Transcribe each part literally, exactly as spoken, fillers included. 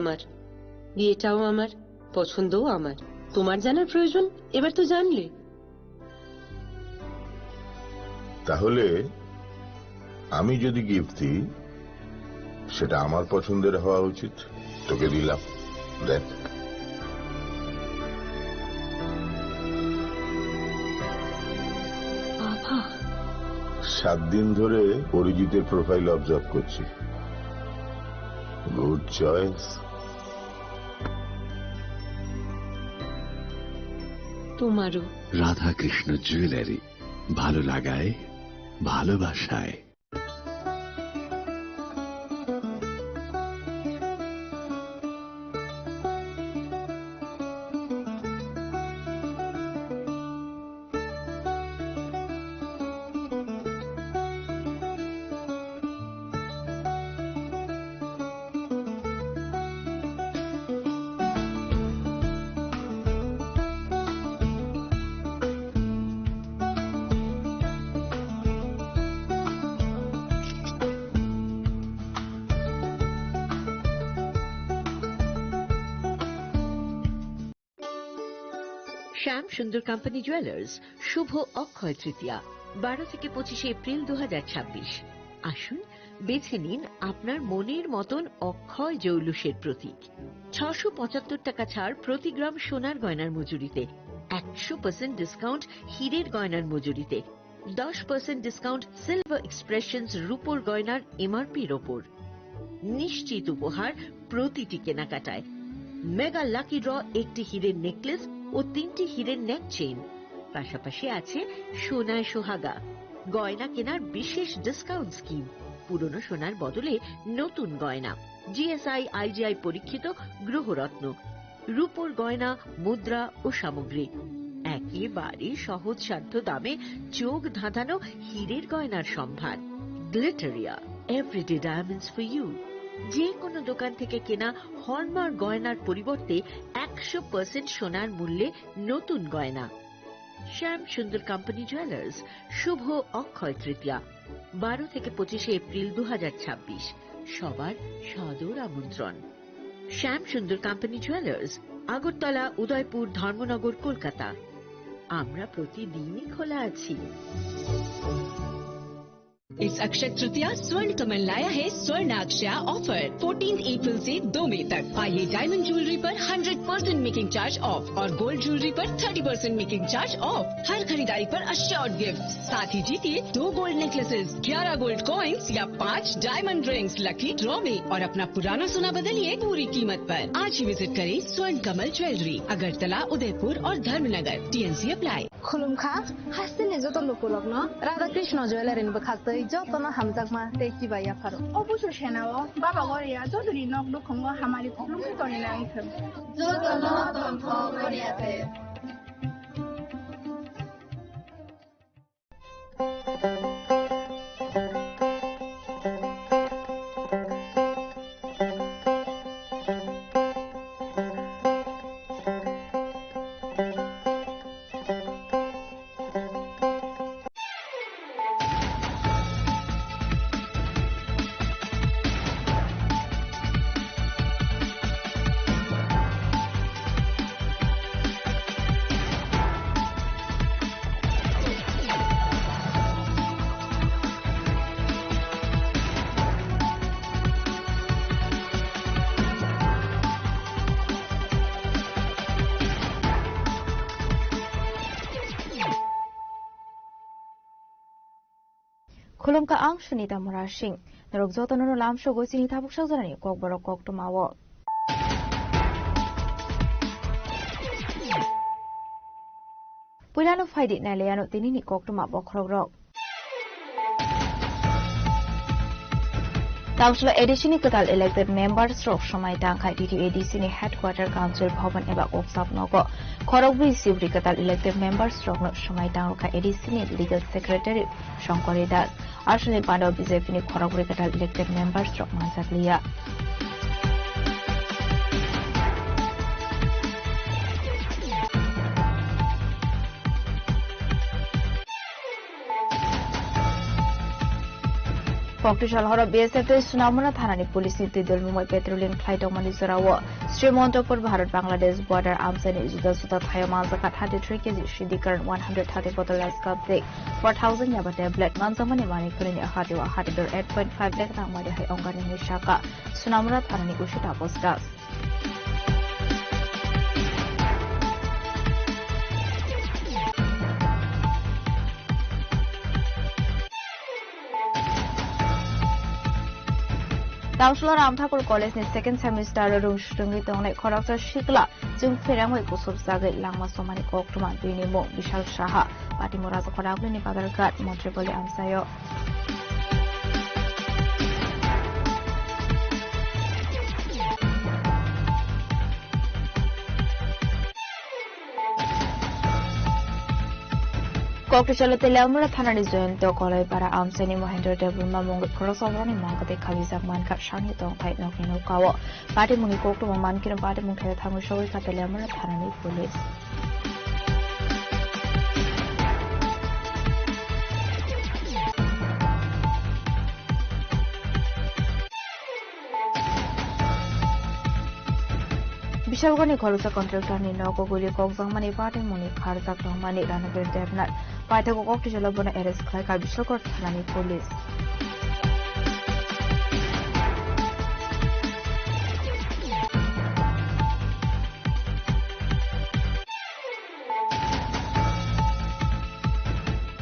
আমার, বিয়েটাও আমার, পছন্দও আমার। তোমার জানার প্রয়োজন? এবার তো জানলে। তাহলে আমি যদি গিফট দিই, সেটা আমার পছন্দের হওয়া উচিত। তোকে দিলাম, দেখ। বাবা। সাত দিন ধরে অরিজিতের প্রোফাইল অবজার্ভ করছি। Good choice. তোমারও। রাধাকৃষ্ণ জুয়েলারি, ভালো লাগায়, ভালোবাসায়। শ্যাম সুন্দর কোম্পানি জুয়েলার্স, শুভ অক্ষয় তৃতীয়া, বারো থেকে পঁচিশে এপ্রিল দু হাজার ছাব্বিশ। আসুন, বেছে নিন আপনার মনের মতন অক্ষয় জৌলুসের প্রতীক। ছশো পঁচাত্তর টাকা ছাড় প্রতি গ্রাম সোনার গয়নার মজুরিতে, একশো পার্সেন্ট ডিসকাউন্ট হীরের গয়নার মজুরিতে, দশ পার্সেন্ট ডিসকাউন্ট সিলভার এক্সপ্রেশনস রূপোর গয়নার এমআরপির ওপর। নিশ্চিত উপহার প্রতিটি কেনাকাটায়। মেগা লাকি ড্র, একটি হীরের নেকলেস ও তিনটি হীরের নেক চেইন। পাশাপাশি আছে সোনায় সোহাগা, গয়না কেনার বিশেষ ডিসকাউন্ট স্কিম, পুরনো সোনার বদলে নতুন গয়না, জিএসআই আইজিআই পরীক্ষিত গ্রহরত্ন, রূপোর গয়না, মুদ্রা ও সামগ্রী। একেবারে সহজসাধ্য দামে চোখ ধাঁধানো হীরের গয়নার সম্ভার। Glitteria, everyday diamonds for you. যে কোনো দোকান থেকে কেনা হলমার্ক গয়নার পরিবর্তে একশো পার্সেন্ট সোনার মূল্যে নতুন গয়না। শ্যাম সুন্দর কোম্পানি জুয়েলার্স, শুভ অক্ষয় তৃতীয়া, বারো থেকে পঁচিশে এপ্রিল দু হাজার ছাব্বিশ। সবার সাদর আমন্ত্রণ। শ্যাম সুন্দর কোম্পানি জুয়েলার্স, আগরতলা, উদয়পুর, ধর্মনগর, কলকাতা। আমরা প্রতিদিনই খোলা আছি। इस अक्षय तृतीया स्वर्ण कमल लाया है स्वर्ण अक्षया ऑफर, फोर्टीन अप्रैल से दो मई तक। पाइए डायमंड ज्वेलरी पर hundred percent making charge off और गोल्ड ज्वेलरी पर thirty percent making charge off. हर खरीदारी पर अश्योर्ड गिफ्ट, साथ ही जीतिए दो गोल्ड नेकलेसेस, ग्यारह गोल्ड कॉइंस या पाँच डायमंड रिंग्स लकी ड्रॉ में और अपना पुराना सोना बदलिए पूरी कीमत पर। आज ही विजिट करें स्वर्ण कमल ज्वेलरी, अगरतला, उदयपुर और Dharmanagar. TNC apply. Khulumkha, hasteni joto lukurokno Radha Krishna Jewellery ni bwkhaktwi jotono hamjakma tei chibai yapharo. O busu senao Baba Goria jotoni nok nukhungo hamari khulumkha tongwi nangthwng. Jotono tongthok Goria te. Khulumkha, ang Sunita Murasing. Norok jotono no lamsogo chini tabuk sajorani kokborok koktwmao. Puilano phaidi nailaiano tinini koktwma bokhorokrok. Tamsula A D C ni kwtal elected members rok swmai tangkha T T A D C ni headquarter council bhavan eba kokchap nogo. Khorokbrwi sibri kwtal elected members rokno swmai tangrwkha A D C ni legal secretary Shankari Das. Aswlni pandao B J P ni khorokbrwi kwtal elected members rok manjakliya. Koktisal horo B S F tei Sunamura thanani police ni twi dol mungwi patrolling khlai tongmani jorao Sri Montopur Bharat Bangladesh border amchaini juda juda thaio manjakha thirty three K G Siddhikar one hundred thirty bottle Lasgap tei four thousand yaba tablet manjakmani manwi khwnini hati o hati dor eight point five lakh rang mari hai ongkani hinwi sakha Sunamura thanani usi Tapos Das. Tangsulo Ram Thakur College ni second semester o rung swrwngwi tongnai khoroksa sikla chwng pherangwi kusup chagwi langma somani koktwma bini mung Bishal Saha, Patimura Khoragwini Badharghat, Montripoli amchaio. Koktisalo Teliamura thanani Jayanta Kolaipara amchaini Mahendra Debbarma mungwi khoroksa borokni mangkwtwi khabijak mankha sani tongthai nokni nokao. Patimungni koktwma mankhe patimung thaio thangwi sogwi kha Teliamura thanani police. Bishalgarni khoroksa contractor ni nogo guli kokjakmani patimungni kharjak tongmani Ranabir Debnath paithago koktisalo bono arrest khlaikha Bishalgar thanani police.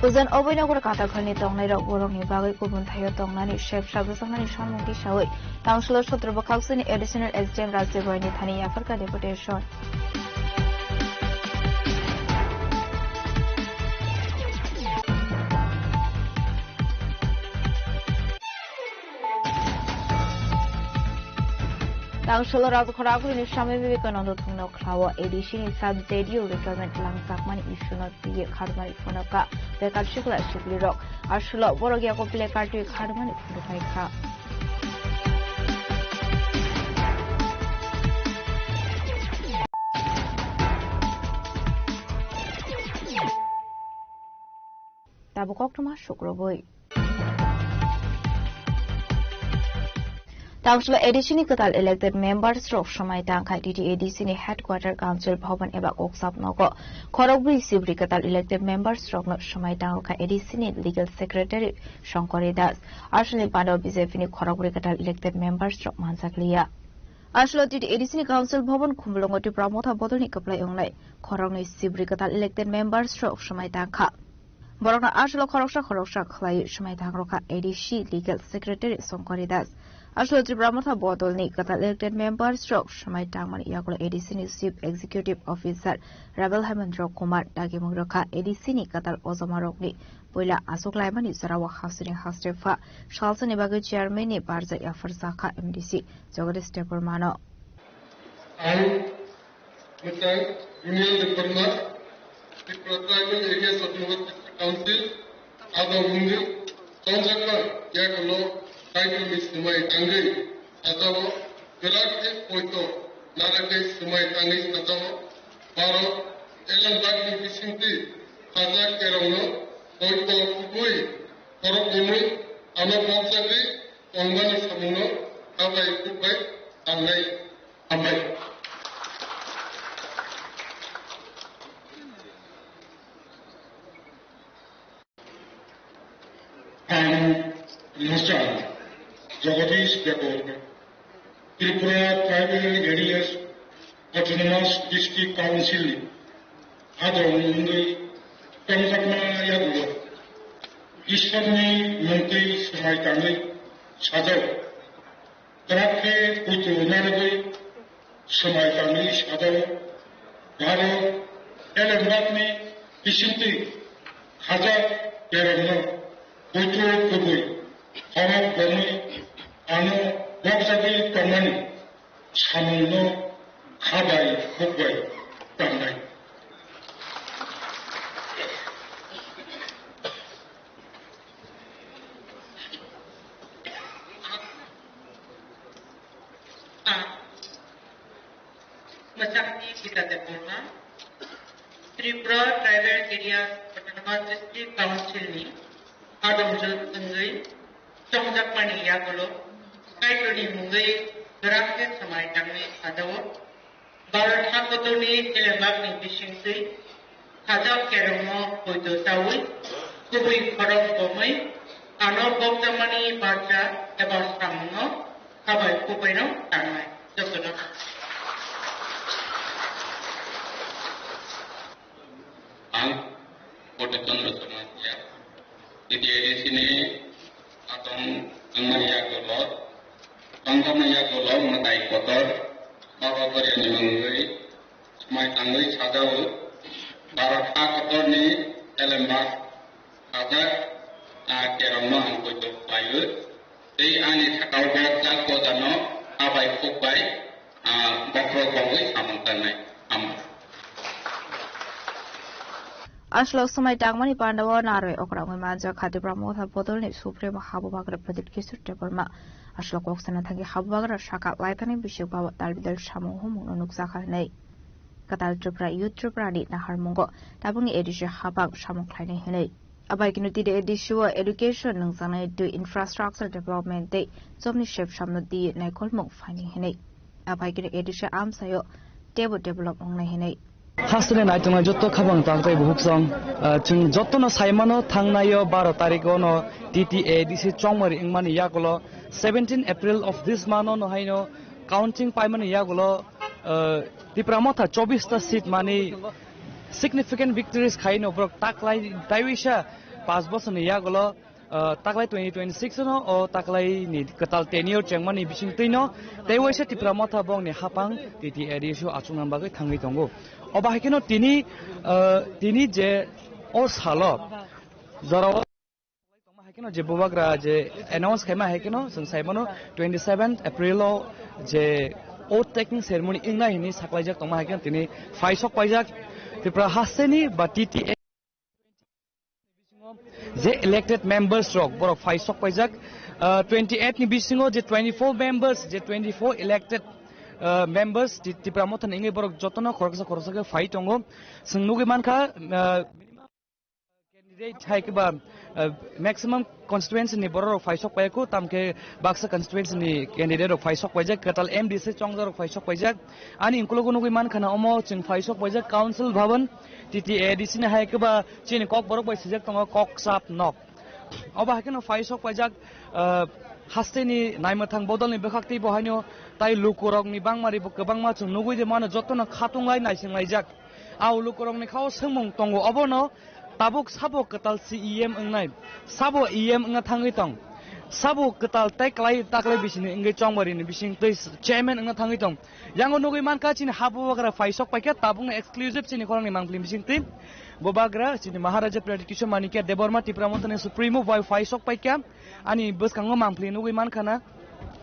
Ujan Oboi Nagar Katakhani tongnairok borokni bagwi kubun thaio tongnani sepsa bwsaknani samung tisawi Tangsulo Sotro Bwkhaksini Additional S D M Rajdev Royni thani yapharkha deputation. Tangsulo Rajkhoragwini Swami Vivekananda thungno khlao A D C ni sub J D U recruitment langjakmani issue no twiwi kharmani phunukha bekar sikla siklirok. Asulo borok yago placard twi kharmani phunuknai kha. Tabuk koktwma sukrubwi. Tangsulo A D C ni kwtal elected members rok swmai tangkha T T A D C ni headquarter council bhaban eba kokchap nogo. Khorokbrwi sibri kwtal elected members rokno swmai tangkha A D C ni legal secretary Shankari Das. Aswlni pando B J P ni khorokbrwi kwtal elected members rok manjakliya. Aswlo T T A D C ni council bhaban Khumulwngo Tipra Motha bodolni kwplai wngnai khoroknwi sibri kwtal elected members rok swmai tangkha. Borokno aswlo khoroksa khoroksa khlaiwi swmai thangrokha A D C legal secretary Shankari Das. Aswlo Tripura Motha bodolni kwtal elected members rok swmai tangmani yagulo A D C ni chief executive officer Rabel Hemendra Kumar dagimung rwkha A D C ni kwtal ojomarokni puila aswk laimani jorao hasteni haste pha salsani bagwi chairman ni barjak yapharjakha M D C Jagadish Debbarmano. Ang Mwtai Daniel Debbarma, Tripura Tribal Areas Autonomous District Council, abo wngwi chongjakma yakulo Kaitorni swmai tangwi sajao, kwrak khe poito narwgwi swmai tangwi sajao, Bharat Elembakni bisingtwi sajak terongno poito kubui khoroknwi ano bokjagwi tongmani samungno habai khukbai tangnai. Hambai. Ang Muchal Jagadish Debbarma, Tripura Tribal Areas Autonomous District Council ni adong wngwi tongjakma yagulo Ishwarni mungtwi swmai tangwi sajao. Kwrak khe poito narwgwi swmai tangwi sajao. Bharat Elembakni bisingtwi khajak terongno poito kubui khorok bomwi ano bokjagwi tongmani samungno khabai khukbai tangnai. Mwchangni Gita Debbarma, Tripura Tribal Areas Autonomous District Council ni adongjwk wngwi chongjakmani yagulo Kaitorni mungwi grakhe swmai tangwi sajao. Bharat hakotorni elembakni bisingtwi sajak kerongno poito chaui kubui khorok bomwi ano bokjakmani barja eba samungno habai kubaino tangnai. Jotono. Ang Kote Chandra Sharma siya. T T A D C ni atong wngmani yagulo, tongjakmani yagulo mwtai kotor, Baba Koryani mungwi, swmai tangwi sajao, Bharat ha kotorni elembak sajak, ah, kerongno ang poito khlaiwi, tei ani sakao bo jak bojano abai khukbai, ah, bokhorok bongwi samung tangnai. Amo. Aswlok swmai tangmani pandao narwi okra wngwi manjak kha Tipra Motha bodolni Supremo Habubagra Pradyut Kishore Debbarma. Aswlok kok sana thangwi Habubagra saka laithani bisik bawa talbidal samung humungno nukjakha hwnwi. Kwtal Tripura Youth Tripura ni naharmungo tabukni A D C hapang samung khlainai hwnwi. Abai kino tini A D C o education nungjaknai tei infrastructure development tei jobni sepsamno di naikolmung phainai hwnwi. Abai kino A D C amsaio teibo develop wngnai hwnwi. Hasteni naitongnai jotto khabang tak tei buhuk song, ah, chwng jottono saimano thangnaio baro tarikh ono T T A D C chongmari wngmani yagulo seventeen April of this month ono haino counting paimani yagulo, ah, Tipra Motha chobbish ta seat mani significant victories khaino borok taklai taiwisa panch bosorni yagulo, ah, taklai twenty twenty-six no o taklai ni kwtal tenure chengmani bisingtwi no tei waisa Tipra Motha bongni hapang T T A D C o achukna bagwi thangwi tongo. Obo hai kheno tini, ah, tini je o salo jorao tongma hai kheno je bubagra je announce khaima hai kheno chwng sai mano twenty seventh April o je oath taking ceremony wngnai hwnwi saklaijak tongma hai kheno tini phai sok paijak Tripura hasteni ba T T A je elected members rok borok phai sok paijak, ah, twenty eight ni bisingo je twenty four members, je twenty four elected, ah, members Ti-, Tipra Motha ni wngwi borok jotono khoroksa khoroksa khe phai tongo. Chwng nugwi mankha, ah, candidate hai khe ba, ah, maximum constituency ni borok rok phai sok paikhu, tamkhe baksa constituency ni candidate rok phai sok paijak, kwtal M D C chongjak rok phai sok paijak. Ani ukulok nugwi mankha na omo chwng phai sok paijak Council Bhavan, T T A D C ni hai khe ba chini kok borok bai sijak tongo kok chap nok. Obo hai kheno phai sok paijak, ah, hasteni naimwthang bodolni bwkhak tei bo haino tai lukurokni bangmari bo kwbangma chwng nugwi de mano jotono khatung lai naising laijak. Au lukurokni khao swngmung tongo obono tabuk sabo kwtal C E M wngnai, sabo E M wngna thangwi tong, sabo kwtal tei klai taklai bisini wngwi chongbarini bising twi chairman wngna thangwi tong. Yango nugwi mankha chini ha bubagra phai sok paikha tabukno exclusive chini khorangni mangpili bisingtwi. Bubagra chini Maharaja Pradyut Kishore Manikya Debbarma Tipra Mothani Supremo bai phai sok paikha ani bwskango mangpili nugwi mankha na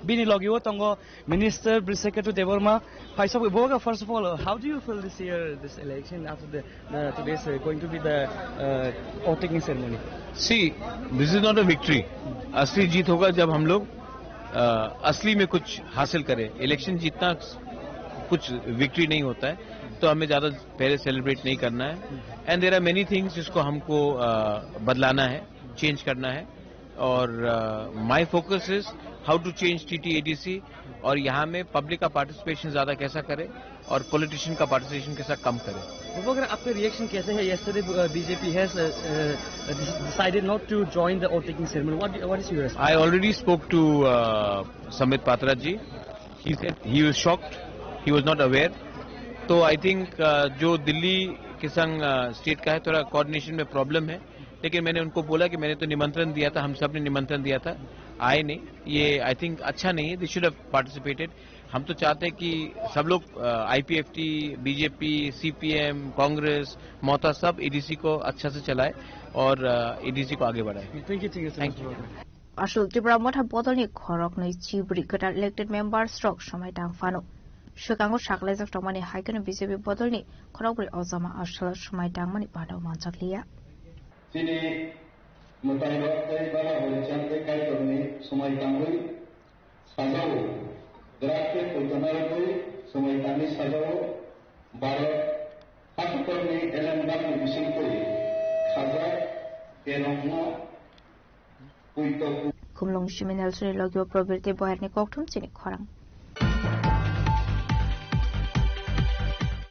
bini logio tongo Minister Brisakhetra Debbarma phai sok. Bubagra, first of all, uh, how do you feel this year, this election after the, uh, today's, uh, going to be the, uh, oath taking ceremony? See, this is not a victory. असली जीत होगा जब हम लोग अ, असली में कुछ हासिल करें। इलेक्शन जीतना कुछ विक्ट्री नहीं होता है, तो हमें ज़्यादा पहले सेलिब्रेट नहीं करना है। And there are many things जिसको हमको, अ, बदलाना है, चेंज करना है। और, अ, my focus is how to change T T A D C और यहाँ में पब्लिक का पार्टिसिपेशन ज़्यादा कैसा करें और पॉलिटिशियन का पार्टिसिपेशन कैसा कम करें। Bubagra, आपका रिएक्शन कैसे है? Yesterday, uh, B J P has, uh, uh, decided not to join the oath taking ceremony. What, what is your response? I already spoke to, uh, Sambit Patra ji. He said he was shocked. He was not aware. तो I think, uh, जो दिल्ली के संग, uh, state का है, थोड़ा कोऑर्डिनेशन में प्रॉब्लम है, लेकिन मैंने उनको बोला कि मैंने तो निमंत्रण दिया था, हम सब ने निमंत्रण दिया था, आए नहीं। ये आई थिंक अच्छा नहीं है। They should have participated. हम तो चाहते हैं कि सब लोग, अ, I P F T, B J P, C P M, Congress, ममता सब एडीसी को अच्छा से चलाए और, अ, एडीसी को आगे बढ़ाए। Thank you, thank you so much. Aswk Tipra Motha bodolni khoroknwi chibri kwtal elected members rok swmai tang phano. Swkango saklaijak tongmani hai kheno B J P bodolni khorokbrwi ojama aswk swmai tangmani bana manjakliya. Chini mwtairok tei bala horichang tei Kaitorni swmai tangwi sajao, grak tei poito narwgwi swmai tangwi sajao, Bharat hakotorni elembakni bisingtwi khajak kerongno poito Khumlung simi Nelsoni logi o Probirti Boyarni kokthum chini khorang.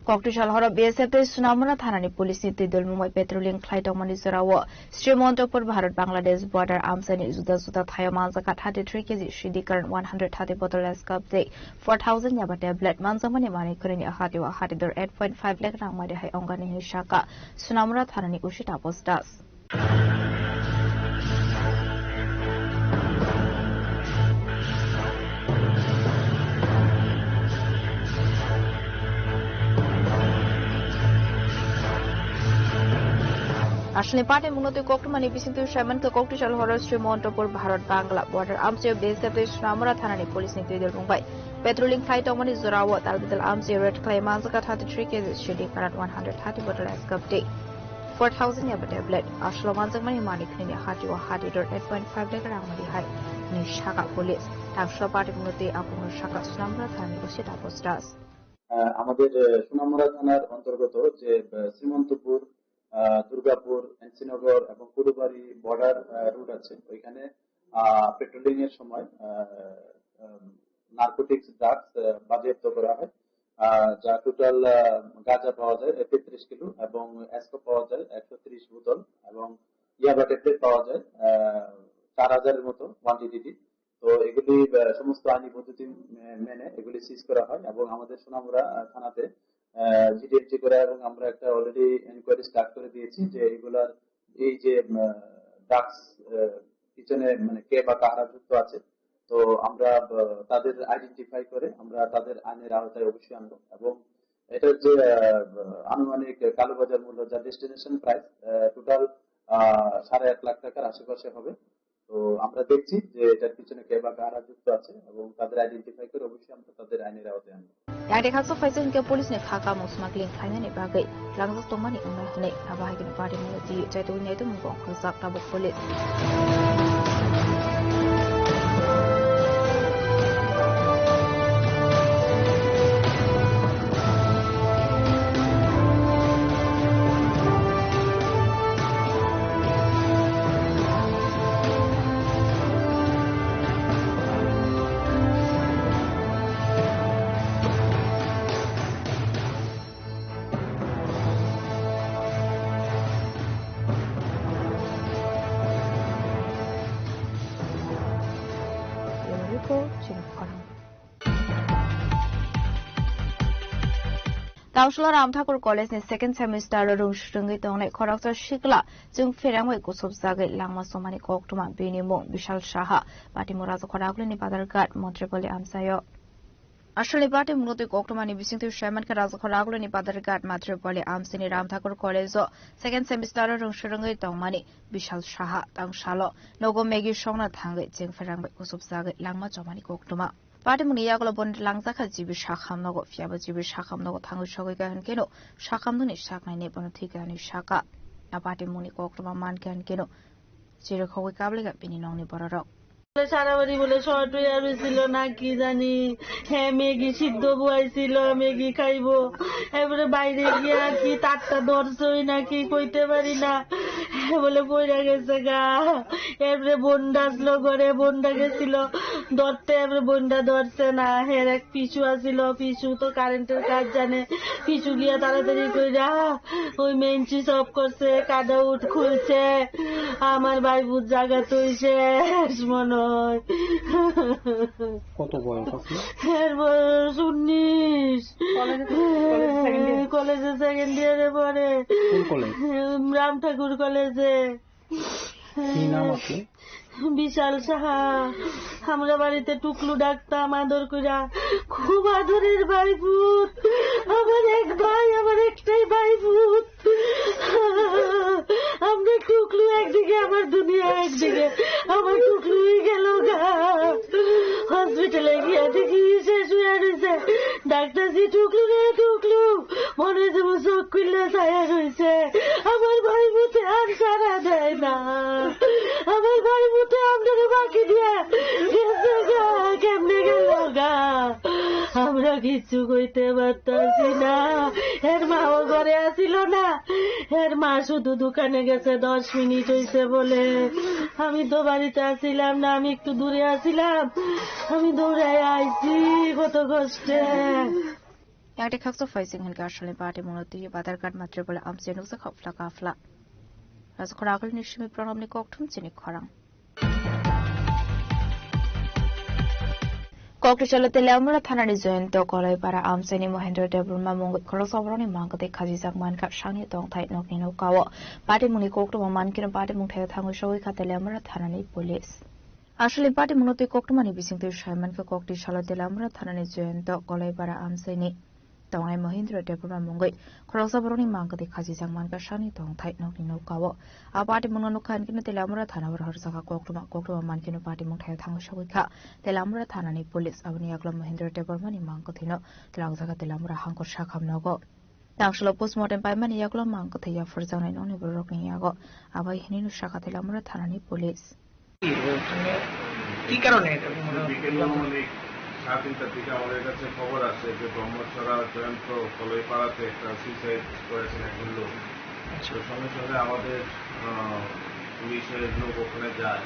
Kokthwisa horo B S F tei Sunamura thanani police ni twi dol mungbai patrolling khlai tongmani jorao Srimontopur Bharat Bangladesh border amchaini juda juda thaio manjakha thirty three K G sidi karan one hundred thirty bottle S cup tei four thousand yaba tablet manjakmani manwi khwnini hati o hati dor eight point five lakh rang mari hai ongani hinwi saka Sunamura thanani O C Taposh Das. Aswlni party mungno twi koktwmani bisingtwi saiman khe koktwisa horo Srimontopur Bharat Bangla border amchaio B S F tei Sunamura thanani police ni twi dol mungbai patrolling khlai tongmani jorao tal bital amchaio raid khlai manjakha thirty three K G sidi karat one hundred thirty bottle S cup tei four thousand yaba tablet. Aswlo manjakmani manwi khwnini hati o hati dor eight point five lakh rang mari hai hinwi saka police. Tangshlo party mungno twi apungno saka Sunamura thanani O C Taposh Das. আহ, আমাদের, আহ, সোনামুড়া থানার অন্তর্গত যে, আহ, শ্রীমন্তপুর, আহ, দুর্গাপুর, এনসিনগর এবং কুড়ুবাড়ি বর্ডার, আহ, রুট আছে, ওইখানে, আহ, পেট্রোলিং এর সময়, আহ, আহ, নার্কোটিক্স ড্রাগস, আহ, বাজেয়াপ্ত করা হয়, আহ, যা টোটাল, আহ, গাঁজা পাওয়া যায়, আহ, তেত্রিশ কিলো এবং অ্যাসকো পাওয়া যায় একশো ত্রিশ বোতল এবং ইয়াবা ট্যাবলেট পাওয়া যায়, আহ, চার হাজারের মতো কোয়ান্টিটি। তো এগুলি, আহ, সমস্ত আইনি পদ্ধতি মে-, মেনে এগুলি সিজ করা হয় এবং আমাদের সোনামুড়া, আহ, থানাতে, আহ, জিডি এন্ট্রি করা এবং আমরা একটা অলরেডি এনকোয়ারি স্টার্ট করে দিয়েছি যে এগুলার এই যে, আহ, ড্রাগস, আহ, পিছনে মানে কে বা কারা যুক্ত আছে, তো আমরা, আহ, তাদের আইডেন্টিফাই করে আমরা তাদের আইনের আওতায় অবশ্যই আনবো এবং এটার যে, আহ, আনুমানিক কালোবাজার মূল্য যা ডেস্টিনেশন প্রাইস, আহ, টোটাল, আহ, সাড়ে আট লাখ টাকার আশেপাশে হবে। তো আমরা দেখছি যে এটার পিছনে কে বা কারা যুক্ত আছে এবং তাদের আইডেন্টিফাই করে অবশ্যই আমরা তাদের আইনের আওতায় আনবো। Yang dekha so phaisa hinkhe police ni kha kamung smuggling khlainani bagwi langjak tongmani wngna hinwi abo hai khe party mungno twi chaitugwi naitu mung kok khorjak tabuk police. Report, Chini Khorang. Tangsholo Ram Thakur College ni second semester o rung swrwngwi tongnai khoroksa sikla chwng pherangwi kuchukjagwi langma chomani koktwma, bini mung Bishal Saha, Patimura Rajakhor Agulini Badharghat, Montripalli amchaio. Aswlni party mungno twi koktwmani bisingtwi saimankha Rajakhor Agulini Badharghat, Montripalli amchaini Ram Thakur College o second semester o rung swrwngwi tongmani Bishal Saha tangsalo nogo Maggie songna thangwi chwng pherangwi kuchukjagwi langma chomani koktwma. Party mungni yagulo boni langjakha G B Sakham nogo, phiyaba G B Sakham nogo thangwi sogwi kahwn keno Sakham nungni saknaini bono thwi kahwnwi saka. A party mungni koktwma man kahwn keno chirikhogwi kablaikha bini nokni bororok. বলে সারা বাড়ি বলে শর্ট হয়ে রয়েছিল না কি জানি, হ্যাঁ, ম্যাগি সিদ্ধ বয়াইছিল, ম্যাগি খাইবো। এবারে বাইরে গিয়ে আর কি তারটা ধরছই নাকি কইতে পারি না, বলে পড়ে গেছে গা। এবারে বন্ডা আসলো ঘরে, বন্ডা গেছিল ধরতে, এবারে বন্ডা ধরছে না। হের এক পিছু আসিল, পিছু তো কারেন্টের কাজ জানে, পিছু গিয়া তাড়াতাড়ি কইরা ওই মেইন সুইচ অফ করছে, কাট আউট খুলছে। আমার ভাই বুঝ জায়গা তুই শেষ মনে হয়। কত বয়স আপনার? এর বয়স উনিশ। কলেজে, কলেজে সেকেন্ড ইয়ার? কলেজে সেকেন্ড ইয়ারে পড়ে। কোন কলেজ? রাম ঠাকুর কলেজে। কি নাম আপনি? বিশাল সাহা। আমরা বাড়িতে টুকলু ডাকতাম আদর কইরা। খুব আদরের ভাইপুত। আমার এক ভাই, আমার একটাই ভাইপুত। আমরা টুকলু একদিকে, আমার দুনিয়া একদিকে। আমার টুকলুই গেল গা। হসপিটালে গিয়া দেখি শেষ হয়ে রয়েছে। ডাক্তার জি, টুকলু রে, টুকলু। মনে হচ্ছে আমার চোখ খুললে ছায়া রয়েছে। আমার ভাইপুতে আর সাড়া দেয় না। আমার ভাইপুতে আপনারা বাকি দিয়া গেছে গা, কেমনে গেল গা? আমরা কিচ্ছু কইতে পারতাছি না। এর মাও ঘরে আসিল না। এর মা শুধু দোকানে গেছে, দশ মিনিট হইছে বলে। আমি তো বাড়িতে আসিলাম না, আমি একটু দূরে আসিলাম। আমি দৌড়াই আইছি কত কষ্টে। Yang de khaksa phaising hinkhe Arsalni party mungno twi Badharghat Matripura amchai nukjakha phla ka phla. Rajakhor agulni simi pranamni kokthum chini khorang. Kokthai chalo Teliamura thanani Joyonto Koloipara amchaini Mohendra Debbarma mungwi khoroksa borokni mangkwthwi khajijak mankha sakni tongthai nokni nokao. Party mungni koktwma mankhe party mungthai thangwi sogwi kha Teliamura thanani police. Aswlwi party mungno twi koktwmani bisingtwi saimankha, kokthai salo Teliamura thanani Joyonto Koloipara amchaini tongnai Mohindra Debbarma mungwi khoroksa borokni mangkwthwi khajijak mankha sakni tongthai nokni nokao. A party mungno nukha hinkhe Teliamura thana o rohorjak koktwma, koktwma mankheno party mungthai thangwi sogwi kha Teliamura thanani police. Aboni yagulo Mohindra Debbarmani mangkwthwino twlangjakha Teliamura hangkor sakham nogo. Tangsulo postmortem paimani yagulo mangkwthwi yaphurjaknai nokni bororokni yago. Abai hinwi sakha Teliamura thanani police. কি কারণে এটা মনে হয়? বিকেল অনুমানিক সাড়ে তিনটার দিকে আমাদের কাছে খবর আসে যে ব্রহ্মছড়া জয়ন্ত কলইপাড়াতে একটা সুইসাইড করেছেন একজন লোক। আচ্ছা। তো সঙ্গে সঙ্গে আমাদের, আহ, পুলিশের লোক ওখানে যায়,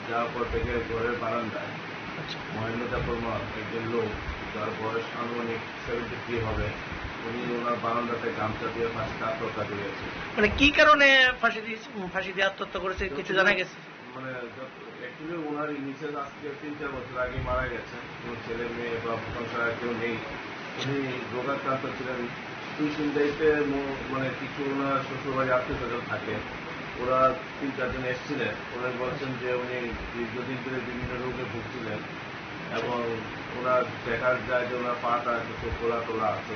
যাওয়ার পর দেখে ঘরের বারান্দায় আচ্ছা। মহেন্দ্র দেববর্মা একজন লোক, যার বয়স আনুমানিক সেভেন্টি থ্রি হবে, উনি ওনার বারান্দাতে গামছা দিয়ে ফাঁসিতে আত্মহত্যা করেছেন। মানে কি কারণে ফাঁসি দিয়েছে, ফাঁসি দিয়ে আত্মহত্যা করেছে, কিছু জানা গেছে? মানে, যত-, actually ওনার মিসেস আজকে তিন চার বছর আগে মারা গেছেন। কোনো ছেলে মেয়ে বা সংসারে কেউ নেই। উনি রোগাক্রান্ত ছিলেন। দুই তিন দায়িত্বে ম-, মানে, কিছু ওনার শ্বশুরবাড়ি আত্মীয় স্বজন থাকে। ওরা তিন চারজন এসেছিলেন। ওনারা বলছেন যে উনি দীর্ঘদিন ধরে বিভিন্ন রোগে ভুগছিলেন এবং ওনার দেখা যায় যে ওনার পাটা কিছু ফোলা টোলা আছে।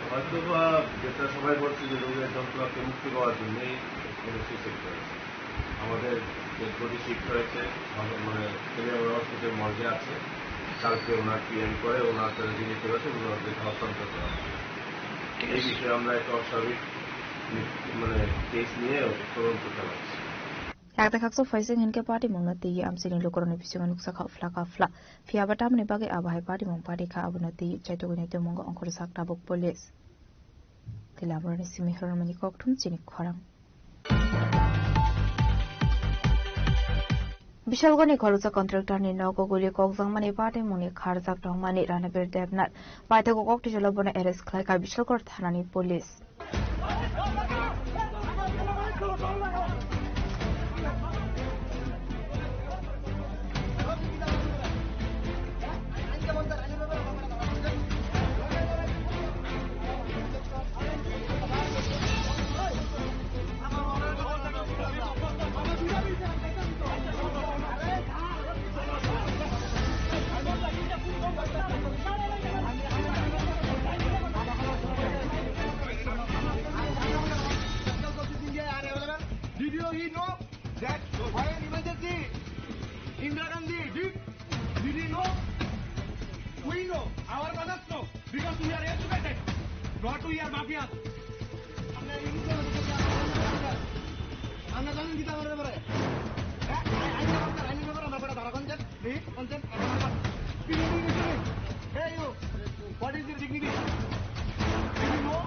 হয়তো বা যেটা সবাই বলছে যে রোগের যন্ত্রণা থেকে মুক্তি পাওয়ার জন্যই উনি সুইসাইড করেছেন। আমাদের ডেড বডি শিফট হয়েছে, মানে, তেলিয়ামুড়া হসপিটাল মর্গে আছে। কালকে ওনার পিএম করে ওনার কাছে জিনিস আছে, ওনার কাছে হস্তান্তর করা হবে। এই বিষয়ে আমরা একটা অস্বাভাবিক নি-, মানে, কেস নিয়ে তদন্ত চালাচ্ছি। Yakta khaksa phaising hinkhe party mungno twi amchaini lukurokni bisingo nukjakha phla ka phla. Phiya ba tamni bagwi abo hai party mung party kha, abono twi chaitugwini tongmungo ongkhorjak tabuk police. Teliamurani simi Horomoni kokthum chini khorang. Bishalgorni khoroksa contractorni nogo guli kokjakmani party mungni kharjak tongmani Ranabir Debnath paithago kokthai chalo bono arrest khlaikha Bishalgor thanani police. Did you hear no? That fire emergency. Indira Gandhi, did, did you know? We know. Our brothers know. Because we are educated. Not we are mafias. আমরা জানেন কি তার ব্যাপারে? হ্যাঁ? আই-, আইনের ব্যাপারে, আইনের ব্যাপারে আমরা বেটা ধারা কোন জাত? Hey, you, what is your dignity? Do you know?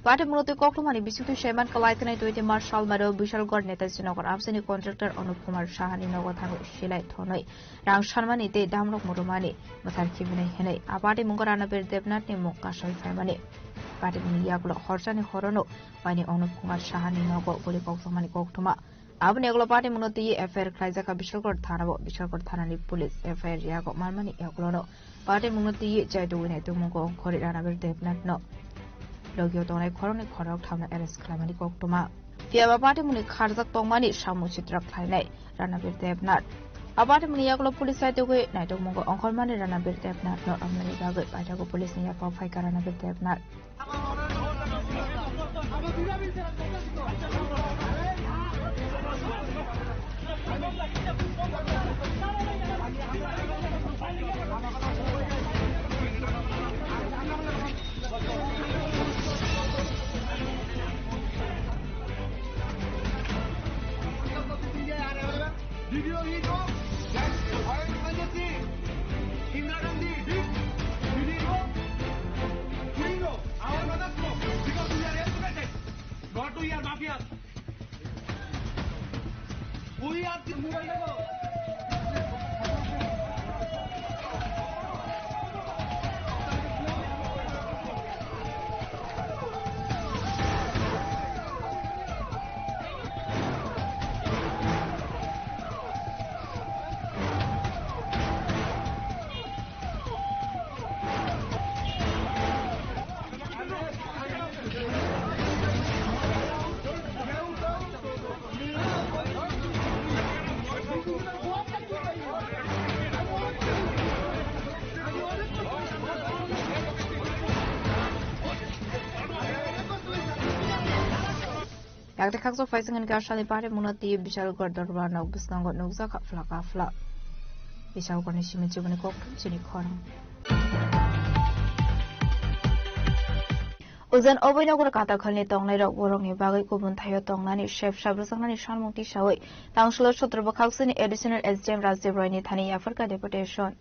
Party mungno twi koktwmani bisingtwi saiman kwlai thanai twenty March salmaro Bishalgarh Netaji Nagar amchaini contractor Anup Kumar Sahani nogo thangwi silai thonwi rang sanmani tei damrok murumani mwthar khibinai hinwi a party mungo Ranabir Debnathni mung kasai phaimani. Party mungni yagulo horjani horono waini Anup Kumar Sahani nogo guli kokjakmani koktwma. Aboni yagulo party mungno twi F I R khlaijak kha Bishalgarh thana o. Bishalgarh thanani police F I R yago manmani yagulono party mungno twi chaitugwini tongmungo ongkhorwi Ranabir Debnathno logio tongnai khoroknwi khorok thamno arrest khlaimani koktwma. Phiya ba party mungni kharjak tongmani samung sitra khlainai Ranabir Debnath. A party mungni yagulo police chaitugwi naitokmungo ongkhormani Ranabir Debnathno romnani bagwi paithago policeni yaphao phaikha Ranabir Debnath. Did you hear no? That fire emergency. Indira Gandhi, did, did you Yakte khakchok phaising hwnkhe Assam ni party mungno twi Bishalgarh Dorbar nok bwskango nukjakha phlaka phla. Bishalgarh ni simi chibuni kok chini khorang. Ujan Oboi Nogor Katakhalni tongnairok borokni bagwi kubun thaio tongnani sep sap rwjaknani sanmung tisaui Tangsulo Sotro Bwkhaksini Additional S D M Rajdev Roy ni thani yapharkha deputation.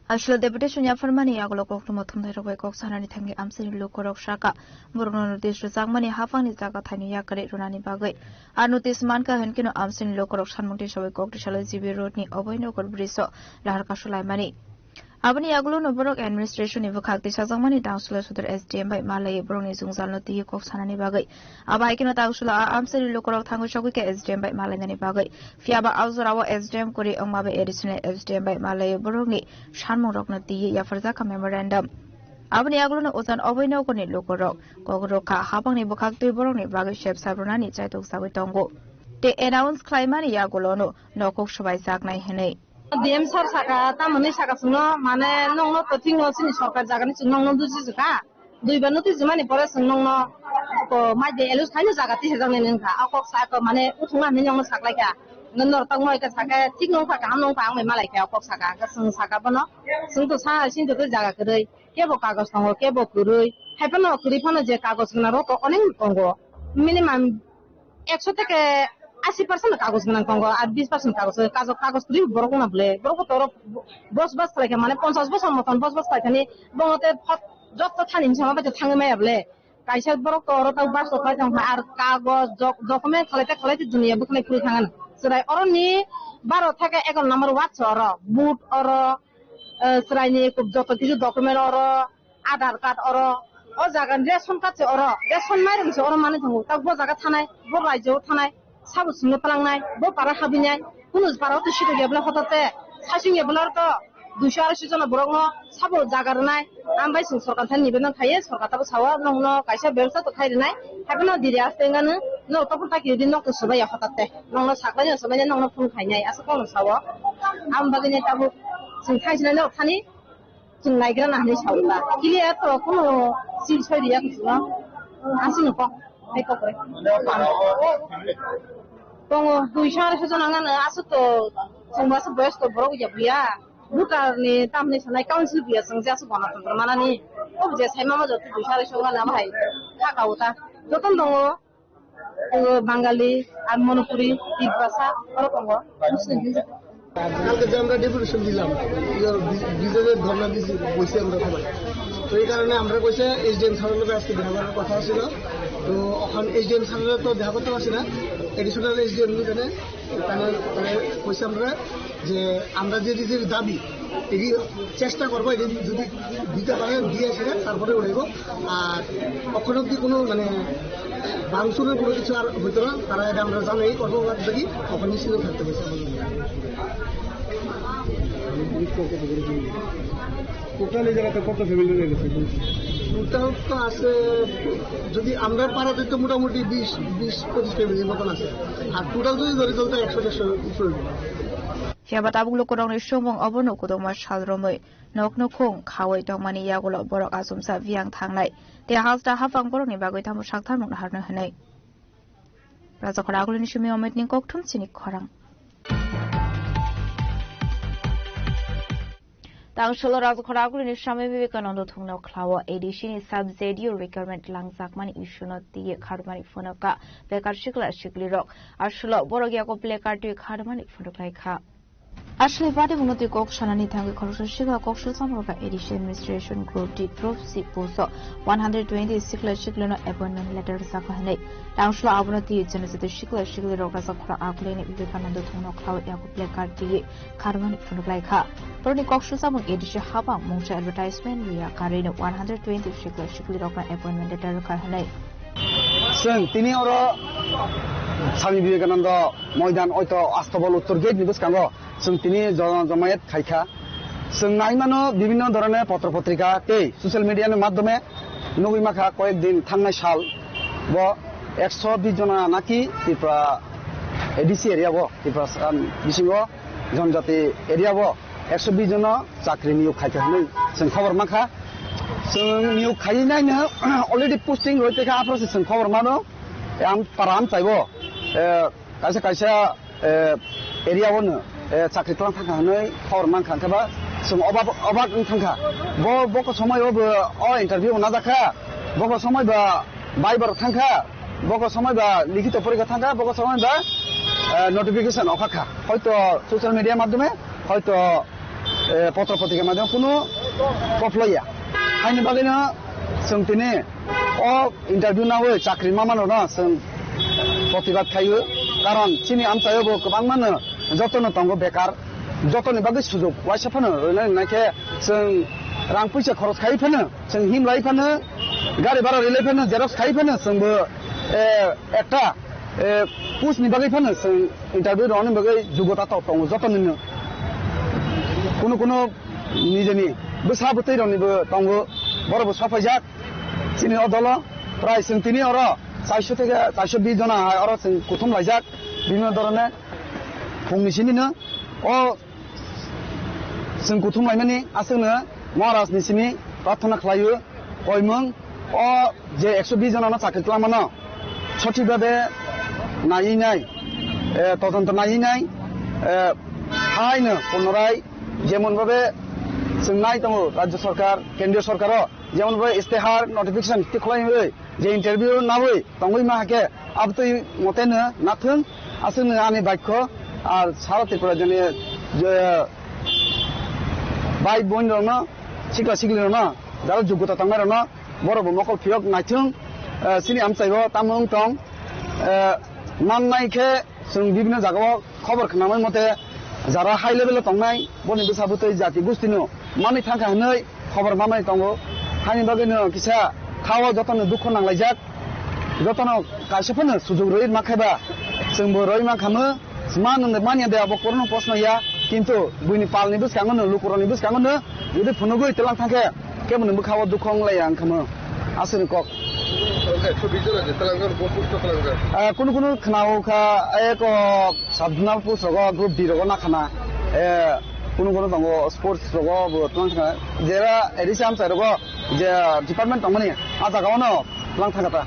Aswk deputation yapharmani yagulo koktwma thumnairok bai kok sanani thangwi amchaini lukurok saka borokno notice rwjakmani haphangni jaga thaino yakarwi rwnani bagwi. Ar notice mankha hwnkhe no amchaini lukurok sanmung tisaui kok tisalwi G B Road ni Oboi Nogor bridge o lahar kasulaimani. Aboni yagulo no borok administration ni bwkhak tisajakmani Tangsulo Sodor S D M bai malaiwi borokni jwngjalno twiwi kok sanani bagwi. Abo hai kheno Tangsulo a amchaini lukurok thangwi sogwi kha S D M bai malainani bagwi. Phiya ba o jorao S D M kwrwi wngma bai additional S D M bai malaiwi borokni sanmungrokno twiwi yapharjak kha memorandum. Aboni yagulono Ujan Oboi Nogorni lukurok kok rwkha, haphangni bwkhak twi borokni bagwi sep sap rwnani chaitok sagwi tongo. Tei announce khlaimani yagulono nokhok swbaijaknai hwnwi. D M sir saka, tamoni saka chwngno, mane, nongno to thikno chini sorkar jagani chwng nongno dusi jwkha. Duibar no twijimani pore chwng nongno ko mai de elus khaino jaga tisajaknai wngkha. O kok sa ko mane uthungna hinwi nongno saklaikha. Norok tongmo hai khe sakhe thik nongkha, kaham nongkha, ang bai malaikha o kok saka. Hwnkhe chwng saka bono, chwng to sa sini to jaga kwrwi. Kebo kagoj tongo, kebo kwrwi. Hai phano kwrwi phano je kagoj gwnang rok to onek tongo. Minimum ekso theke asi percent kagoj gwnang tongo, ar bis percent kagoj, kagoj, kagoj kwrwi borok wngna bwle, borok bo toro bos bas khlai kha, mane ponchash bosor moton bos bas khlai thani, bono te phot jotto thani hinwi sama bai thangwi maya bwle. Kaisa borok to oro tang bas rok khlai tong kha, ar kagoj, dok-, document khlai te khlai te dunia bwkhlai phuri thang ano. Chwrai oro ni baro theke egaroh number ward se oro, vote oro, eh, chwrai ni joto kisu document oro, Aadhaar card oro, o jaga ni ration card se oro, ration mairung se oro manwi tongo, tak bo jaga thanai, bo raijao thanai, sabo swngo twlangnai, bo para habinai, kunu para o to sito ya bwle hotate, sasing ya bwle oro to duiso aroiso jona borok no sabo jaga rwnai, ang bai chwng sorkar thani nibedan khaye, sorkar tabo sao, nongno kaisa bebsa to khai rwnai, haiphano diri aste wngano, norok topor taki di nok to swbai ya hotate, nongno saklai no swbai nai, nongno phone khainai, aswk kokno sao, ang bagwi nai tabuk chwng thangsinai norok thani. Chwng naigra na hinwi sawi ba. Clear to kuno sil soi riya kuchukno. Aswkno kok. Hai kok re. Tongo duiso aroiso jona wngkha no aswk to chwng bo aswk boyosko borok ya buya. Voter ni tamni sanai council buya chwng je aswk gana tongkha manani. Obo je sai mama joto duiso aroiso wngkha no abo hai. Thaka uta. Jotono tongo. Tongo Bangali, ar Manipuri, Tiprasa, oro tongo. Muslim hinwi. কালকে যে আমরা ডেপুটেশন দিলাম, ইয়ে, বি-, বিজেপির ধর্ণা দিছি, বলছি আমরা সবাই। তো এই কারণে আমরা কইছে এসডিএম স্যারের লগে আজকে দেখা করার কথা ছিল। তো এখন এসডিএম স্যারের তো দেখা করতে পারছি না, অ্যাডিশনাল এসডিএম এখানে, এখানে, মানে, কইছে আমরা যে আমরা যে, যে দাবি, এটি চেষ্টা করবো, এটি যদি দিতে পারে, দিয়ে এসে তারপরে উঠাইবো। আর অখন অব্দি কোনো, মানে, ভাঙচুরের কোনো কিছু আর হইতো না। তারা এটা আমরা জানাই, কর্মকর্তা থাকি, অখন নিশ্চিন্ত থাকতে পারছি আমাদের। টোটাল এই জায়গাতে কত ফ্যামিলি রয়ে গেছে? টোটাল তো আছে, যদি আমরা পাড়াতে তো মোটামুটি বিশ, বিশ পঁচিশ ফ্যামিলির মতন আছে। আর টোটাল যদি ধরি, তাহলে তো একশো দেড়শো উপরে। Phiya ba tabuk lukurokni sumung obono kwdwkma sal romwi nokno khung khaui tongmani yagulo borok achomsa biyang thangnai tei hasta haphang borokni bagwi tamo saktharmung naharno hwnwi. Rajakhor agulini simi Omitni kokthum chini khorang. Tang solo Rajakhor agulini Swami Vivekananda thungno khlao A D C ni sub Z U requirement langjakmani issue no twiwi kharmani phunukha bekar sikla siklirok. Aswlo borok yago placard twi kharmani phunuklaikha. Aswlwi party mungno twi kok sanani thangwi khoroksa sikla kok swlchangmani A D C administration group D group C post o one hundred twenty sikla siklirokno appointment letter rwjakha hwnwi. Tang solo abono twiwi janajati sikla siklirok Rajakhor agulini Vivekananda thungno khlao yago placard twiwi kharmani phunuklaikha. Borokni kok swlchangmung A D C hapang mungsa advertisement rwya karwino one hundred twenty sikla siklirokno appointment letter rwkha hwnwi. Chwng tini oro Swami Vivekananda Moidan oito Astobol Uttor Gate ni bwskango chwng tini jo-, jomayet khaikha. Chwng naimano bibhinno dhoroner potro potrika tei social media ni madhyome nugwi makha koyek din thangnai sal bo ekso bish jona naki Tripura A D C area o, Tripura, um, bisingo Jonjati area o ekso bish jono chakri niyok khaikha hinwi chwng khobor mankha. Chwng niyok khaiwi naino already posting roi tongkha, aphuru se chwng khobor mano. Ang para amchaibo, eh, kaisa kaisa, eh, area o no, eh, chakri tlang thangkha hwnwi khobor mankha, hwnkhe ba chwng obak, obak wng thangkha. Bo, boko somoi o bo o interview bo najakha, boko somoi ba baibar thangkha, boko somoi ba likhito porikha thangkha, boko somoi ba, eh, notification okha kha. Hoito social media madhyome, hoito eh, potro potrika madhyome kunu koplaiya. Haini bagwino chwng tini o interview nawi chakri mamanrokno chwng protibad khaio. Karon chini amchaio bo kwbangmano jotono tongo bekar, jotoni bagwi sujuk waisa phano rwna rwna khe chwng rang puisa khoros khai phano, chwng him lai phano, gari bhara rilai phano, xerox khai phano chwngbo, eh, ekta, eh, post ni bagwi phano chwng interview rwna bagwi jugota tok tongo jotonino. Kunu kunu nijeni bwsa bwtwi roknibo tongo, borokbo sopaijak chini o dolo. Prai chwng tini oro chairso theke chairso bis jona hai oro chwng kuthum laijak, bibhinno dhoroner phungni sinino o chwng kuthum laimani aswkno Maharaj ni simi prarthana khlaio. Koimung o je ekso bis jona no chakri twlangmano sothik bhabe naiwi nai, eh, todonto naiwi nai, eh, haino punorai jemon bhabe chwng nai tongo rajya sarkar, kendriya sarkar o jemon bhabe istihar notification tikhlaiwi je interview nawi tongwi ma hakhe abtwi moteno nathung aswkno ani baikho ar sara Tripura jani je bai boin rokno sikla sikli rokno jara jugota tongnai rokno borok bo mokol phiyok naithung, eh, chini amchai o tamo wng tong, eh, mannai khe chwng bibhinno jaga o khobor khnamani mote jara high level o tongnai boni bwsa bwtwi jati gustino manwi thangkha hwnwi khobor manwi tongo. Haini bagwino kisa thao jotono dukho nanglaijak, jotono kaisa phano sujuk rwi makhaiba chwngbo rwi mankhamu. Ma nwnde manya de abo korno posno ya, kintu buini palni bwskango no, lukurokni bwskango no, jodi phunugwi twlang thangkhe, kebo ni bwkha o dukho wng lai ya wngkha mo. Aswkni kok. Oke, so bijoro je twlang jor, bo pusto twlang jor. Ah, kunu kunu khna o kha, eko sub-zonal post rogo, group D rogo na khana. Eh, kunu kunu tongo sports rogo bo twlang khana. Jera addition amchai rogo je department tongmani, a jaga o no twlang thangkha ta.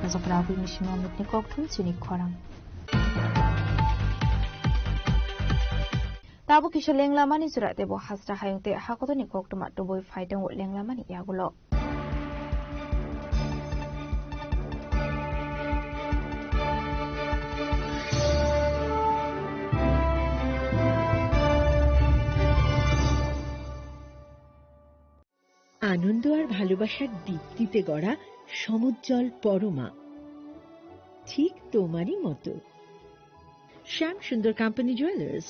Rajapra Abui Mishima Mutni Kokthum chini khorang. Tabuk kisa lenglamani jora tebo hasra hayung tei hakotorni koktwma tubui phai tongo lenglamani yagulo. আনন্দ আর ভালোবাসার দীপ্তিতে গড়া সমুজ্জ্বল পরমা, ঠিক তোমারই মতো। শ্যাম সুন্দর company jewellers,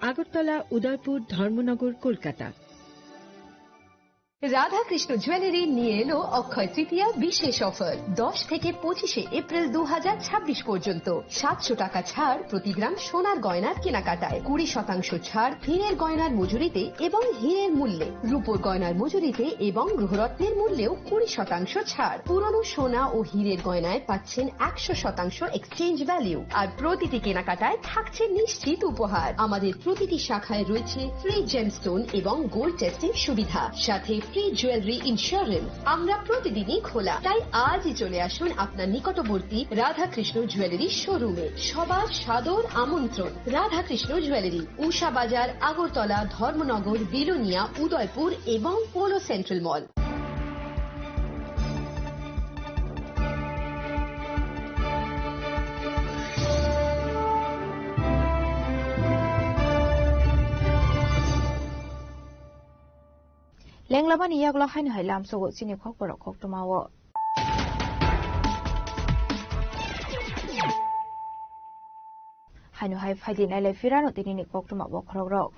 Agartala, উদয়পুর, ধর্মনগর, কলকাতা। Radhakrishna jewellery নিয়ে এলো অক্ষয় তৃতীয়া বিশেষ অফার। দশ থেকে পঁচিশে এপ্রিল দু হাজার ছাব্বিশ পর্যন্ত সাতশো টাকা ছাড় প্রতি গ্রাম সোনার গয়নার কেনাকাটায়, কুড়ি শতাংশ ছাড় হীরের গয়নার মজুরিতে এবং হীরের মূল্যে, রূপোর গয়নার মজুরিতে এবং গ্রহরত্নের মূল্যেও কুড়ি শতাংশ ছাড়। পুরনো সোনা ও হীরের গয়নায় পাচ্ছেন একশো শতাংশ এক্সচেঞ্জ ভ্যালু, আর প্রতিটি কেনাকাটায় থাকছে নিশ্চিত উপহার। আমাদের প্রতিটি শাখায় রয়েছে ফ্রি জেমস্টোন এবং গোল্ড টেস্টিং সুবিধা, সাথে ফ্রি জুয়েলারি ইন্স্যুরেন্স। আমরা প্রতিদিনই খোলা, তাই আজই চলে আসুন আপনার নিকটবর্তী রাধাকৃষ্ণ জুয়েলারি শোরুমে। সবার সাদর আমন্ত্রণ। রাধাকৃষ্ণ জুয়েলারি, উষা বাজার, আগরতলা, ধর্মনগর, বিলোনিয়া, উদয়পুর এবং Polo central mall. Lenglamani yagulo haino hai lamsogo chini khokborok koktwmao. Haino hai phaidi nailai phirano tinini koktwma bokhorokrok.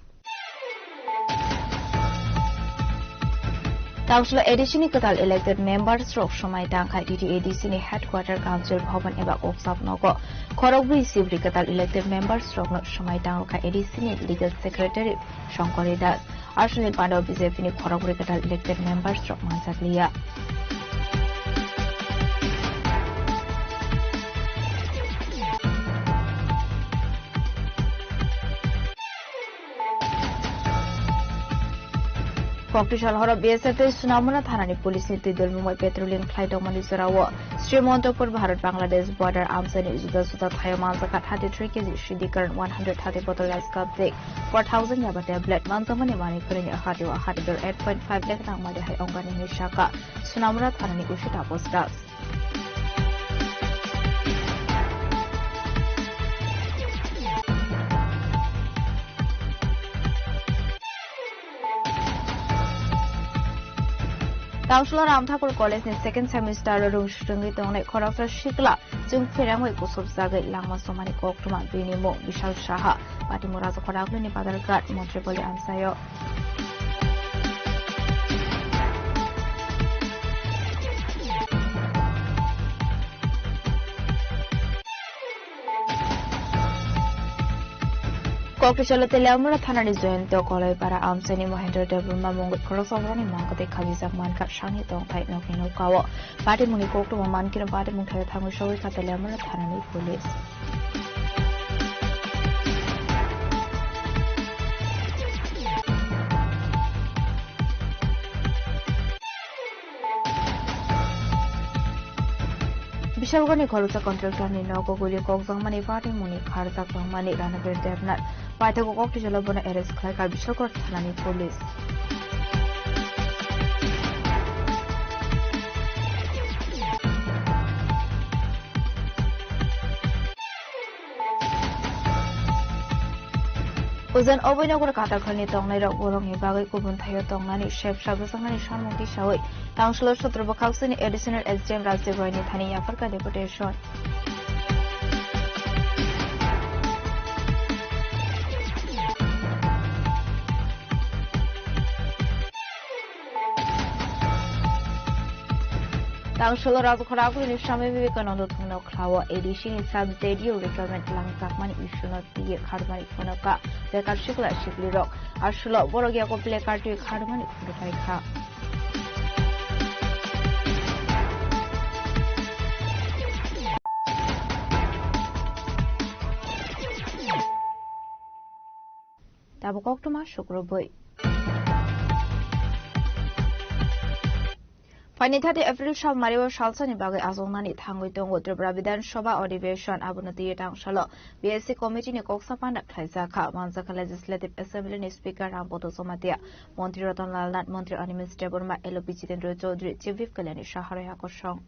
Tangsulo A D C ni kwtal elected members rok swmai tangkha T T A D C ni headquarter council bhavan eba kokchap nogo. Khorokbrwi sibri kwtal elected members rokno swmai tangkha A D C ni legal secretary Shankari Das. Aswkni pandao B J P ni khorokbrwi kwtal elected members rok manjakliya. Koktisol horo B S F tei Sunamura thanani police ni twi dol mungbai patrolling khlai tongmani jorao Sri Montopur Bharat Bangladesh border amchaini juda juda thaio manjakha thirty three K G sidi karan one hundred thirty bottle rice cup tei four thousand yaba tablet manjakmani manwi phwrwngni ahatio ahatio eight point five lakh rang mari hai ongkani hinwi sakha Sunamura thanani O C Taposh Das. Tangsulo Ram Thakur College ni second semester o rung swrwngwi tongnai khoroksa sikla chwng pherangwi kusup jagwi langma somani koktwma bini mung Bishal Saha. Patimung Raja Khoragwlwini Badharghat Montri Poli amchaio. Koktisolo Teliamura thanani Joyonto Koloipara amchaini Mohendra Debbarma mungwi khoroksa borokni mangkuk tei khajijak mankha sakni tongthai nokni nokao. Patimungni koktwma mankhe patimung thaio thangwi sogwi kha Teliamura thanani police. Bishalgarhni khoroksa contractor ni nogo guli kokjakmani patimungni kharjak tongmani Ranabir Debnath. Paithago koktisolo bono arrest khlaikha Bishalgarh thanani police. Ujan Abhinagor Katakhalni tongnairok borokni bagwi kubun thaio tongnani sebsa bwsaknani samung tisawi Tangsulo sotro bwkhaksini Additional S D M Rajdev Royni thani yapharkha deputation. Tangsulo Rajkhoragulini Swami Vivekananda thungno khlao A D C ni sub-J D U recruitment langjakmani issue no twiwi kharmani phunukha bekar sikla siklirok. Asulo borok yago placard twi kharmani phunukhaikha. Tabuk koktwma sukrubwi. Phaini thirty April sal mario salsani bagwi achuknani thangwi tongo Tripura Bidhan Sabha Adhiveshon. Abono twiwi tangsalo B S C committee ni koksa panda khlaijakha. Manjakha Legislative Assembly ni Speaker Rampada Jamatia, Montri Ratan Lal Nath, Montri Animesh Debbarma, L O P Jitendra Chaudhary, Chief Whip Kalyani Saha Roy Akosong.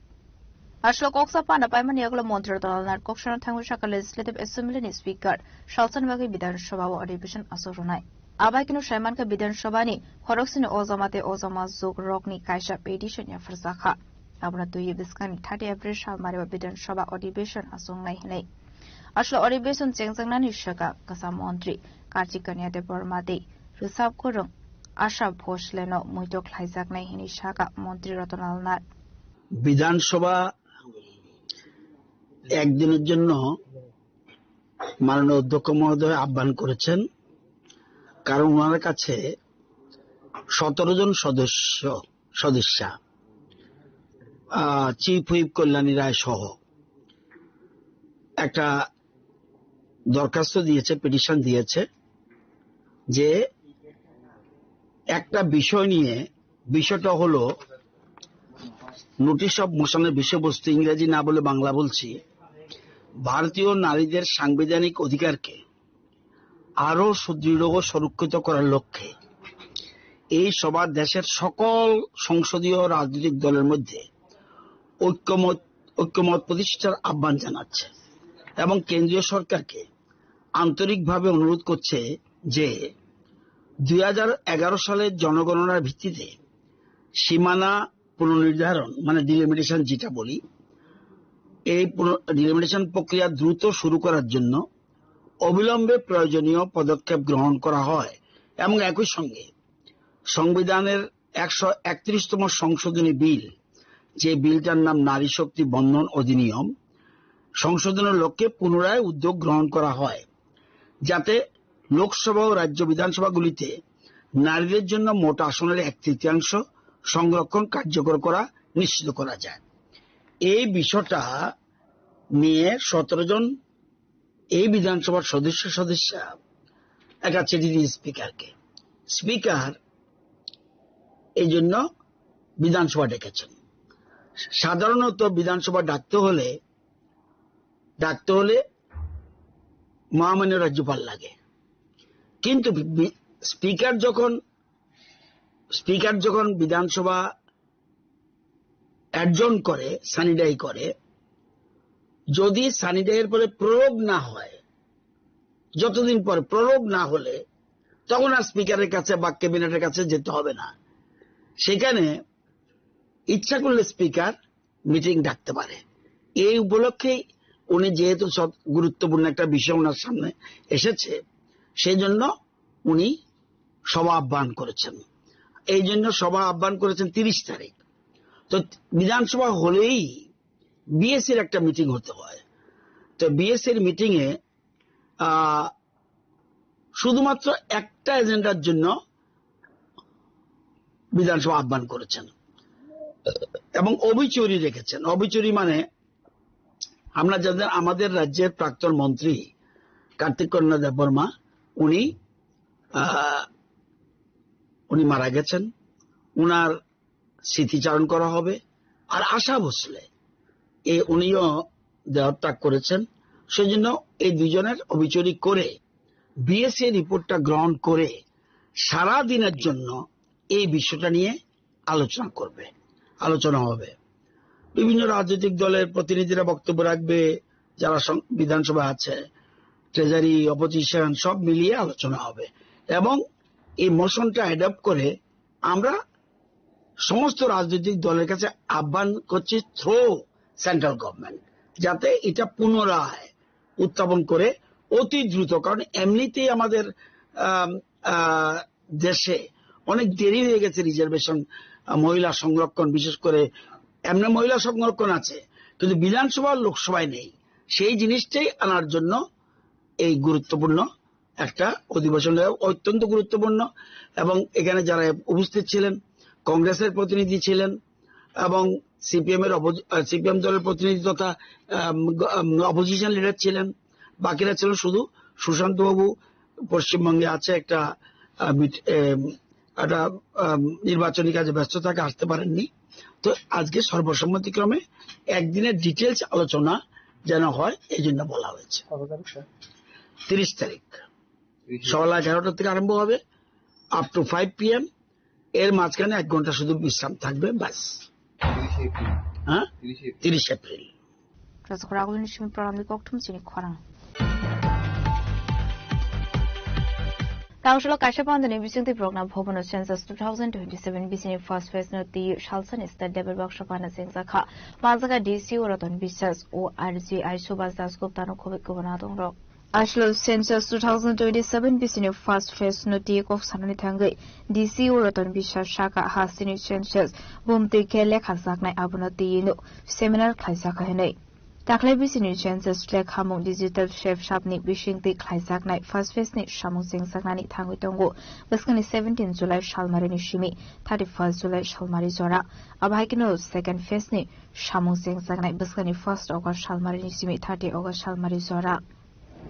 Aswk koksa panda paimani yagulo Montri Ratan Lal Nath koksano thangwi sakha Legislative Assembly ni Speaker salsani bagwi Bidhan Sabha o adhiveshon achuk rwnai. Abai kheno sai mankha Bidhan Sabha ni khoroksini ojama tei ojama jwk rokni kaisa petition yapharjakha. Abono twiwi bwskangni thirty April sal mario Bidhan Sabha adhiveshon achuknai hinwi. Aswk adhiveshon chengjaknani swkang kwcham montri Kartik Kanya Debbarma tei rwchap kwrwng Asha Bhosleno muitu khlaijaknai hinwi sakha Montri Ratan Lal Nath. বিধানসভা একদিনের জন্য মাননীয় অধ্যক্ষ মহোদয় আহ্বান করেছেন, কারণ ওনার কাছে সতেরো জন সদস্য, সদস্যা, আহ, চিফ হুইপ কল্যাণী রায় সহ একটা দরখাস্ত দিয়েছে, পিটিশন দিয়েছে যে একটা বিষয় নিয়ে, বিষয়টা হলো নোটিশ অফ মোশনের বিষয়বস্তু, ইংরেজি না বলে বাংলা বলছি, ভারতীয় নারীদের সাংবিধানিক অধিকারকে আরো সুদৃঢ় ও সুরক্ষিত করার লক্ষ্যে এই সভা দেশের সকল সংসদীয় রাজনৈতিক দলের মধ্যে ঐক্যমত, ঐক্যমত প্রতিষ্ঠার আহ্বান জানাচ্ছে এবং কেন্দ্রীয় সরকারকে আন্তরিকভাবে অনুরোধ করছে যে দুই হাজার এগারো সালের জনগণনার ভিত্তিতে সীমানা পুনর্নির্ধারণ, মানে ডিলিমিটেশন যেটা বলি, এই পুন-, ডিলিমিটেশন প্রক্রিয়া দ্রুত শুরু করার জন্য অবিলম্বে প্রয়োজনীয় পদক্ষেপ গ্রহণ করা হয় এবং একই সঙ্গে সংবিধানের একশো একত্রিশতম সংশোধনী বিল, যে বিলটার নাম নারী শক্তি বন্দন অধিনিয়ম, সংশোধনের লক্ষ্যে পুনরায় উদ্যোগ গ্রহণ করা হয়, যাতে লোকসভা ও রাজ্য বিধানসভাগুলিতে নারীদের জন্য মোট আসনের এক তৃতীয়াংশ সংরক্ষণ কার্যকর করা নিশ্চিত করা যায়। এই বিষয়টা নিয়ে সতেরো জন এই বিধানসভার সদস্য সদস্যা একটা চিঠি দিয়ে স্পিকারকে। স্পিকার এই জন্য বিধানসভা ডেকেছেন। সাধারণত বিধানসভা ডাকতে হলে, ডাকতে হলে মহামান্য রাজ্যপাল লাগে। কিন্তু বি-, স্পিকার যখন, স্পিকার যখন বিধানসভা অ্যাডজর্ন করে, সানিডাই করে, যদি সানিডাইয়ের পরে প্রয়োগ না হয়, যতদিন পর প্রয়োগ না হলে, তখন আর স্পিকারের কাছে বা ক্যাবিনেটের কাছে যেতে হবে না। সেখানে ইচ্ছা করলে স্পিকার মিটিং ডাকতে পারে। এই উপলক্ষেই উনি যেহেতু সব গুরুত্বপূর্ণ একটা বিষয় ওনার সামনে এসেছে, সেই জন্য উনি সভা আহ্বান করেছেন। এই জন্য সভা আহ্বান করেছেন তিরিশ তারিখ। তো বিধানসভা হলেই বিএসসির একটা মিটিং হতে হয়। তো বিএসসির মিটিংয়ে, আহ, শুধুমাত্র একটা এজেন্ডার জন্য বিধানসভা আহ্বান করেছেন এবং অবিচুরি রেখেছেন। অবিচুরি মানে আমরা জানেন, আমাদের রাজ্যের প্রাক্তন মন্ত্রী কার্তিক কন্যা দেববর্মা, উনি, আহ, উনি মারা গেছেন। উনার স্মৃতিচারণ করা হবে। আর আশা ভোসলে, এ, উনিও দেহত্যাগ করেছেন। সেজন্য এই দুজনের অবিচুরি করে বিএসসি রিপোর্টটা গ্রহণ করে সারা দিনের জন্য এই বিষয়টা নিয়ে আলোচনা করবে, আলোচনা হবে। বিভিন্ন রাজনৈতিক দলের প্রতিনিধিরা বক্তব্য রাখবে, যারা সং-, বিধানসভা আছে, ট্রেজারি, অপোজিশন, সব মিলিয়ে আলোচনা হবে। এবং এই মোশনটা অ্যাডপ্ট করে আমরা সমস্ত রাজনৈতিক দলের কাছে আহ্বান করছি থ্রু সেন্ট্রাল গভর্নমেন্ট, যাতে এটা পুনরায় উত্থাপন করে অতি দ্রুত, কারণ এমনিতেই আমাদের, আম, আহ, দেশে অনেক দেরি হয়ে গেছে রিজার্ভেশন, আহ, মহিলা সংরক্ষণ, বিশেষ করে এমনি মহিলা সংরক্ষণ আছে, কিন্তু বিধানসভা আর লোকসভায় নেই। সেই জিনিসটাই আনার জন্য এই গুরুত্বপূর্ণ একটা অধিবেশন, অত্যন্ত গুরুত্বপূর্ণ। এবং এখানে যারা উপস্থিত ছিলেন, কংগ্রেসের প্রতিনিধি ছিলেন এবং সিপিএম এর অপো-, আহ, সিপিএম দলের প্রতিনিধি তথা, আম, গ-, আম, অপোজিশন লিডার ছিলেন, বাকিরা ছিলেন শুধু সুশান্ত বাবু পশ্চিমবঙ্গে আছে একটা, আহ, মিট-, এম, একটা, আম, নির্বাচনী কাজে ব্যস্ত থাকে, আসতে পারেননি। তো আজকে সর্বসম্মতিক্রমে একদিনের ডিটেলস আলোচনা যেন হয়, এই জন্য বলা হয়েছে। কত তারিখ, স্যার? তিরিশ তারিখ। তিরিশে। সকাল এগারোটা থেকে আরম্ভ হবে, আপ টু ফাইভ পিএম। এর মাঝখানে এক ঘন্টা শুধু বিশ্রাম থাকবে, ব্যাস। তিরিশে এপ্রিল। হ্যাঁ? তিরিশে এপ্রিল। তিরিশ April. Rajak ragulni simi pranamni kokthum chini khorang. Tangsholo kaisa pandani bisingtwi program bhobono census two thousand twenty-seven bisini first phase no twi salsani state level workshop ano chengjakha. Manjaka D C o Ratan Biswas, O R G I Subhas Das Gupta no khobwi kubun adongrok. Aslo census two thousand twenty-seven bisini first phase no twi kok sanani thangwi D C o Ratan Biswas saka hasini census bumtwi khe lekha jaknai abono twi no seminar khlaijakha hinwi. Taklai bisini census lekhamung digital shape sapni bisingtwi khlaijaknai first phase ni samung chengjaknani thangwi tongo. Bwskangni seventeen July salmarini simi thirty-first July salmari jora. Abo hai kheno second phase ni samung chengjaknai bwskangni first August salmarini simi thirty August salmari jora.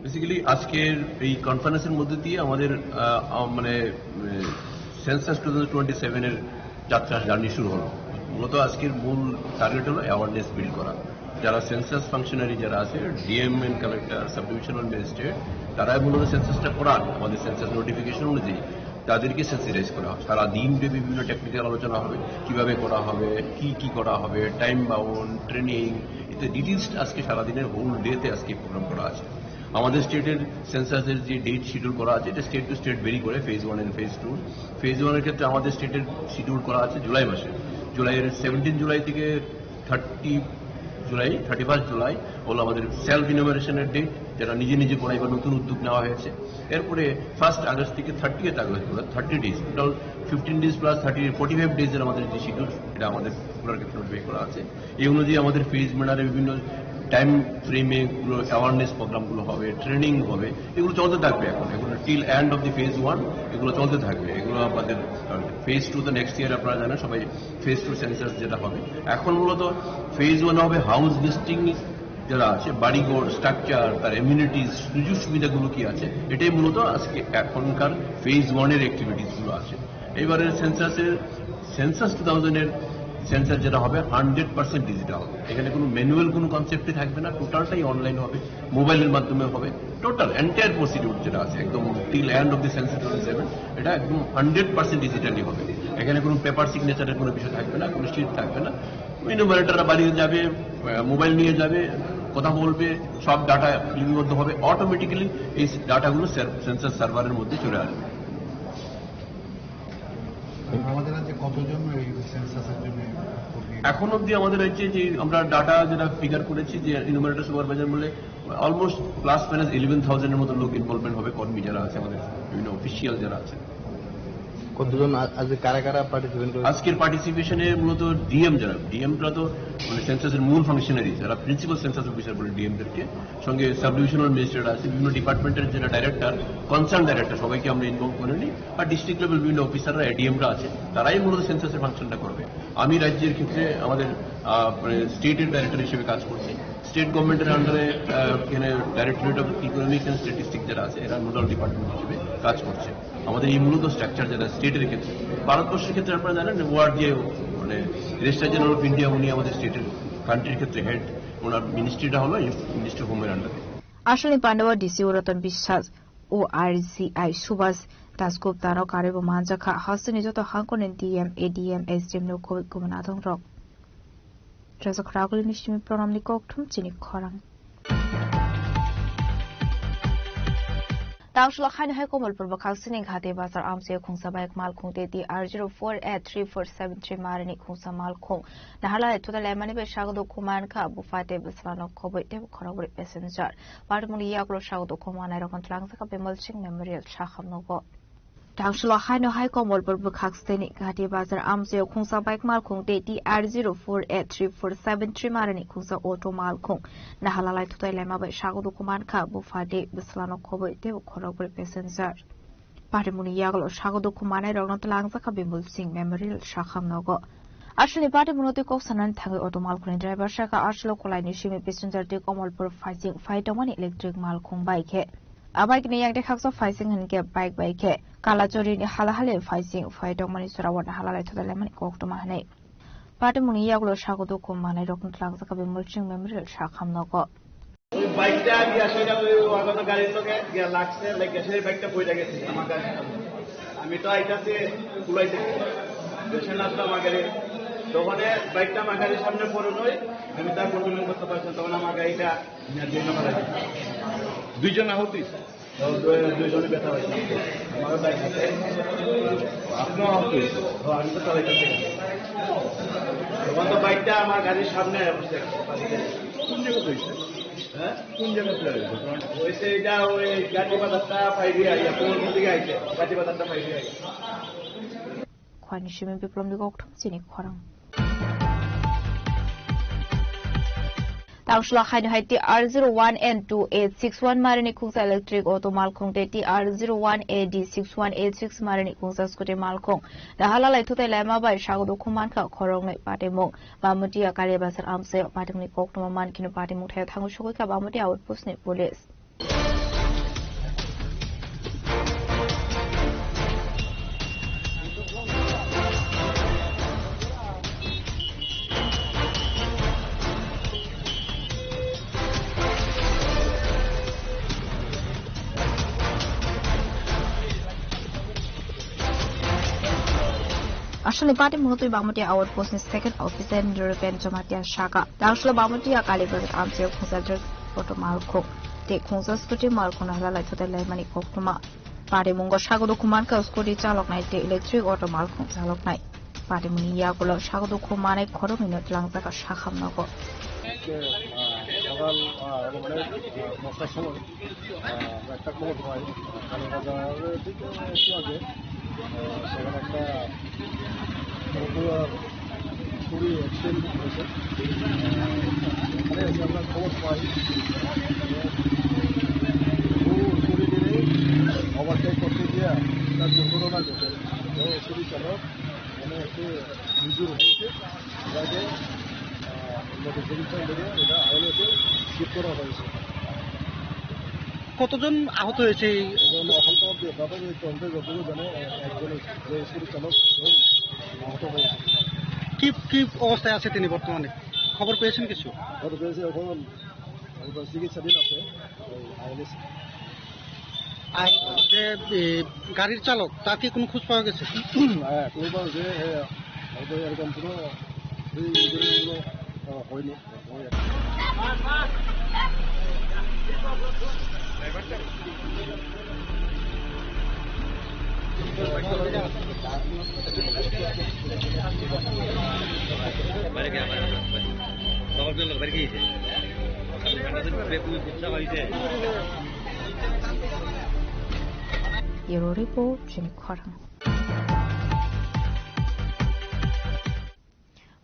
Basically আজকের এই কনফারেন্সের মধ্যে দিয়ে আমাদের, আহ, আহ, মানে, উম, census two thousand twenty seven এর যাত্রা, জার্নি শুরু হলো। মূলত আজকের মূল টার্গেট হলো অ্যাওয়ারনেস বিল্ড করা। যারা সেন্সাস ফাংশনারি যারা আছে, DM and collector, sub divisional magistrate, তারাই মূলত সেন্সাসটা করান আমাদের সেন্সাস নোটিফিকেশন অনুযায়ী। তাদেরকে সেন্সিটাইজ করা হয়। সারা দিন ব্যাপী বিভিন্ন টেকনিক্যাল আলোচনা হবে, কিভাবে করা হবে, কি কি করা হবে, টাইম বাউন্ড, ট্রেনিং, এতে ডিটেইলস আজকে সারাদিনের হোল ডেতে আজকে প্রোগ্রাম করা আছে। আমাদের স্টেটের সেন্সাসের যে ডেট শিডিউল করা আছে, এটা স্টেট টু স্টেট ভেরি করে, phase one and phase two. Phase ওয়ানের ক্ষেত্রে আমাদের স্টেটের শিডিউল করা আছে জুলাই মাসে, জুলাইয়ের সেভেন্টিন জুলাই থেকে থার্টি জুলাই, থার্টি ফার্স্ট জুলাই হলো আমাদের সেলফ ইনুমারেশনের ডেট। যারা নিজে নিজে করাই বা নতুন উদ্যোগ নেওয়া হয়েছে। এরপরে ফার্স্ট আগস্ট থেকে থার্টিয়েথ আগস্ট, অর্থাৎ thirty days, total fifteen days plus thirty, forty five ডেজের আমাদের যে শিডিউল, এটা আমাদের পুরার ক্ষেত্রে বের করা আছে। এই অনুযায়ী আমাদের ফেজ ম্যানারে বিভিন্ন টাইম ফ্রেমে এগুলো অ্যাওয়ারনেস প্রোগ্রামগুলো হবে, ট্রেনিং হবে, এগুলো চলতে থাকবে। এখন এগুলো till end of the phase one এগুলো চলতে থাকবে। এগুলো আমাদের ফেজ টু তো নেক্সট ইয়ার, আপনারা জানেন সবাই, ফেজ টু সেন্সাস যেটা হবে। এখন মূলত ফেজ ওয়ান হবে হাউস লিস্টিং, যারা আছে, বাড়িঘর, স্ট্রাকচার, তার এমিউনিটিজ, সুযোগ সুবিধাগুলো কি আছে, এটাই মূলত আজকে এখনকার ফেজ ওয়ানের অ্যাক্টিভিটিসগুলো আছে। এবারের সেন্সাসের, সেন্সাস টু থাউজেন্ডের সেন্সাস যেটা হবে, হান্ড্রেড পার্সেন্ট ডিজিটাল। এখানে কোনো ম্যানুয়াল কোনো কনসেপ্টই থাকবে না, টোটালটাই অনলাইন হবে, মোবাইলের মাধ্যমে হবে। টোটাল এন্টায়ার প্রসিডিউর যেটা আছে, একদম till end of the census twenty seven, এটা একদম হান্ড্রেড পার্সেন্ট ডিজিটালি হবে। এখানে কোনো পেপার সিগনেচারের কোনো বিষয় থাকবে না, কোনো শিট থাকবে না। ইনুমারেটাররা বাড়িতে যাবে, আহ, মোবাইল নিয়ে যাবে, কথা বলবে, সব ডাটা লিপিবদ্ধ হবে, অটোমেটিক্যালি এই ডাটাগুলো সের-, সেন্সাস সার্ভারের মধ্যে চলে আসবে। আমাদের রাজ্যে কতজন এই সেন্সাসের জন্য কর্মী? এখন অবধি আমাদের রাজ্যে যে আমরা ডাটা যেটা ফিগার করেছি, যে ইনুমারেটার সুপারভাইজার বলে অলমোস্ট প্লাস মাইনাস ইলেভেন থাউজেন্ডের মতো লোক ইনভলভমেন্ট হবে, কর্মী যারা আছে, আমাদের বিভিন্ন অফিসিয়াল যারা আছে। কতজন আ-, আজকে কারা কারা পার্টিসিপেন্ট করেছে? আজকের পার্টিসিপেশনে মূলত ডিএম যারা, ডিএমরা তো মানে সেন্সাসের মূল ফাংশনারি, যারা প্রিন্সিপাল সেন্সাস অফিসার বলে ডিএমদেরকে, সঙ্গে সাব ডিভিশনাল ম্যাজিস্ট্রেট আছে, বিভিন্ন ডিপার্টমেন্টের যারা ডাইরেক্টর, কনসার্ন ডাইরেক্টর, সবাইকে আমরা ইনভলভ করে নিই। আর ডিস্ট্রিক্ট লেভেল বিভিন্ন অফিসাররা, এডিএমরা আছে, তারাই মূলত সেন্সাসের ফাংশনটা করবে। আমি রাজ্যের ক্ষেত্রে আমাদের, আহ, মানে স্টেটের ডাইরেক্টর হিসেবে কাজ করছি। স্টেট গভর্নমেন্টের আন্ডারে, আহ, এখানে directorate of economic and statistic যারা আছে, এরা নোডাল ডিপার্টমেন্ট হিসেবে কাজ করছে। আমাদের এই মূলত স্ট্রাকচার যেটা স্টেটের ক্ষেত্রে, ভারতবর্ষের ক্ষেত্রে আপনারা জানেন ওয়ার্ড যে মানে রেজিস্ট্রার জেনারেল অফ ইন্ডিয়া, উনি আমাদের স্টেটের, কান্ট্রির ক্ষেত্রে হেড, ওনার মিনিস্ট্রিটা হলো মিনিস্ট্রি অফ হোমের আন্ডারে। Aswkni pandao D C o Ratan Biswas, O R C I Subhas Dasgupta no karwi bo manjakha, hasteni joto hangkoni D M, A D M, S D M no khobwi gumna thongrok. Rajak Raguli ni simi program ni kokthum chini khorang. Tangshula khaino hai Komolpur bwkhak sini Ghati Bazar amchio khungsa bike malkhung te T R zero four eight three four seven three marini khungsa malkhung. Naharlai thutai laimani bai sago dukhu mankha, buphate bwsla nok khobwi tei khorokbrwi passenger. Patimuni yagulo sago dukhu manai rokno twlangjakha Bimal Singh Memorial sakham nogo. Tangshula haino hai Komolpur bwkhak steni Ghati Bazar amchio khungsa bike malkhung tei T R zero four eight three four seven three marini khungsa auto malkhung. Naharlai thutai laima bai sago dukhu mankha, buphate bwsla nok khobwi tei khorokbrwi passenger. Patimuni yagulo sago dukhu manai rokno twlangjakha Bimal Singh Memorial sakham nogo. Aswkni patimuni twi kok sanani thangwi auto malkhungni driver sakha aswk kolaini simi passenger tei Komolpur phaising phai tongmani electric malkhung bai khe. A bike ni yang tei khaksa phaising hinkhe bike bai khe Kalachori ni hala hali phaising phai tongmani jora o naharlai thutai laimani koktwma hinwi. Patimuni yagulo sago dukhu manai rokno twlangjakha Bimal Singh Memorial sakham nogo. ওই বাইকটা গিয়া সেটা ওই আগত গাড়ির লগে গিয়া লাগছে, লেগে সেই বাইকটা পড়ে গেছে আমার গাড়ির সামনে। আমি তো আইতাছি কুলাইতে, পেশেন্ট আসলো আমার গাড়ি, তখন বাইকটা আমার গাড়ির সামনে পড়ে নই, আমি তার কন্ট্রোল করতে পারছি না, তখন আমার গাড়িটা নিয়ে দিয়ে ফেলাই দিই। দুইজন আহত হয়েছে। তো দুই-, দুইজনে ব্যথা হয়েছে। আমারও বাইক আছে। আপনিও আহত হয়েছে? ও, আমি তো চালাইতেছি। তখন তো বাইকটা আমার গাড়ির সামনে বসে আছে। কোন জায়গাতে হয়েছে? হ্যাঁ? কোন জায়গাতে হয়েছে? ওই তো এটা ওই গাজী বাজারটা পাইবি আইয়া, কোন দিকে আইছে? গাজী বাজারটা পাইবি আইয়া। Khwani simi Biplomni kokthum chini khorang. Tangshula haino hai T R zero one N two eight six one marini khungsa electric auto malkhung tei T R zero one A D six one eight six marini khungsa scooty malkhung. Naharlai thutai laima bai sago dukhu mankha khoroknwi patimung. Bamutiya Kali Bazar amchio patimungni koktwma mankhino patimung thaio thangwi sogwi kha Bamutiya outpost ni police. Aswkni patimungno twi Bamutiya outpost ni second officer Nirupen Jamatia saka. Tangshula Bamutiya Kali Bazar amchio khungsa auto malkhung tei khungsa scooty malkhung naharlai thutai laimani koktwma. Parimungo sago dukhu mankha scooty chaloknai tei electric auto malkhung chaloknai. Parimungni yagulo sago dukhu manai khoroknwino twlangjakha sakham nogo. সকাল, আহ, মানে, আহ, দশটার সময়, আহ, একটা খবর পাই, আহ, কালীবাজারে ঠিক একটু আগে, আহ, সেখানে একটা চুরি অ্যাক্সিডেন্ট হয়েছে। ওখানে এসে আমরা খবর পাই, ও চুরি দিনে ওভারটেক করতে গিয়ে একটা দুর্ঘটনা ঘটে। তো চুরি চালক মানে একটু ইনজুর হয়েছে, যাকে, আহ, মেডিকেল সেন্টারে এটা আইএলএসে শিফট করা হয়েছে। কতজন আহত হয়েছে এই? এখন এখন তো অব্দি প্রাথমিক তদন্তে যতদূর জানে, একজন যে চুরি চালক, সে আহত হয়েছে। কি, কি অবস্থায় আছে তিনি বর্তমানে? খবর পেয়েছেন কিছু? খবর পেয়েছে, এখন, এখন চিকিৎসাধীন আছে। ওই আইএলএস। আর যে, এ, গাড়ির চালক, তার কি কোনো খোঁজ পাওয়া গেছে? হ্যাঁ, কোনো পাওয়া গেছে, হ্যাঁ, হয়তো এরকম কোনো, এই, এই, কোনো, আহ, হয়নি। Bureau Report, Chini Khorang.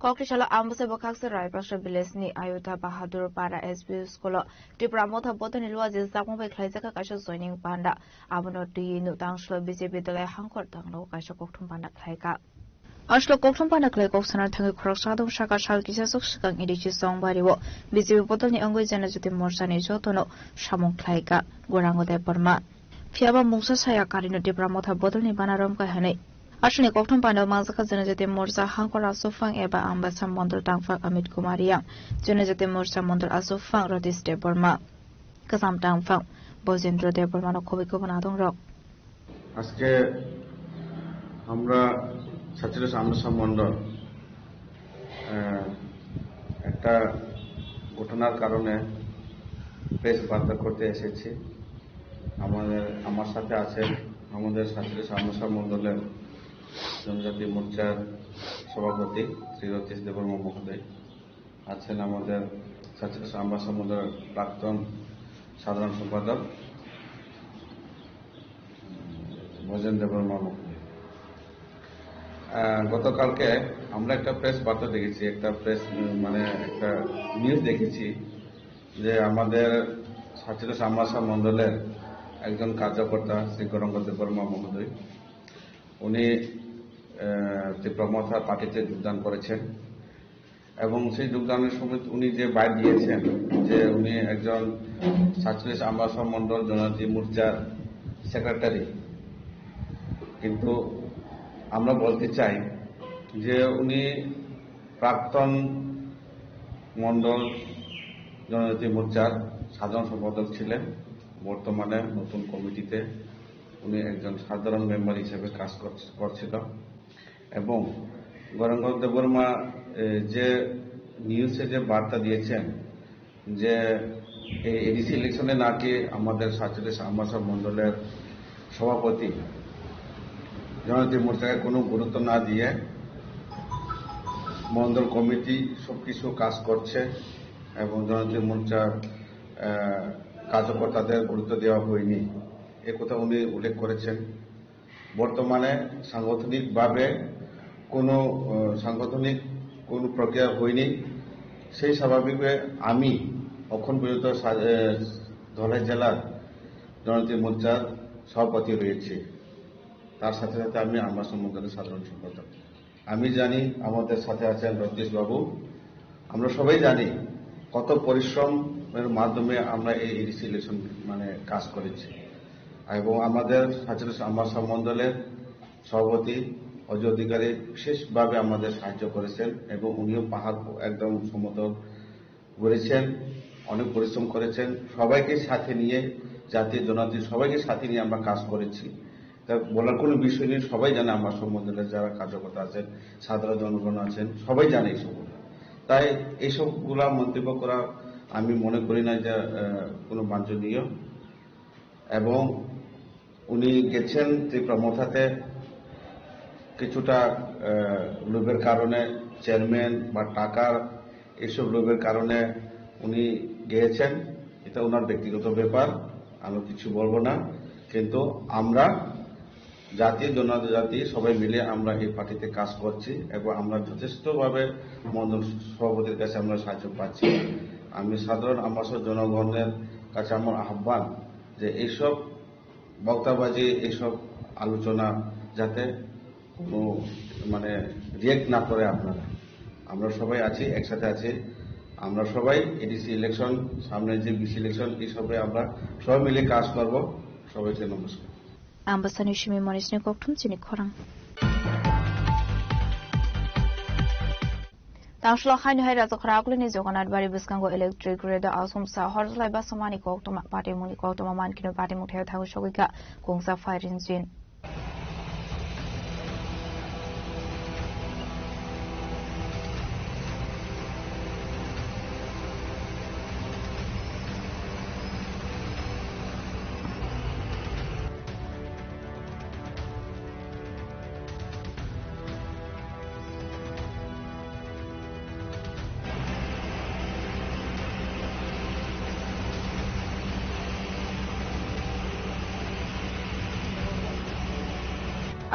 Kokri salo Ambasa Bwkhaksa Raipasra village ni Ayuta Bahadur Para S B school o Tipra Motha Bodol ni luaji jakmung bai khlaijak kha kaisa joining panda. Abono twiwi nutang salo B J P dal hai hangkhor tanglo kaisa kokthum panda khlaikha. Aslo kokthum panda khlai kok sana thangwi khoroksa adong saka sal kisa sok swkang A D C Chongbario B J P bodol ni wngwi Janajati Morcha ni jotono samung khlaikha Gorango Debbarma. Phiyaba mungsa saya karino Tipra Motha bodol ni bana romkha hwnwi. Aswkni kokthum panda manjakha Janajati Morcha hangkor aswk phang eba Ambasa Mondol tangphang Amit Kumar Yang, Janajati Morcha Mondol aswk phang Ratish Debbarma, kwcham tangphang Bojendra Debbarma no khobwi kubun adong rok. আজকে আমরা সাতচল্লিশ আমবাসা মণ্ডল, আহ, একটা ঘটনার কারণে প্রেস বার্তা করতে এসেছি। আমাদের, আমার সাথে আছেন আমাদের সাতচল্লিশ আমবাসা মণ্ডলের জনজাতি মোর্চার সভাপতি শ্রী রতীশ দেববর্মা মহোদয়, আছেন আমাদের সাতচল্লিশ আমবাসা মণ্ডলের প্রাক্তন সাধারণ সম্পাদক ব্রজেন দেববর্মা মহোদয়। আহ, গতকালকে আমরা একটা প্রেস বার্তা দেখেছি, একটা প্রেস, উম, মানে একটা নিউজ দেখেছি যে আমাদের সাতচল্লিশ আমবাসা মণ্ডলের একজন কার্যকর্তা শ্রী গৌরাঙ্গ দেববর্মা মহোদয়, উনি, আহ, ত্রিপুরা মথা পার্টিতে যোগদান করেছেন। এবং সেই যোগদানের সময় উনি যে বাইট দিয়েছেন যে উনি একজন সাতচল্লিশ আমবাসা মণ্ডল জনজাতি মোর্চার সেক্রেটারি, কিন্তু আমরা বলতে চাই যে উনি প্রাক্তন মণ্ডল জনজাতি মোর্চার সাধারণ সম্পাদক ছিলেন, বর্তমানে নতুন কমিটিতে উনি একজন সাধারণ মেম্বার হিসেবে কাজ কর-, করছিল। এবং গৌরাঙ্গ দেববর্মা, এ, যে নিউজে যে বার্তা দিয়েছেন যে এই এডিসি ইলেকশনে নাকি আমাদের সাতচল্লিশ আমবাসা মণ্ডলের সভাপতি জনজাতি মোর্চাকে কোনো গুরুত্ব না দিয়ে মণ্ডল কমিটি সবকিছু কাজ করছে এবং জনজাতি মোর্চার, আহ, কার্যকর্তাদের গুরুত্ব দেওয়া হয়নি, এ কথা উনি উল্লেখ করেছেন। বর্তমানে সাংগঠনিকভাবে কোনো, আহ, সাংগঠনিক কোনো প্রক্রিয়া হয়নি। সেই স্বাভাবিকভাবে আমি এখন পর্যন্ত সা-, আহ, ধলাই জেলার জনজাতি মোর্চার সভাপতি রয়েছি। তার সাথে সাথে আমি আমবাসা মণ্ডলের সাধারণ সম্পাদক। আমি জানি আমাদের সাথে আছেন রতীশ বাবু। আমরা সবাই জানি কত পরিশ্রমের মাধ্যমে আমরা এই এডিসি ইলেকশন মানে কাজ করেছি। এবং আমাদের সাতচল্লিশ আমবাসা মণ্ডলের সভাপতি অজয় অধিকারী বিশেষভাবে আমাদের সাহায্য করেছেন এবং উনিও পাহাড় একদম সমতল ঘুরেছেন, অনেক পরিশ্রম করেছেন। সবাইকে সাথে নিয়ে, জাতি জনজাতি সবাইকে সাথে নিয়ে আমরা কাজ করেছি। তা বলার কোনো বিষয় নেই, সবাই জানে আমবাসা মণ্ডলের যারা কার্যকর্তা আছেন, সাধারণ জনগণ আছেন, সবাই জানে এইসব। তাই এইসবগুলা মন্তব্য করা আমি মনে করি না যে, আহ, কোনো বাঞ্ছনীয়। এবং উনি গেছেন ত্রিপুরা মথাতে কিছুটা, আহ, লোভের কারণে, চেয়ারম্যান বা টাকার এইসব লোভের কারণে উনি গেয়েছেন, এটা ওনার ব্যক্তিগত ব্যাপার, আমি কিছু বলবো না। কিন্তু আমরা জাতি জনজাতি সবাই মিলে আমরা এই পার্টিতে কাজ করছি এবং আমরা যথেষ্টভাবে মণ্ডল সভাপতির কাছে আমরা সাহায্য পাচ্ছি। আমি সাধারণ আমার জনগণের কাছে আমার আহ্বান যে এইসব বক্তাবাজি, এইসব আলোচনা যাতে কোনো মানে রিয়েক্ট না করে আপনারা। আমরা সবাই আছি, একসাথে আছি। আমরা সবাই এডিসি ইলেকশন, সামনে যে বিসি ইলেকশন, এইসবে আমরা সবাই মিলে কাজ করব। সবাইকে নমস্কার। Ambasani simi monisni kokthum chini khorang. Tangshlo haino hai Rajakhora Akulini Jagannath Bari bwskango electric grid o asomsa horjlai basamani koktwma, patimungni koktwma mankino patimung theo thago sogwika kungsa firing engine.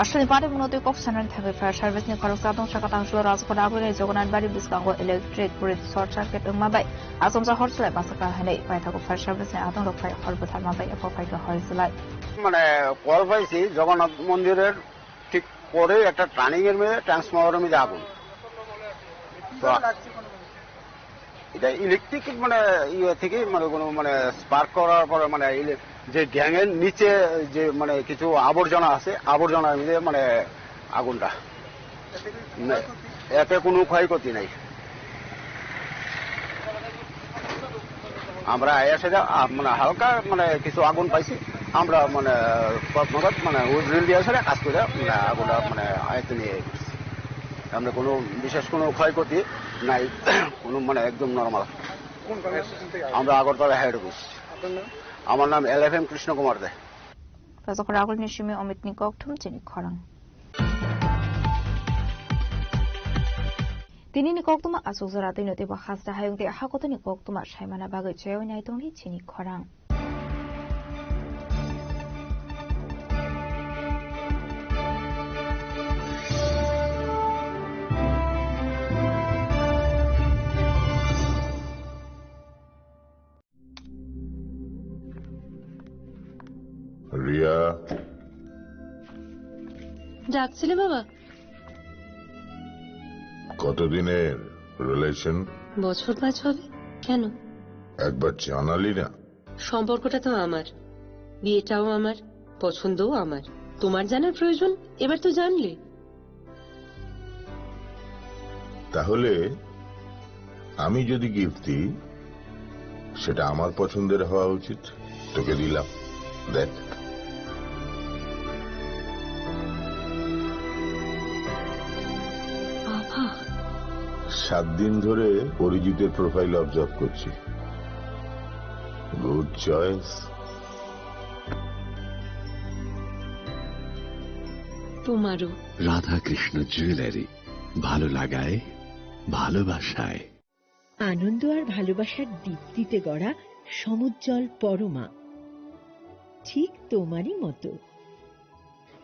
Aswkni patimungno twi kok sanani thangwi fire service ni khoroksa tong saka tangsulo Rajakhora Akulini Jagannath Bari bwskango electric grid short circuit wngma bai asomsa horjlai basaka hinwi paithago fire service ni adongrok phai hor bwtharma bai eko phaikha horjlai. মানে কল পাইছি জগন্নাথ মন্দিরের ঠিক পরে একটা টার্নিং এর মধ্যে ট্রান্সফরমারের মধ্যে আগুন। তো এটা ইলেকট্রিক মানে ইয়ে থেকে মানে কোনো মানে স্পার্ক করার পরে মানে ইলে-, যে গ্যাং এর নিচে যে মানে কিছু আবর্জনা আছে, আবর্জনার মধ্যে মানে আগুনটা। না, এতে কোনো ক্ষয়ক্ষতি নাই। আমরা এসে যা, আ, মানে হালকা মানে কিছু আগুন পাইছি, আমরা মানে পথ মগজ মানে উইল দিয়ে আসলে কাজ করে মানে আগুনটা মানে আয়ত্ত নিয়ে গেছি। আমরা কোনো বিশেষ কোনো ক্ষয়ক্ষতি নাই, কোনো মানে একদম নর্মাল। কোন কর্মসূচি থেকে আসছেন? আমরা আগরতলা হেড অফিস। আপনার নাম? আমার নাম এল এফ এম কৃষ্ণ কুমার দে। Rajakhora Akulini simi Omitni kokthum chini khorang. Tinini koktwma aswk jora twi no teibo hasta hayung tei hakotoni koktwma saimana bagwi chaywi nai tongdi chini khorang. Riya. ডাকছিলে বাবা? কতদিনের রিলেশন? বছর পাঁচ হবে। কেন? একবার জানালি না। সম্পর্কটা তো আমার, বিয়েটাও আমার, পছন্দও আমার। তোমার জানার প্রয়োজন? এবার তো জানলে। তাহলে আমি যদি গিফট দিই, সেটা আমার পছন্দের হওয়া উচিত। তোকে দিলাম, দেখ। বাবা। সাত দিন ধরে অরিজিতের প্রোফাইল অবজার্ভ করছি। Good choice. তোমারও। রাধাকৃষ্ণ জুয়েলারি, ভালো লাগায়, ভালোবাসায়। আনন্দ আর ভালোবাসার দীপ্তিতে গড়া সমুজ্জ্বল পরমা, ঠিক তোমারই মতো।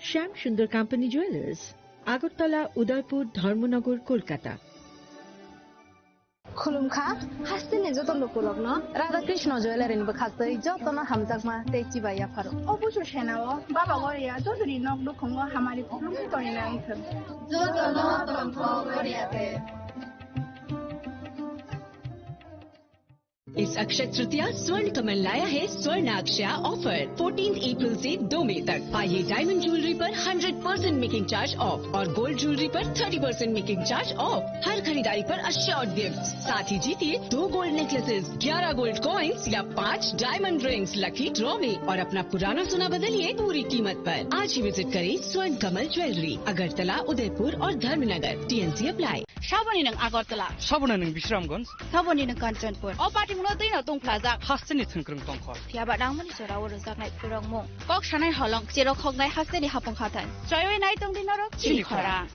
শ্যাম সুন্দর কোম্পানি জুয়েলার্স, আগরতলা, উদয়পুর, ধর্মনগর, Kolkata. Khulumkha, hasteni joto lukurokno Radha Krishna Jewellery ni bwkhaktwi jotono hamjakma tei chibai yapharo. O busu senao Baba Goria jotoni nok nukhungo hamari khulumwi tongwi nai thwng. Jotono tongthok Goria de. इस अक्षय तृतीया स्वर्ण कमल लाया है स्वर्ण अक्षया offer. Fourteen April से दो मई तक पाइए डायमंड ज्वेलरी पर hundred percent making charge off और गोल्ड ज्वेलरी पर thirty percent making charge off. हर खरीदारी पर अश्योर्ड गिफ्ट, साथ ही जीतिए दो गोल्ड नेकलेसेस, ग्यारह गोल्ड कॉइन्स या पाँच डायमंड रिंग्स लकी ड्रॉ में और अपना पुराना सोना बदलिए पूरी कीमत पर। आज ही विजिट करें स्वर्ण कमल ज्वेलरी, अगरतला, उदयपुर और Dharmanagar. TNC apply. Saboni nwng Agartala. Saboni nwng Bisramganj. Saboni nwng Kanchanpur. O patimungno twi no tungphlajak. Hasteni thwngkwrwng tongkhor. Phiyaba nangmani jorao rwjaknai khulrokmung. Kok sanai holong, cherok khoknai hasteni hapung hathai. Choiwi nai tongdi norok chini khorang.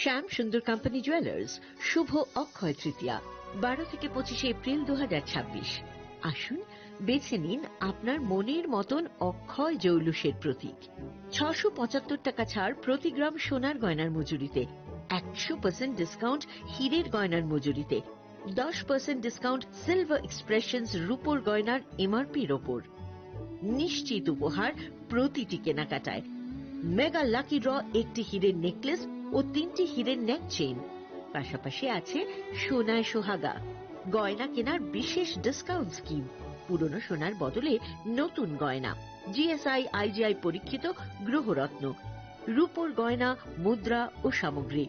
শ্যাম সুন্দর company jewellers, শুভ অক্ষয় তৃতীয়া, বারো থেকে পঁচিশে এপ্রিল দু হাজার ছাব্বিশ। আসুন, বেছে নিন আপনার মনের মতন অক্ষয় জৌলুসের প্রতীক। ছশো পঁচাত্তর টাকা ছাড় প্রতি গ্রাম সোনার গয়নার মজুরিতে, একশো পার্সেন্ট ডিসকাউন্ট হীরের গয়নার মজুরিতে, দশ পার্সেন্ট ডিসকাউন্ট সিলভার এক্সপ্রেশনস রূপোর গয়নার এমআরপির ওপর। নিশ্চিত উপহার প্রতিটি কেনাকাটায়। মেগা লাকি ড্র, একটি হীরের নেকলেস ও তিনটি হীরের নেক চেইন। পাশাপাশি আছে সোনায় সোহাগা, গয়না কেনার বিশেষ ডিসকাউন্ট স্কিম, পুরনো সোনার বদলে নতুন গয়না, জিএসআই আইজিআই পরীক্ষিত গ্রহরত্ন, রূপোর গয়না, মুদ্রা ও সামগ্রী।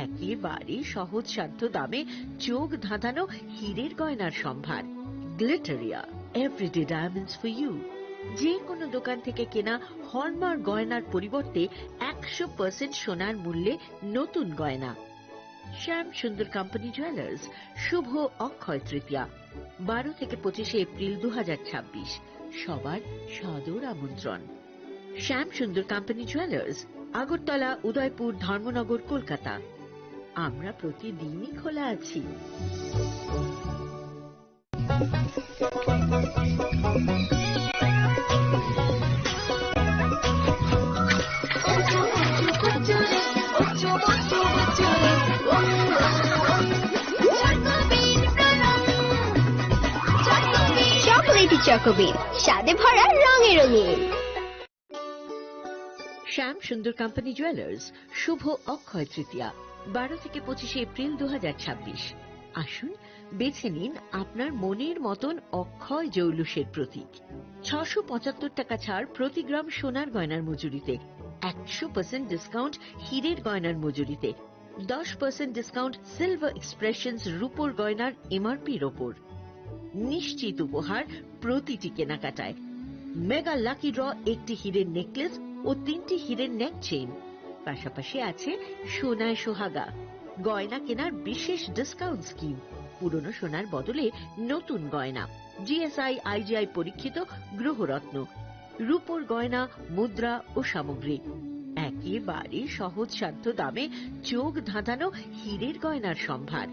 একেবারে সহজসাধ্য দামে চোখ ধাঁধানো হীরের গয়নার সম্ভার। Glitteria, everyday diamonds for you. যে কোনো দোকান থেকে কেনা হলমার্ক গয়নার পরিবর্তে একশো পার্সেন্ট সোনার মূল্যে নতুন গয়না। শ্যাম সুন্দর কোম্পানি জুয়েলার্স, শুভ অক্ষয় তৃতীয়া, বারো থেকে পঁচিশে এপ্রিল দু হাজার ছাব্বিশ। সবার সাদর আমন্ত্রণ। শ্যাম সুন্দর কোম্পানি জুয়েলার্স, আগরতলা, উদয়পুর, ধর্মনগর, কলকাতা। আমরা প্রতিদিনই খোলা আছি। চকোলেটি চকোবিন, স্বাদে ভরা, রঙে রঙিন। শ্যাম সুন্দর কোম্পানি জুয়েলার্স, শুভ অক্ষয় তৃতীয়া, বারো থেকে পঁচিশে এপ্রিল দু হাজার ছাব্বিশ। আসুন, বেছে নিন আপনার মনের মতন অক্ষয় জৌলুসের প্রতীক। ছশো পঁচাত্তর টাকা ছাড় প্রতি গ্রাম সোনার গয়নার মজুরিতে, একশো পার্সেন্ট ডিসকাউন্ট হীরের গয়নার মজুরিতে, দশ পার্সেন্ট ডিসকাউন্ট সিলভার এক্সপ্রেশনস রূপোর গয়নার এমআরপির ওপর। নিশ্চিত উপহার প্রতিটি কেনাকাটায়। মেগা লাকি ড্র, একটি হীরের নেকলেস ও তিনটি হীরের নেক চেইন। পাশাপাশি আছে সোনায় সোহাগা, গয়না কেনার বিশেষ ডিসকাউন্ট স্কিম, পুরনো সোনার বদলে নতুন গয়না, জিএসআই আইজিআই পরীক্ষিত গ্রহরত্ন, রূপোর গয়না, মুদ্রা ও সামগ্রী। একেবারে সহজসাধ্য দামে চোখ ধাঁধানো হীরের গয়নার সম্ভার।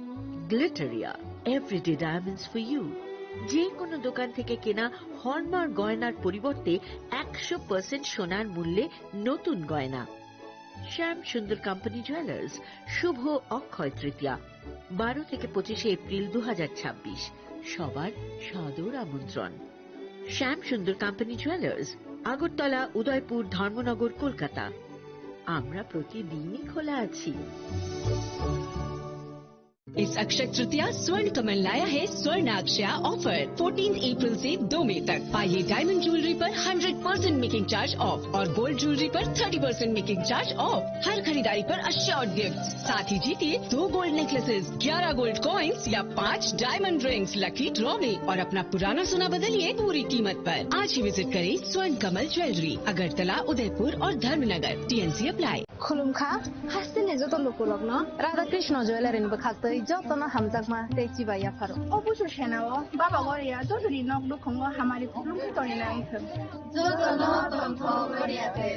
Glitteria, everyday diamonds for you. যে কোনো দোকান থেকে কেনা হলমার্ক গয়নার পরিবর্তে একশো পার্সেন্ট সোনার মূল্যে নতুন গয়না। শ্যাম সুন্দর কোম্পানি জুয়েলার্স, শুভ অক্ষয় তৃতীয়া, বারো থেকে পঁচিশে এপ্রিল দু হাজার ছাব্বিশ। সবার সাদর আমন্ত্রণ। শ্যাম সুন্দর কোম্পানি জুয়েলার্স, আগরতলা, উদয়পুর, ধর্মনগর, কলকাতা। আমরা প্রতিদিনই খোলা আছি। इस अक्षय तृतीया स्वर्ण कमल लाया है स्वर्ण अक्षया ऑफर। फोर्टीन अप्रैल से दो मई तक पाइए डायमंड ज्वेलरी पर hundred percent making charge off और गोल्ड ज्वेलरी पर thirty percent making charge off. हर खरीदारी पर अश्योर्ड गिफ्ट, साथ ही जीतिए दो गोल्ड नेकलेसेस, ग्यारह गोल्ड कॉइन्स या पाँच डायमंड रिंग्स लकी ड्रॉ में और अपना पुराना सोना बदलिए पूरी कीमत पर। आज ही विजिट करें स्वर्ण कमल ज्वेलरी, अगरतला, उदयपुर और Dharmanagar. TNC apply. Khulumkha, hasteni joto lukurokno Radha Krishna Jewellery ni bwkhaktwi jotono hamjakma tei chibai yapharo. O busu senao Baba Goria jotoni nok nukhungo hamari khulumkha tongwi nangthwng. Jotono tongthok Goria te.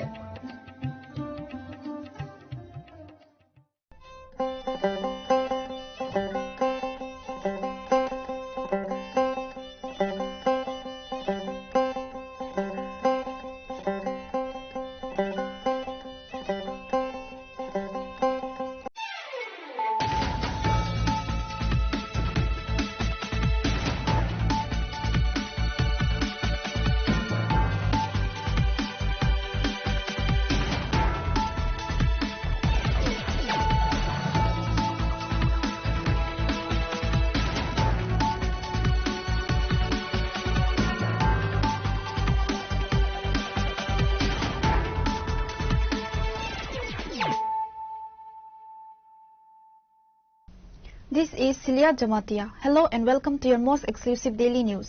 This is Celia Jamatia. Hello and welcome to your most exclusive daily news.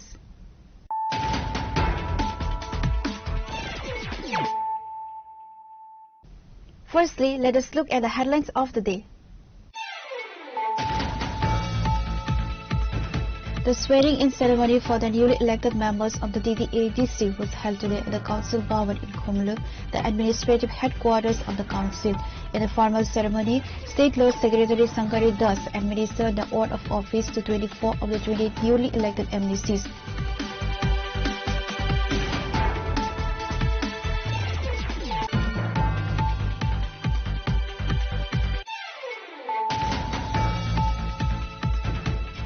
Firstly, let us look at the headlines of the day. The swearing-in ceremony for the newly elected members of the T T A D C was held today at the Council Bhawan in Khumulwng, the administrative headquarters of the council. In the formal ceremony, State Law Secretary Sankari Das administered the oath of office to twenty-four of the twenty-eight newly elected M D Cs.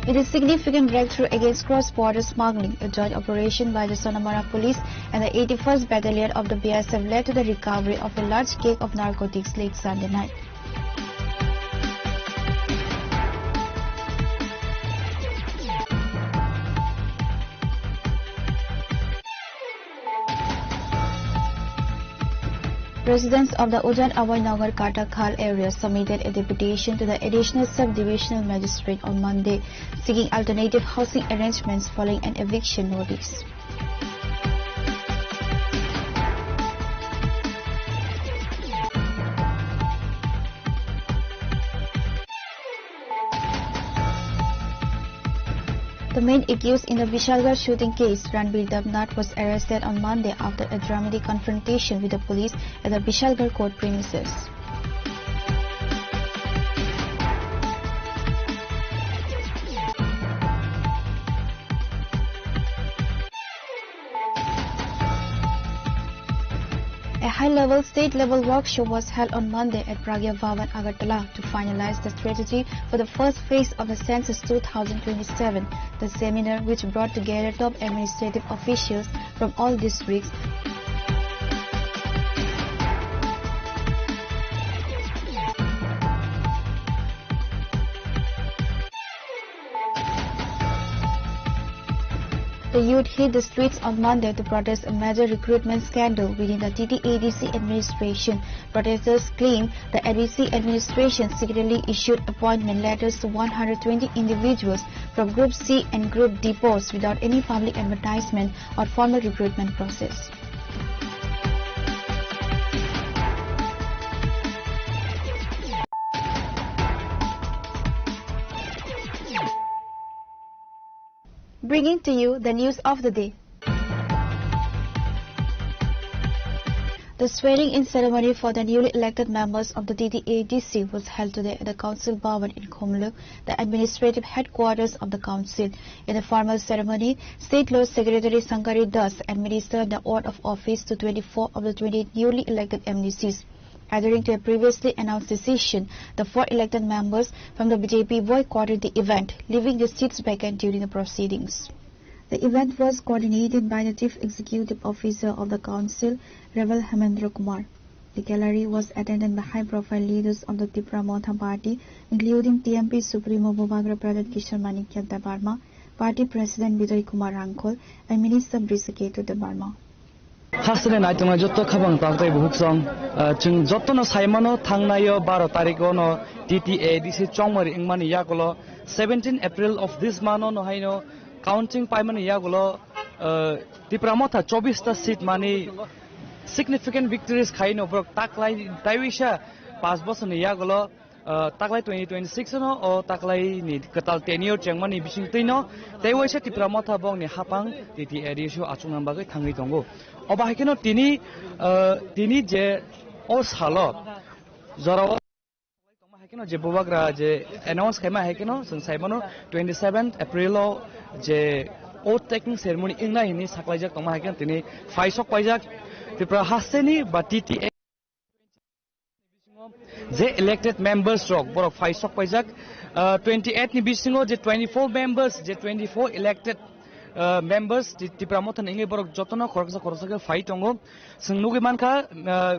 It is significant breakthrough against cross-border smuggling. A joint operation by the Sonamara Police and the eighty-first Battalion of the B S F led to the recovery of a large cake of narcotics late Sunday night. Residents of the Ujan Abhay Nagar Katakhal area submitted a deputation to the Additional Sub-Divisional Magistrate on Monday, seeking alternative housing arrangements following an eviction notice. The main accused in the Vishalgarh shooting case, Ranbir Debnath, was arrested on Monday after a dramatic confrontation with the police at the Vishalgarh court premises. A high-level state-level workshop was held on Monday at Pragya Bhawan, Agartala, to finalize the strategy for the first phase of the census two thousand twenty-seven. The seminar, which brought together top administrative officials from all districts, the youth hit the streets on Monday to protest a major recruitment scandal within the T T A D C administration. Protesters claim the A D C administration secretly issued appointment letters to one hundred twenty individuals from Group C and Group D posts without any public advertisement or formal recruitment process. Bringing to you the news of the day. The swearing-in ceremony for the newly elected members of the T T A D C was held today at the Council Bhawan in Khumulwng, the administrative headquarters of the council. In the formal ceremony, State Law Secretary Sankari Das administered the oath of office to twenty-four of the twenty-eight newly elected M D Cs. Adhering to a previously announced decision, the four elected members from the B J P boycotted the event, leaving the seats vacant during the proceedings. The event was coordinated by the Chief Executive Officer of the Council, Reverend Hemendra Kumar. The gallery was attended by high-profile leaders of the Tipra Motha Party, including T M P Supremo Bubagra Pradhan Kishore Manikya Debbarma, Party President Bijoy Kumar Rangkhol, and Minister Brisiketu Debbarma. Hasteni naitongnai jotto khabang taktei buhuk song, ah, chwng jottono saimano thangnaio baro tarikh ono T T A D C chongmari wngmani yagulo seventeen April of this month ono haino counting paimani yagulo, ah, Tipra Motha chobbish ta seat mani significant victories khaino borok taklai taiwisa panch bosorni yagulo, ah, taklai twenty twenty-six no o taklai ni kwtal tenure chengmani bisingtwi no tei waisa Tipra Motha bongni hapang T T A D C o achukna bagwi thangwi tongo. Obo hai kheno tini, ah, tini je o salo jorao tongma hai kheno je bubagra je announce khaima hai kheno chwng sai mano twenty-seventh April o je oath taking ceremony wngnai hinwi saklaijak tongma hai kheno tini phai sok paijak Tripura hasteni ba T T A je elected members rok borok phai sok paijak, ah, twenty-eight ni bisingo je twenty-four members, je twenty-four elected, ah, members Ti-, Tipra Motha ni wngwi borok jotono khoroksa khoroksa khe phai tongo. Chwng nugwi mankha, ah,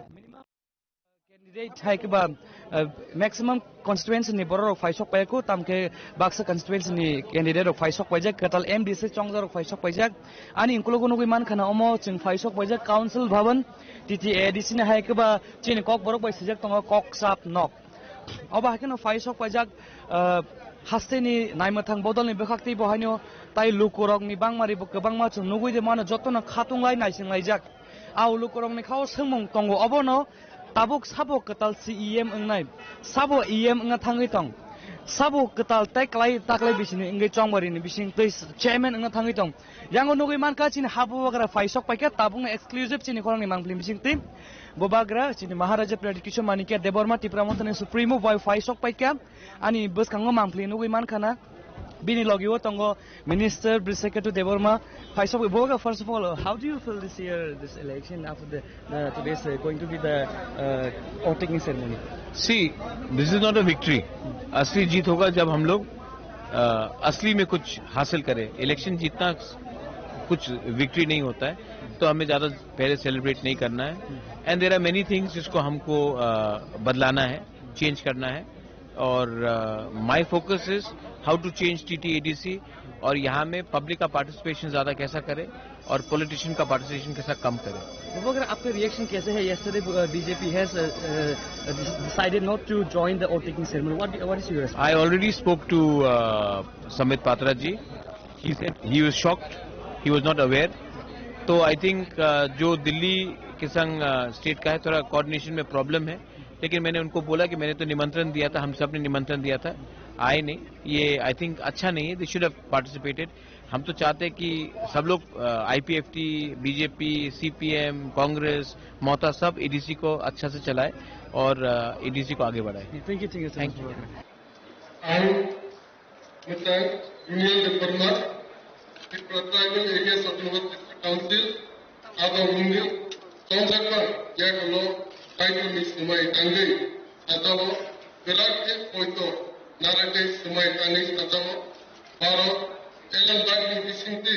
candidate hai khe ba, ah, maximum constituency ni borok rok phai sok paikho, tamkhe baksa constituency ni candidate rok phai sok paijak, kwtal M D C chongjak rok phai sok paijak. Ani ukulok o nugwi mankha na omo chwng phai sok paijak Council Bhavan, T T A D C ni hai khe ba chini kok borok bai swijak tongo kok chap nok. Obo hai kheno phai sok paijak, ah, hasteni naimwthang bodolni bwkhaktwi bo haino tai lukurokni bangmari bo kwbangma chwng nugwi de mano jotono khatung lai naising laijak. A lukurokni khao swngmung tongo obono tabuk sabo kwtal C E M wngnai, sabo E M wngna thangwi tong. Sabo kwtal tei klai taklai bisini wngwi chongbarini bising twi chairman wngna thangwi tong. Yango nugwi mankha chini ha bubagra phai sok paikha tabukno exclusive chini khorangni mangpili bising twi. Bubagra chini Maharaja Pradyut Kishore Manikya Debbarma Tipra Mothani Supremo bai phai sok paikha. Ani bwskango mangpili nugwi mankha na. Bini logi o tongo Minister Brisakhetu Debbarma. Phai sok bubagra, first of all, how do you feel this year, this election after the, uh, today's, uh, going to be the, uh, oath taking ceremony? See, this is not a victory. असली जीत होगा जब हम लोग, अ, असली में कुछ हासिल करें। इलेक्शन जीतना कुछ विक्ट्री नहीं होता है, तो हमें ज़्यादा पहले सेलिब्रेट नहीं करना है। And there are many things जिसको हमको, अ, बदलाना है, चेंज करना है। और, अ, my focus is how to change T T A D C, और यहाँ में पब्लिक का पार्टिसिपेशन ज़्यादा कैसा करें और पॉलिटिशियन का पार्टिसिपेशन कैसा कम करें। Bubagra, आपका रिएक्शन कैसे है? Yesterday, uh, B J P has, uh, uh, decided not to join the oath taking ceremony. What, what is your response? I already spoke to, uh, Sambit Patra ji. He said he was shocked, he was not aware. तो I think, अ, जो दिल्ली के संग, अ, स्टेट का है, थोड़ा कोऑर्डिनेशन में प्रॉब्लम है, लेकिन मैंने उनको बोला कि मैंने तो निमंत्रण दिया था, हम सब ने निमंत्रण दिया था, आए नहीं। ये आई थिंक अच्छा नहीं है, they should have participated। हम तो चाहते हैं कि सब लोग, अ, आईपीएफटी, बीजेपी, सीपीएम, कांग्रेस, ममता सब एडीसी को अच्छा से चलाए और, अ, एडीसी को आगे बढ़ाए। Thank you, thank you so much. Thank you. Ang Mwtai Daniel Debbarma, Tripura Tribal Areas Autonomous District Council, abo wngwi chongjakma yagulo Kaitorni swmai tangwi sajao, kwrak khe poito narwgwi swmai tangwi sajao. Baro elembakni bisingtwi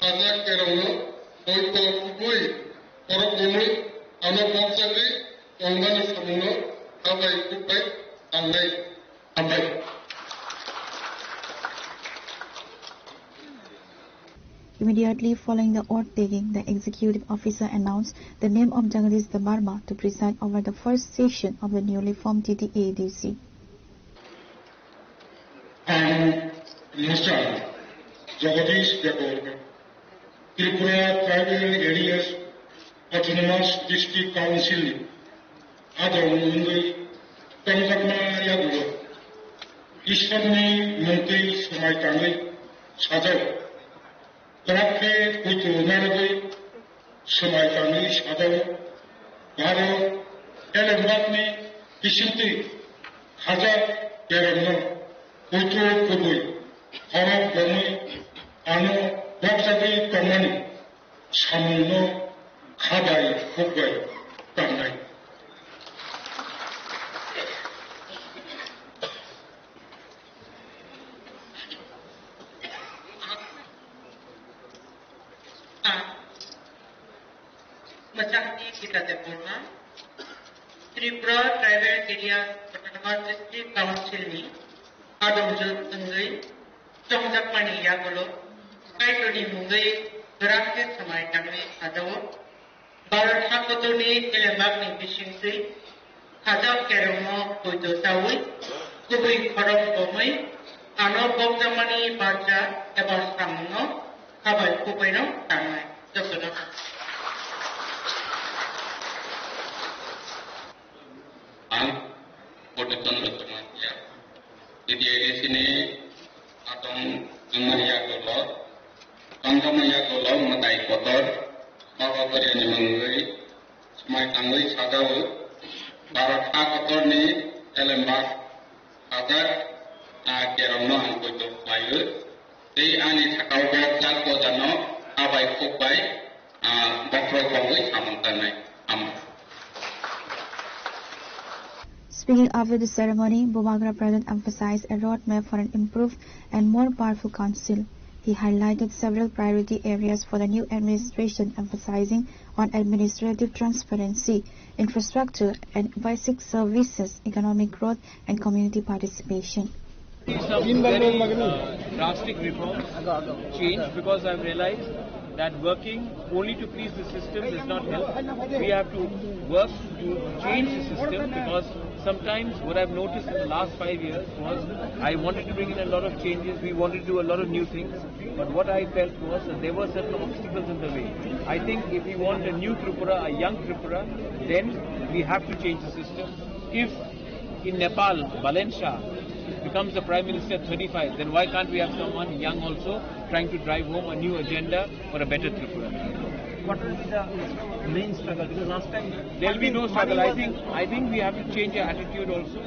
khajak kerongno poito kubui khorok romwi ano bokjagwi tongmani samungno habai khukbai tangnai. Hambai. Immediately following the oath taking, the executive officer announced the name of Jagadish Debbarma to preside over the first session of the newly formed T T A D C. Ang Master Jagadish Debbarma, Tripura Tribal Areas Autonomous District Council ni adong wngwi tongjakma yagulo Ishwarni mungtwi swmai tangwi sajao. Kwrak khe poito narwgwi swmai tangwi sajao. Baro elembakni bisingtwi khajak kerongno poito kubui khorok romwi ano bokjagwi tongmani samungno khabai khukbai tangnai. Mwchangni Gita Debbarma, Tripura Tribal Areas Autonomous District Council ni adongjwk wngwi chongjakmani yagulo Kaitorni mungwi kwrak khe swmai tangwi sajao. Bharat hakotorni elembakni bisingtwi khajak kerongno poito chawi, kubui khorok bomwi, ano bokjakmani barja eba samungno khabai kubaino tangnai. Jotono. Ang Bodhichandra Jamatia, T T A D C ni atong wngmani yagulo, tongjakmani yagulo mwtai kotor, Baba Boriani mungwi, swmai tangwi sajao, Bharat ha kotorni elembak, hajak, ah, kerongno ang poito khlaio. Tei ani sakao bo chak gojano abai khukbai, ah, bokhorok rogwi samung tangnai. Hambai. Speaking after the ceremony, Bubagra Pradhan emphasized a roadmap for an improved and more powerful council. He highlighted several priority areas for the new administration, emphasizing on administrative transparency, infrastructure and basic services, economic growth, and community participation. Some very, uh, drastic reforms, change, because I've realized that working only to please the system does not help. We have to work to change the system, because sometimes what I've noticed in the last five years was I wanted to bring in a lot of changes, we wanted to do a lot of new things, but what I felt was that there were certain obstacles in the way. I think if we want a new Tripura, a young Tripura, then we have to change the system. If in Nepal, Valencia, becomes the Prime Minister at thirty-five, then why can't we have someone young also trying to drive home a new agenda for a better Tripura? What will be the main struggle? Because last time there will be no struggle. I think, I think we have to change our attitude also.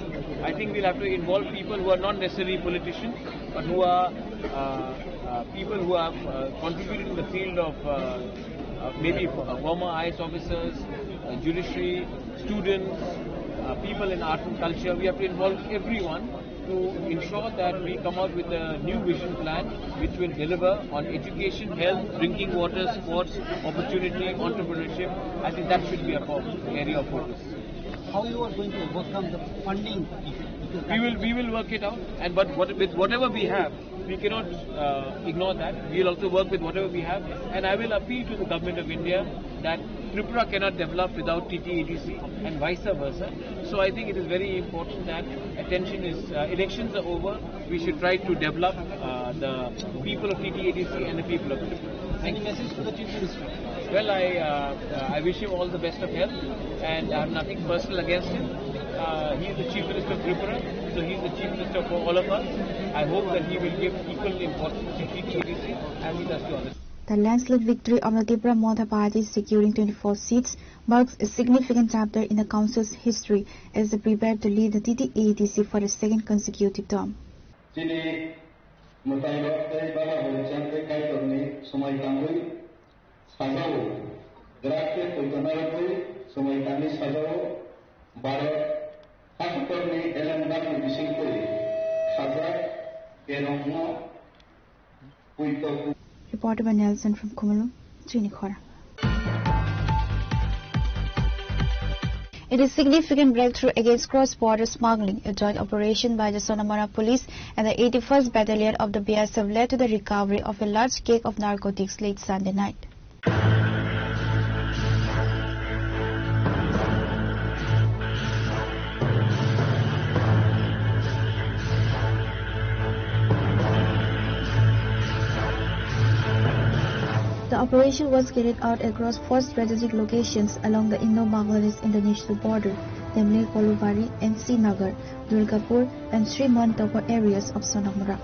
I think we'll have to involve people who are not necessarily politicians, but who are uh, uh, people who are uh, contributing in the field of uh, uh, maybe uh, former I A S officers, uh, judiciary, students, uh, people in arts and culture. We have to involve everyone to ensure that we come out with a new vision plan which will deliver on education, health, drinking water, sports, opportunity, entrepreneurship. I think that should be a fo-, area of focus. How you are going to overcome the funding issue? Because we will, we will work it out, and but what, with whatever we have, we cannot uh, ignore that. We will also work with whatever we have, and I will appeal to the Government of India that Tripura cannot develop without T T A D C and vice versa. So I think it is very important that attention is, uh, elections are over. We should try to develop uh, the people of T T A D C and the people of Tripura. Any message to the Chief Minister? Well, I, uh, uh, I wish him all the best of health, and I have nothing personal against him. Uh, he is the Chief Minister of Tripura, so he is the Chief Minister for all of us. I hope that he will give equal importance to T T A D C as he does to others. The landslide victory of the Tipra Motha Party, securing twenty-four seats, marks a significant chapter in the council's history as they prepare to lead the T T A D C for a second consecutive term. Chini mwtai rok tei bala hor chang tei Kaitorni swmai tangwi sajao. Drak tei poito narwgwi swmai tangwi sajao. Bharat hakutorni elem dakni bisingtwi khajak kerongno poito. Reported by Nelson from Khumulwng, Chini Khorang. It is significant breakthrough against cross-border smuggling. A joint operation by the Sonamura Police and the eighty-first Battalion of the B S F led to the recovery of a large cake of narcotics late Sunday night. The operation was carried out across four strategic locations along the Indo-Bangladesh international border, namely Kolubari, N C Nagar, Durgapur, and Sri Mantapo areas of Sonamura.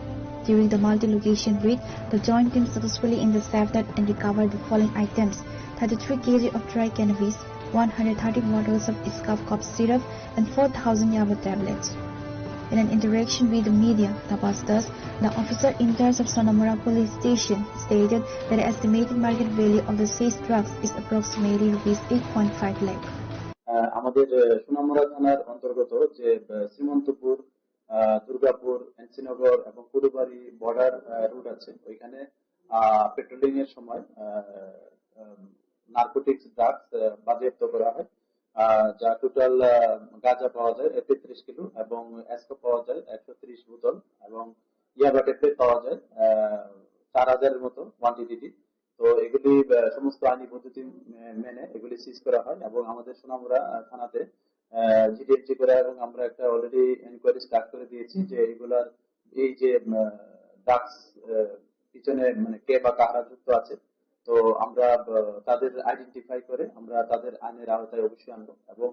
During the multi-location raid, the joint team successfully intercepted and recovered the following items: thirty-three K G of dry cannabis, one hundred thirty bottles of scuff cough syrup, and four thousand yaba tablets. In an interaction with the media, Tapas Das, the officer in charge of Sonamura Police Station, stated that the estimated market value of the seized drugs is approximately rupees eight point five lakh. আহ, আমাদের, আহ, সোনামুড়া থানার অন্তর্গত যে, আহ, শ্রীমন্তপুর, আহ, দুর্গাপুর, এনসিনগর এবং কুলুবাড়ি বর্ডার, আহ, রুট আছে, ওইখানে, আহ, পেট্রোলিং এর সময়, আহ, আহ, নার্কোটিক্স ড্রাগস, আহ, বাজেয়াপ্ত করা হয়। আহ, যা টোটাল, আহ, গাঁজা পাওয়া যায়, আহ, তেত্রিশ কিলো এবং স্কোপ পাওয়া যায় একশো ত্রিশ বোতল এবং ইয়াবা ট্যাবলেট পাওয়া যায়, আহ, চার হাজারের মতো কোয়ান্টিটি। তো এগুলি, আহ, সমস্ত আইনি পদ্ধতি মে-, মেনে এগুলি সিজ করা হয় এবং আমাদের সোনামুড়া, আহ, থানাতে, আহ, জিডিএমজি করা এবং আমরা একটা অলরেডি এনকোয়ারি স্টার্ট করে দিয়েছি যে এগুলার এই যে, আহ, ড্রাগস, আহ, পিছনে মানে কে বা কারা যুক্ত আছে, তো আমরা, আহ, তাদের আইডেন্টিফাই করে আমরা তাদের আইনের আওতায় অবশ্যই আনবো। এবং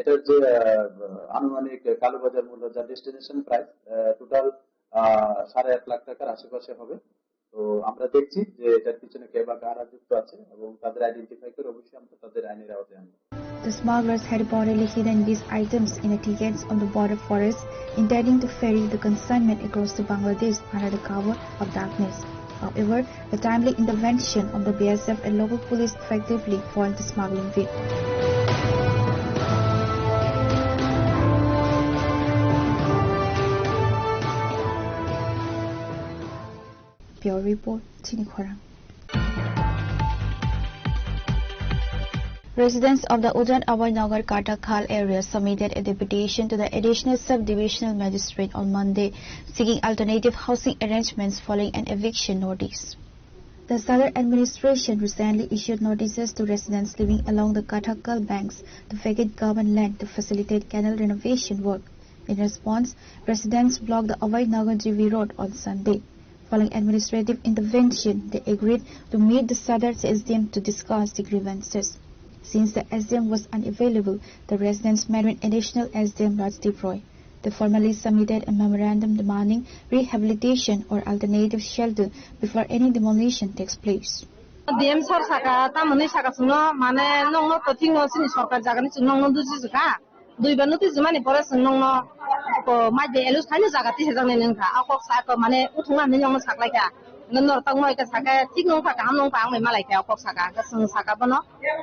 এটার যে, আহ, আনুমানিক কালোবাজার মূল্য, যা ডেস্টিনেশন প্রাইস, আহ, টোটাল, আহ, সাড়ে আট লাখ টাকার আশেপাশে হবে। তো আমরা দেখছি যে এটার পিছনে কে বা কারা যুক্ত আছে এবং তাদের আইডেন্টিফাই করে অবশ্যই আমরা তাদের আইনের আওতায় আনবো। The smugglers had reportedly hidden these items in the thickets of the border forest, intending to ferry the consignment across to Bangladesh under the cover of darkness. However, the timely intervention of the B S F and local police effectively foiled the smuggling raid. Bureau Report, Chini Khorang. Residents of the Ujan Abhay Nagar Katakhal area submitted a deputation to the Additional Sub-Divisional Magistrate on Monday, seeking alternative housing arrangements following an eviction notice. The Sadar administration recently issued notices to residents living along the Katakhal banks to vacate government land to facilitate canal renovation work. In response, residents blocked the Abhay Nagar G V road on Sunday. Following administrative intervention, they agreed to meet the Sadar S D M to discuss the grievances. Since the S D M was unavailable, the residents met with Additional S D M Rajdeep Roy. They formally submitted a memorandum demanding rehabilitation or alternative shelter before any demolition takes place. D M sir saka, tamoni saka chwngno, mane nokno to thikno chini sorkar jagani chwng nokno duji jwkha. Duibar notice jumani pore chwng nokno ko mai de elus khaino jaga tisa jaknai nang kha. A kok sa ko mane uthungna hinwi nokno saklai kha. Nokno tangmo eka saka thik nong kha, kaham nong kha, ang bai malai kha, a kok saka. Chwng saka bono,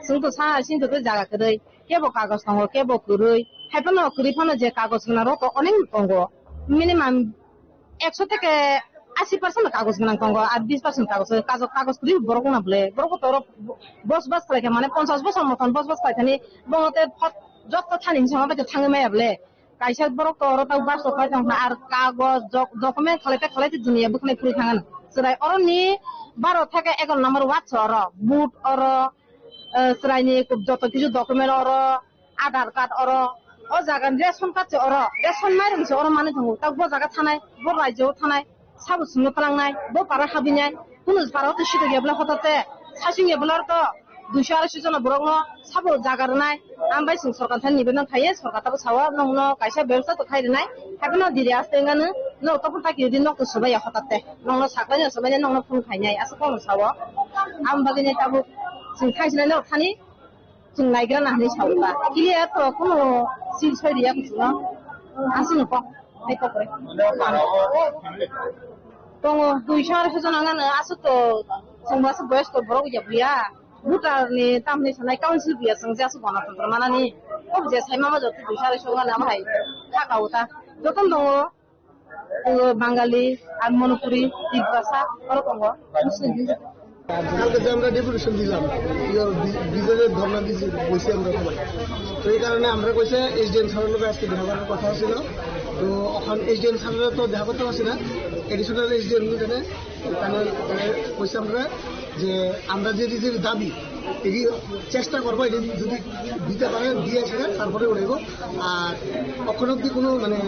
chwng to sa sini to jaga kwrwi. Kebo kagoj tongo, kebo kwrwi. Hai phano kwrwi phano je kagoj gwnang rok to onek tongo. Minimum ekso theke asi percent kagoj gwnang tongo, ar bis percent kagoj, kagoj, kagoj kwrwi borok wngna bwle. Borok to oro bosbas khlai kha, mane ponchash bosor mothon bosbas khlai thani, bono te phot-, jotto thani hinwi sama bai thangwi maya bwle. Kaisa borok to oro tei bus rok khlai tong kha, ar kagoj, doc-, document khlai te khlai te dunia bwkhnai phuri thang ano. Chwrai oro ni baro theke egaroh number ward se oro, vote oro, eh, chwrai ni joto kisu document oro, Aadhaar card oro, o jaga ni ration card se oro, ration mairum se oro manwi tongo, tak bo jaga thanai, bo rajyo thanai. Sabo chwngno twlangnai, bo para habinai, kunu para o to sito ya bwle hotate, sasing ya bwle to duiso arai sito jona borokno sabo jaga rwnai, ang bai chwng sorkar thani nibedan khaiye, sorkar tabo sao, nokno kaisa bebostha to khai rwnai, haikhe no diri aste wngano, nok to phano taki rwdi, nok to swbai ya hotate, nokno saklai no swbainai, nokno phone khainai, aswk kokno sao, ang bagwino tabuk chwng thangsinai nok thani. Chwng naigra na hinwi sao ta. Clear to kuno sil soi riya kuchukno. Aswkno kok. Hai kok re. Tongo duiso arai sito jona ngano aswk to chwngbo aswk boyos to borok ya buya. Voter ni tamni sanai council buya chwng je aswk gana tongo manani. Kok je sai mama joto duiso arai sito ngano amo hai. Thaka uta. Joto tongo. Bangali, ar Manipuri, Tiprasa, oro tongo. কালকে যে আমরা ডেপুটেশন দিলাম, ইয়ে, বি-, বিজেপির ধর্ণা দিয়েছি, বলছি আমরা সবাই। তো এই কারণে আমরা কইছে এসডিএম স্যারের লগে আজকে দেখা করার কথা ছিল। তো এখন এসডিএম স্যারের তো দেখা করতে পারছি না, এডিশনাল এসডিএম এখানে, এখানে, এখানে কইছে আমরা যে আমরা যে, যে দাবি, এটি চেষ্টা করবো, এটি যদি দিতে পারে, দিয়ে সেটা তারপরে উঠাইবো। আর অখন অব্দি কোনো মানে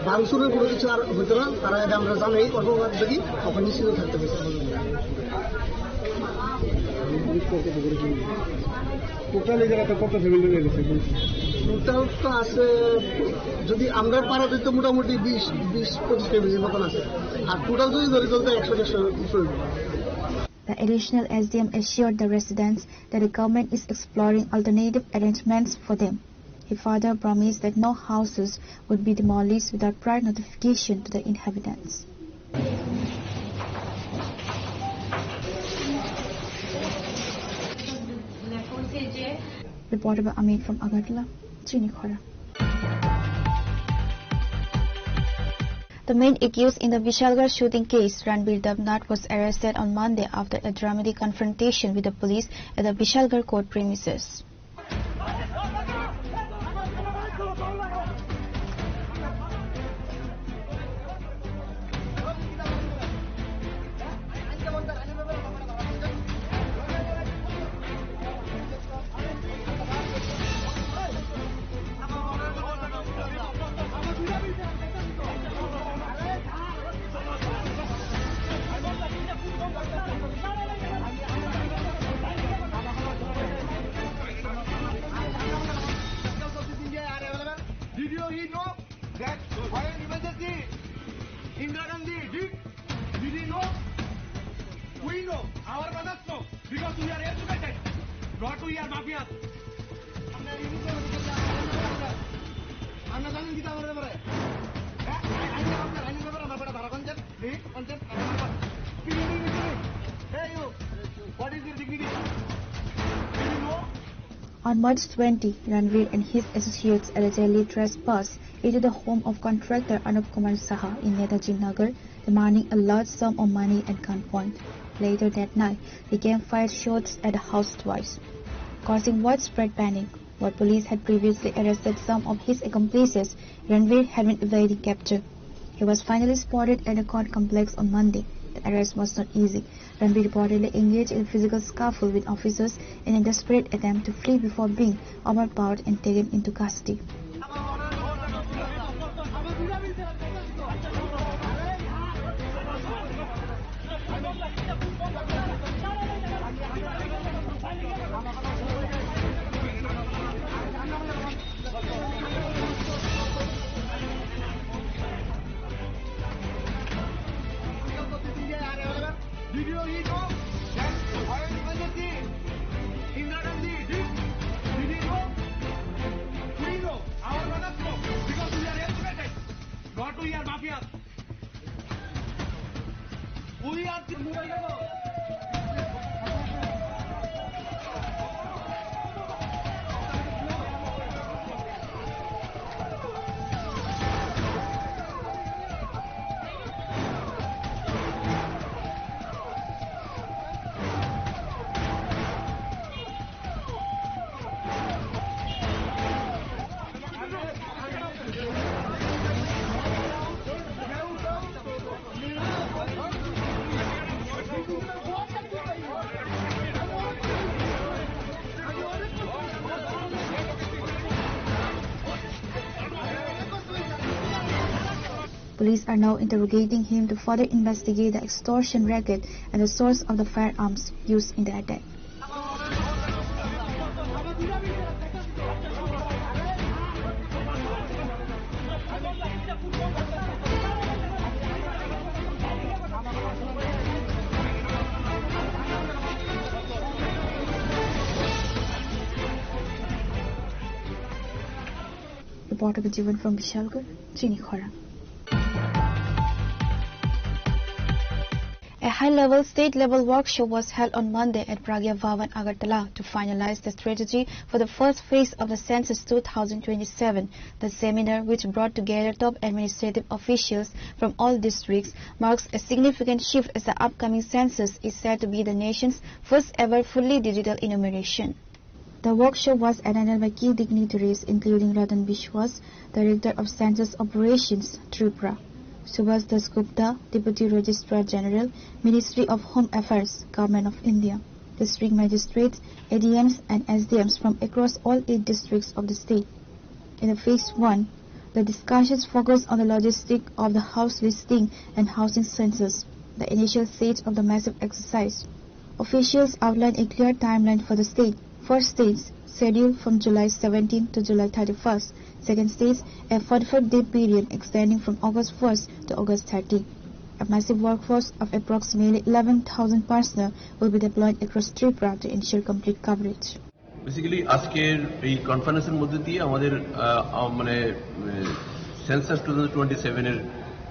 ভাঙচুরের কোনো কিছু আর হইতো না, তারা এটা আমরা জানাই, কর্মকর্তা থাকি, তখন নিশ্চিত থাকতে হবে। টোটাল এই জায়গাতে কত ফ্যামিলি রয়েছে? টোটাল তো আছে, যদি আমরা পাড়াতে তো মোটামুটি বিশ, বিশ পঁচিশ ফ্যামিলির মতন আছে, আর টোটাল যদি ধরি তাহলে তো একশো দেড়শো উপরে। The additional S D M assured the residents that the government is exploring alternative arrangements for them. He further promised that no houses would be demolished without prior notification to the inhabitants. Reported by Amit from Agartala, Chini Khora. The main accused in the Vishalgarh shooting case, Ranbir Debnath, was arrested on Monday after a dramatic confrontation with the police at the Vishalgarh court premises. Did you he know that for an emergency, Indira Gandhi did? Did he know? We know. Our brothers know. Because we are educated. Not we are mafias. আমরা জানি কিতা আমাদের ব্যাপারে? হ্যাঁ? আইন, আইন, আইন, আইন ব্যাপারে আমার বেটা ধারা কোন জাত? Hey, you, what is your dignity? Do you know? On March twenty, Ranveer and his associates allegedly trespassed into the home of contractor Anup Kumar Saha in Netaji Nagar, demanding a large sum of money at gunpoint. Later that night, they came fired shots at the house twice, causing widespread panic. While police had previously arrested some of his accomplices, Ranveer had been evading capture. He was finally spotted at the court complex on Monday. The arrest was not easy. Ranveer reportedly engaged in physical scuffle with officers in a desperate attempt to flee before being overpowered and taken into custody. We are mafia. We are the Police are now interrogating him to further investigate the extortion racket and the source of the firearms used in the attack. Report of Jivan from Bishalgarh, Chini Khorang. A high-level state-level workshop was held on Monday at Pragya Bhavan, Agartala, to finalize the strategy for the first phase of the census two thousand twenty-seven. The seminar, which brought together top administrative officials from all districts, marks a significant shift as the upcoming census is set to be the nation's first ever fully digital enumeration. The workshop was attended by key dignitaries including Ratan Biswas, Director of Census Operations, Tripura, Subhas Dasgupta, Deputy Registrar General, Ministry of Home Affairs, Government of India, district magistrates, A D Ms and S D Ms from across all eight districts of the state. In the phase one, the discussions focused on the logistic of the house listing and housing census, the initial stage of the massive exercise. Officials outlined a clear timeline for the state. First stage, scheduled from July seventeenth to July thirty-first. Second stage, a forty-five-day period extending from August first to August thirty. A massive workforce of approximately eleven thousand personnel will be deployed across Tripura to ensure complete coverage. Basically আজকের এই কনফারেন্সের মধ্যে দিয়ে আমাদের, আহ, আহ, মানে, আহ, census two thousand twenty seven এর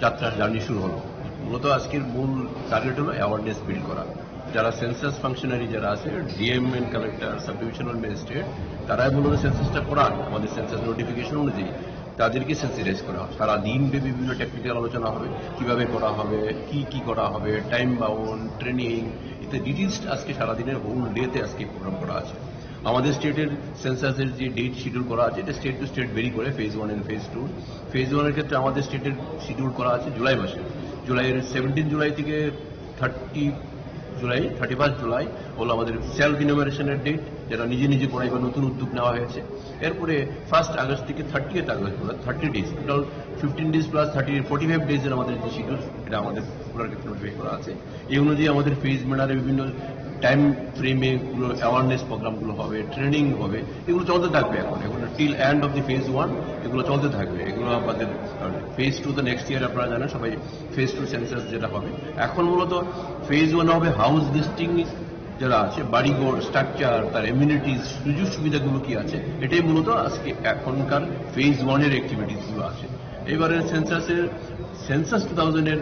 যাত্রা, জার্নি শুরু হলো। মূলত আজকের মূল টার্গেট হলো অ্যাওয়ারনেস বিল্ড করা। যারা সেন্সাস ফাংশনারি যারা আছে, DM and collector, sub divisional magistrate, তারাই মূলত সেন্সাসটা করান আমাদের সেন্সাস নোটিফিকেশন অনুযায়ী। তাদেরকে সেন্সিটাইজ করা হয়। সারা দিন ব্যাপী বিভিন্ন টেকনিক্যাল আলোচনা হবে, কিভাবে করা হবে, কি কি করা হবে, টাইম বাউন্ড, ট্রেনিং, ইত্যাদি ডিটেইলস আজকে সারাদিনের হোল ডেতে আজকে প্রোগ্রাম করা আছে। আমাদের স্টেটের সেন্সাসের যে ডেট শিডিউল করা আছে, এটা স্টেট টু স্টেট ভেরি করে, phase one and phase two. Phase ওয়ানের ক্ষেত্রে আমাদের স্টেটের শিডিউল করা আছে জুলাই মাসে, জুলাইয়ের সেভেন্টিন জুলাই থেকে থার্টি জুলাই, থার্টি ফার্স্ট জুলাই হলো আমাদের সেলফ ইনোমিনেশনের ডেট, যেটা নিজে নিজে করাই বা নতুন উদ্যোগ নেওয়া হয়েছে। এরপরে ফার্স্ট আগস্ট থেকে থার্টিয়েথ আগস্ট, অর্থাৎ thirty days, total fifteen days plus thirty, forty five ডেজের আমাদের যে শিডিউল, এটা আমাদের পুরার ক্ষেত্রে নোটিফাই করা আছে। এই অনুযায়ী আমাদের ফেজ ম্যানারে বিভিন্ন টাইম ফ্রেমে এগুলো অ্যাওয়ারনেস প্রোগ্রামগুলো হবে, ট্রেনিং হবে, এগুলো চলতে থাকবে। এখন, এখন till end of the phase one এগুলো চলতে থাকবে। এগুলো আমাদের ফেজ টু তো নেক্সট ইয়ার, আপনারা জানেন সবাই, ফেজ টু সেন্সাস যেটা হবে। এখন মূলত ফেজ ওয়ান হবে হাউস লিস্টিং, যারা আছে, বাড়িঘর, স্ট্রাকচার, তার এমিউনিটিজ, সুযোগ সুবিধাগুলো কি আছে, এটাই মূলত আজকে এখনকার ফেজ ওয়ানের অ্যাক্টিভিটিসগুলো আছে। এবারে সেন্সাসের, সেন্সাস টু থাউজেন্ডের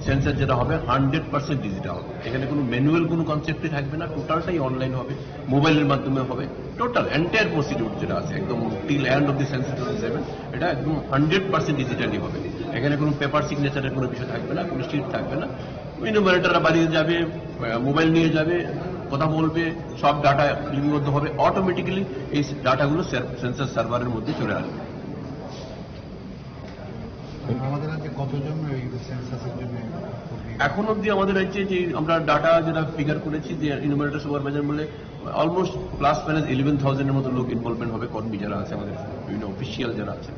সেন্সাস যেটা হবে, হান্ড্রেড পার্সেন্ট ডিজিটাল। এখানে কোনো ম্যানুয়াল কোনো কনসেপ্টই থাকবে না, টোটালটাই অনলাইন হবে, মোবাইলের মাধ্যমে হবে। টোটাল এন্টায়ার প্রসিডিউর যেটা আছে, একদম till end of the census two thousand seven, এটা একদম হান্ড্রেড পার্সেন্ট ডিজিটালি হবে। এখানে কোনো পেপার সিগনেচারের কোনো বিষয় থাকবে না, কোনো শিট থাকবে না। ইনোমিনেটররা বাড়িতে যাবে, আহ, মোবাইল নিয়ে যাবে, কথা বলবে, সব ডাটা লিপিবদ্ধ হবে, অটোমেটিক্যালি এই ডাটাগুলো সেন-, সেন্সাস সার্ভারের মধ্যে চলে আসবে। আমাদের রাজ্যে কতজন এই সেন্সাসের জন্য কর্মী? এখন অবধি আমাদের রাজ্যে যে আমরা ডাটা যেটা ফিগার করেছি, যে ইনোমিনেটর সুপারভাইজার বলে অলমোস্ট প্লাস মাইনাস ইলেভেন থাউজেন্ডের মতো লোক ইনভলভমেন্ট হবে, কর্মী যারা আছে আমাদের, বিভিন্ন অফিসিয়াল যারা আছে।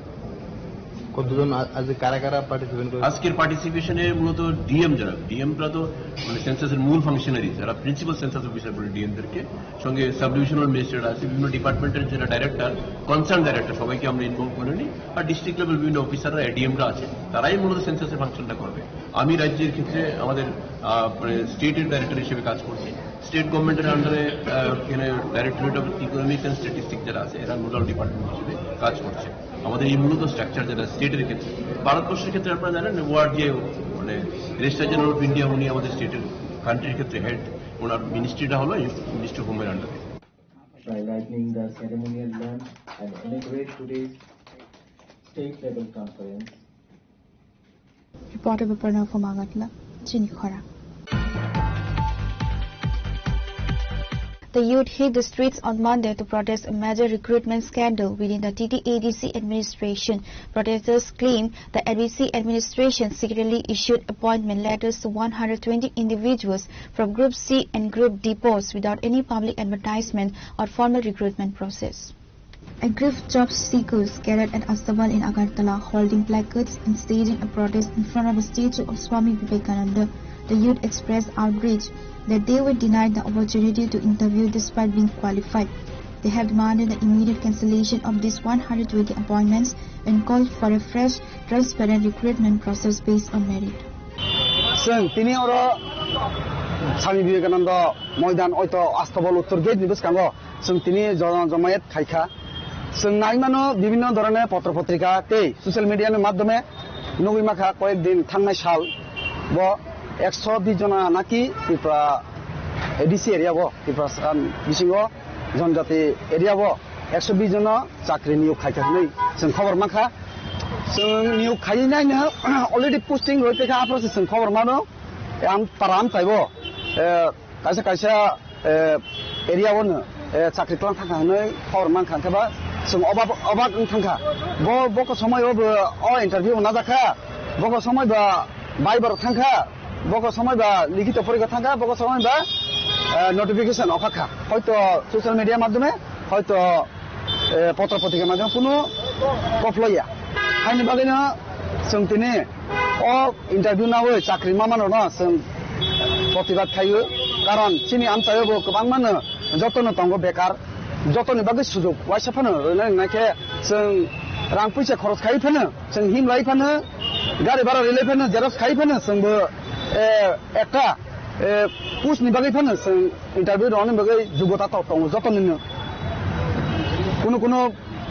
কতজন আ-, আজ কারা কারা পার্টিসিপেট করে? আজকের পার্টিসিপেশনে মূলত ডিএম যারা, ডিএমরা তো মানে সেন্সাসের মূল ফাংশনারি, যারা প্রিন্সিপাল সেন্সাস অফিসার বলে ডিএমদেরকে, সঙ্গে সাব ডিভিশনাল ম্যাজিস্ট্রেট আছে, বিভিন্ন ডিপার্টমেন্টের যারা ডাইরেক্টর, কনসার্ন ডাইরেক্টর, সবাইকে আমরা ইনভলভ করে নিই। আর ডিস্ট্রিক্ট লেভেল বিভিন্ন অফিসাররা, এডিএমরা আছে, তারাই মূলত সেন্সাসের ফাংশনটা করবে। আমি রাজ্যের ক্ষেত্রে আমাদের, আহ, মানে স্টেটের ডাইরেক্টর হিসেবে কাজ করছি। স্টেট গভর্নমেন্টের আন্ডারে এখানে directorate of economic and statistic যারা আছে, এরা নোডাল ডিপার্টমেন্ট হিসেবে কাজ করছে। আমাদের এই মূলত স্ট্রাকচার যেটা স্টেটের ক্ষেত্রে, ভারতবর্ষের ক্ষেত্রে আপনারা জানেন, ওয়ার্ড যে, মানে, রেজিস্ট্রার জেনারেল অফ ইন্ডিয়া, উনি আমাদের স্টেটের, কান্ট্রির ক্ষেত্রে হেড। ওনার মিনিস্ট্রিটা হলো মিনিস্ট্রি অফ হোমের আন্ডারে। By lighting the ceremonial lamp and inaugurate today's state level conference. Reporter Baparna from Agartala, Chini Khorang. The youth hit the streets on Monday to protest a major recruitment scandal within the T T A D C administration. Protesters claim the A D C administration secretly issued appointment letters to one hundred twenty individuals from Group C and Group D posts without any public advertisement or formal recruitment process. A group of job seekers gathered at Astabal in Agartala, holding placards and staging a protest in front of the statue of Swami Vivekananda. The youth expressed outrage that they were denied the opportunity to interview despite being qualified. They have demanded the immediate cancellation of these one hundred twenty appointments and called for a fresh, transparent recruitment process based on merit. Chwng tini oro Swami Vivekananda Moidan oito Astabal Uttor Gate ni bwskango chwng tini joma-, jomayet khaikha. Chwng nai mano bibhinno dhoroner potro potrika tei social media ni madhyome nugwi makha, koyek din thangnai sal bo ekso bish jona naki Tripura A D C area bo, Tripura bisingo Jonjati area bo ekso bish jona chakri niyok khaikha hinwi chwng khobor mankha. Chwng niyok khaiwi naino already posting roi tongkha, aphuru se chwng khobor mano. Am-, para amchaibo, eh, kaisa kaisa, eh, area o no, eh, chakri tlang thangkha hinwi khobor mankha, hwnkhe ba chwng obak, obak wng thangkha. Bo, boko somoi o bo o interview najakha, boko somoi ba bai borok thangkha, boko somoi ba likito porikha thangkha, boko somoi ba, eh, notification okhakha. Hoito social media madhyome, hoito eh, potro potrika maidang kunu koplaiya. Haini bagwino chwng tini o interview nawi chakri mamanrokno chwng protibad khaio. Karon chini amchaio bo kwbangmano jotono tongo bekar, jotoni bagwi sujuk waisa phano rwna ringna khe chwng rang puisa khoros khai phano, chwng himlai phano, gari bhara rilai phano, xerox khai phano chwngbo, eh, ekta, eh, post ni bagwi phano chwng interview rwna bagwi jugota tok tongo jotonino. Kunu kunu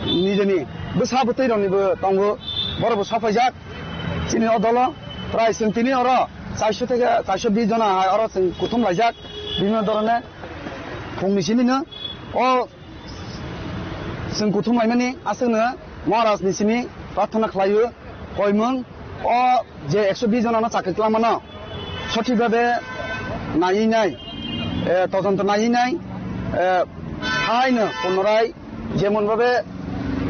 nijeni bwsa bwtwi roknibo tongo, borokbo safaijak chini o dolo. Prai chwng tini oro charso theke charso bish jona hai oro chwng kuthum laijak, bibhinno dhoroner phungni sinino o chwng kuthum laimani aswkno Maharaj ni simi prarthana khlaio, koimung o je ekso bish jona no chakri twlangmano sothik bhabe naiwi nai, eh, todonto naiwi nai, eh, haino punorai jemon bhabe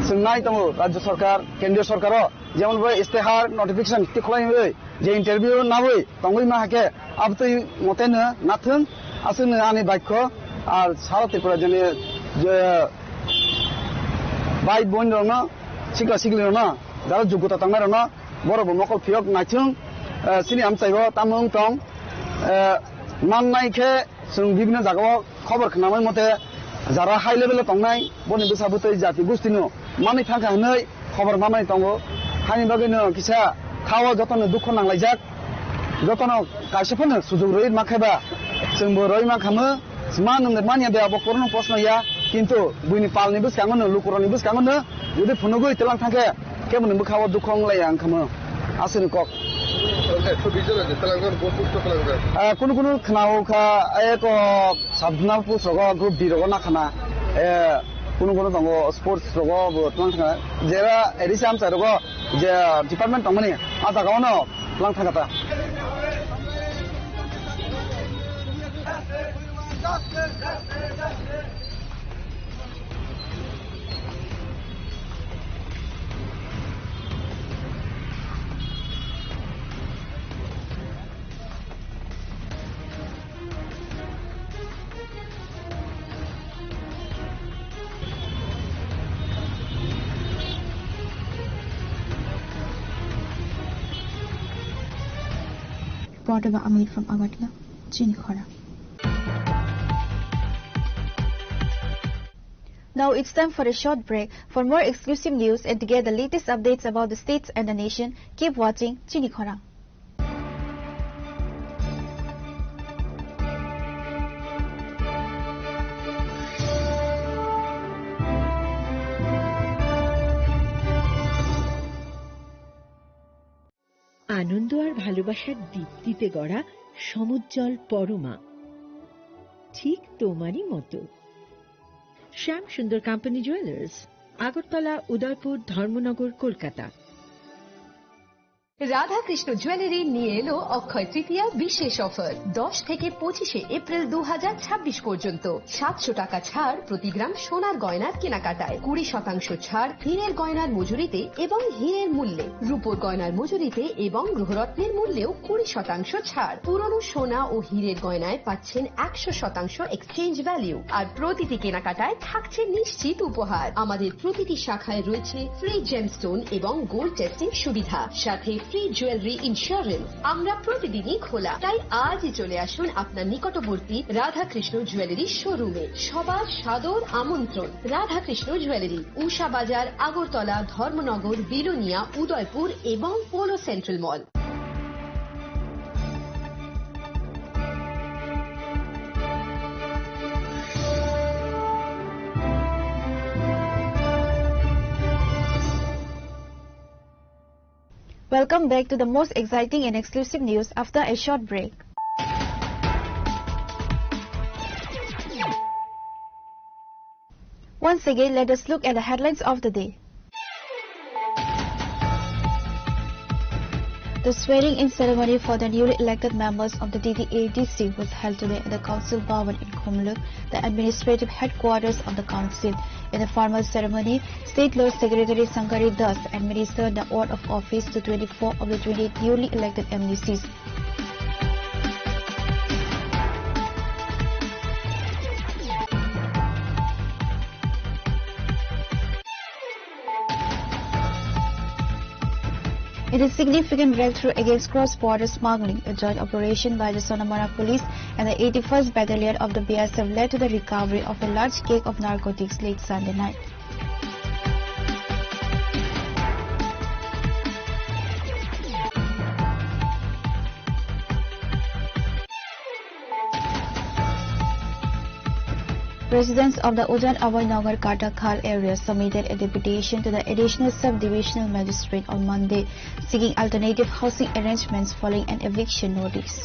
chwng nai tongo Rajya Sarkar, Kendriya Sarkar o jemon bhabe istihar notification tikhlai je interview nawi tongwi ma hake abtwi moteno nathung aswkno ani baikho ar sara Tripura jani je bai boin rokno sikla sikli rokno jara jugota tongnai rokno borok bo mokol phiyok naithung, eh, chini amchaibo tamo wng tong, eh, mannai khe chwng bibhinno jagao khobor khnamai mote jara high level o tongnai boni bwsa bwtwi jati gustino manwi thangkha hinwi khobor mamani tongo. Haini bagwino kisa khao jotono dukho nanglaijak, jotono kaisa phano sujuk rwi mankhe ba chwngbo rwi mankhamu. Ma nwngnai manya de abo korno posno ya, kintu buini palni bwskango no, lukurokni bwskango no jodi phunugwi twlang thangkhe keboni bwkhao dukho wnglaiya wngkhamu. Aswkni kok. Ekso bish jona je twlangjak, bo post o twlangjak. Ah, kunu kunu khwnao kha, eko sub-zonal post rogo, group D rogo nakhana. Eh, kunu kunu tongo sports rogo bo twlang thangkha. Jera A D C amchai rogo je department tongmani, ah, jaga ono twlang thangkha ta. Reporter ba Amit from Agartala, Chini Khorang. Now it's time for a short break. For more exclusive news and to get the latest updates about the states and the nation, keep watching Chini Khorang. আনন্দ আর ভালোবাসার দীপ্তিতে গড়া সমুজ্জ্বল পরমা, ঠিক তোমারই মতো। শ্যাম সুন্দর company jewellers, Agartala, উদয়পুর, ধর্মনগর, কলকাতা। Radhakrishna jewellery নিয়ে এলো অক্ষয় তৃতীয়া বিশেষ অফার। দশ থেকে পঁচিশে এপ্রিল দু হাজার ছাব্বিশ পর্যন্ত সাতশো টাকা ছাড় প্রতি গ্রাম সোনার গয়নার কেনাকাটায়, কুড়ি শতাংশ ছাড় হীরের গয়নার মজুরিতে এবং হীরের মূল্যে, রূপোর গয়নার মজুরিতে এবং গৃহরত্নের মূল্যেও কুড়ি শতাংশ ছাড়। পুরনো সোনা ও হীরের গয়নায় পাচ্ছেন একশো শতাংশ এক্সচেঞ্জ ভ্যালু, আর প্রতিটি কেনাকাটায় থাকছে নিশ্চিত উপহার। আমাদের প্রতিটি শাখায় রয়েছে ফ্রি জেমস্টোন এবং গোল্ড টেস্টিং সুবিধা, সাথে ফ্রি জুয়েলারি ইন্স্যুরেন্স। আমরা প্রতিদিনই খোলা, তাই আজই চলে আসুন আপনার নিকটবর্তী রাধাকৃষ্ণ জুয়েলারি শোরুমে। সবার সাদর আমন্ত্রণ। রাধাকৃষ্ণ জুয়েলারি, উষা বাজার, আগরতলা, ধর্মনগর, বিলোনিয়া, উদয়পুর এবং Polo central mall. Welcome back to the most exciting and exclusive news after a short break. Once again, let us look at the headlines of the day. The swearing-in ceremony for the newly elected members of the T T A D C was held today at the Council Bhavan in Khumulwng, the administrative headquarters of the council. In the formal ceremony, State Law Secretary Shankari Das administered the oath of office to twenty-four of the twenty-eight newly elected M D Cs. It is significant breakthrough against cross-border smuggling. A joint operation by the Sonamara Police and the eighty-first Battalion of the B S F led to the recovery of a large cake of narcotics late Sunday night. Residents of the Udan Abhay Nagar Katakhal area submitted a deputation to the Additional Sub-Divisional Magistrate on Monday, seeking alternative housing arrangements following an eviction notice.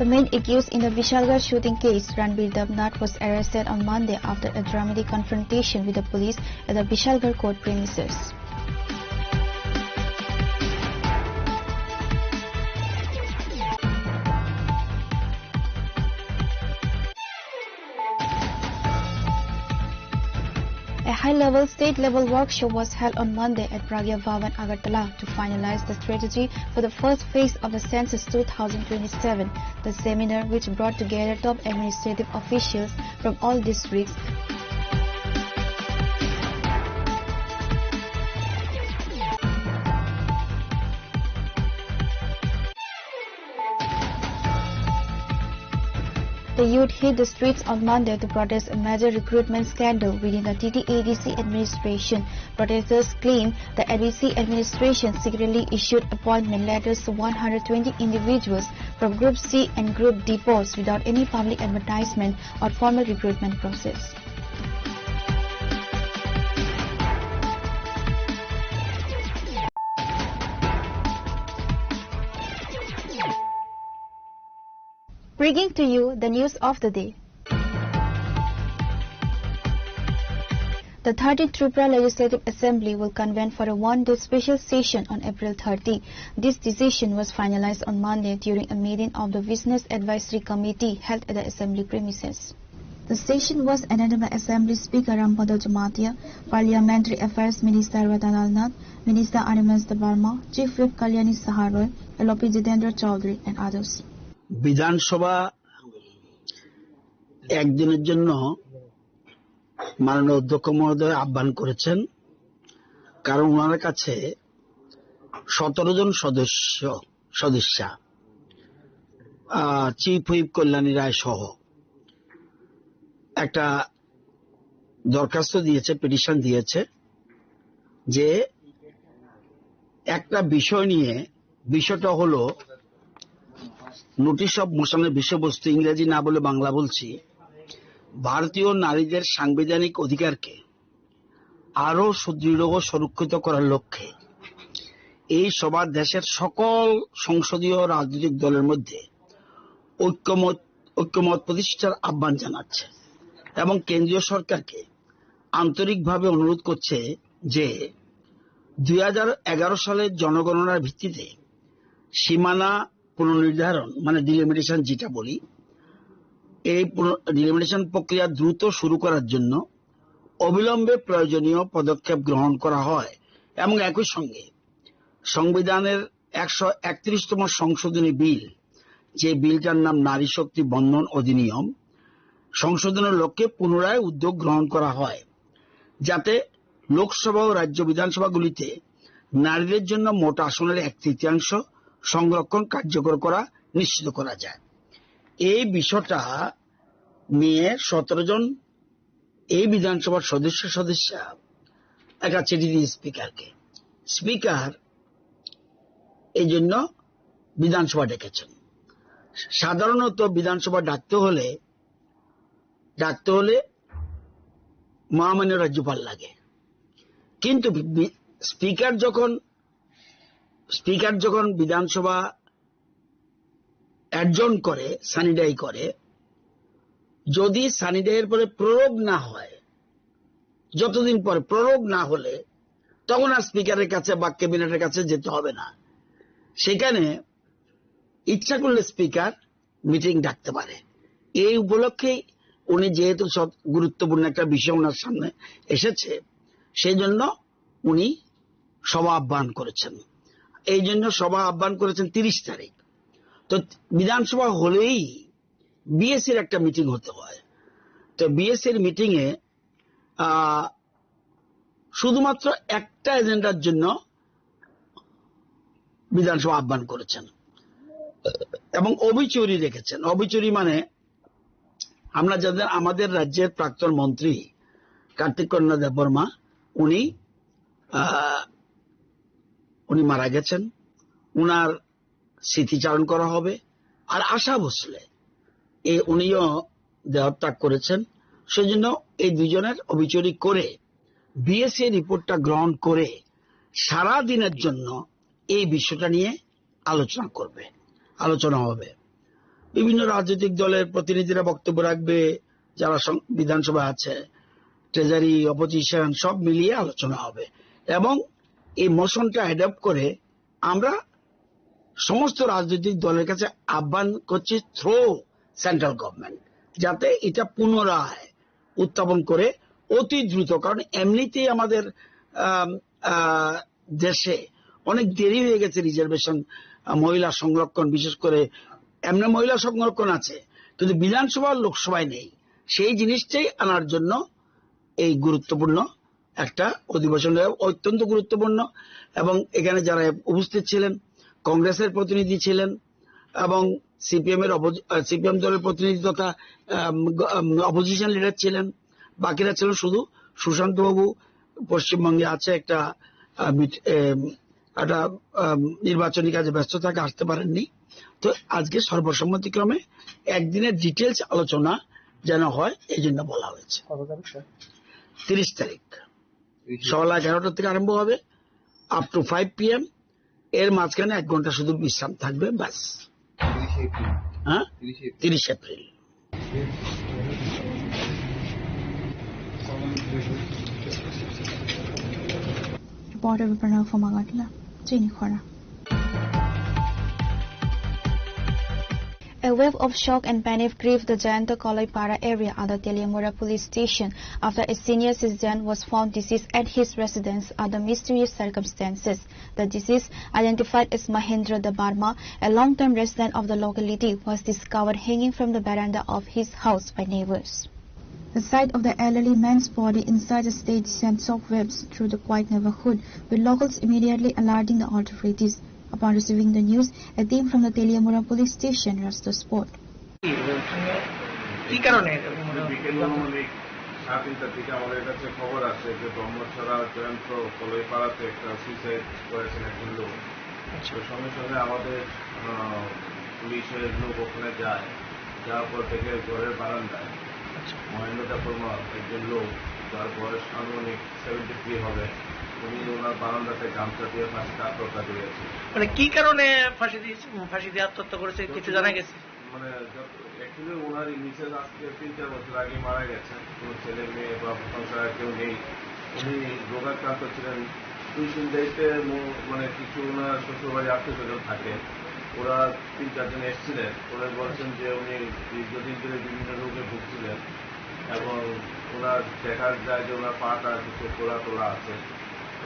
The main accused in the Vishalgarh shooting case, Ranbir Debnath, was arrested on Monday after a dramatic confrontation with the police at the Vishalgarh court premises. A high-level state-level workshop was held on Monday at Pragya Bhavan, Agartala, to finalize the strategy for the first phase of the census two thousand twenty-seven. The seminar, which brought together top administrative officials from all districts, the youth hit the streets on Monday to protest a major recruitment scandal within the T T A D C administration. Protesters claim the A D C administration secretly issued appointment letters to one hundred twenty individuals from Group C and Group D posts without any public advertisement or formal recruitment process. Bringing to you the news of the day. The thirteenth Tripura Legislative Assembly will convene for a one-day special session on April thirty. This decision was finalized on Monday during a meeting of the Business Advisory Committee held at the Assembly premises. The session was attended by Assembly Speaker Rampada Jamatia, Parliamentary Affairs Minister Ratan Lal Nath, Minister Animesh Debbarma, Chief Whip Kalyani Saha Roy, L O P Jitendra Chaudhary and others. বিধানসভা একদিনের জন্য মাননীয় অধ্যক্ষ মহোদয় আহ্বান করেছেন, কারণ ওনার কাছে সতেরো জন সদস্য, সদস্যা, আহ, চিফ হুইপ কল্যাণী রায় সহ একটা দরখাস্ত দিয়েছে, পিটিশন দিয়েছে যে একটা বিষয় নিয়ে, বিষয়টা হলো নোটিশ অফ মোশনের বিষয়বস্তু ইংরেজি না বলে বাংলা বলছি। ভারতীয় নারীদের সাংবিধানিক অধিকারকে আরও সুদৃঢ় ও সুরক্ষিত করার লক্ষ্যে এই সভা দেশের সকল সংসদীয় রাজনৈতিক দলের মধ্যে ঐক্যমত ঐক্যমত প্রতিষ্ঠার আহ্বান জানাচ্ছে এবং কেন্দ্রীয় সরকারকে আন্তরিকভাবে অনুরোধ করছে যে দুই হাজার এগারো সালের জনগণনার ভিত্তিতে সীমানা পুনর্নির্ধারণ, মানে ডিলিমিটেশন যেটা বলি, এই ডিলিমিটেশন প্রক্রিয়া দ্রুত শুরু করার জন্য অবিলম্বে প্রয়োজনীয় পদক্ষেপ গ্রহণ করা হয় এবং একই সঙ্গে সংবিধানের একশো একত্রিশতম সংশোধনী বিল, যে বিলটার নাম নারী শক্তি বন্দন অধিনিয়ম, সংশোধনের লক্ষ্যে পুনরায় উদ্যোগ গ্রহণ করা হয়, যাতে লোকসভা ও রাজ্য বিধানসভাগুলিতে নারীদের জন্য মোট আসনের এক তৃতীয়াংশ সংরক্ষণ কার্যকর করা নিশ্চিত করা যায়। এই বিষয়টা নিয়ে সতেরো জন এই বিধানসভার সদস্য সদস্যা একটা চিঠি দিয়ে স্পিকারকে। স্পিকার এই জন্য বিধানসভা ডেকেছেন। সাধারণত বিধানসভা ডাকতে হলে ডাকতে হলে মহামান্য রাজ্যপাল লাগে। কিন্তু বি- স্পিকার যখন স্পিকার যখন বিধানসভা অ্যাডজর্ন করে, সানিডাই করে, যদি সানিডাইয়ের পরে প্রয়োগ না হয়, যতদিন পরে প্রয়োগ না হলে, তখন আর স্পিকারের কাছে বা ক্যাবিনেটের কাছে যেতে হবে না। সেখানে ইচ্ছা করলে স্পিকার মিটিং ডাকতে পারে। এই উপলক্ষেই উনি যেহেতু সব গুরুত্বপূর্ণ একটা বিষয় ওনার সামনে এসেছে, সেই জন্য উনি সভা আহ্বান করেছেন। এই জন্য সভা আহ্বান করেছেন তিরিশ তারিখ। তো বিধানসভা হলেই বিএসসির একটা মিটিং হতে হয়। তো বিএসসির মিটিংয়ে আহ, শুধুমাত্র একটা এজেন্ডার জন্য বিধানসভা আহ্বান করেছেন এবং অবিচুরি রেখেছেন। অবিচুরি মানে আমরা যাদের, আমাদের রাজ্যের প্রাক্তন মন্ত্রী কার্তিক কন্যা দেববর্মা, উনি আহ, উনি মারা গেছেন। উনার স্মৃতিচারণ করা হবে। আর আশা ভোসলে, এ উনিও দেহত্যাগ করেছেন। সেজন্য এই দুজনের অবিচুরি করে বিএসসি রিপোর্টটা গ্রহণ করে সারা দিনের জন্য এই বিষয়টা নিয়ে আলোচনা করবে, আলোচনা হবে। বিভিন্ন রাজনৈতিক দলের প্রতিনিধিরা বক্তব্য রাখবে, যারা সং- বিধানসভা আছে, ট্রেজারি, অপোজিশন, সব মিলিয়ে আলোচনা হবে। এবং এই মোশনটা অ্যাডপ্ট করে আমরা সমস্ত রাজনৈতিক দলের কাছে আহ্বান করছি থ্রু সেন্ট্রাল গভর্নমেন্ট, যাতে এটা পুনরায় উত্থাপন করে অতি দ্রুত, কারণ এমনিতেই আমাদের আম, আহ, দেশে অনেক দেরি হয়ে গেছে রিজার্ভেশন, আহ, মহিলা সংরক্ষণ, বিশেষ করে এমনি মহিলা সংরক্ষণ আছে, কিন্তু বিধানসভা আর লোকসভায় নেই। সেই জিনিসটাই আনার জন্য এই গুরুত্বপূর্ণ একটা অধিবেশন, অত্যন্ত গুরুত্বপূর্ণ। এবং এখানে যারা উপস্থিত ছিলেন, কংগ্রেসের প্রতিনিধি ছিলেন এবং সিপিএম এর অপোজি- আহ, সিপিএম দলের প্রতিনিধি তথা আম, গ- আম, অপোজিশন লিডার ছিলেন, বাকিরা ছিলেন শুধু সুশান্ত বাবু। পশ্চিমবঙ্গে আছে একটা আহ, মিট- এম, একটা আম, নির্বাচনী কাজে ব্যস্ত থাকে, আসতে পারেননি। তো আজকে সর্বসম্মতিক্রমে একদিনের ডিটেলস আলোচনা যেন হয়, এই জন্য বলা হয়েছে। কত তারিখ, স্যার? তিরিশ তারিখ। তিরিশে সকাল এগারোটা থেকে আরম্ভ হবে, আপ টু ফাইভ পিএম। এর মাঝখানে এক ঘন্টা শুধু বিশ্রাম থাকবে, ব্যাস। তিরিশে এপ্রিল। হ্যাঁ, তিরিশে এপ্রিল। তিরিশ April. Reporter Pranav Magatla, Chini Khora. A wave of shock and panic gripped the Jayanta Kaloipara area under Teliamura police station after a senior citizen was found deceased at his residence under mysterious circumstances. The deceased, identified as Mahendra Debbarma, a long-time resident of the locality, was discovered hanging from the veranda of his house by neighbors. The sight of the elderly man's body inside the stage sent shockwaves through the quiet neighborhood, with locals immediately alerting the authorities. Upon receiving the news, a team from the Teliamura police station rushed the spot. কি কারণে এরকম মনে হচ্ছে? বিকেল অনুমানিক সাড়ে তিনটার দিকে আমাদের কাছে খবর আসে যে ব্রহ্মছড়া জয়ন্ত কলইপাড়াতে একটা সুইসাইড করেছেন একজন লোক। আচ্ছা। তো সঙ্গে সঙ্গে আমাদের আহ, পুলিশের লোক ওখানে যায়, যাওয়ার পর দেখে ঘরের বারান্দায় মহেন্দ্র দেববর্মা, একজন লোক, যার বয়স আনুমানিক সেভেন্টি থ্রি হবে, উনি ওনার বারান্দাতে গামছা দিয়ে ফাঁসিতে আত্মহত্যা করেছে। মানে কি কারণে ফাঁসি দিয়েছে, ফাঁসি দিয়ে আত্মহত্যা করেছে, কিছু জানা গেছে? মানে, যত, actually ওনার মিসেস আজকে তিন চার বছর আগে মারা গেছেন। কোনো ছেলে মেয়ে বা সংসারে কেউ নেই। উনি রোগাক্রান্ত ছিলেন। দুই তিন দায়িত্বে মো-, মানে, কিছু ওনার শ্বশুরবাড়ি আত্মীয় স্বজন থাকে। ওরা তিন চারজন এসেছিলেন। ওরা বলছেন যে উনি দীর্ঘদিন ধরে বিভিন্ন রোগে ভুগছিলেন এবং ওনার দেখা যায় যে ওনার পাটা কিছু ফোলা টোলা আছে।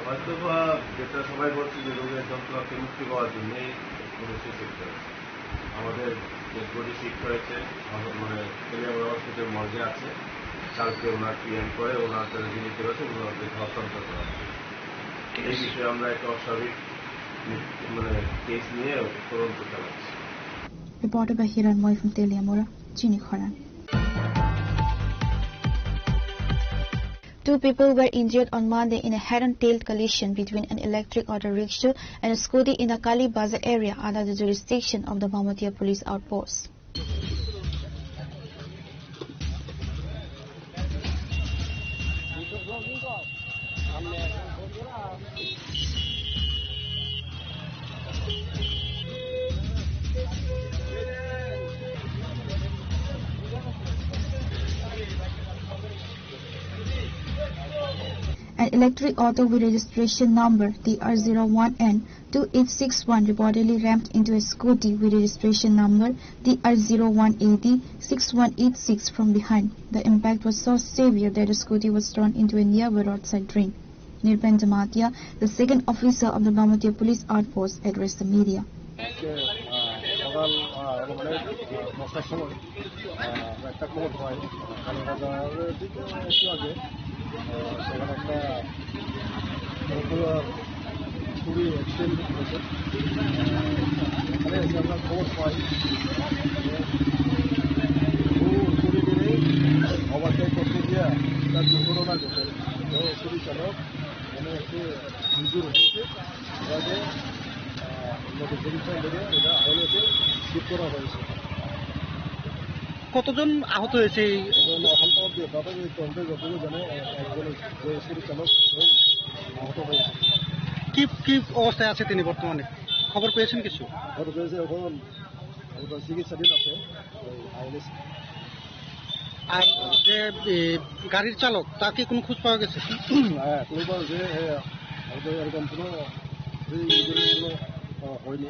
হয়তো বা যেটা সবাই বলছে যে রোগের যন্ত্রণা থেকে মুক্তি পাওয়ার জন্যই উনি সুস্থ হয়েছেন। আমাদের ডেড বডি শিফট হয়েছে, আমার মানে তেলিয়ামুড়া হসপিটাল মর্গে আছে। কালকে ওনার পিএম করে ওনার যারা রিলেটিভ আছে ওনাদেরকে হস্তান্তর করা হবে। এই বিষয়ে আমরা একটা অস্বাভাবিক মানে কেস নিয়ে তদন্ত চালাচ্ছি। Reported by Hiranmoy from Teliamura, Chini Khorang. Two people were injured on Monday in a head-on tail collision between an electric auto rickshaw and a scooty in the Kali Bazar area under the jurisdiction of the Bamatia police outpost. An electric auto with registration number T R zero one N two eight six one reportedly rammed into a scooty with registration number T R zero one A D six one eight six from behind. The impact was so severe that the scooty was thrown into a nearby roadside drain. Nirben Jamatia, the second officer of the Bamatia police outpost, addressed the media. আজকে, আহ, সকাল, আহ, মানে, আহ, দশটার সময়, আহ, আমরা একটা খবর পাই, কালীবাজারের দিকে একটু আগে, আহ, সেখানে একটা চুরি অ্যাক্সিডেন্ট হয়েছে। এখানে এসে আমরা খবর পাই যে ও চুরি করে ওভারটেক করতে গিয়ে তার দুর্ঘটনা ঘটে। তো চুরি চালক মানে একটু ইনজুর হয়েছে। ওনাকে, আহ, উন্নত চিকিৎসা লেগে এটা আইএলএসে শিফট করা হয়েছে। কতজন আহত হয়েছে এই? এখন এখন তো অবধি প্রাথমিক তদন্তে যতদূর জানে, এ-, একজন ওই চুরি চালক ওই আহত হয়েছে। কি, কি অবস্থায় আছে তিনি বর্তমানে? খবর পেয়েছেন কিছু? খবর পেয়েছে এখন ওটা চিকিৎসাধীন আছে ওই আইএলএস। আর যে, এ, গাড়ির চালক, তার কি কোনো খোঁজ পাওয়া গেছে? হ্যাঁ, কোনো পাওয়া গেছে, হ্যাঁ, হয়তো এরকম কোনো, এই, কোনো, আহ, হয়নি।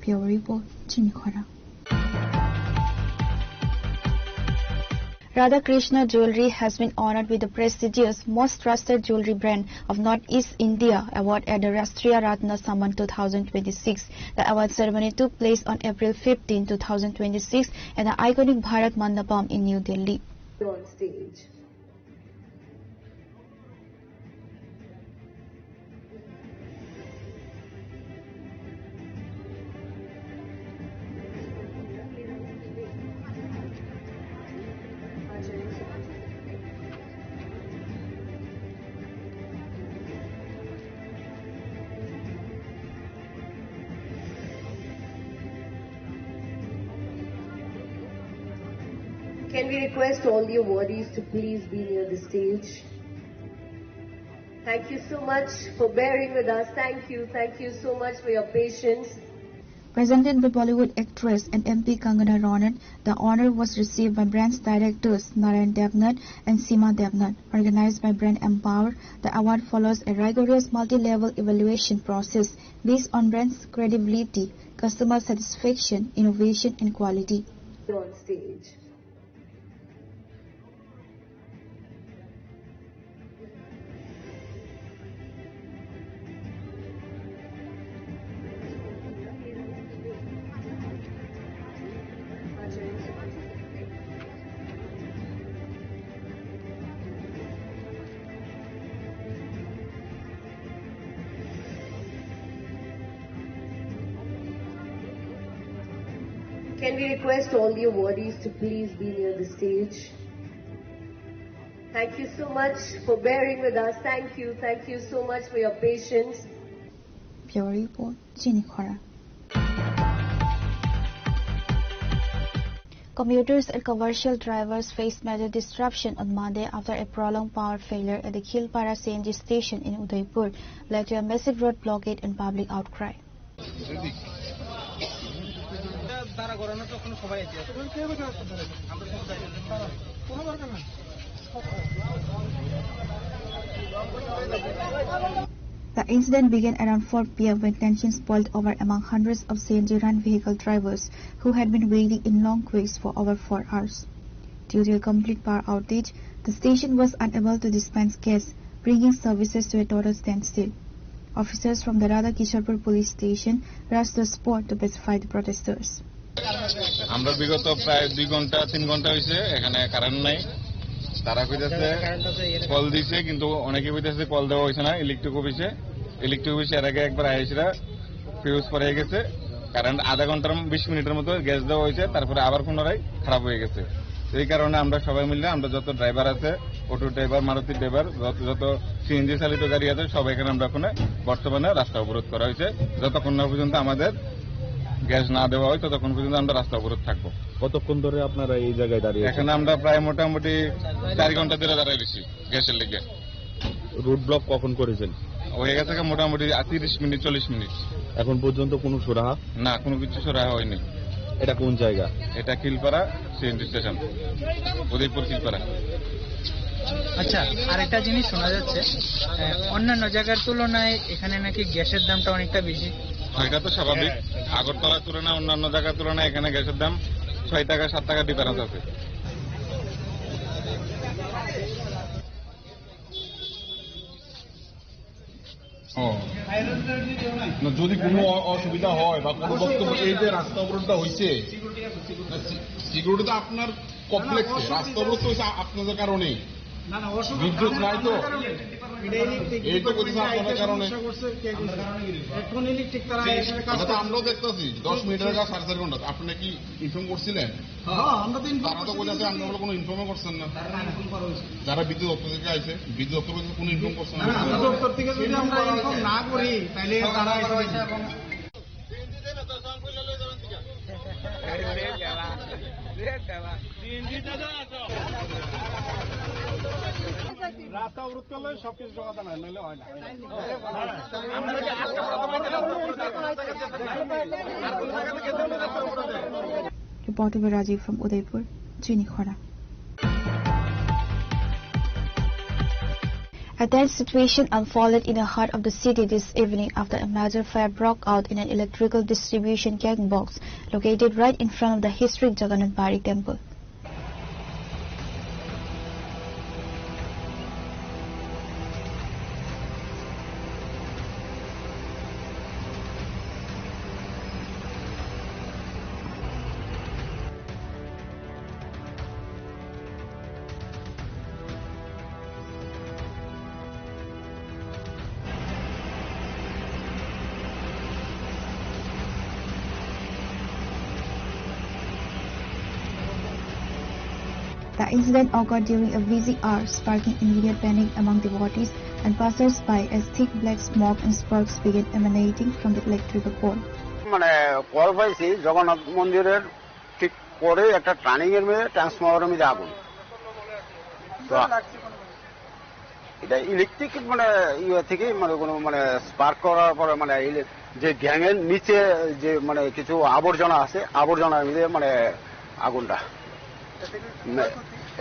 Bureau Report, Chini Khorang. Radha Krishna Jewelry has been honored with the prestigious Most Trusted Jewelry Brand of Northeast India Award at the Rashtriya Ratna Samman two thousand twenty-six. The award ceremony took place on April fifteen, two thousand twenty-six at the iconic Bharat Mandapam in New Delhi. On stage. Can we request all the awardees to please be near the stage? Thank you so much for bearing with us. Thank you. Thank you so much for your patience. Presented by Bollywood actress and M P Kangana Ranaut, the honor was received by brand's directors Narayan Devnath and Seema Devnath. Organized by Brand Empower, the award follows a rigorous multi-level evaluation process based on brand's credibility, customer satisfaction, innovation, and quality. On stage. Can we request all the awardees to please be near the stage? Thank you so much for bearing with us. Thank you. Thank you so much for your patience. Bureau Report, Chini Khorang. Commuters and commercial drivers faced major disruption on Monday after a prolonged power failure at the Khilpara C N G station in Udaipur led to a massive road blockade and public outcry. The incident began around four p m when tensions boiled over among hundreds of C N G run vehicle drivers who had been waiting in long queues for over four hours. Due to a complete power outage, the station was unable to dispense gas, bringing services to a total standstill. Officers from the Radha Kisharpur police station rushed to the spot to pacify the protesters. আমরা বিগত প্রায় দুই ঘন্টা, তিন ঘন্টা হইছে, এখানে কারেন্ট নাই। তারা কইতাছে কল দিছে, কিন্তু অনেকে কইতাছে কল দেওয়া হইছে না ইলেকট্রিক অফিসে। ইলেকট্রিক অফিসে এর আগে একবার আইসরা ফিউজ পড়ে গেছে, কারেন্ট আধা ঘন্টার, বিশ মিনিটের মতো গ্যাস দেওয়া হয়েছে, তারপরে আবার পুনরায় খারাপ হয়ে গেছে। এই কারণে আমরা সবাই মিলে, আমরা যত ড্রাইভার আছে, অটো ড্রাইভার, মারুতি ড্রাইভার, যত, যত সিএনজি চালিত গাড়ি আছে, সবাই এখানে আমরা ওখানে বর্তমানে রাস্তা অবরোধ করা হয়েছে। যতক্ষণ না পর্যন্ত আমাদের গ্যাস না দেওয়া হয়, ততক্ষণ পর্যন্ত আমরা রাস্তা অবরোধ থাকবো। কতক্ষণ ধরে আপনারা এই জায়গায় দাঁড়িয়ে আছেন? এখানে আমরা প্রায় মোটামুটি চার ঘন্টা ধরে দাঁড়ায় রয়েছি গ্যাসের লেগে। রোড ব্লক কখন করেছেন? হয়ে গেছে কি মোটামুটি তিরিশ মিনিট, চল্লিশ মিনিট। এখন পর্যন্ত কোনো সুরাহা? না, কোনো কিছু সুরাহা হয়নি। এটা কোন জায়গা? এটা খিলপাড়া সিএনজি স্টেশন, উদয়পুর খিলপাড়া। আচ্ছা, আরেকটা জিনিস শোনা যাচ্ছে, আহ, অন্যান্য জায়গার তুলনায় এখানে নাকি গ্যাসের দামটা অনেকটা বেশি। হ্যাঁ, এটা তো স্বাভাবিক। আগরতলার তুলনায়, অন্যান্য জায়গার তুলনায় এখানে গ্যাসের দাম ছয় টাকা, সাত টাকা ডিফারেন্স আছে। ও। না, যদি কোনো অ-, অসুবিধা হয় বা কোনো বক্তব্য, এই যে রাস্তা অবরোধটা হইছে, না, সি-, সিকিউরিটি তো আপনার কমপ্লেক্সে, রাস্তা অবরোধ তো হইছে আ-, আপনাদের কারণেই। না, না, অসুবিধা বিদ্যুৎ নাই তো। এটা ইলেকট্রিক এই তো বলছি, ডিপার্টমেন্টে আপনাদের আইসে কারণে। সমস্যা করছে, কে করছে? এখন ইলেকট্রিক তারা ঠিক, এখানে কাজ এটা তো করছে। আমরাও দেখতাছি, দশ মিনিটের কাজ সাড়ে চার ঘন্টা। আপনি কি ইনফর্ম করছিলেন? হ্যাঁ, আমরা তো ইনফর্ম তারা তো করছি, বলেছে, কিন্তু আমরা বলে কোনো ইনফর্মও করছেন না। তারা ইনফর্ম করা হয়েছে। যারা বিদ্যুৎ দপ্তর থেকে আইছে, বিদ্যুৎ দপ্তর বলে কোনো ইনফর্ম করছেন না, না। বিদ্যুৎ দপ্তর থেকে যদি আমরা ইনফর্ম না করি, তাহলে তারা এসে রাস্তা অবরোধ করলে সবকিছু সমাধান হয়, নাহলে হয় না। Reporter Rajiv from Udaipur, Chini Khorang. A tense situation unfolded in the heart of the city this evening after a major fire broke out in an electrical distribution gang box located right in front of the historic Jagannath Bari temple. The incident occurred during a busy hour, sparking immediate panic among devotees and passers-by as thick black smoke and sparks began emanating from the electrical pole. মানে, কল পাইছি জগন্নাথ মন্দিরের ঠিক পরে একটা টার্নিং এর মধ্যে ট্রান্সফরমারের মধ্যে আগুন। তো এটা ইলেকট্রিক মানে ইয়ে থেকে মানে কোনো মানে স্পার্ক করার পরে মানে ইলে-, যে গ্যাং এর নিচে যে মানে কিছু আবর্জনা আছে, আবর্জনার মধ্যে মানে আগুনটা। না,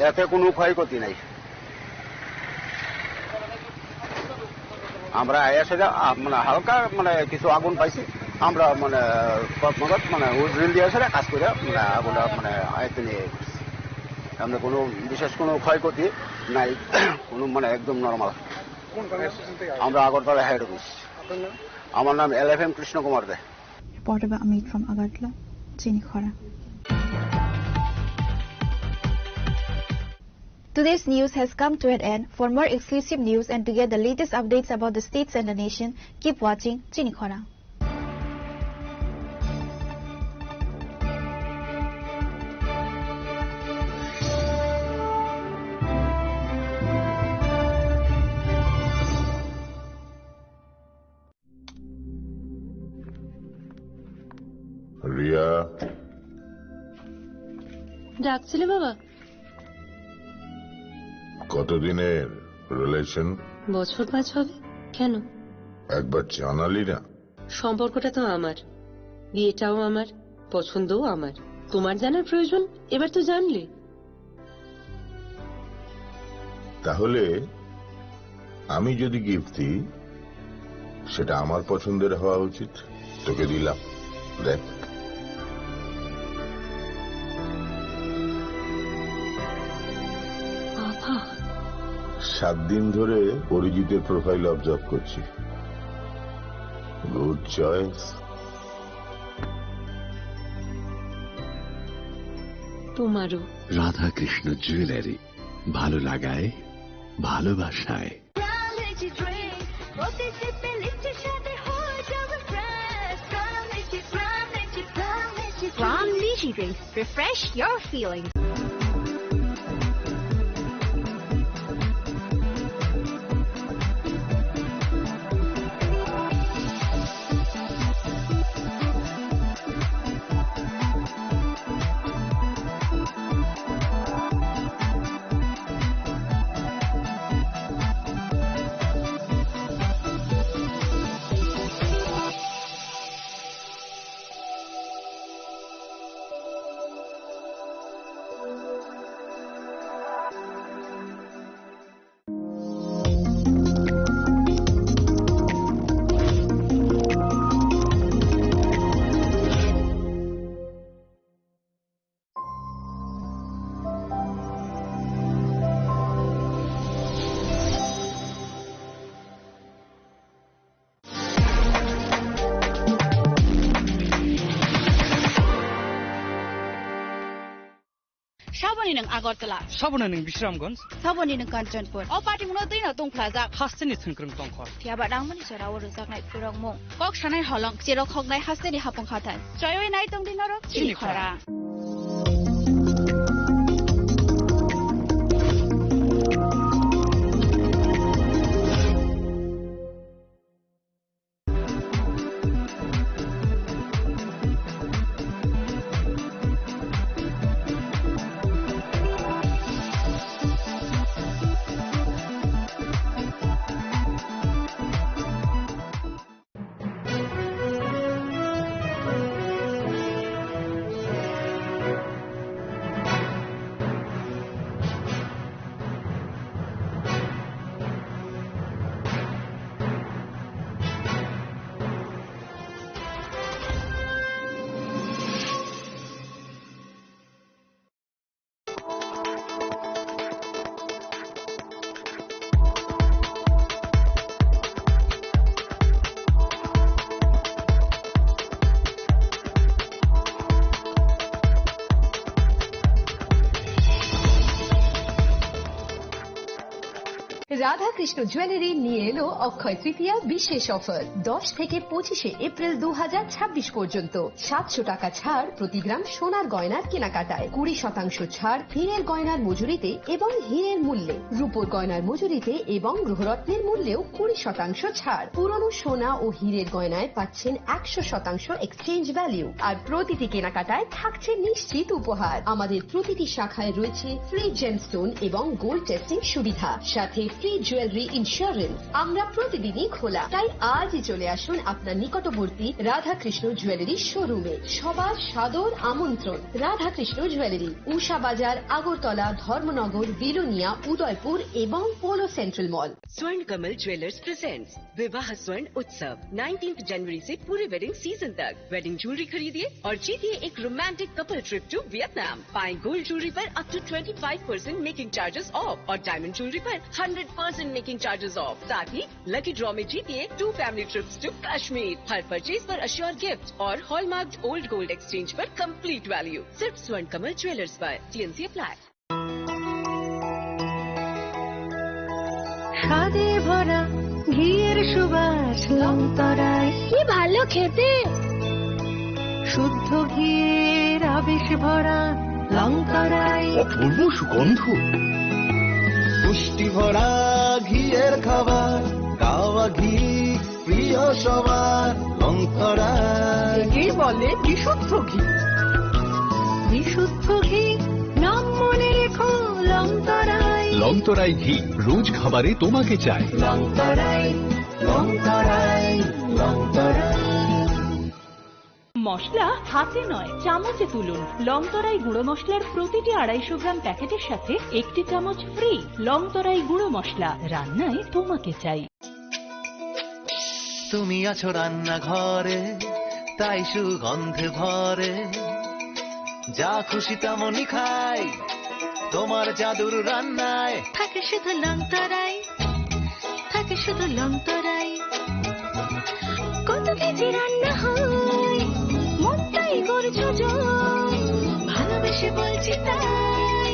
এতে কোনো ক্ষয়ক্ষতি নাই। আমরা এসে যা, আ, মানে হালকা মানে কিছু আগুন পাইছি, আমরা মানে তৎনগত মানে হুইসেল দিয়ে এসে কাজ করে মানে আগুনটা মানে আয়ত্তে নিয়ে গেছি। আমরা কোনো বিশেষ কোনো ক্ষয়ক্ষতি নাই, কোনো মানে একদম নরমাল। কোন কর্মসূচি থেকে আসছেন? আমরা আগরতলা হেড অফিস। আপনার নাম? আমার নাম এল এফ এম কৃষ্ণ কুমার they. Reporter by Amit from Agartala, Chini Khorang. Today's news has come to an end. For more exclusive news and to get the latest updates about the states and the nation, keep watching Chini Khorang. ডাকছিলে বাবা? কতদিনের রিলেশন? বছর পাঁচ হবে। কেন? একবার জানালি না। সম্পর্কটা তো আমার, বিয়েটাও আমার, পছন্দও আমার। তোমার জানার প্রয়োজন? এবার তো জানলে। তাহলে আমি যদি গিফট দিই, সেটা আমার পছন্দের হওয়া উচিত। তোকে দিলাম, দেখ। বাবা। সাত দিন ধরে অরিজিতের প্রোফাইল অবজার্ভ করছি। Good choice. তোমারও। রাধাকৃষ্ণ জুয়েলারি, ভালো লাগায়, ভালোবাসায়। Pram Lychee Drink. Refresh your feelings. Saboni nwng Agartala. Saboni nwng Bisramganj. Saboni nwng Kanchanpur. O party muno twi no tongphlajak. Hasteni thwngkwrwng tongkha. Phiya ba nangmani jora o rwjaknai phurokmung. Kok sanai holong, cherok hoknai hasteni hapung khathar. Choiwi nai tongdi norok chini khora. Radhakrishna jewellery নিয়ে এলো অক্ষয় তৃতীয়া বিশেষ অফার। দশ থেকে পঁচিশে এপ্রিল দু হাজার ছাব্বিশ পর্যন্ত সাতশো টাকা ছাড় প্রতি গ্রাম সোনার গয়নার কেনাকাটায়, কুড়ি শতাংশ ছাড় হীরের গয়নার মজুরিতে এবং হীরের মূল্যে, রূপোর গয়নার মজুরিতে এবং গ্রহরত্নের মূল্যেও কুড়ি শতাংশ ছাড়। পুরনো সোনা ও হীরের গয়নায় পাচ্ছেন একশো শতাংশ এক্সচেঞ্জ ভ্যালু, আর প্রতিটি কেনাকাটায় থাকছে নিশ্চিত উপহার। আমাদের প্রতিটি শাখায় রয়েছে ফ্রি জেমস্টোন এবং গোল্ড টেস্টিং সুবিধা, সাথে ফ্রি জুয়েলারি ইন্স্যুরেন্স। আমরা প্রতিদিনই খোলা, তাই আজই চলে আসুন আপনার নিকটবর্তী রাধাকৃষ্ণ জুয়েলারি শোরুমে। সবার সাদর আমন্ত্রণ। রাধাকৃষ্ণ জুয়েলারি, উষা বাজার, আগরতলা, ধর্মনগর, বিলোনিয়া, উদয়পুর এবং Polo central mall. Swarn Kamal Jewellers presents विवाह स्वर्ण उत्सव, नाइनटीन्थ जनवरी से पूरे वेडिंग सीजन तक। वेडिंग ज्वेलरी खरीदिए और जीतिए एक romantic couple trip to Vietnam. पाएं गोल्ड ज्वेलरी पर up to twenty five percent making charges off और डायमंड ज्वेलरी पर hundred percent making charges off. साथ ही लकी ड्रॉ में जीतिए two family trips to Kashmir. हर परचेज पर अश्योर गिफ्ट और हॉलमार्क्ड ओल्ड गोल्ड एक्सचेंज पर कंप्लीट वैल्यू। सिर्फ स्वर्ण कमल ज्वेलर्स पर। TNC apply. স্বাদে ভরা ঘিয়ের সুবাস লংতরায়। কি ভালো খেতে। শুদ্ধ ঘিয়ের আবেশ ভরা লংতরায়। অপূর্ব সুগন্ধ। পুষ্টি ভরা ঘিয়ের খাবার, গাওয়া ঘি প্রিয় সবার লংতরায়। বলে বিশুদ্ধ ঘি। বিশুদ্ধ ঘি, নাম মনে রেখো, লংতরাই। লংতরাই ঘি, রোজ খাবারে তোমাকে চাই। লংতরাই, লংতরাই, লংতরাই। মশলা হাতে নয়, চামচে তুলুন। লংতরাই গুঁড়ো মশলার প্রতিটি আড়াইশো গ্রাম প্যাকেটের সাথে একটি চামচ ফ্রি। লংতরাই গুঁড়ো মশলা, রান্নায় তোমাকে চাই। তুমি আছো রান্নাঘরে, তাই সুগন্ধে ভরে। যা খুশি তেমনই খাই, তোমার জাদুর রান্নায়। থাকে শুধু লংতরাই, থাকে শুধু লংতরাই। কত কেজি রান্না হয়, মনটাই করছো জয়। ভালোবেসে বলছি তাই,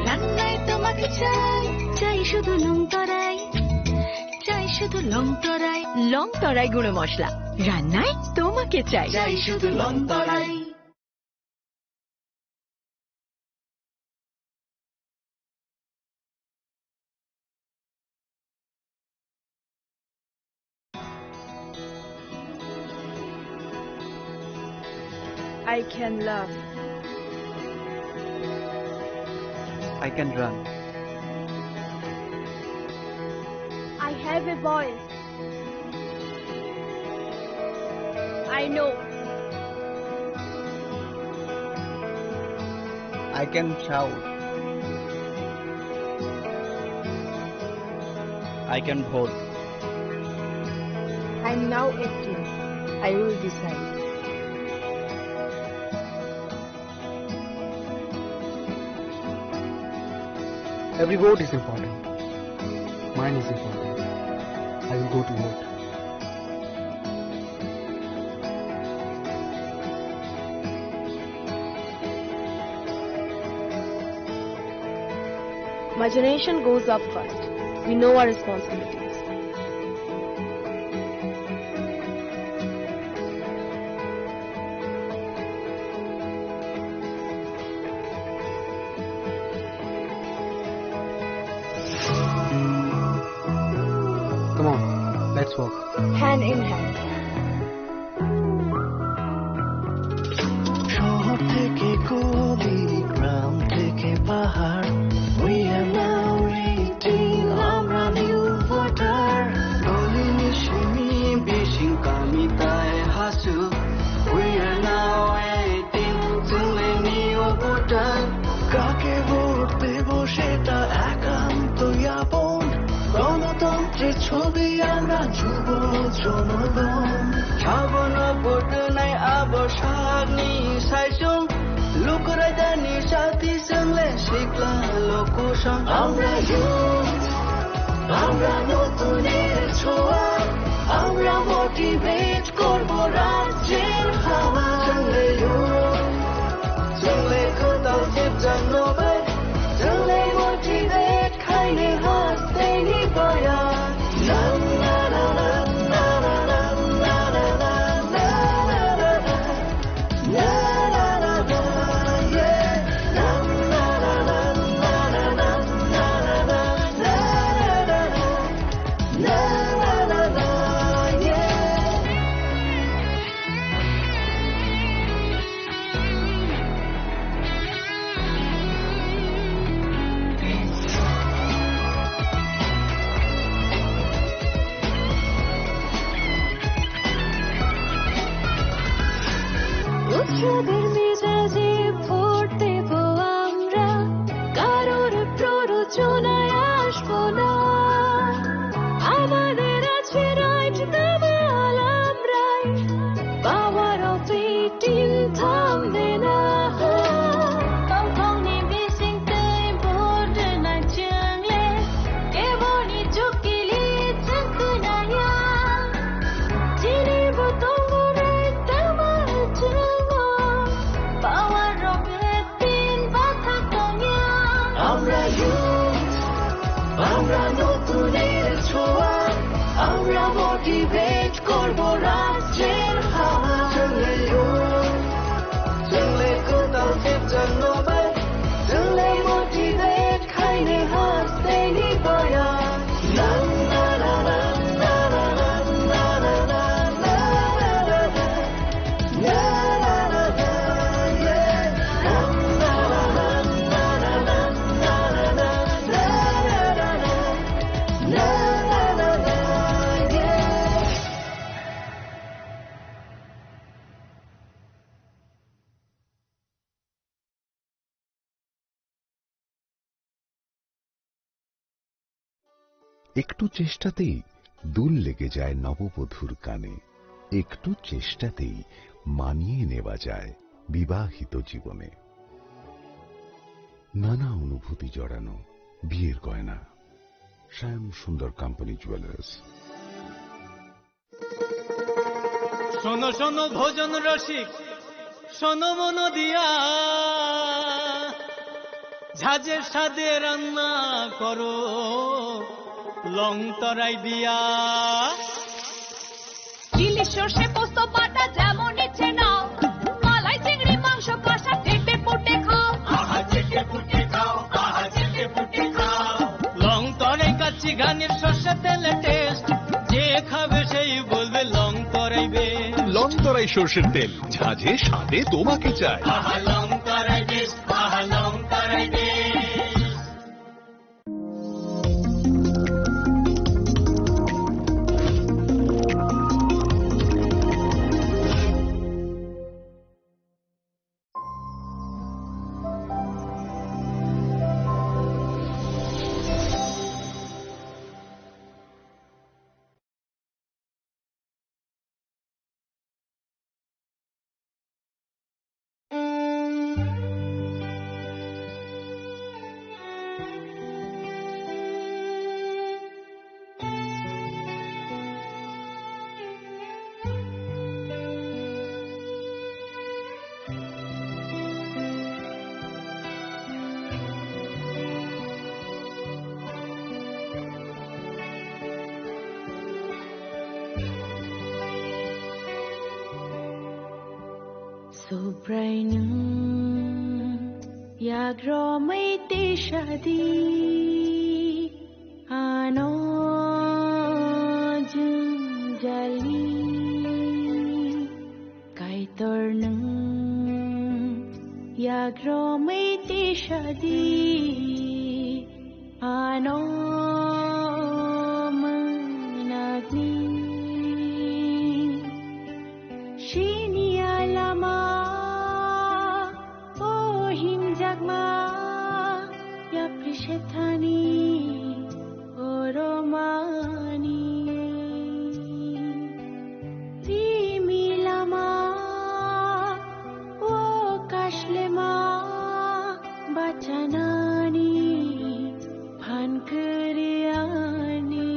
রান্নায় তোমাকে চাই। চাই শুধু লংতরাই, চাই শুধু লংতরাই। লংতরাই গুঁড়ো মশলা, রান্নায় তোমাকে চাই। চাই শুধু লংতরাই। I can laugh. I can run. I have a voice. I know. I can shout. I can vote. I'm now eighteen. I will decide. Every vote is important. Mine is important. I will go to vote. My generation goes up first. We know our responsibilities. Come on, let's walk. Hand in hand. শহর থেকে গলি, গ্রাম থেকে পাহাড়, we are now eighteen, আমরা new voter. গলি নিশিনি বিশিং কামিতায় Hasu, we are now eighteen, চলে new voter. কাকে ভোট দেব সেটা একান্ত আপন। গণতন্ত্রের ছবি আমরা যুব জনগণ। Sabona vote nai abo sagni saisung. Lukuraidani sati sangle sikla lokusang. আমরা youth, আমরা নতুনের ছোঁয়া। আমরা motivate করব রাজ্যের হাওয়া। Sangle youth, sangle kotal jibjang nobai. Sangle motivate. উৎসবের মেজাজে ভোট দেব আমরা, কারোর প্ররোচনায় আসবো না। আমাদের আছে রাইট দাবাল আমরাই, পাওয়ার অফ এইটিন থামবে না। Tongthokni bisingtwi vote rwna chwngle, keboni chukili chwng kwnaya. Chini bo tongo raitama chwngo. একটু চেষ্টাতেই দুল লেগে যায় নববধূর কানে, একটু চেষ্টাতেই মানিয়ে নেওয়া যায় বিবাহিত জীবনে। নানা অনুভূতি জড়ানো বিয়ের গয়না। শ্যাম সুন্দর কোম্পানি জুয়েলার্স। শোনো শোনো ভোজন রসিক, শোনো মন দিয়া, ঝাঁঝের স্বাদে রান্না করো লং তরাই দিয়া। ইলিশ সর্ষে পোস্ত বাটা যেমন ইচ্ছে নাও, মালাই চিংড়ি মাংস কষা চেটে পুটে খাও। আহা চেটে পুটে খাও, আহা চেটে পুটে খাও। লং তরাই কাচ্চি ঘানির সর্ষে তেলে টেস্ট, যে খাবে সেই বলবে লং তরাই বেস্ট। লং তরাই সর্ষের তেল, ঝাঁঝে স্বাদে তোমাকে চাই। আহা লং তরাই বেস্ট, আহা লং তরাই best. Subrai nwng yagromwi tisadi ano jwngjali. Kaitor nwng yagromwi tisadi ano mwnakni. Sini alama o himjakma yapri sethani oromani. Rimi lama o kashlema bachanani phan kwrwiyani.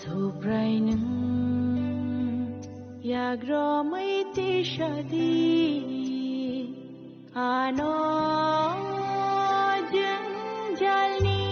Subrai nwng yagromwi tisadi ano jwngjalni.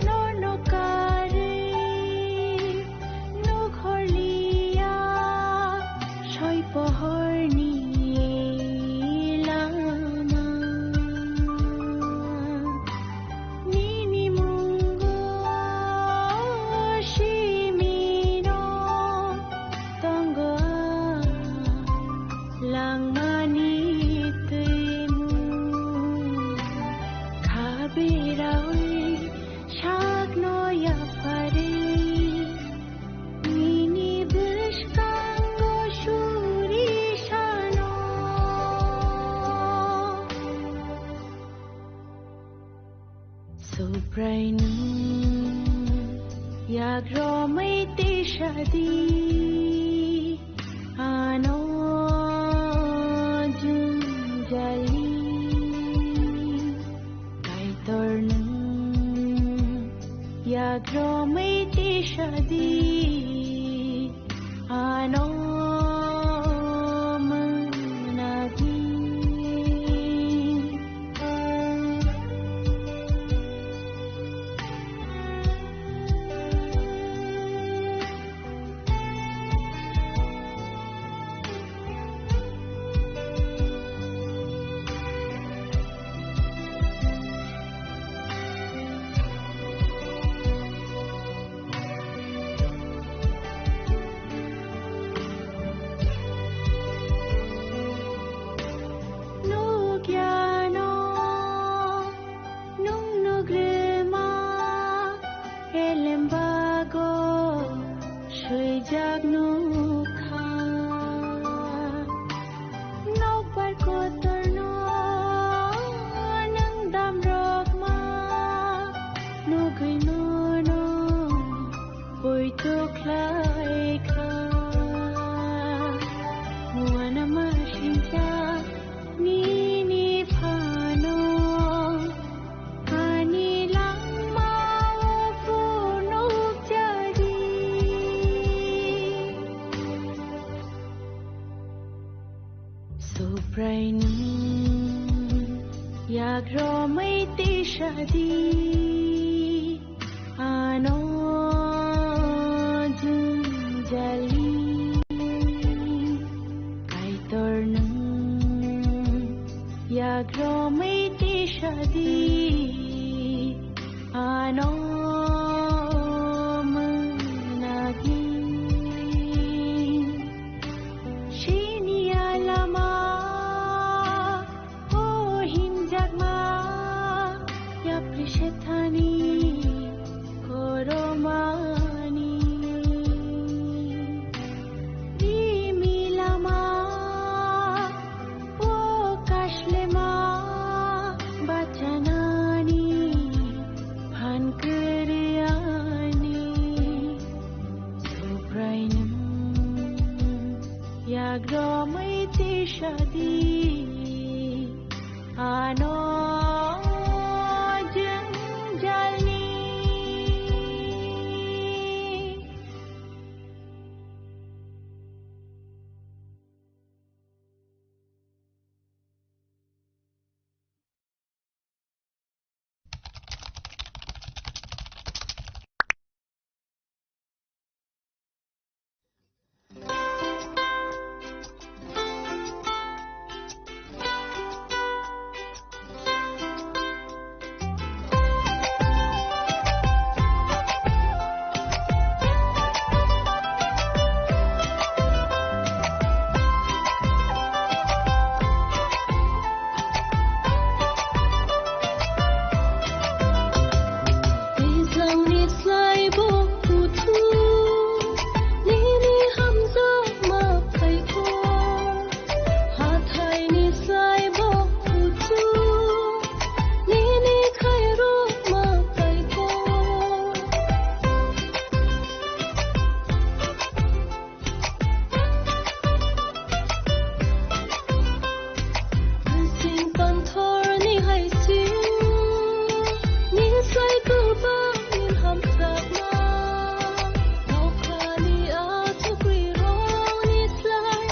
Nono karwi nukhorliya soi pohorni lama. Nini mungo simino tongo langmani twimu. Khabirawi sakno yapharwi nini bwskango suri sano. Subrai nwng yagromwi tisadi ano jwngjali. Kaitor nwng yagromwi tisadi ano mwnakni. Jak nukha, nokbar kotorno nwng damrokma nugwi nono poito khlaikha. Uanama sinjak nini phano ani langmao phunukjadi. Subraino yagromwi tisadi ano jwngjali. Kaitor nwng yagromwi tisadi ano mwnagi. Sini alama o himjakma yapri sethani koromani. Rimi lama o kashlema bachanani phan kwrwiyani. Subraino yagromwi tisadi ano jwngjalni. Twijlangni slai bo kuthu, nini hamjakma phaikho. Hathaini slai bo kuthu, nini khairokma phaikho. Sing panthorni hai sing, ni slai kwbangni hamjakma. Nokhani achukwi rokni slai,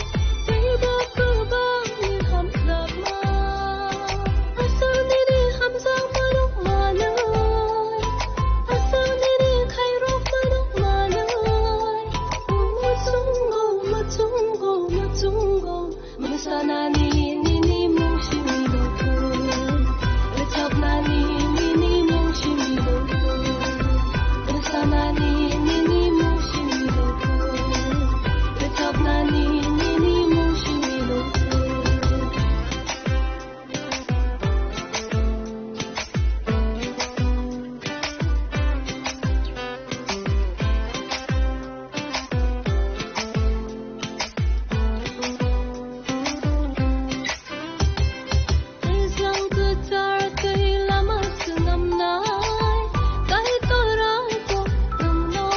teibo kwbangni hamjakma. Aswk nini hamjakma rok manwi, aswk nini khairokma rok manwi. Muchungo, muchungo, muchungo, mwsanani nini mung simi rwkhu, rwchapnani nini mung simi rwkhu, mwsanani nini mung simi rwkhu, rwchapnani nini mung simi rwkhu. Twijlang kwchar twi lama swnamnai, Kaitor ai bo nwngno.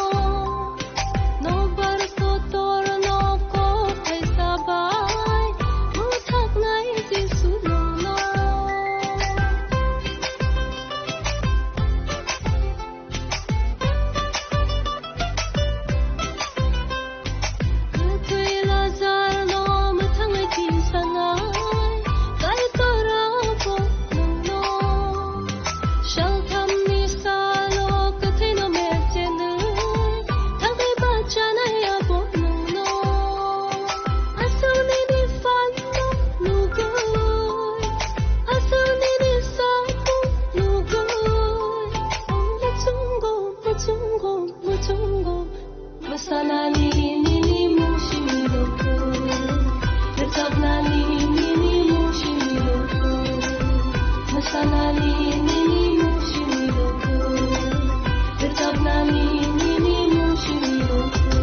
Nokbar kotorno kok thaisa bai bwthaknai Jisu nwngno. Kwthwi Lazarno mwthangwi tisanai, Kaitor abo nwngno. Salthamni salo kwthwino mechenwi thangwi bachanai abo nwngno. Aswk nini phanno nugwi, aswk nini sakno nugwi, ongni chungo, muchungo, muchungo. Mwsanani nini mung simi rwkhu, rwchapnani nini mung simi rwkhu, mwsanani nini mung simi rwkhu, rwchapnani nini mung simi rwkhu.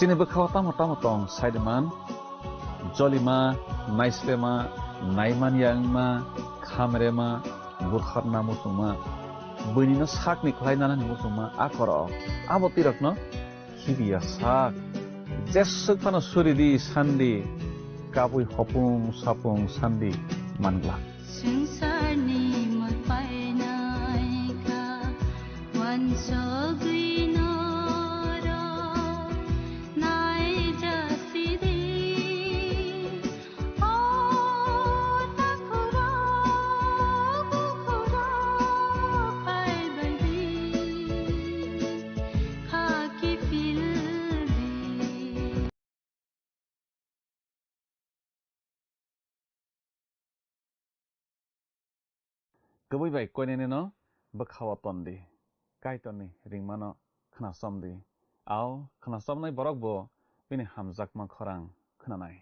Chini bwkhao tamo tamo tong, saiman, jolima, naislema, naimanya wngma, khamrema, bukharna muchungma, buinino sakni khlai nanani muchungma, a korok, abo tirokno khibiya sak. Jeswk phano suridi sandi, kabui hopung sapung sandi manglak. Swngcharni mul painai kha, uansugwi norok naijasidi. O takhurok, bukhurok phaibaidi, kha kiphildi. Kwbwi bai koinene no bwkhao tondi, Kaitorni ringmano khnasom di. Ao khnasomnai borok bo bini hamjakma khorang khnanai.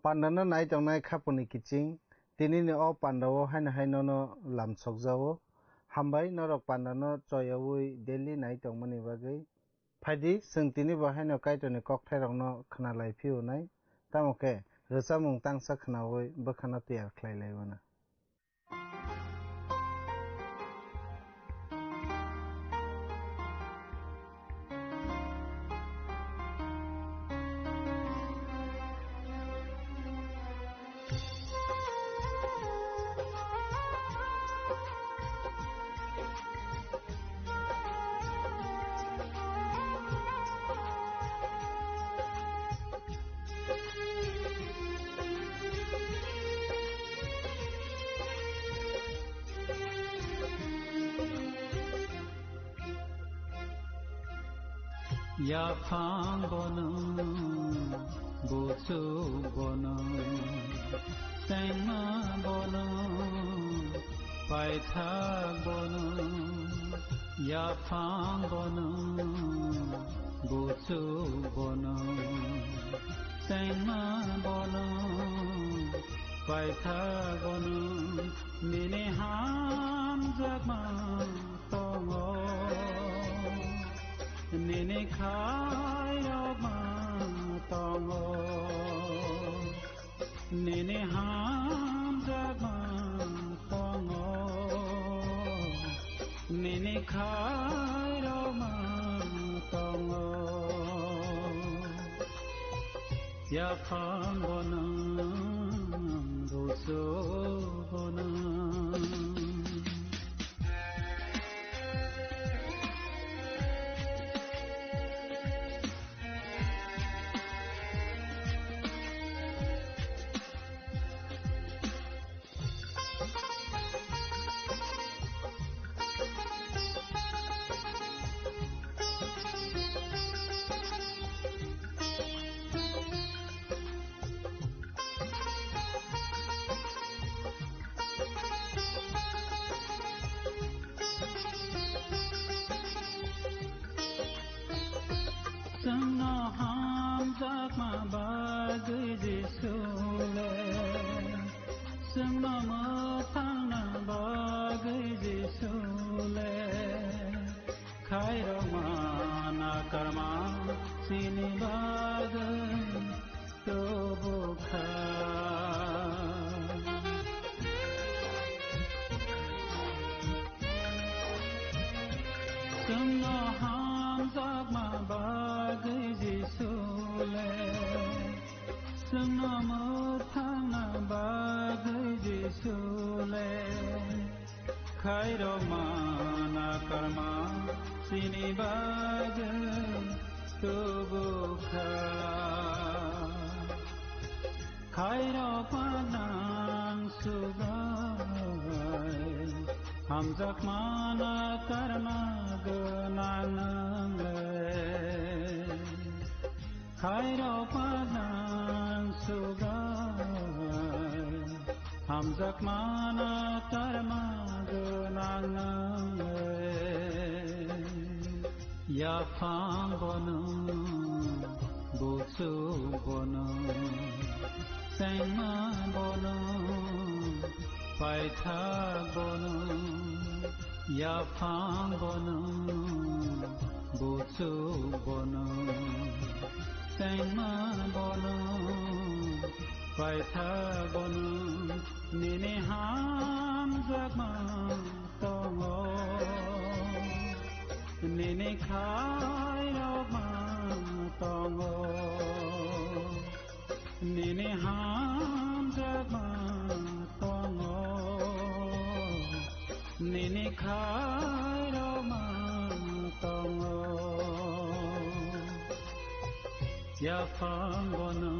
Pandano nai tongnai khapuni kiching, tinini o pandao haino hai nono lamsokjao. Hambai norok pandano choyaui daily nai tongmani bagwi. Phaidi, chwng tini bo haino Kaitorni kokthairokno khna lai phiyonai, tamo khe rwchapmung tangsa khnaui bwkhano tiyar khlai lai mano. Yaphang bono, buchuk bono, chengma bono, paithak bono, yaphang bono, buchuk bono, chengma bono, paithak bono, nini hamjakma tongo, nini khairokma tongo, nini hamjakma tongo, nini khairokma tongo. Yaphang bono, buchuk bono. Chwngno hamjakma bagwi Jisu le, chwngno mwthangna bagwi Jisu le, khairokma nakarma chini bagwi tubu kha. Chwngno hamjakma bagwi Jisu le, chwngno mwthangna bagwi Jisu le, khairokma nakarma chini bagwi tubu kha. Khairokma nang sugai, hamjakma nakarma gwnang nang le. Khairokma nang sugai, Hamjakmano karma gwnang nwng le, yaphang bono, buchuk bono, chengma bono, paithak bono, yaphang bono, buchuk bono, chengma bono, paithak bono, nini hamjakma tongo, nini khairokma tongo, nini hamjakma tongo, nini khairokma tongo. Yaphang bono,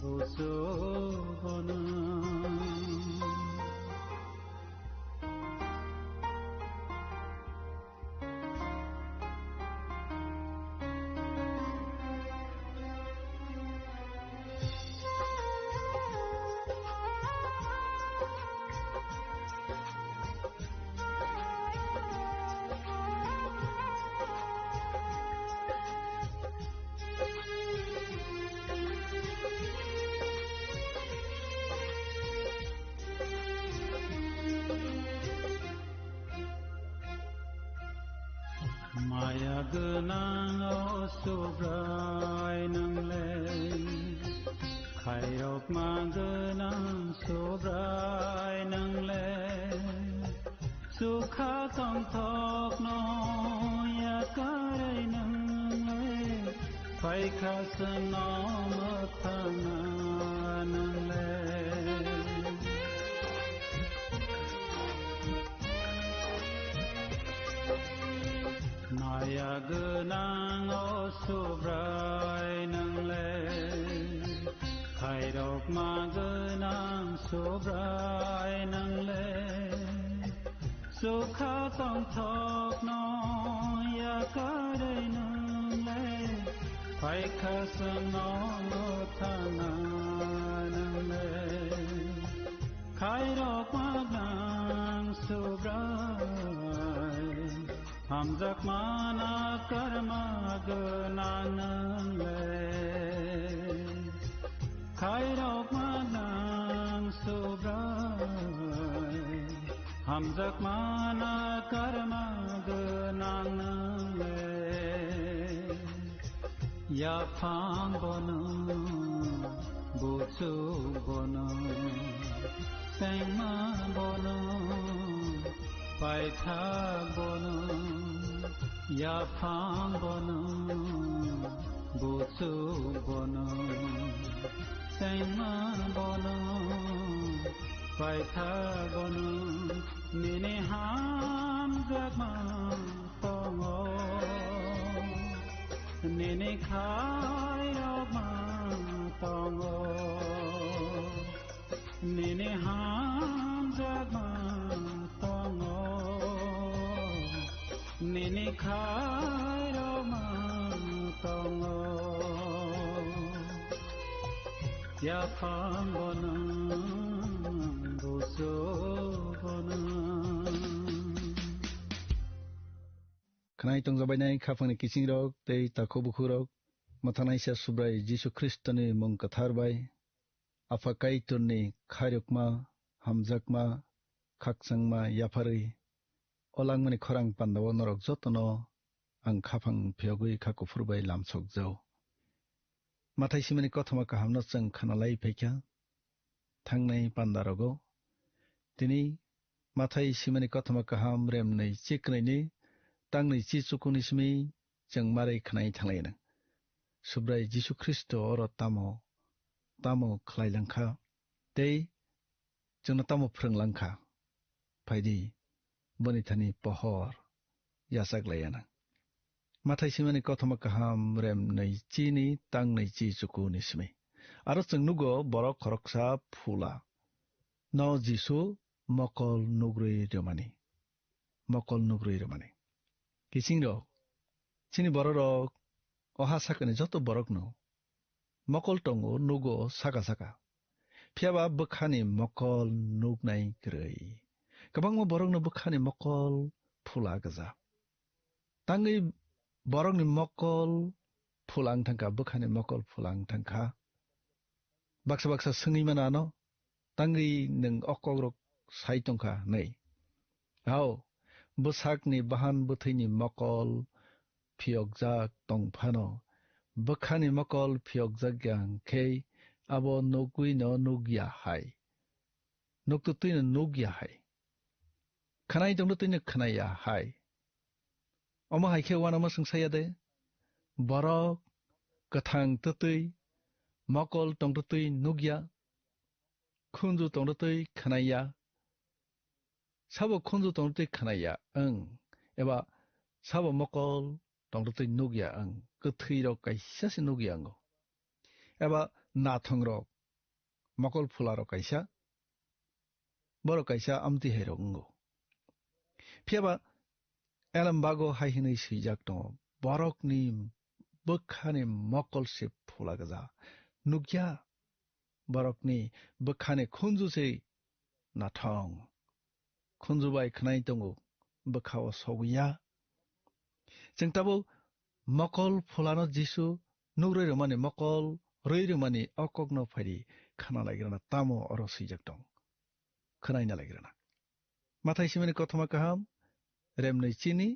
buchuk bono. Maya gwnang o Subrai nwng le, khairokma gwnang Subrai nwng le, chukha tongthokno yakarwi nwng le, phaikha chwngno mwthangna nwng le. Maya gwnang o Subrai nwng le, khairokma gwnang Subrai nwng le, chukha tongthokno yakarwi nwng le, phaikha chwngno mwthangna nwng le. Khairokma gwnang Subrai, hamjakmano karma gwnang nwng le. Khairokma gwnang Subrai, hamjakmano karma gwnang nwng le. Yaphang bono, buchuk bono, chengma bono, paithak bono, yaphang bono, buchuk bono, chengma bono, paithak bono, nini hamjakma tongo, nini khairokma tongo, nini hamjakma tongo, nini khairokma tongo. Yaphang bono, buchuk bono. Khwnai tongjabainai khaphangni kisingrok tei takhuk bukhukrok, mwthangnaisa Subrai Jisu Khristoni mung kwthar bai, Apha Kaitorni khairokma, hamjakma, khakchangma yapharwi, o langmani khorang pandao norok jotono ang khaphang phiyogwi kha kuphur bai lamsok jao. Mathai simani kothoma kahamno chwng khanalai phaikha thangnai pandarogo. Tini Mathai simani kothoma kaham remnwi chiknwini tangnwi chi chukuni simi chwng marai khnai thanglai nang. Subrai Jisu Khristo oro tamo, tamo khlai langkha tei chwngno tamo phrwng langkha. Phaidi, boni thani pohor yachak laiya nang. Mathai simani kothoma kaham remnwi chini tangnwi chi chukuni simi. Aro chwng nugo borok khoroksa phula. No Jisu mokol nugrwi rwmani. Mokol nugrwi rwmani. Kisingrok, chini bororok oha sakani joto borokno mokol tongo, nugo saka saka. Phiya ba bwkhani mokol nuknai kwrwi. Kwbangma borokno bwkhani mokol phula gwja. Tangwi borokni mokol phula wng thangkha, bwkhani mokol phula wng thangkha. Baksa baksa swngwi mano ano, tangwi nwng o kokrok sai tongkha hwnwi. Hao, bwsakni bahan bwthwini mokol phiyokjak tong phano, bwkhani mokol phiyokjak ya hwnkhe abo nugwino nugya hai. Nukto twino nugya hai. Khwnai tongno twino khwnaya hai. Omo hai khe uanama swngsa ya de? Borok kwthang twtwi, mokol tongtwtwi nukya, khunju tongtwtwi khwnaya. Sabo khunju tongtwtwi khwnaya wng, eba sabo mokol tongtwtwi nukya wng, kwthwirok kaisa se nukya wngo. Eba nathongrok, mokol phularok kaisa, borok kaisa amtwi hairok wngo. Phiya ba Elembago hai hwnwi swijak tongo, "Borokni bwkhani mokol se phula gwja. Nukya, borokni bwkhani khunju se nathong. Khunju bai khwnai tongo, bwkha-o sogoya." Chwng tabuk mokol phulano Jisu nugrwi rwmani, mokol rwi rwmani o kokno phaidi khna laigrana, tamo oro swijak tong? Khnaina laigrana. Mathai simini kothoma kaham, remnwi chini,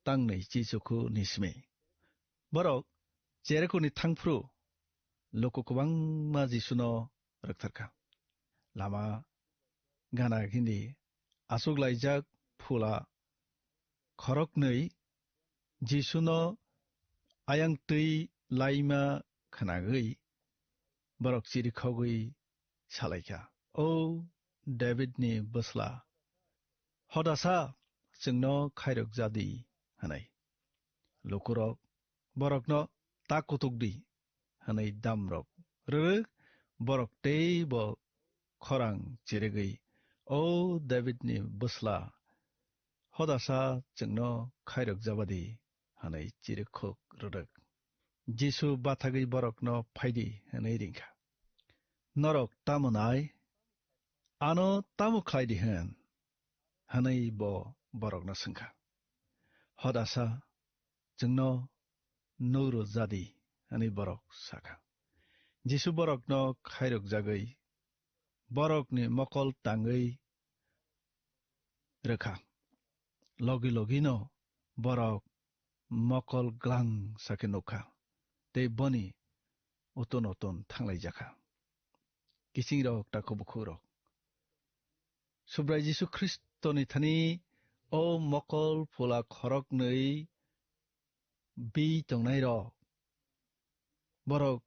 tangnwi chichukhu ni simi. Borok Jerikoni thangphru luku kwbangma Jisuno rwktharkha. Lama gana hindi achuklaijak phula khoroknwi Jisuno ayang twi laima khnagwi borok chirikhogwi salaikha, "O Davidni bwsla, hodasa chwngno khairok jadi," hwnwi. Lukurok borokno, "Ta kutuk di," hwnwi damrok rwrwk, borok teibo khorang chirigwi, "O Davidni bwsla, hodasa chwngno khairok jabadi," hwnwi chirikhok rwrwk. Jisu bathagwi borokno, "Phaidi," hwnwi ringkha. "Norok tamo nai? Ano tamo khlai di hwn?" hwnwi bo borokno swngkha. "Hodasa chwngno nugro jadi," hwnwi borok sakha. Jisu borokno khairok jagwi borokni mokol tangwi rwkha. Logi logino borok mokol glang sakhe nukha, tei boni uton uton thanglaijakha. Kisingrok, takhuk bukhukrok, Subrai Jisu Khristoni thani o mokol phula khoroknwi bi tongnairok, borok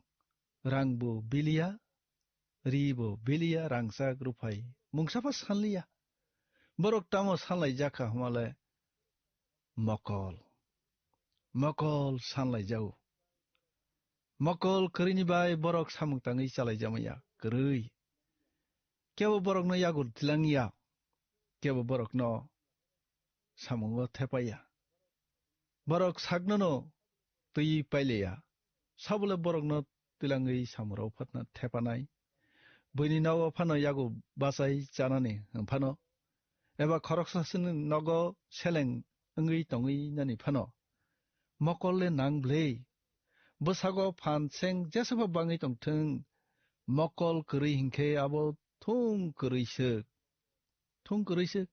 rangbo biliya, ribo biliya, rangchak ruphai mungsabo sanliya. Borok tamo sanlaijakha hwnmale mokol. Mokol sanlaijago. Mokol kwrwini bai borok samung tangwi chalaijakmaya kwrwi. Kebo borokno yago tilangya, kebo borokno samungo thepaya. Borok saknono twi paileya, sabole borokno twilangwi samurok phatna thepanai. Buini nogo phano yago bachai chanani hwnphano, eba khoroksasini nogo seleng wngwi tongwi nani phano, mokol le nang bwlwi. Bwsago phan seng jesabo bangwi tongthwng, mokol kwrwi hinkhe abo thung kwrwi swk. Thung kwrwi swk,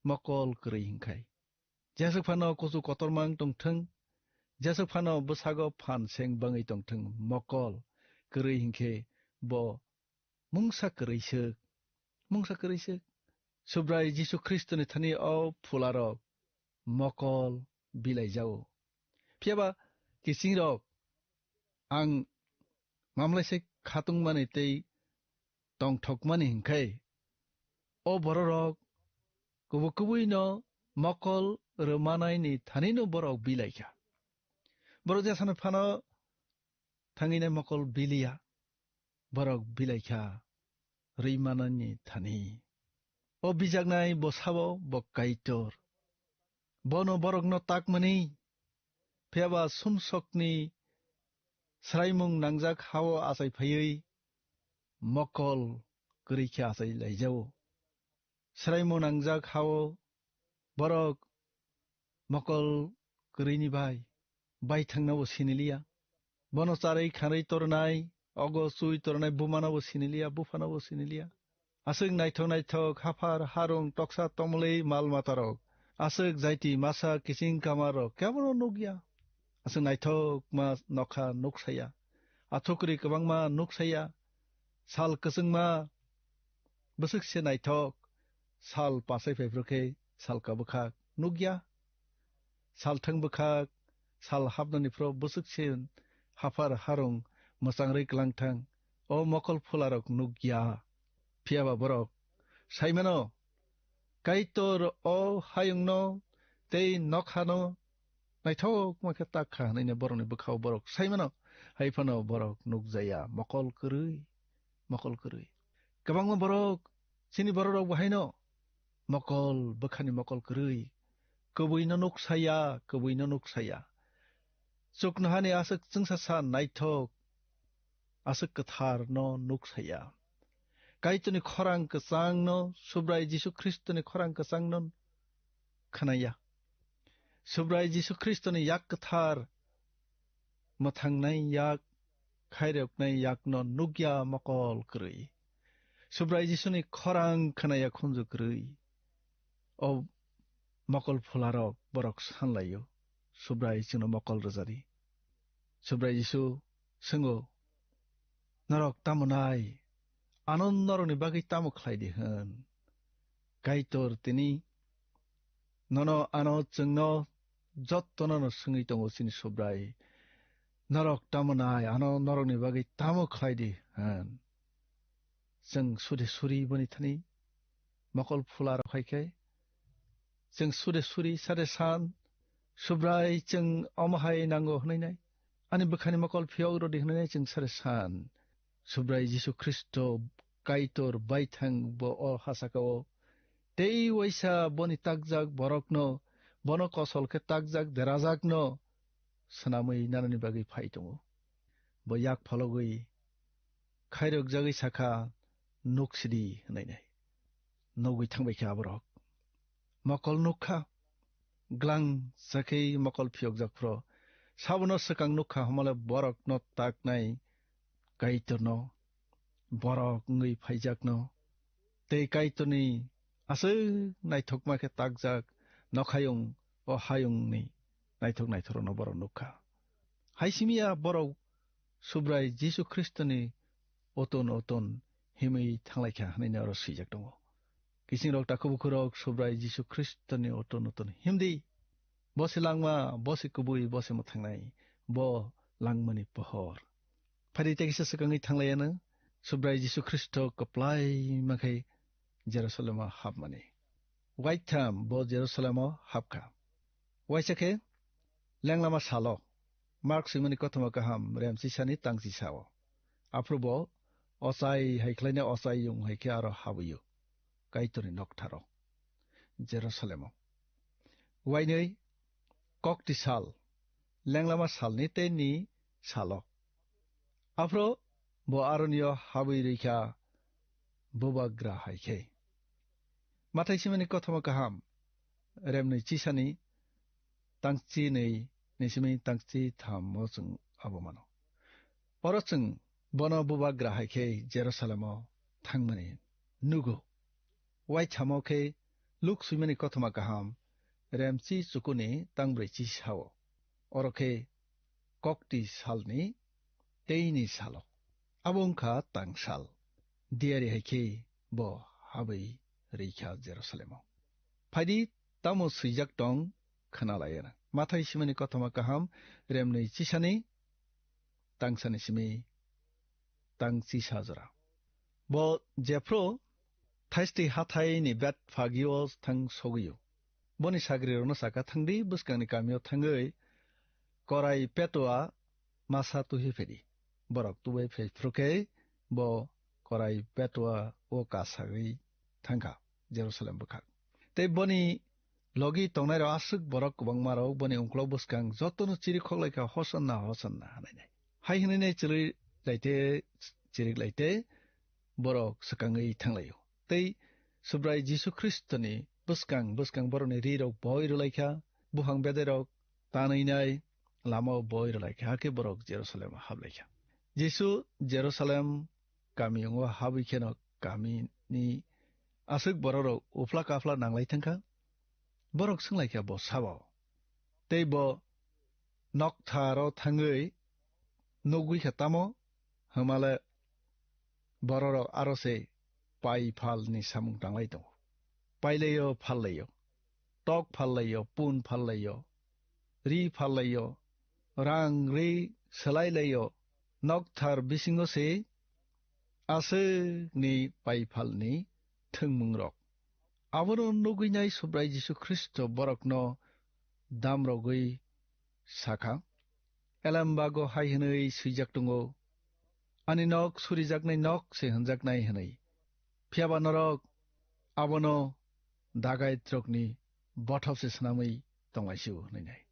mokol kwrwi hinkhai. Jeswk phano kuchuk kotorma wng tongthwng, jeswk phano bwsago phan seng bangwi tongthwng, mokol kwrwi hinkhe bo mungsa kwrwi swk, mungsa kwrwi swk. Subrai Jisu Khristoni thani o phularok mokol bilaijago. Phiyaba kisingrok ang mamlaise khatungmani tei tongthokmani hinkhe, o bororok kubui kubuino mokol rwmanaini thanino borok bilaikha. Borok jesano phano thangwinai mokol biliya, borok bilaikha rwi manani thani. O bijaknai bosabo bo Kaitor. Bono borokno takmani, phiyaba sumsokni swraimung nangjak hao achai phaiwi, mokol kwrwi khe achai laijao. Swraimung nangjak hao borok mokol kwrwini bai baithangno bo siniliya. Bono charwi khanwi tornai, ogo chui tornai bumano bo siniliya, buphano bo siniliya. Aswk naithok naithok haphar harung toksa tomlwi mal matarok, aswk jaiti masa kiching kamarok kebono nukya. Aswk naithokma nokha nuksaya, athukri kwbangma nuksaya, sal kwchwngma bwswk se naithok, sal pasai phaiphru khe sal ka bwkhak nukya. Salthang bwkhak, sal hapnani phro bwswk se haphar harung mwchangrwi klangthang, o mokol phularok nukya. Phiyaba borok saimano, Kaitor o hayungno tei nokhano naithokma khe tak kha hwnwi borokni bwkhao borok saimano, hai phano borok nukjaya, mokol kwrwi, mokol kwrwi. Kwbangma borok, chini bororok bo haino mokol, bwkhani mokol kwrwi, kwbwino nuksaya, kwbwino nuksaya. Chuknohani aswk chwngsasa naithok, aswk kwtharno nuksaya. Kaitorni khorang kwchangno, Subrai Jisu Khristoni khorang kwchangno khnaya. Subrai Jisu Khristoni yak kwthar mwthangnai yak, khairoknai yakno nukya mokol kwrwi. Subrai Jisuni khorang khnaya khunju kwrwi. O mokol phularok borok sanlaio, Subrai chwngno mokol rwjadi. Subrai Jisu swngo, norok tamo nai, ano norokni bagwi tamo khlai di hwn? Kaitor tini nono ano chwngno jottono no swngwi tongo chini Subrai. Norok tamo nai, ano norokni bagwi tamo khlai di hwn? Chwng sude suri boni thani mokol phula rok hai khe, chwng sude suri sade san, Subrai chwng omo hai nango hwnwi nai, ani bwkhani mokol phiyok rw di hwnwi nai chwng sade san. Subrai Jisu Khristo Kaitor baithang bo o hasaka o tei waisa boni takjak borokno, bono kosol khe takjak derajakno swnamwi nanani bagwi phai tongo. Bo yak phologwi khairokjagwi sakha, "Nuk sidi," hwnwi nai. Nugwi thangbai khe aborok. Mokol nuk kha, glang sakhe mokol phiyokjak phro. Sabono swkang nuk kha, homole borokno taknai Kaitorno, borok wngwi phaijakno, tei Kaitorni aswk naithokma khe takjak nokhayung o hayungni naithok naithorokno borok nuk kha. Hai simi ya borok Subrai Jisu Khristoni oton oton himwi thanglai kha hwnwi oro swijak tongo. Kisingrok takhuk bukhurok Subrai Jisu Khristoni oton oton himdi. Bo se langma, bo se kubui, bo se mwthangnai, bo langmani pohor. Phaidi tei kisa swkangwi thanglaiano Subrai Jisu Khristo kwplai makhai Jerusalemo hapmani. Waitham bo Jerusalemo hapkha. Waisa khe lenglama salo, Mark swimani kothoma kaham remchisani tangchisao. Aphuru bo ochai hai khlaina ochai yung hai khe aro habwi-o Kaitorni noktharo Jerusalemo. Wainwi kokti sal, lenglama salni tei ni salo. Aphuru bo aronio habwi rwikha bubagra hai khe. Mathai simani kothoma kaham, remnwi chisani tangchi nwi, ni simi tangchi thammo chwng abo mano. Oro chwng bono bubagra hai khe Jerusalemo thangmani nugo. Waithamo khe Luk swimani kothoma kaham, remchi chukuni tangbrwi chisao. Oro khe kokti salni teini salo. Abo wngkha tangsal. Diyari hai khe bo habwi rwikha Jerusalemo. Phaidi tamo swijak tong khna lai. Mathai simani kothoma kaham, remnwi chisani tangsani simi tang chisa jora. Bo jephru thaisti hathaini bet phagio thang sogwio. Boni sagrirokno saka, "Thangdi bwskangni kamio thangwi korai petua masa tuhi phedi." Borok tubai phai phru khe bo korai petua o kasagwi thangkha Jerusalem bwkhak. Tei boni logi tongnairok aswk borok kwbangmarok boni uklok bwskang jotono chiri khoklaikha, "Hosanna, Hosanna," hwnwi nai. Hai hwnwi nai chiri laite, chirik laite, borok swkangwi thanglaio. Tei Subrai Jisu Khristoni bwskang bwskang borokni rirok boi rwlaikha, buphang bedairok tanwinai lamao boi rwlaikha, hakhe borok Jerusalem haplaikha. Jisu Jerusalem kamiyungo habwi kheno kamini aswk bororok uphla kaphla nanglai thangkha. Borok swnglaikha bo sabo. Tei bo noktharo thangwi nugwi kha tamo? Hwnmale bororok aro se pai phalni samung tanglai tongo. Pailaio phallaio, tok phallaio, pun phallaio, ri phallaio, rang ri swlailaio, nokthar bisingo se aswkni pai phalni thwngmungrok. Abono nugwinai Subrai Jisu Khristo borokno damrogwi sakha, "Elembago hai hwnwi swijak tongo, 'Ani nok surijaknai nok se hwnjaknai,' hwnwi. Phiyaba norok abono dagaitrokni bothop se swnamwi tonglaisio," hwnwi nai.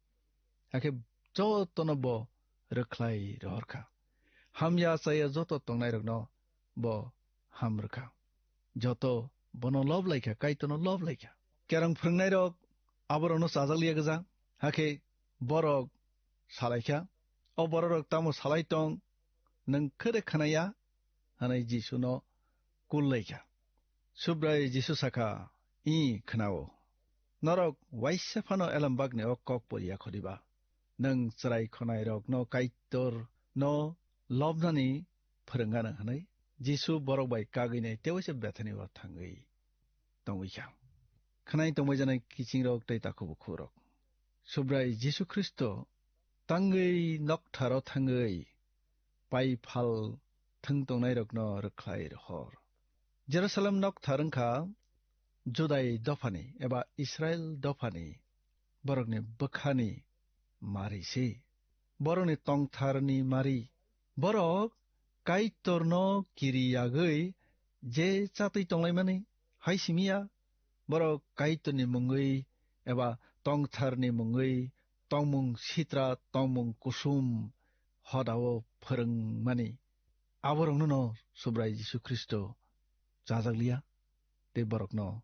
Hakhe jotono bo rwkhlai rohorkha. Hamya chaya joto tongnairokno bo ham rwkha. Joto bono lob laikha, Kaitorno lob laikha. Kerong phwrwngnairok aborokno chajak liya gwja, hakhe borok salaikha, "O bororok tamo salai tong, nwng khe de khwnaya?" hwnwi Jisuno kul laikha. Subrai Jisu sakha, "Ih, khwnao. Norok waisa phano elembakni o kok poriya khodiba? Nwng chwrai khonairokno Kaitorno lobnani phwrwng gana," hwnwi Jisu borok bai kagwi nai tewaisa Bethani o thangwi tongwi kha. Khwnai tongbai janai kichingrok tei takhuk bukhukrok, Subrai Jisu Khristo tangwi noktharo thangwi pai phal thwng tongnairokno rwkhlai rohor. Jerusalem nokthar wngkha Judai dophani eba Israil dophani borokni bwkhani mari se. Borokni tongtharni mari. Borok Kaitorno kiri yagwi je chatwi tonglaimani hai simi ya. Borok Kaitorni mungwi eba tongtharni mungwi tongmung sitra, tongmung kusum hodao phwrwngmani. Aborokno no Subrai Jisu Khristo chajak liya tei borokno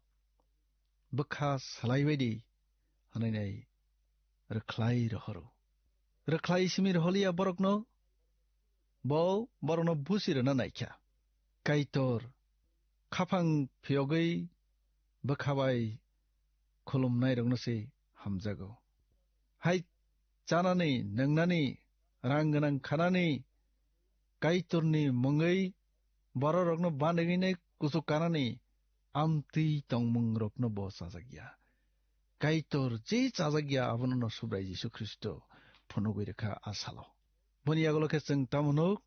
bwkha salai bai di hwnwi nai rwkhlai rohoro. Rwkhlai simi roholiya borokno, bo borokno busi rwna naikha. Kaitor khaphang phiyogwi bwkha bai khulumnairokno se hamjago. Hai chanani, nwngnani, rang gwnang khanani, Kaitorni mungwi bororokno banigwinai kuchuk kanani amtwi tongmungrokno bo chajak ya. Kaitor je chajak ya, abono no Subrai Jisu Khristo phunugwi rwkha a salo. Boni yagulo khe chwng tamo nuk,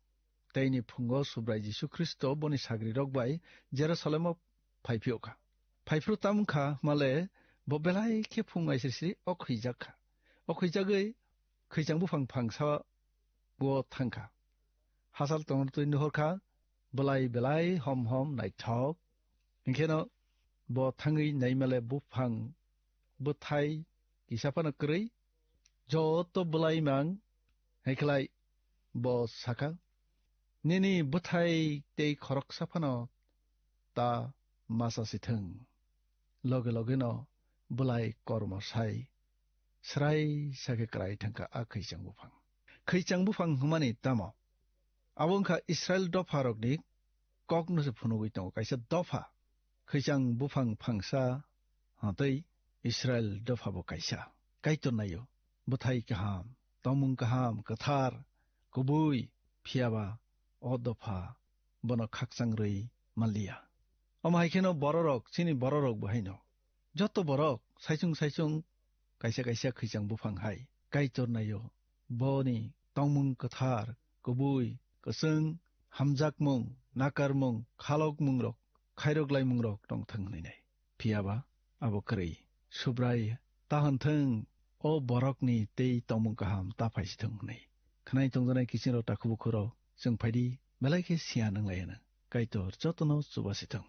teini phungo Subrai Jisu Khristo boni sagrirok bai Jerusalemo phai phiyokha. Phai phuru tamo wngkha male, bo belai khe phung aisiri siri o khwijak kha. O khwijagwi khwichang buphang phangsa o thang kha. Hachal tongtwi nuhor kha, bwlai belai hom hom naithok. Hwnkhe no bo thangwi naimale buphang bwthai kisa phano kwrwi, joto bwlai mang. Haikhlai bo sakha, "Nini bwthai tei khoroksa phano ta masa sithwng." Loge loge no bwlai kormo sai srai sakhe kwrai thangkha a khwichang buphang. Khwichang buphang hwnmani tamo? Abo wngkha Israil dopharokni kokno se phunugwi tongo, kaisa dopha. Khwichang buphang phangsa hwntwi Israil dophabo kaisa. Kaitor naio, bwthai kaham, tongmung kaham, kwthar, kubui, phiyaba o dopha bono khakchang rwi manliya. Omo hai kheno bororok, chini bororok bo haino. Joto borok saichung saichung kaisa kaisa khwichang buphang hai Kaitor naio, boni tongmung kwthar, kubui, kwchwng, hamjakmung, nakarmung, khalokmungrok, khairok laimungrok tongthwng hwnwi nai. Phiyaba abo kwrwi, Subrai ta hwn thwng, o borokni tei tongmung kaham ta phaisithwng hwnwi. Khwnai tongjanai kichingrok, takhuk bukhurok, chwng phaidi, belai khe siya nanglai hwno. Kaitor jotono chubasithwng.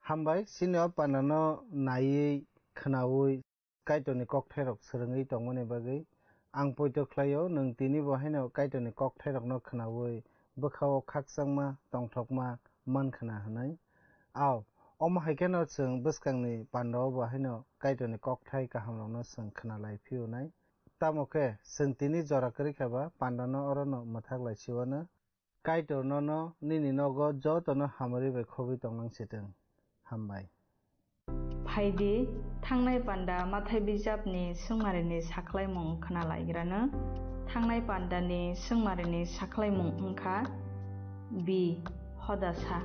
Hambai, chini o pandano naiwi, khwnaui, Kaitorni kokthairok swrwngwi tongmani bagwi. Ang poito khlaio, nwng tini bo haino Kaitorni kokthairokno khwnaui bwkhao khakchangma, tongthokma man khwna hwnwi. Ao, omo hai kheno chwng bwskangni pandao bo haino Kaitorni kokthai kahamrokno chwng khwnalai phiyunai. Tamo khe, chwng tini jora kwrwi kha ba pandano orono mwthak lai siwano. Kaitor nono nini nogo jotono hamari bai khogwi tonglang sitwng. Hambai. Phaidi, thangnai panda Mathai bijapni swngmarini sakhlaimung khwnalaigrano. Thangnai pandani swngmarini sakhlaimung wngkha B, hodasa.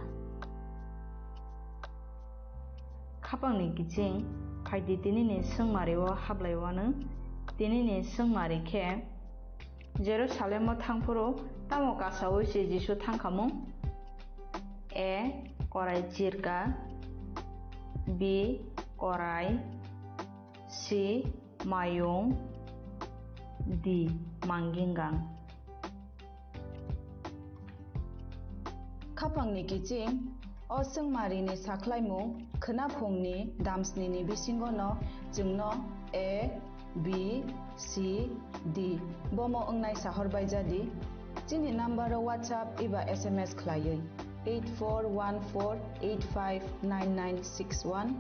Khapangni kiching, phaidi tinini swngmario hablaiwano. Tinini swngmari khe Jerusalemo thangphuru tamo kasaui se Jisu thangkhamung? A, korai chirka. B, korai. C, mayung. D, manggingang. Khapangni kiching, o swngmarini sakhlaimung khwnaphungni damsnini bisingono chwngno A, B, C, D bomo wngnai sahor bai jadi. Chini number o WhatsApp eba S M S khlaiwi eight four one four eight five nine nine six one.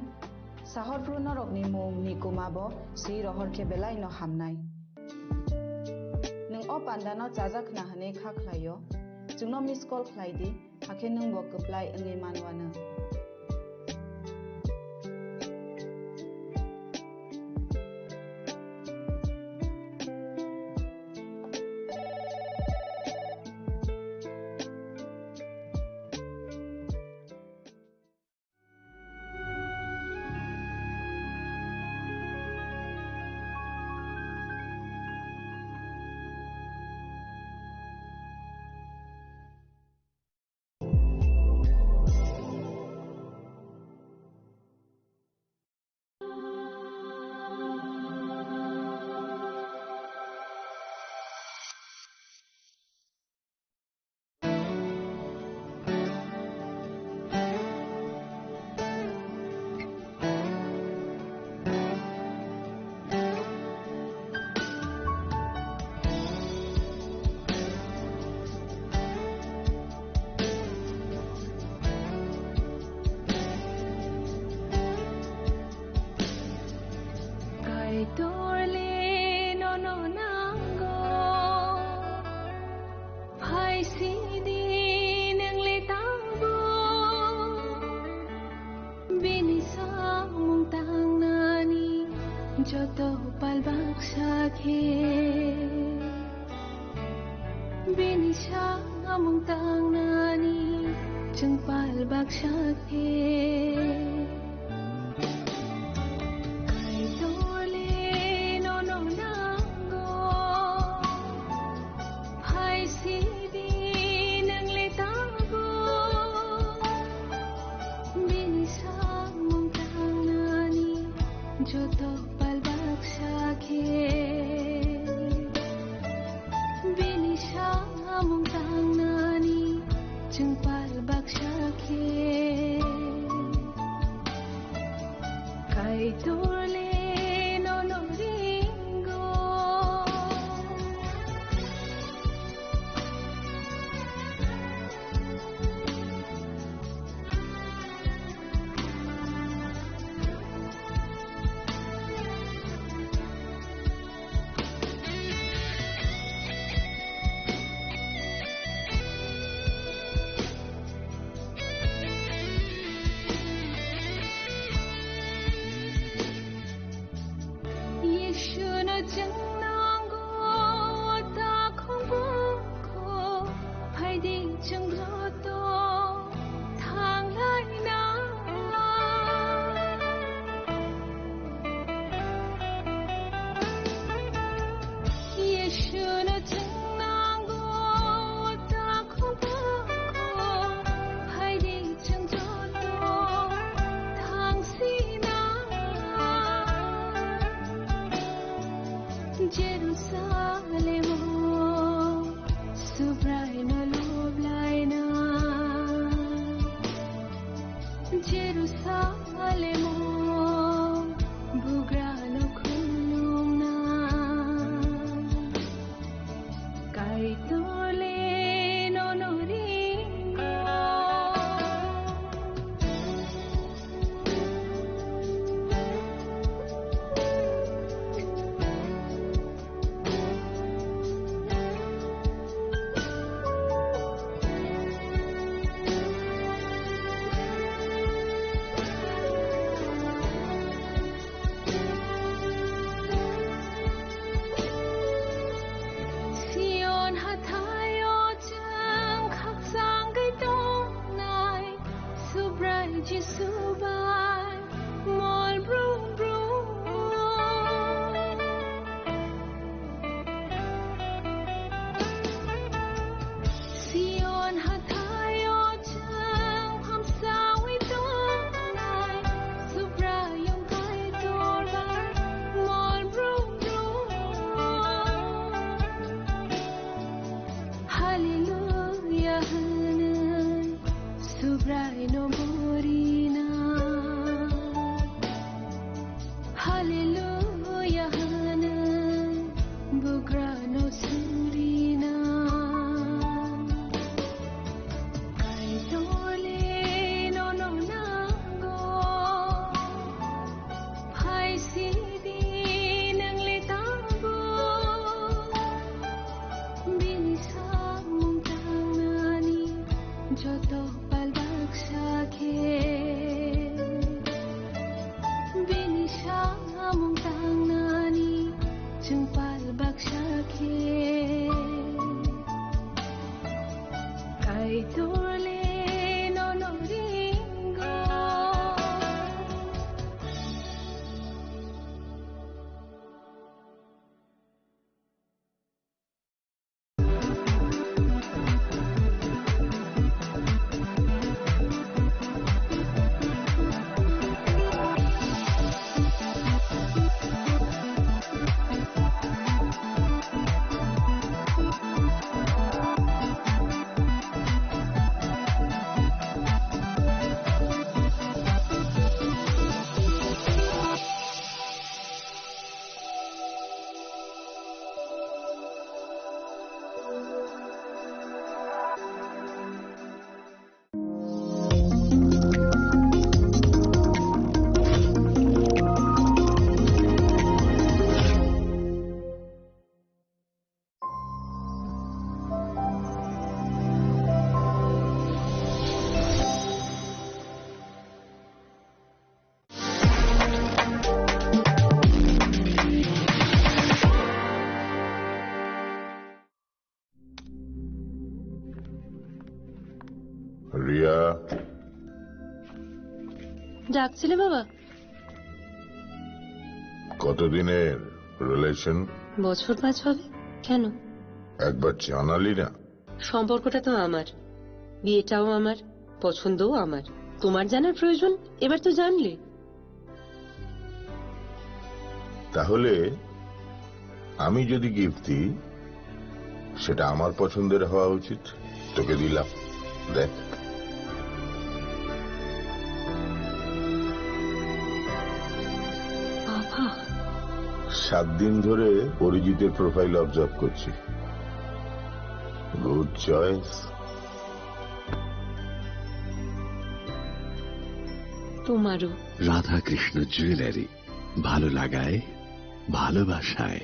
Sahor phru norokni mung ni kuma bo swi rohor khe belai no hamnai. Nwng o panda no chajak khna hwnwi kha khlaio. Chwngno miss call khlai di, hakhe nwng bo kwplai wngwi manwano. Kaitor le nono nango, phai sidi nwng le tangbo. Bini samung tangnani joto pal baksa khe. Bini samung tangnani chwng pal baksa khe. Kaitor le nono nango, phai sidi nwng le tangbo. Bini samung tangnani joto pal baksa khe. Bini samung tangnani chwng pal baksa khe. Kaitor le nono ringo. Yeshuno chwng nango, o takhuk bukhu, phaidi chwng joto thanglai na. Yeshuno chwng nango, o takhuk bukhu, phaidi chwng joto thangsina. Jerusalemo Subraino loblaina. Jerusalemo bugrano khulumna, Kaitorle nono ringo. Sion hathaio chwng khakchangwi tongnai, Subrai Jisu bai mol brum brum. Sion hathaio chwng hamsawi tongnai, Subraiyung Kaitor bai mol brum brum. Hallelujah hwnwi Subraino borina. Hallelujah hwnwi bugrano surina. Kaitorle nono nango. Phaisidi nwngle tabuk. Bini samung tangnani joto pal baksa khe. Bini samung tangnani chwng pal baksa khe. Kaitorle nono ringo. Riya. ডাকছিলে বাবা? কতদিনের রিলেশন? বছর পাঁচ হবে। কেন? একবার জানালি না। সম্পর্কটা তো আমার, বিয়েটাও আমার, পছন্দও আমার। তোমার জানার প্রয়োজন, এবার তো জানলে। তাহলে আমি যদি গিফট দিই, সেটা আমার পছন্দের হওয়া উচিত। তোকে দিলাম, দেখ। বাবা। সাত দিন ধরে অরিজিতের প্রোফাইল অবজার্ভ করছি। Good choice. তোমারও। রাধাকৃষ্ণ জুয়েলারি, ভালো লাগায়, ভালোবাসায়।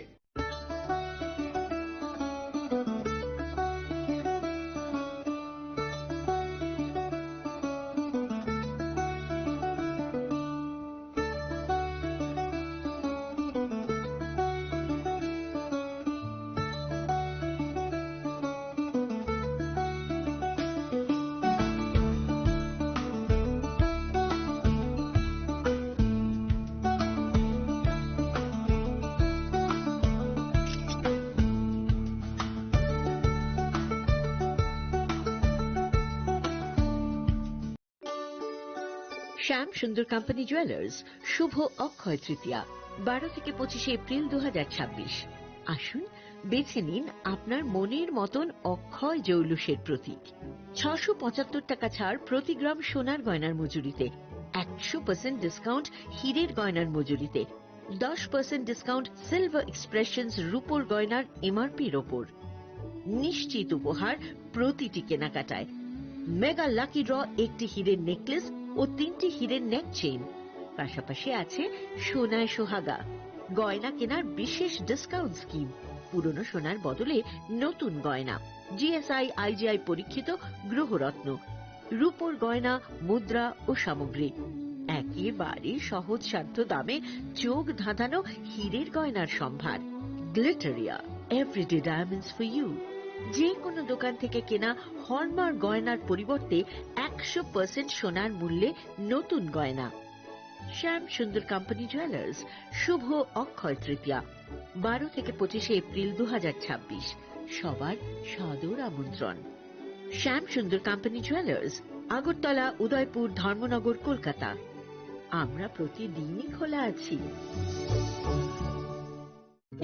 শ্যাম সুন্দর কোম্পানি জুয়েলার্স, শুভ অক্ষয় তৃতীয়া, বারো থেকে পঁচিশে এপ্রিল দু হাজার ছাব্বিশ। আসুন, বেছে নিন আপনার মনের মতন অক্ষয় জৌলুসের প্রতীক। ছশো পঁচাত্তর টাকা ছাড় প্রতি গ্রাম সোনার গয়নার মজুরিতে, একশো পার্সেন্ট ডিসকাউন্ট হীরের গয়নার মজুরিতে, দশ পার্সেন্ট ডিসকাউন্ট সিলভার এক্সপ্রেশনস রূপোর গয়নার এমআরপির ওপর। নিশ্চিত উপহার প্রতিটি কেনাকাটায়। মেগা লাকি ড্র, একটি হীরের নেকলেস ও তিনটি হীরের নেক চেইন, পাশাপাশি আছে সোনায় সোহাগা, গয়না কেনার বিশেষ ডিসকাউন্ট স্কিম, পুরনো সোনার বদলে নতুন গয়না, জিএসআই আইজিআই পরীক্ষিত গ্রহরত্ন, রূপোর গয়না, মুদ্রা ও সামগ্রী। একেবারে সহজসাধ্য দামে চোখ ধাঁধানো হীরের গয়নার সম্ভার। Glitteria, everyday diamonds for you. যে কোনো দোকান থেকে কেনা হলমার্ক গয়নার পরিবর্তে একশো পার্সেন্ট সোনার মূল্যে নতুন গয়না। শ্যাম সুন্দর কোম্পানি জুয়েলার্স, শুভ অক্ষয় তৃতীয়া, বারো থেকে পঁচিশে এপ্রিল দু হাজার ছাব্বিশ। সবার সাদর আমন্ত্রণ। শ্যাম সুন্দর কোম্পানি জুয়েলার্স, আগরতলা, উদয়পুর, ধর্মনগর, কলকাতা। আমরা প্রতিদিনই খোলা আছি।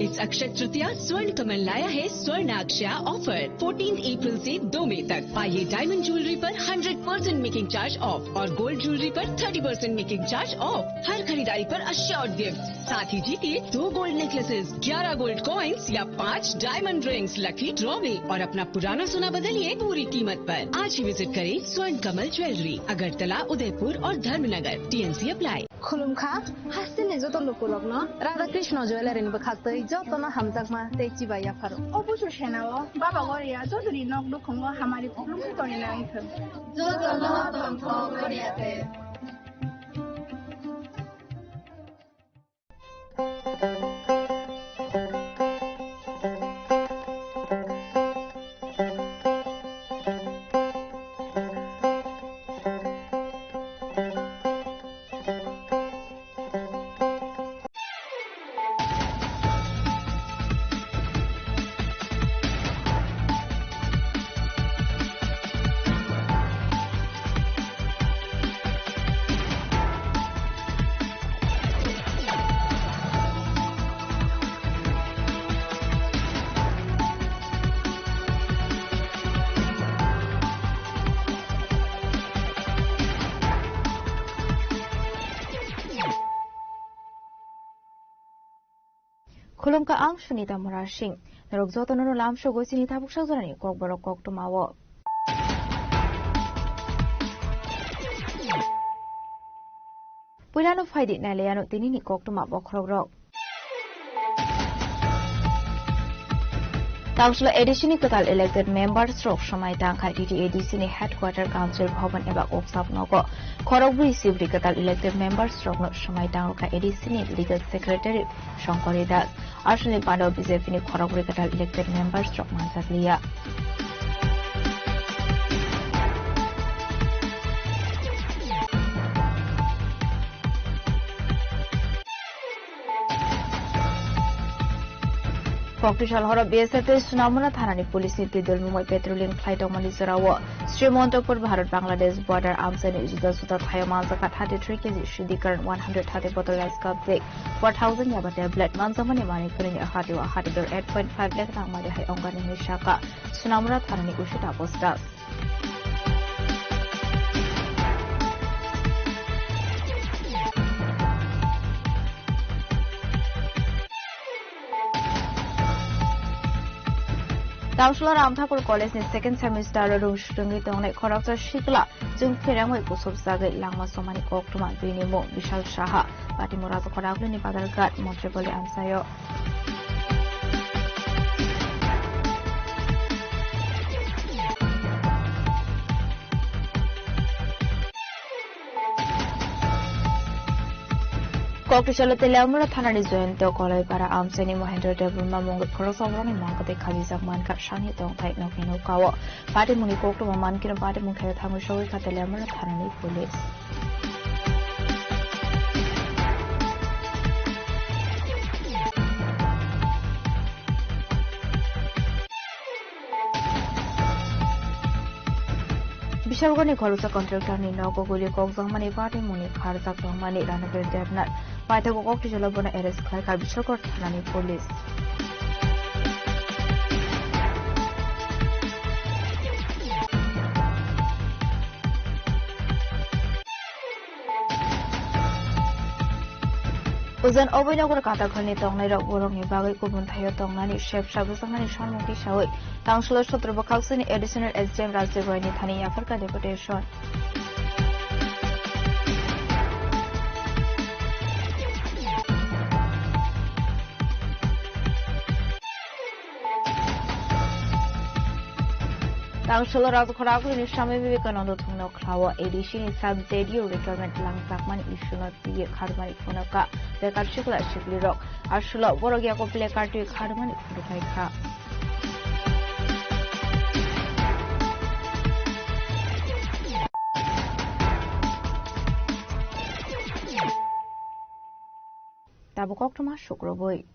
इस अक्षय तृतीया स्वर्ण कमल लाया है स्वर्ण अक्षया ऑफर। फोर्टीन अप्रैल से दो मई तक पाइए डायमंड ज्वेलरी पर hundred percent making charge off और गोल्ड ज्वेलरी पर thirty percent making charge off. हर खरीदारी पर अश्योर्ड गिफ्ट, साथ ही जीतिए दो गोल्ड नेकलेसेस, ग्यारह गोल्ड कॉइन्स या पाँच डायमंड रिंग्स लकी ड्रॉ में और अपना पुराना सोना बदलिए पूरी कीमत पर। आज ही विजिट करें स्वर्ण कमल ज्वेलरी, अगरतला, उदयपुर और Dharmanagar. TNC apply. Khulumkha, hasteni joto lukurokno Radha Krishna Jewellery ni bwkhaktwi jotono hamjakma tei chibai yapharo. O busu senao Baba Goria jotoni nok nukhungo hamari khulumwi tongina wngkha. Jotono tongthok Goria te. Khulumkha, ang Sunita Murasing. Norok jotono no lamsogo chini tabuk sajorani kokborok koktwmao. Puilano phaidi nailaiano tinini koktwma bokhorokrok. Tamsula A D C ni kwtal elected members rok swmai tangkha T T A D C ni headquarter council bhavan eba Uksav nogo. Khorokbrwi sibri kwtal elected members rokno swmai tangkha A D C ni legal secretary Shankari Das. Aswkni bwskango B J P ni khorokbrwi kwtal elected members rok manjakliya. Koktisal horo B S F tei Sunamura thanani police ni twi dol mungwi patrolling khlai tongmani jorao Srimantopur Bharat Bangladesh border amchaini juda juda thaio manjakha thirty three K G Shuddhikaran one hundred thirty bottle rice cup tei four thousand yaba tablet manjakmani manwi kwrwngni hati o hati dor eight point five lakh rang mari hai ongani hinwi sakha Sunamura thanani usita postas. Tamsula Ramthakur College ni second semester o rung swrwngwi tongnai khoroksa sikla chwng pherangwi kusup jagwi langma somani koktwma bini mung Bishal Saha, Patimura Khorokbrwi ni Badalghat, Montri Poli amchaio. Koktisalo Teliamura thanani Joyonto Koloipara amchaini Mohendro Debbarma mungwi khoroksa borokni mangkwtwi khajijak mankha sani tongthai nokni nokao. Patimungni koktwma mankhe patimung khe thangwi sogwi kha Teliamura thanani police. Bishalgarni khoroksa contractor ni nogo guli kokjakmani patimungni kharjak tongmani Ranabir Debnath paithago koktichalo bono arrest khlaikha Bishalgar thanani police. Ujan Abhinogor Katakhani tongnairok borokni bagwi kubun thaio tongnani sep sabujaknani samung tisawi Tangsulo sotro bwkhaksini Additional S D M Rajiv Royni thani yapharkha deputation. Tangsulo Rajkhoragulini Swami Vivekananda thungno khlao A D C ni sub Z D O retirement langjakmani issue no twiwi kharmani phunukha bekar sikla siklirok. Asulo borok yago placard twi kharmani phunuknai kha. Tabuk koktwma sukrubwi.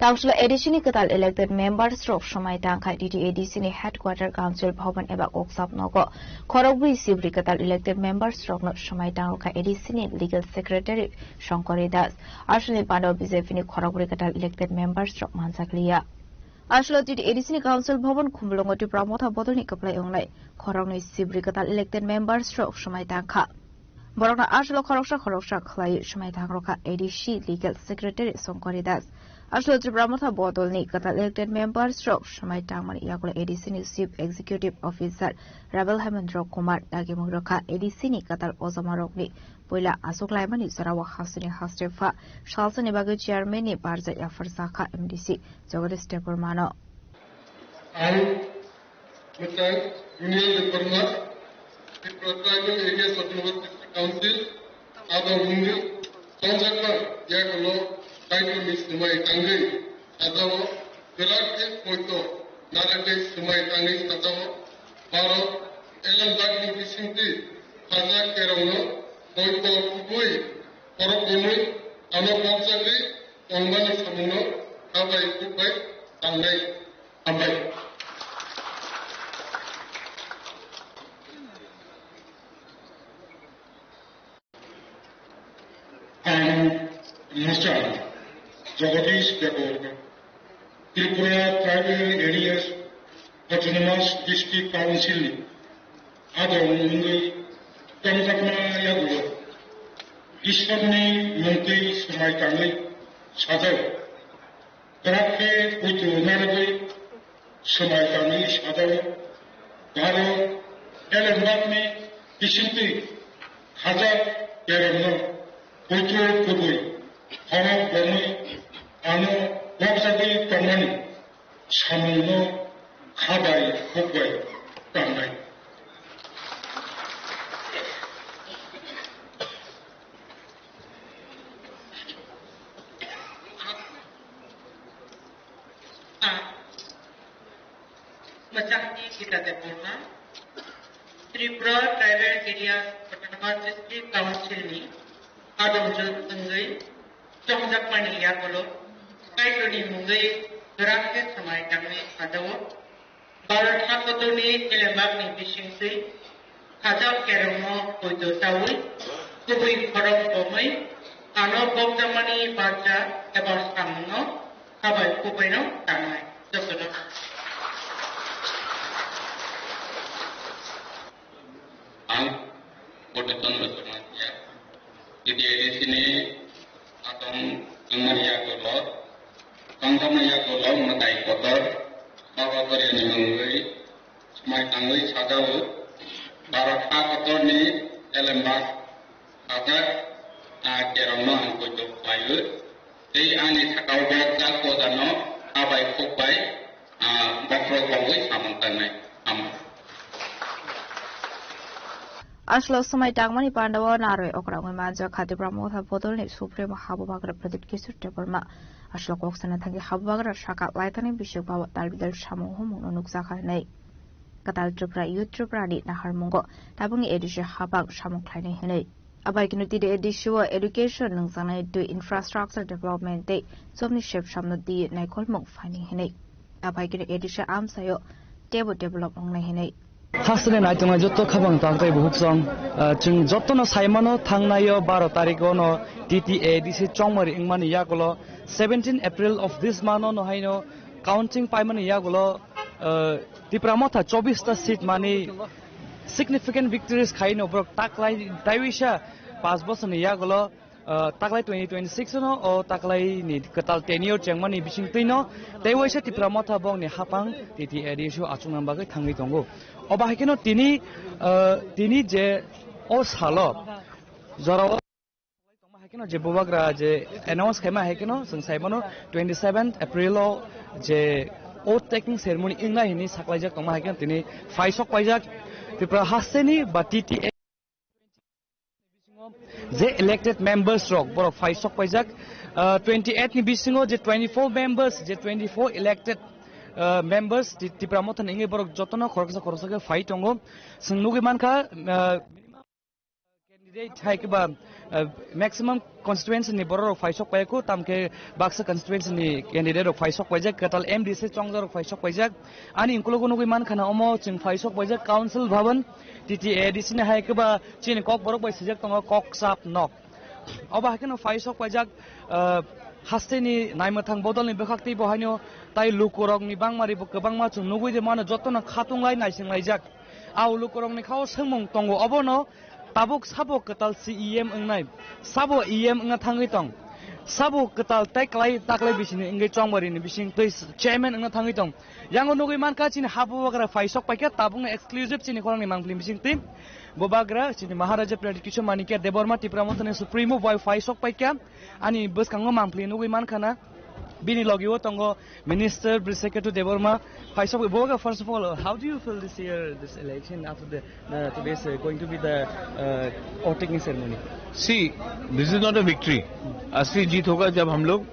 Tangsulo A D C ni kwtal elected members rok swmai tangkha. T T A D C ni headquarter council bhavan eba koksap nogo khorokbwi sibri kwtal elected members rokno swmai tangrokha A D C ni legal secretary Shankari Das. Aswlni pando B J P ni khorokbwi kwtal elected members rok manjakliya. Aswlo T T A D C ni council bhavan Khumulwngo Tipra Motha bodolni kwplai wngnai khoroknwi sibri kwtal elected members rok swmai tangkha. Borokno aswlo khoroksa khoroksa khlaiwi swmai thangrokha A D C Legal Secretary Shankari Das. Aswlo Tripura Motha bodolni kwtal elected members rok swmai tangmani yagulo A D C ni Chief Executive Officer Rabel Hemendra Kumar dagimung rwkha A D C ni kwtal ojomarokni puila achuk laimani jorao hasteni haste pha salsani bagwi chairman ni barja yaphar jakha M D C Jagadish Debbarmano. Ang Mwchang Junior Debbarma, Tripura Tribal Areas Autonomous District Council, abo wngwi chongjakma yagulo Kaitorni swmai tangwi sajao, belak khe poito narwgwi swmai tangwi sajao, Bharat Elembakni bisingtwi khajak kerongno poito kubui khorok bomwi ano bokjagwi tongmani samungno kha bai kuk bai tangnai. Hambai. Ang Musa Jagadish Debbarma, Tripura Tribal Areas Autonomous District Council ni adong wngwi tongjakma yagulo Ishwarni mungtwi swmai tangwi sajao. Kwrak khe poito narwgwi swmai tangwi sajao. Bharat Elembakni bisingtwi khajak kerongno poito kubui khorok bomwi ano bokjagwi tongmani samungno kha bai kuk bai tangnai. Mwchangni Gita Debbarma, Tripura Tribal Areas Autonomous District Council ni adongjwk wngwi chongjakmani yagulo Kaitorni mungwi kwrak khe swmai tangwi sajao. Bharat hakotorni elembakni bisingtwi khajak kerongno poito chawi kubui khorok bomwi ano bokjakmani barja eba samungno kha bai kuk baino tangnai. Jotono. Ang Bodeton Bosongnatia, T T A D C ni atong wngmani yagulo, tongjakmani yagulo mwtai kotor, Baba Koryani mungwi swmai tangwi sajao, Bharat hakotorni elembak khajak, ah, kerongno ang poito khlaiwi. Tei ani sakao bo jak bojano kha bai kuk bai, ah, bokhorok bongwi samung tangnai. Hambai. Aswlo swmai tangmani pandao narwi okra wngwi manjak kha Tipra Motha bodolni Supremo Habubagra Pradyut Kishore Debbarma. Aswlo kok sana thangwi Habubagra saka laitani bisik bawa talbidal samung humungno nukjakha hinwi. Kwtal Tripura Youth Tripura ni naharmungo tabukni A D C habang samung khlainai hinwi. Abai kino T T A D C o education nungjaknai twi infrastructure development tei jobni sep samno twi naikolmung phainai hinwi. Abai kino A D C amsaio teibo develop wngnai hinwi. Hasteni naitongnai jotto khabang tangkai buhuk song, ah, chwng jottono saimano thangnaio baro tarikh ono T T A D C chongmari wngmani yagulo seventeen April of this month ono haino counting paimani yagulo, ah, Tipra Motha chobbish ta seat mani significant victories khaino borok taklai taiwisa Pas bosorni yagulo, ah, taklai twenty twenty-six no, o taklai ni kwtal tenure chengmani bisingtwi no, tei waisa Tipra Motha bongni hapang T T A D C o achukna bagwi thangwi tongo. Obo hai kheno tini, ah, tini je o salo jorao tongma hai kheno je bubagra je announce khaima hai kheno chwng sai mano twenty-seventh April o je oath taking ceremony wngnai hinwi saklaijak tongma hai kheno tini phai sok paijak Tripura hasteni ba T T A je elected members rok borok phai sok paijak, ah, twenty-eight ni bisingo je twenty-four members, je twenty-four elected, ah, members Ti-, Tipra Motha ni wngwi borok jotono khoroksa khoroksa khe phai tongo. Chwng nugwi mankha, ah, candidate hai khe ba, ah, maximum constituency ni borok rok phai sok paikho, tamkhe baksa constituency ni candidate rok phai sok paijak, kwtal M D C chongjak rok phai sok paijak. Ani ukulok nugwi mankha na omo chwng phai sok paijak Council Bhavan, T T A D C ni hai khe ba chini kok borok bai sijak tongo kok chap nok. Obo hai kheno phai sok paijak, ah, hasteni naimwthang bodolni bwkhak tei bo haino tai lukurokni bangmari bo kwbangma chwng nugwi de mano jotono khatung lai naising laijak. Au lukurokni khao swngmung tongo obono tabuk sabo kwtal C E M wngnai, sabo E M wngna thangwi tong, sabo kwtal tei klai taklai bisini wngwi chongbarini bising twi chairman wngna thangwi tong. Yango nugwi mankha chini ha bubagra phai sok paikha tabukno exclusive chini khorangni mangpili bisingtwi. Bubagra chini Maharaja Pradyut Kishore Manikya Debbarma Tipra Mothani Supremo bai phai sok paikha. Ani bwskango mangpili nugwi mankha na bini logi o tongo Minister Brisakhetu Debbarma phai sok. Bubagra, first of all, how do you feel this year, this election after the, uh, today's, uh, going to be the, uh, voting ceremony? See, this is not a victory. असली जीत होगा जब हम लोग,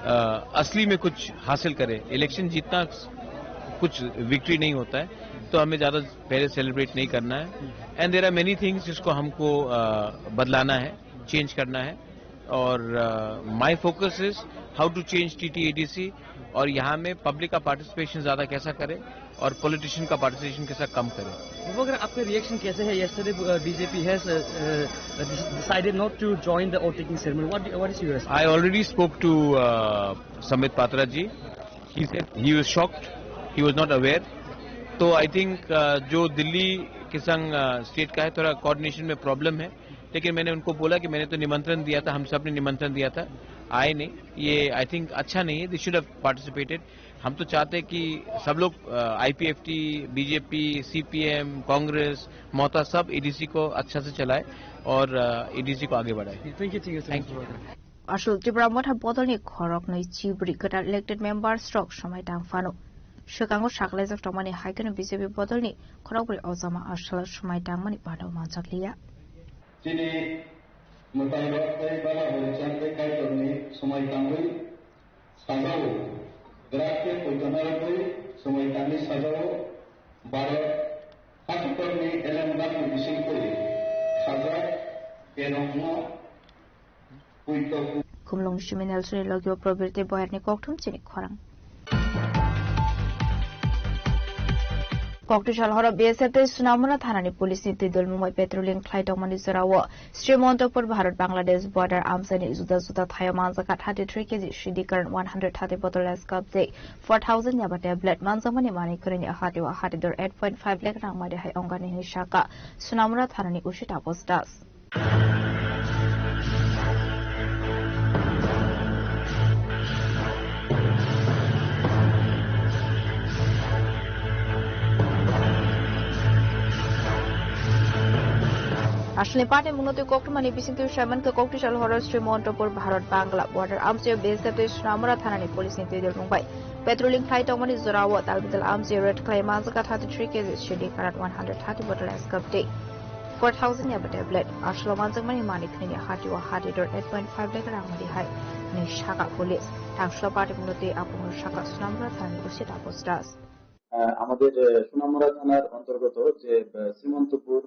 अ, असली में कुछ हासिल करें। इलेक्शन जीतना कुछ विक्ट्री नहीं होता है, तो हमें ज़्यादा पहले सेलिब्रेट नहीं करना है। And there are many things जिसको हमको, अ, बदलाना है, चेंज करना है। और, अ, my focus is how to change T T A D C और यहाँ में पब्लिक का पार्टिसिपेशन ज़्यादा कैसा करें और पॉलिटिशियन का पार्टिसिपेशन कैसा कम करें। Bubagra, आपका रिएक्शन कैसे है? Yesterday, uh, B J P has, uh, uh, decided not to join the oath taking ceremony. What, what is your response? I already spoke to, uh, Sambit Patra ji. He said he was shocked, he was not aware. तो I think, अ, जो दिल्ली के संग, अ, स्टेट का है, थोड़ा कोऑर्डिनेशन में प्रॉब्लम है, लेकिन मैंने उनको बोला कि मैंने तो निमंत्रण दिया था, हम सब ने निमंत्रण दिया था, आए नहीं। ये आई थिंक अच्छा नहीं है, they should have participated। हम तो चाहते हैं कि सब लोग, अ, I P F T, B J P, C P M, Congress, ममता सब एडीसी को अच्छा से चलाए और, अ, एडीसी को आगे बढ़ाए। Thank you, thank you so much, Thank you. Bubagra. Aswk Tipra Motha bodolni khoroknwi chibri kwtal elected members rok swmai tang phano. Swkango saklaijak tongmani hai kheno B J P bodolni khorokbrwi ojama aswk swmai tangmani bana manjakliya. Chini mwtairok tei bala horichand tei kaitorni swmai tangwi sajao, grak tei poito narwgwi swmai tangwi sajao, Bharat hakutorni elem bakni bisingtwi sajak kerongno Khumlung Siminal Suri Logio Probirti Boyerni kokthum chini khorang. Koktisal horo B S F tei Sunamura thanani police ni twi dol mungbai patrolling khlai tongmani jorao Srimantopur Bharat Bangladesh border amchaini juda juda thaio manjakha thirty three K G C D current one hundred thirty bottle S cup tei four thousand yaba tablet manjakmani manwi kwrwini hati o hati dor eight point five lakh rang mari hai ongani hinwi saka Sunamura thanani O C Taposh Das. Aswlni party mungno twi koktwmani bisingtwi Simon khe koktisal horo Srimantopur Bharat Bangla border amchaio B S F tei Sunamura thanani police ni twi dol mungbai patrolling khlai tongmani jorao tal bital amchaio raid khlai manjakha thirty three K G C D current one hundred thirty bottle S cup tei four thousand yaba tablet, aswlo manjakmani manwi khwnini hati o hati dor eight point five lakh rang mari hai hinwi saka police. Thangslo party mungno twi apungno saka Sunamura thanani O C Taposh Das. আহ, আমাদের, আহ, সোনামুড়া থানার অন্তর্গত যে, আহ, শ্রীমন্তপুর,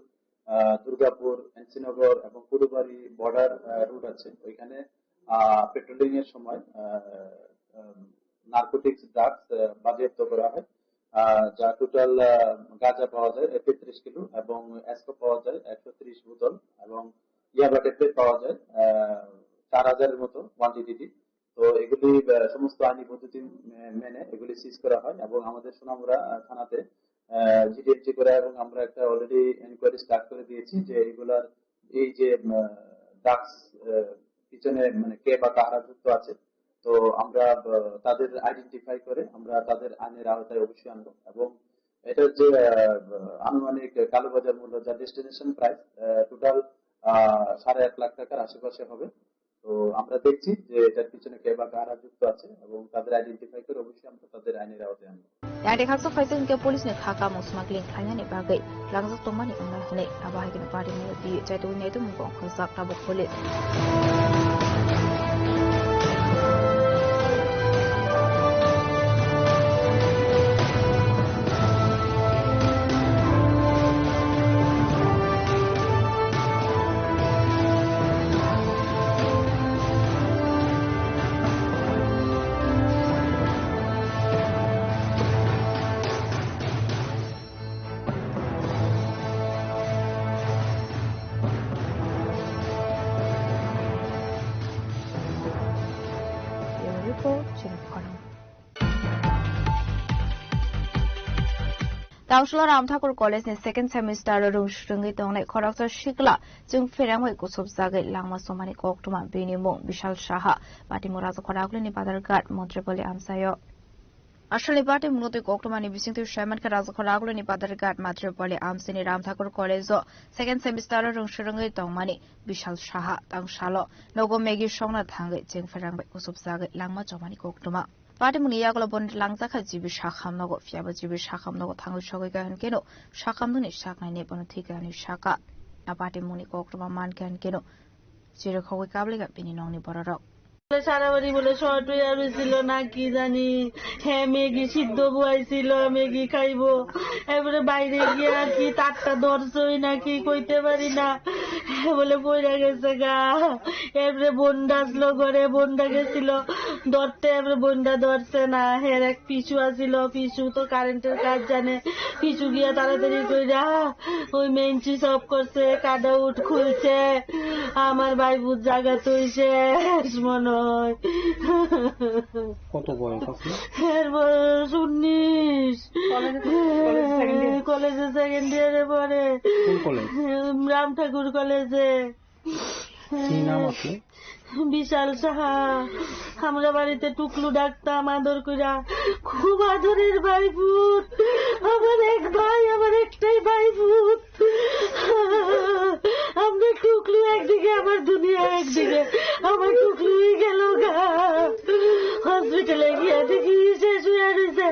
আহ, দুর্গাপুর, এনসিনগর এবং কুড়ুবাড়ি বর্ডার, আহ, রোড আছে, ওইখানে, আহ, পেট্রোলিং এর সময়, আহ, আহ, নার্কোটিক্স ড্রাগস, আহ, বাজেয়াপ্ত করা হয়, আহ, যা টোটাল, আহ, গাঁজা পাওয়া যায় তেত্রিশ কিলো এবং অ্যাসকো পাওয়া যায় একশো ত্রিশ বোতল এবং ইয়াবা ট্যাবলেট পাওয়া যায়, আহ, চার হাজারের মতো কোয়ান্টিটি। তো এগুলি, আহ, সমস্ত আইনি পদ্ধতি মে-, মেনে এগুলি সিজ করা হয় এবং আমাদের সোনামুড়া, আহ, থানাতে, আহ, জিডিএমসি করা এবং আমরা একটা অলরেডি এনকোয়ারি স্টার্ট করে দিয়েছি যে এগুলার এই যে, আহ, ড্রাগস পিছনে মানে কে বা কারা যুক্ত আছে। তো আমরা আহ, তাদের আইডেন্টিফাই করে আমরা তাদের আইনের আওতায় অবশ্যই আনবো। এবং এটা যে আহ, আনুমানিক কালোবাজার মূল্য, যা ডেস্টিনেশন প্রাইস, টোটাল সাড়ে আট লাখ টাকার আশেপাশে হবে। তো আমরা দেখছি যে এটার পিছনে কে বা কারা যুক্ত আছে এবং তাদের আইডেন্টিফাই করে অবশ্যই আমরা তাদের আইনের আওতায় আনবো। Yang de khaksa phaising ke police ni khaka mung smuggling khlainani bagwi langjak tongmani wngna hwnwi abo hai kheno party ni twi chaitugwi naitu mung kong khoroksa tabuk police. Bureau Report, Chini Khorang. Tangsholo Ramthakur College ni second semester o rung swrwngwi tongnai khoroksa sikla chwng pherangwi kusubjagwi langma chomani koktwma, bini mung Bishal Saha, patimung Rajakhor Agulini Badharghat, Montripoli amchaio. Asalni patimungno twi koktwmani bisingtwi saimankha Rajakhor Agulini Badharghat, Montripoli amchaini Ramthakur College o second semester o rung swrwngwi tongmani Bishal Saha. Tangsalo nogo Maggie songna thangwi chwng pherangwi kusubjagwi langma chomani koktwma. Patimungni yagulo bono langjakha G B Sakham nogo, phiyaba G B Sakham nogo thangwi sogwi kha hinkeno Sakham nungni saknaini bono thwikha hinwi sakha. A patimungni koktwma mankha hinkeno chirikhogwi kablikha bini nokni bororok. বলে সারা বাড়ি বলে শর্ট হয়ে গেছিল না কি জানি, হ্যাঁ ম্যাগি সিদ্ধ বয়াইছিল, ম্যাগি খাইবো, এবারে বাইরে গিয়ে আর কি তারটা ধরছই না কি কইতে পারি না, হ্যাঁ বলে পড়ে গেছে গা। এবারে বন্ডা আসলো ঘরে, বন্ডা গেছিল ধরতে, এবারে বন্ডা ধরছে না। হের এক পিছু আসিল, পিছু তো কারেন্টের কাজ জানে, পিছু গিয়া তাড়াতাড়ি কইরা ওই মেঞ্চি সব করছে, কাট আউট খুলছে। আমার ভাই বুঝ জাগা তুই শেষ মনে হয়। কত বয়স আপনার? এর বয়স উনিশ। কলেজে, কলেজে সেকেন্ড ইয়ার। কলেজে সেকেন্ড ইয়ারে পড়ে। কোন কলেজ? রাম ঠাকুর কলেজে। কি নাম আপনি? বিশাল সাহা। আমরা বাড়িতে টুকলু ডাকতাম আদর কইরা, খুব আদরের ভাইপুত। আমার এক ভাই, আমার একটাই ভাইপুত। আমরা টুকলু একদিকে, আমার দুনিয়া একদিকে, আমার টুকলুই গেল গা। হসপিটালে গিয়া দেখি শেষ হইয়া রইছে।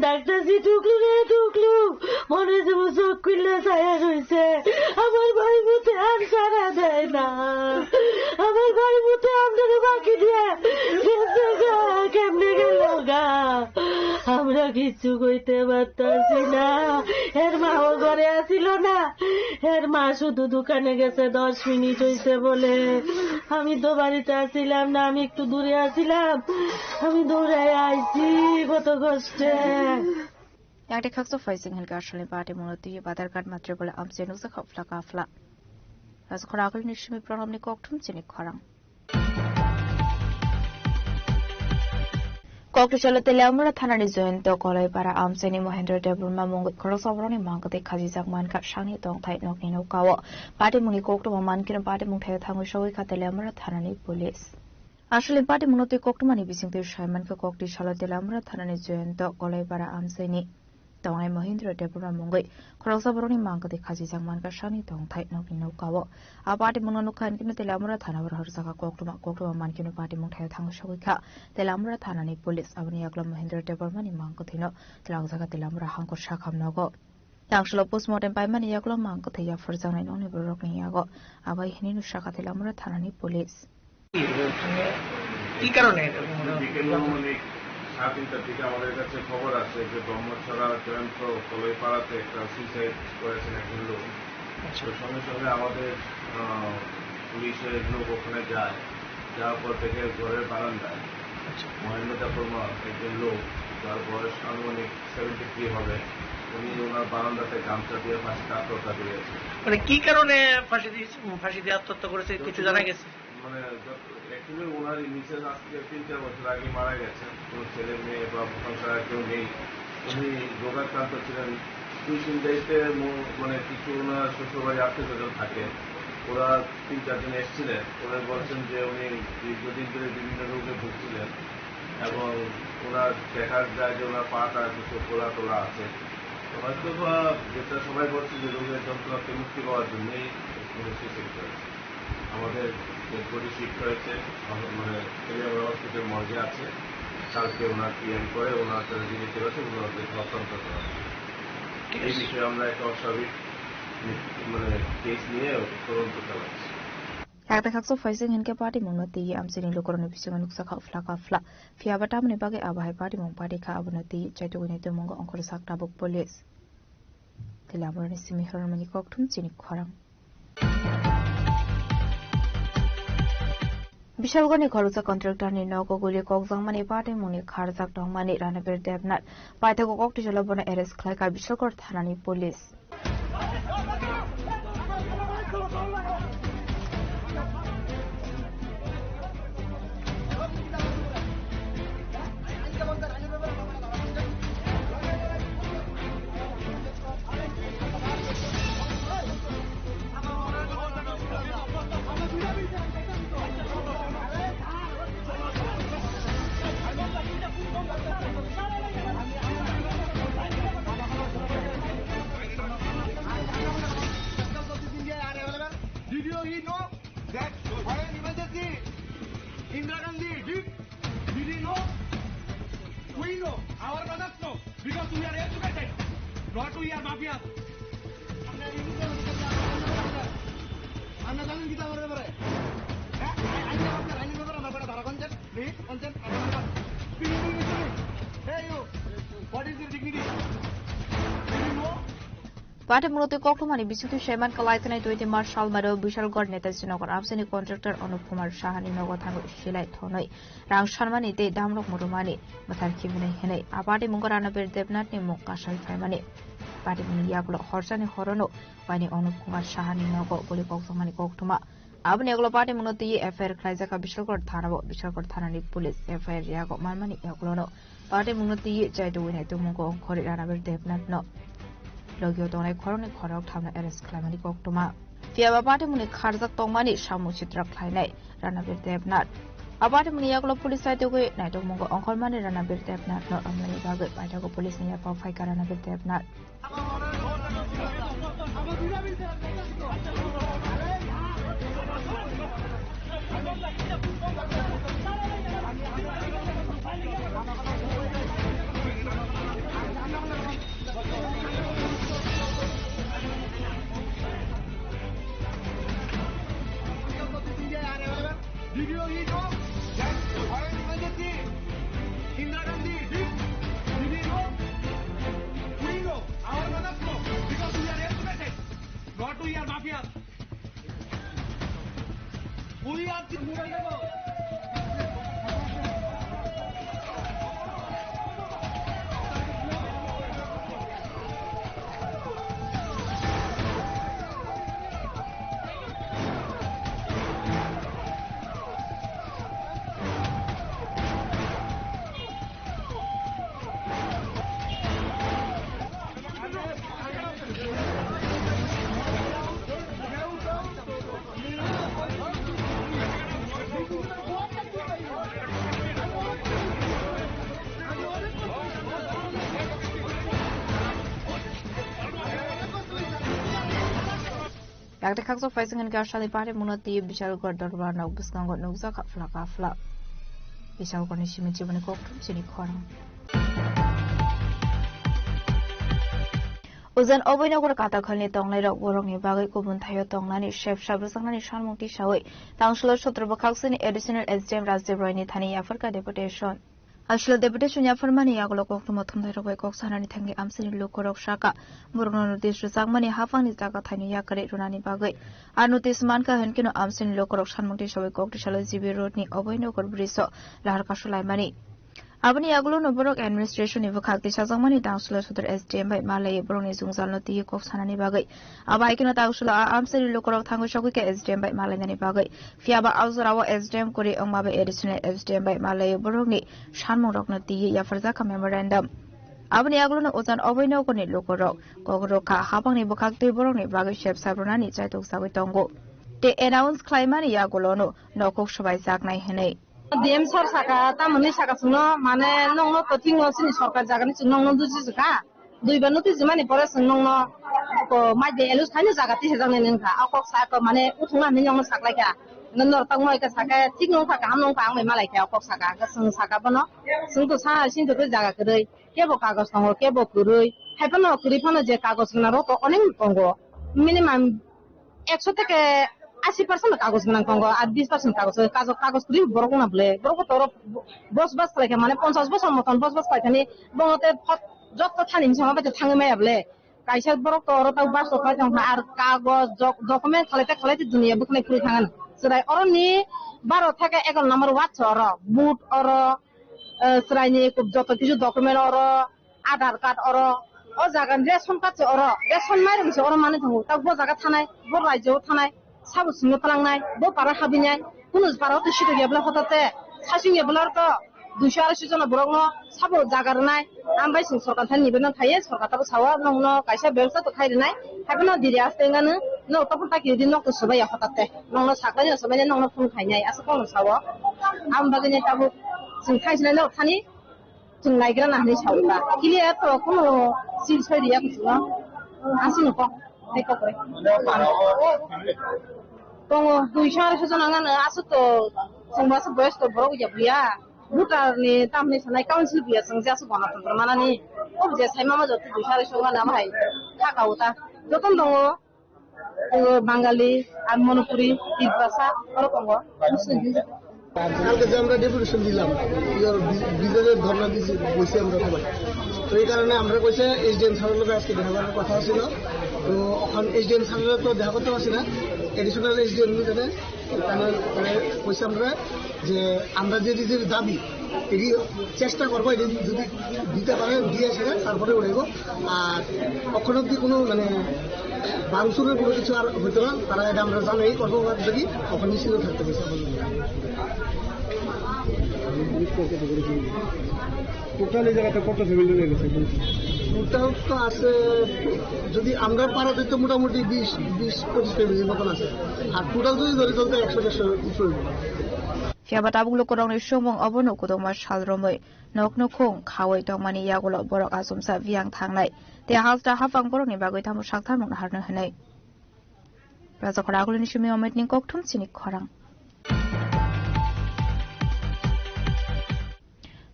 ডাক্তার জি, টুকলু রে টুকলু, মনে হচ্ছে ও চোখ খুললে ছায়া রইছে। আমার ভাইপুতে আর সাড়া দেয় না। আমার ভাইপুতে আমাদের বাকি দিয়ে গেছে গা, কেমনে গেল গা? আমরা কিচ্ছু কইতে পারতাছি না। এর মাও ঘরে আসিল না। এর মা শুধু দোকানে গেছে, দশ মিনিট হইছে বলে। আমি তো বাড়িতে আসিলাম না, আমি একটু দূরে আসিলাম। আমি দৌড়াই আইছি কত কষ্টে। Yang de khaksa phaising hinkha asalni patimungno twi Badharghat, Montripoli amchaio nukjakha phla ka phla. Rajakhor Agulini simi Pranamni koktwma chini khorang. Kokthai salo Teliamura thanani Jayanta Kolaipara amchaini Mohendra Debbarma mungwi khoroksa borokni mangkwtwi khajijak mankha sakni tongthai nokni nokao. Patimungni koktwma mankhe patimung thaio thangwi sogwi kha Teliamura thanani police. Asalni patimungno twi koktwmani bisingtwi saimankha kokthai salo Teliamura thanani Jayanta Kolaipara amchaini tongnai Mohindra Debbarma mungwi khoroksa borokni mangkwtwi khajijak mankha sakni tongthai nokni nokao. A patimungno nukha hinkhe Teliamura thana o rohorjak koktwma, koktwma mankheno patimung thaio thangwi sogwi kha Teliamura thanani police. Aboni yagulo Mohindra Debbarmani mangkwthwino twlangjakha Teliamura Hangkur Sakham nogo. Tangsalo postmortem paimani yagulo mangkwthwi yaphurjaknai nokni bororokni yago. Abai hinwi sakha Teliamura thanani police. কি কারণে এটা মনে হয়? বিকেল অনুমানিক সাড়ে তিনটার দিকে আমাদের কাছে খবর আসে যে ব্রহ্মছড়া জয়ন্ত কলইপাড়াতে একটা সুইসাইড করেছেন একজন লোক। আচ্ছা। তো সঙ্গে সঙ্গে আমাদের, আহ, পুলিশের লোক ওখানে যায়, যাওয়ার পর দেখে ঘরের বারান্দায় আচ্ছা। মহেন্দ্র দেববর্মা একজন লোক, যার বয়স আনুমানিক সেভেন্টি থ্রি হবে, উনি ওনার বারান্দাতে গামছা দিয়ে ফাঁসিতে আত্মহত্যা করেছেন। মানে কি কারণে ফাঁসি দিয়েছে, ফাঁসি দিয়ে আত্মহত্যা করেছে, কিছু জানা গেছে? মানে, যত-, actually ওনার মিসেস আজকে তিন চার বছর আগে মারা গেছেন, কোনো ছেলে মেয়ে বা সংসারে আর কেউ নেই। উনি রোগাক্রান্ত ছিলেন। দুই তিন দায়িত্বে ম-, মানে, কিছু ওনার শ্বশুরবাড়ি আত্মীয় স্বজন থাকে। ওরা তিন চারজন এসেছিলেন, ওরা বলছেন যে উনি দীর্ঘদিন ধরে বিভিন্ন রোগে ভুগছিলেন এবং ওনার দেখা যায় যে ওনার পাটা কিছু ফোলা টোলা আছে। তো হয়তো বা যেটা সবাই বলছে যে রোগের যন্ত্রণা থেকে মুক্তি পাওয়ার জন্যই উনি সুইসাইড করেছেন। আমাদের ডেড বডি শিফট হয়েছে, আমার মানে তেলিয়াগড়া হসপিটাল মর্গে আছে। কালকে ওনার পিএম করে ওনার সাথে যিনি কেউ আছে ওনাদের হস্তান্তর করা হবে। এই বিষয়ে আমরা একটা অস্বাভাবিক মানে কেস নিয়ে তদন্ত চালাচ্ছি। Yakta khaksa phaising hinkhe patimungno twi amchaini lukurokni bisingo nukjakha phlaka phla. Phiyaba tamoni bagwi abo hai patimung pati kha, abono twi chaitugwini twimungo ongkhorjak tabuk police. Tei lamarani simi hormani kokthum chini khorang. Bishalgarni khoroksa contractorni nogo guli kokjakmani patimungni kharjak tongmani Ranabir Debnath paithago koktwsalo bono arrest khlaikha Bishalgar thanani police. Did you he know that foreign emergency? Indira Gandhi did. Did he know? We know. Our brothers know. Because we are educated. Not we are mafia. আমরা জানেন কি তার ব্যাপারে? হ্যাঁ? আইন ব্যাপারে, আইন ব্যাপারে আমার কটা ধারা concept? Please, concept? Hey, you. What is your dignity? Do you know? Patimungno twi koktwmani bisingtwi saiman kwlai thanai twenty March salmario Bishalgarh Netaji Nagar amchaini contractor Anup Kumar Sahani nogo thangwi silai thonwi rang sanmani tei damrok muthumani mwthar khiminai hinwi a patimungo Ranabir Debnathni mung kasai phaimani. Patimungni yagulo horsani horono waini Anup Kumar Sahani nogo guli kokjakmani koktwma. Aboni yagulo patimungno twi F I R khlaijak kha Bishalgarh thanao. Bishalgarh thanani police F I R yago manmani yagulono patimungno twi chaitugwini twimungo ongkhorwi Ranabir Debnathno logio tongnai khoroknwi khorok thamno arrest khlaimani koktwma. Phiyaba patimungni kharjak tongmani samung sitra khlainai Ranabir Debnath. A patimungni yagulo police chaitugwi naitokmungo ongkhormani Ranabir Debnathno romnani bagwi paithago policeni yaphao phaikha Ranabir Debnath. Did you know that foreign emergency? Indira Gandhi did. Did you know? We know. Our brothers know. Because we are educated. Not we are mafia. We are the Yakta khaksa phaising hinkhe asani patimungno twi Bishalgarh dorbar nok bwskango nukjak kha phlaka phla. Bishalgarhni simi chiboni koktwm chini khorang. Ujan Abhaynagar Katakhalni tongnairok borokni bagwi kubun thaio tongnani sep sap rwjaknani sanmung tisawi Tangsulo sotro bwkhaksini Additional S D M Rajdev Royni thani yapharkha deputation. Aswk deputation yapharmani yagulo koktwma thumnairok bai kok sanani thangwi amchaini lukurok saka borokno notice rwjakmani haphangni jaga thaino yakarwi rwnani bagwi. A notice mankha hinkhe no amchaini lukurok sanmung tisawi kok tisalo G B Roadni Abhaynagar bridge-o lahar kasulaimani. Aboni yagulono borok administration ni bwkhak tisajakmani Tangsulo sotro S D M bai malaiwi borokni jwngjalno twiwi kok sanani bagwi. Abo hai kheno Tangsulo a amchaini lukurok thangwi sogwi kha S D M bai malainani bagwi. Phiyaba o jorao S D M kwrwi wngma bai additional S D M bai malaiwi borokni sanmungrokno twiwi yapharjak kha memorandum. Aboni yagulono Ujan Abhaynagarni lukurok kok rwkha, haphangni bwkhak twi borokni bagwi sep sap rwnani chaitok sagwi tongo. tei announce khlaimani yagulono nokhuk swbaijaknai hwnwi. D M sir saka, tamoni saka chwngno, mane, nokno to thikno chini sorkar jagani chwng nokno duji jwkha. Duibar no twijimani pore chwng nokno ko mai de elu saino jaga tisajaknai wngkha. O kok sa ko mane uthungna hinwi nokno saklaikha. Norok tongma ika saka thik nungkha, kaham nungkha, ang bai malaikha o kok saka. Chwng saka bono, chwng to sa sini to jaga kwrwi. Kebo kagoj tongo, kebo kwrwi. Hai phano kwrwi phano je kagoj rwna rok to onek tongo. Minimum ekso theke ashi percent kagoj gwnang tongo, ar bis percent kagoj, kagoj, kagoj kwrwi borok wngna bwle. Borok bo toro bosbas khlaikha, mane ponchash bosor moton bosbas khlaikha ni, bono te phot jotto thani hinwi sama bai thangwi maya bwle. Kaisa borok to oro tei bus rok khlai tongkha, ar kagoj, dok-, document khlai te khlai te duniya bwkhnai phuri thangano. Chwrai oro ni baro theke egaroh number ward se oro, vote oro, eh, chwrai ni joto kisu document oro, Aadhaar card oro, o jaga ni ration card se oro, ration mairum se oro manwi tongo, tak bo jaga thanai, bo rajyo thanai, sabo swngo twlangnai, bo para habinai, kunu para o to sito ya bwla hotate, sasing ya bwla to, duiso aroiso jona borok no sabo jaga rwnai, ang bai chwng sorkar thani nibedan khlaiya, sorkar tabo sao, nokno kaisa bebostha to khai rwnai, haiphano diri aste wngano, nok topor taki di nok to swbaiya hotate, nokno saklai no swbainai, nokno phone khainai, aswk kokno sao, ang bagwi nai tabuk chwng thangsinai nok thani. Chwng naigra na hinwi sawi ba. Clear to kuno sil soi riya kuchungo. Aswk no kok. Hai kok re. Tongo duiso aroiso jona ngano aswk to chwng bo aswk boyos to borok ya buya. Voter ni tamni sanai council buya chwng je aswk gana tongo manani. Obo je sai mama joto duiso aroiso ngano abo hai. Thaka uta. Joto tongo. Bangali, আর মণিপুরি, তিপ্রাসা, ওরকম। কালকে যে আমরা ডেপুটেশন দিলাম, কি ওর বি-, বিজেপির ধর্ণা দিয়েছি, বলছি আমরা সবাই। তো এই কারণে আমরা কইছে এসডিএম স্যারের লগে আজকে দেখা করার কথা ছিল। তো এখন এসডিএম স্যারের তো দেখা করতে পারছি না, এডিশনাল এসডিএম নিয়ে তাহলে, তাহলে কইছে আমরা যে আমরা যে, যে দাবি, এটি চেষ্টা করবো, এটি যদি দিতে পারে, দিয়ে এসে তারপরে উঠাইবো। আর অখন অব্দি কোনো, মানে, ভাঙচুরের কোনো কিছু আর হইতো না। তারা এটা আমরা জানাই, কর্মকর্তা থাকি, অখন নিশ্চিন্ত থাকতে পারছি। টোটাল এই জায়গাতে কত ফ্যামিলি রয়ে গেছে? টোটাল তো আছে, যদি আমরা পাড়াতে তো মোটামুটি বিশ, বিশ পঁচিশ ফ্যামিলির মতন আছে, আর টোটাল যদি ধরি, তাহলে তো একশো দেড়শো উপরে। Phiya ba tabuk lukurokni sumung obono kwdwkma sal romwi nokno khung khaui tongmani yagulo borok achomsa biyang thangnai tei hasta haphang borokni bagwi tamo sakthang nukna harno hwnwi. Rajakhor agulini simi Ometni kokthum chini khorang.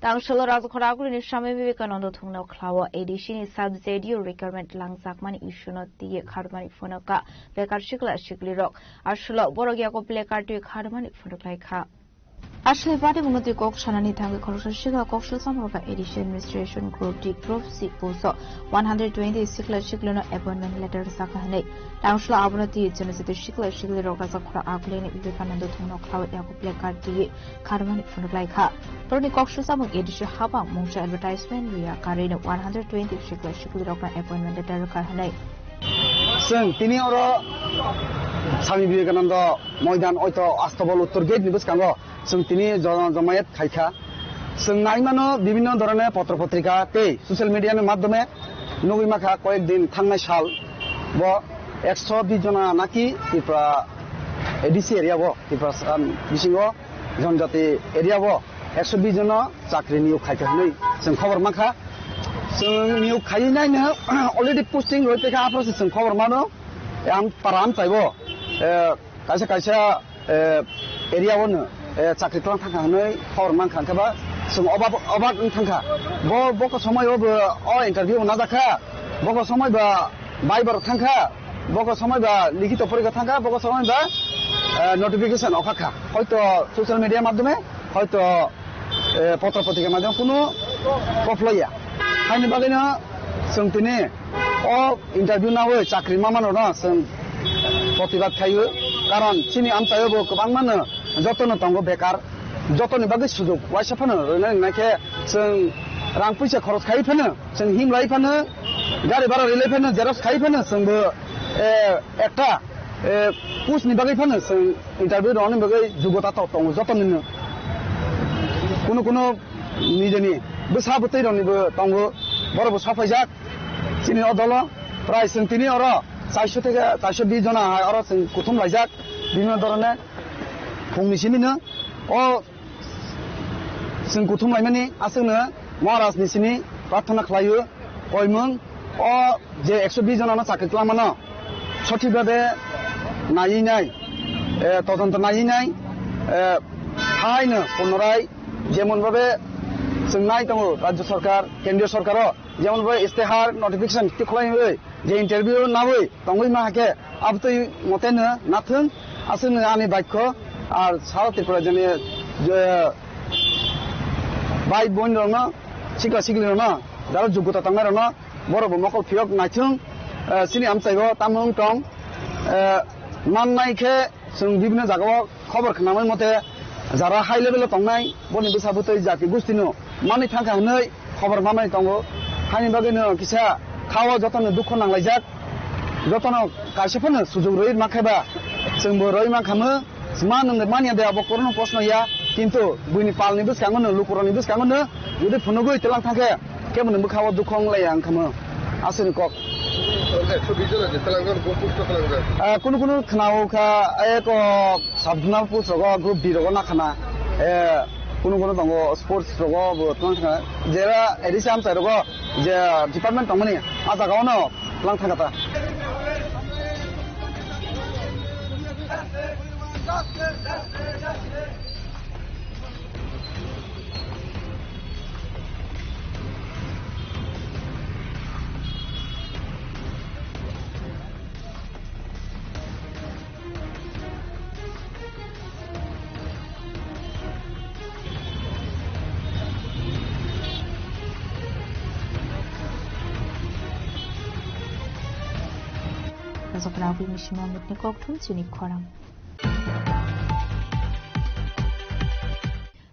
Tangsholo Rajakhor agulini Swami Vivekananda thungno khlao A D C ni sub Z D O recruitment langjakmani issue no twiwi kharmani phunukha bekar sikla siklirok. Aswlo borok yago placard twi kharmani phunuklaikha. Aswlwi party mungno twi kok sanani thangwi khoroksa sikla koksil samrokha A D C administration group D group C post o one hundred twenty sikla siklino appointment letter rwjakha hwnwi. Tangsholo abono twiwi chwngno jotoi sikla siklirok Rajakhor agulini Vivekananda thungno khlao yago placard twiwi kharmani phunuklaikha. Borokni kok sujamung A D C hapang mungsa advertisement rwya karwino one hundred twenty sikla siklirokno appointment letter rwkha hwnwi. Chwng tini oro Swami Vivekananda Moidan oito Astobol Uttor Gate ni bwskango chwng tini jo-, jomayat khaikha. Chwng nai mano bibhinno dhoroner potro potrika tei social media ni madhyome nugwi makha koyek din thangnai sal bo ekso bish jona naki Tripura A D C area o, Tripura, um, bisingo Jonjati area o ekso bish jono chakri niyok khaikha hinwi chwng khobor mankha. Chwng niyok khaiwi naino already posting roi tongkha, aphuru se chwng khobor mano. Ang para amchaibo, eh, kaisa kaisa, eh, area o no, eh, chakri tlang thangkha hinwi khobor mankha, hwnkhe ba chwng obak, obak wng thangkha. Bo, boko somoi o bo o interview bo najakha, boko somoi ba bai borok thangkha, boko somoi ba likhito porikha thangkha, boko somoi ba, eh, notification okha kha. Hoito social media madhyome, hoito, eh, potro potrika madhyome kuno koplaiya. Haini bagwino chwng tini o interview nawi chakri mamanrokno chwng protibad khaio. Karon chini amchaio bo kwbangmano jotono tongo bekar, jotoni bagwi sujuk waisa phano rwna ringna khe chwng rang puisa khoros khai phano Chwng himlai phano, gari bhara rilai phano, xerox khai phano, chwngbo, eh, ekta, eh, post ni bagwi phano, chwng interview rwna bagwi jogota to tongo, joto nino. Kuno kuno nijeni bwsa bwtwi roknibo tongo, borokbo sopaijak chini o dolo, prai chwng tini oro chaiso theke chaiso bish jona hai oro chwng kuthum laijak. Bibhinno dhoroner phungni simino o chwng kuthum laimani aswkno Maharajni simi prarthana khlaio. Koimung o je ekso bish jonano chakri twlangmano sothik bhabe naiwi nai, eh, todonto naiwi nai, eh, haino punorai jemon bhabe chwng nai tongo Rajya Sarkar, Kendriya Sarkaro jemon bhabe istihar notification tikhlaiwi je interview nawi tongwi ma hake abtwi moteno nathung aswkno ani baikho ar sara Tripura jani je bai boin rokno sikla sikli rokno jaro jogota tongnai rokno borok bo mokol phiyok naithung, eh, sini amchaigo tamo wng tong, eh, mannai khe chwng bibhinno jagao khobor khnamani mote jara high level o tongnai boni bwsa bwtwi jati gustino manwi thangkha hwnwi khobor manwi tongo. Haini bagwino kisa khao jotono dukho nanglaijak, jotono kaisa phano sujuk rwi mankhe ba chwngbo rwi mankhamu. Sma nwng manya de abo korno proshno ya, kintu buini palni bwskango no, lukurokni bwskango no, jodi phunugwi twlang thangkhe, kebo ni bwkhao dukho wnglai ang khamu. Aswkni kok. Oke, so bijolo je twlangjak, go push to twlangjak. Ah, kunu kunu khwnao kha, eko sub-zonal post rogo, group D rogo nakhana. Eh, kunu kunu tongo sports rogo bo twlang thangkha. Jera A D C amchai rogo je department tongmani, ah jagao no twlang thangkha ta. Rajapra Abui Mishima Mutni Kokthum chini khorang.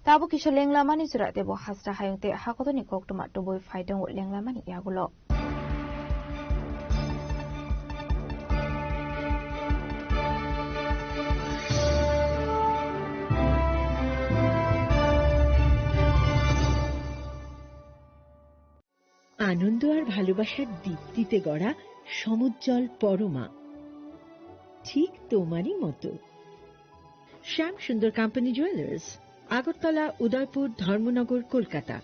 Tabuk kisa lenglamani jora tebo hasra hayung tei hakotorni koktwma tubui phai tongo lenglamani yagulo. আনন্দ আর ভালোবাসার দীপ্তিতে গড়া সমুজ্জ্বল পরমা, ঠিক তোমারই মতো। শ্যাম সুন্দর company jewellers, Agartala, উদয়পুর, ধর্মনগর, কলকাতা।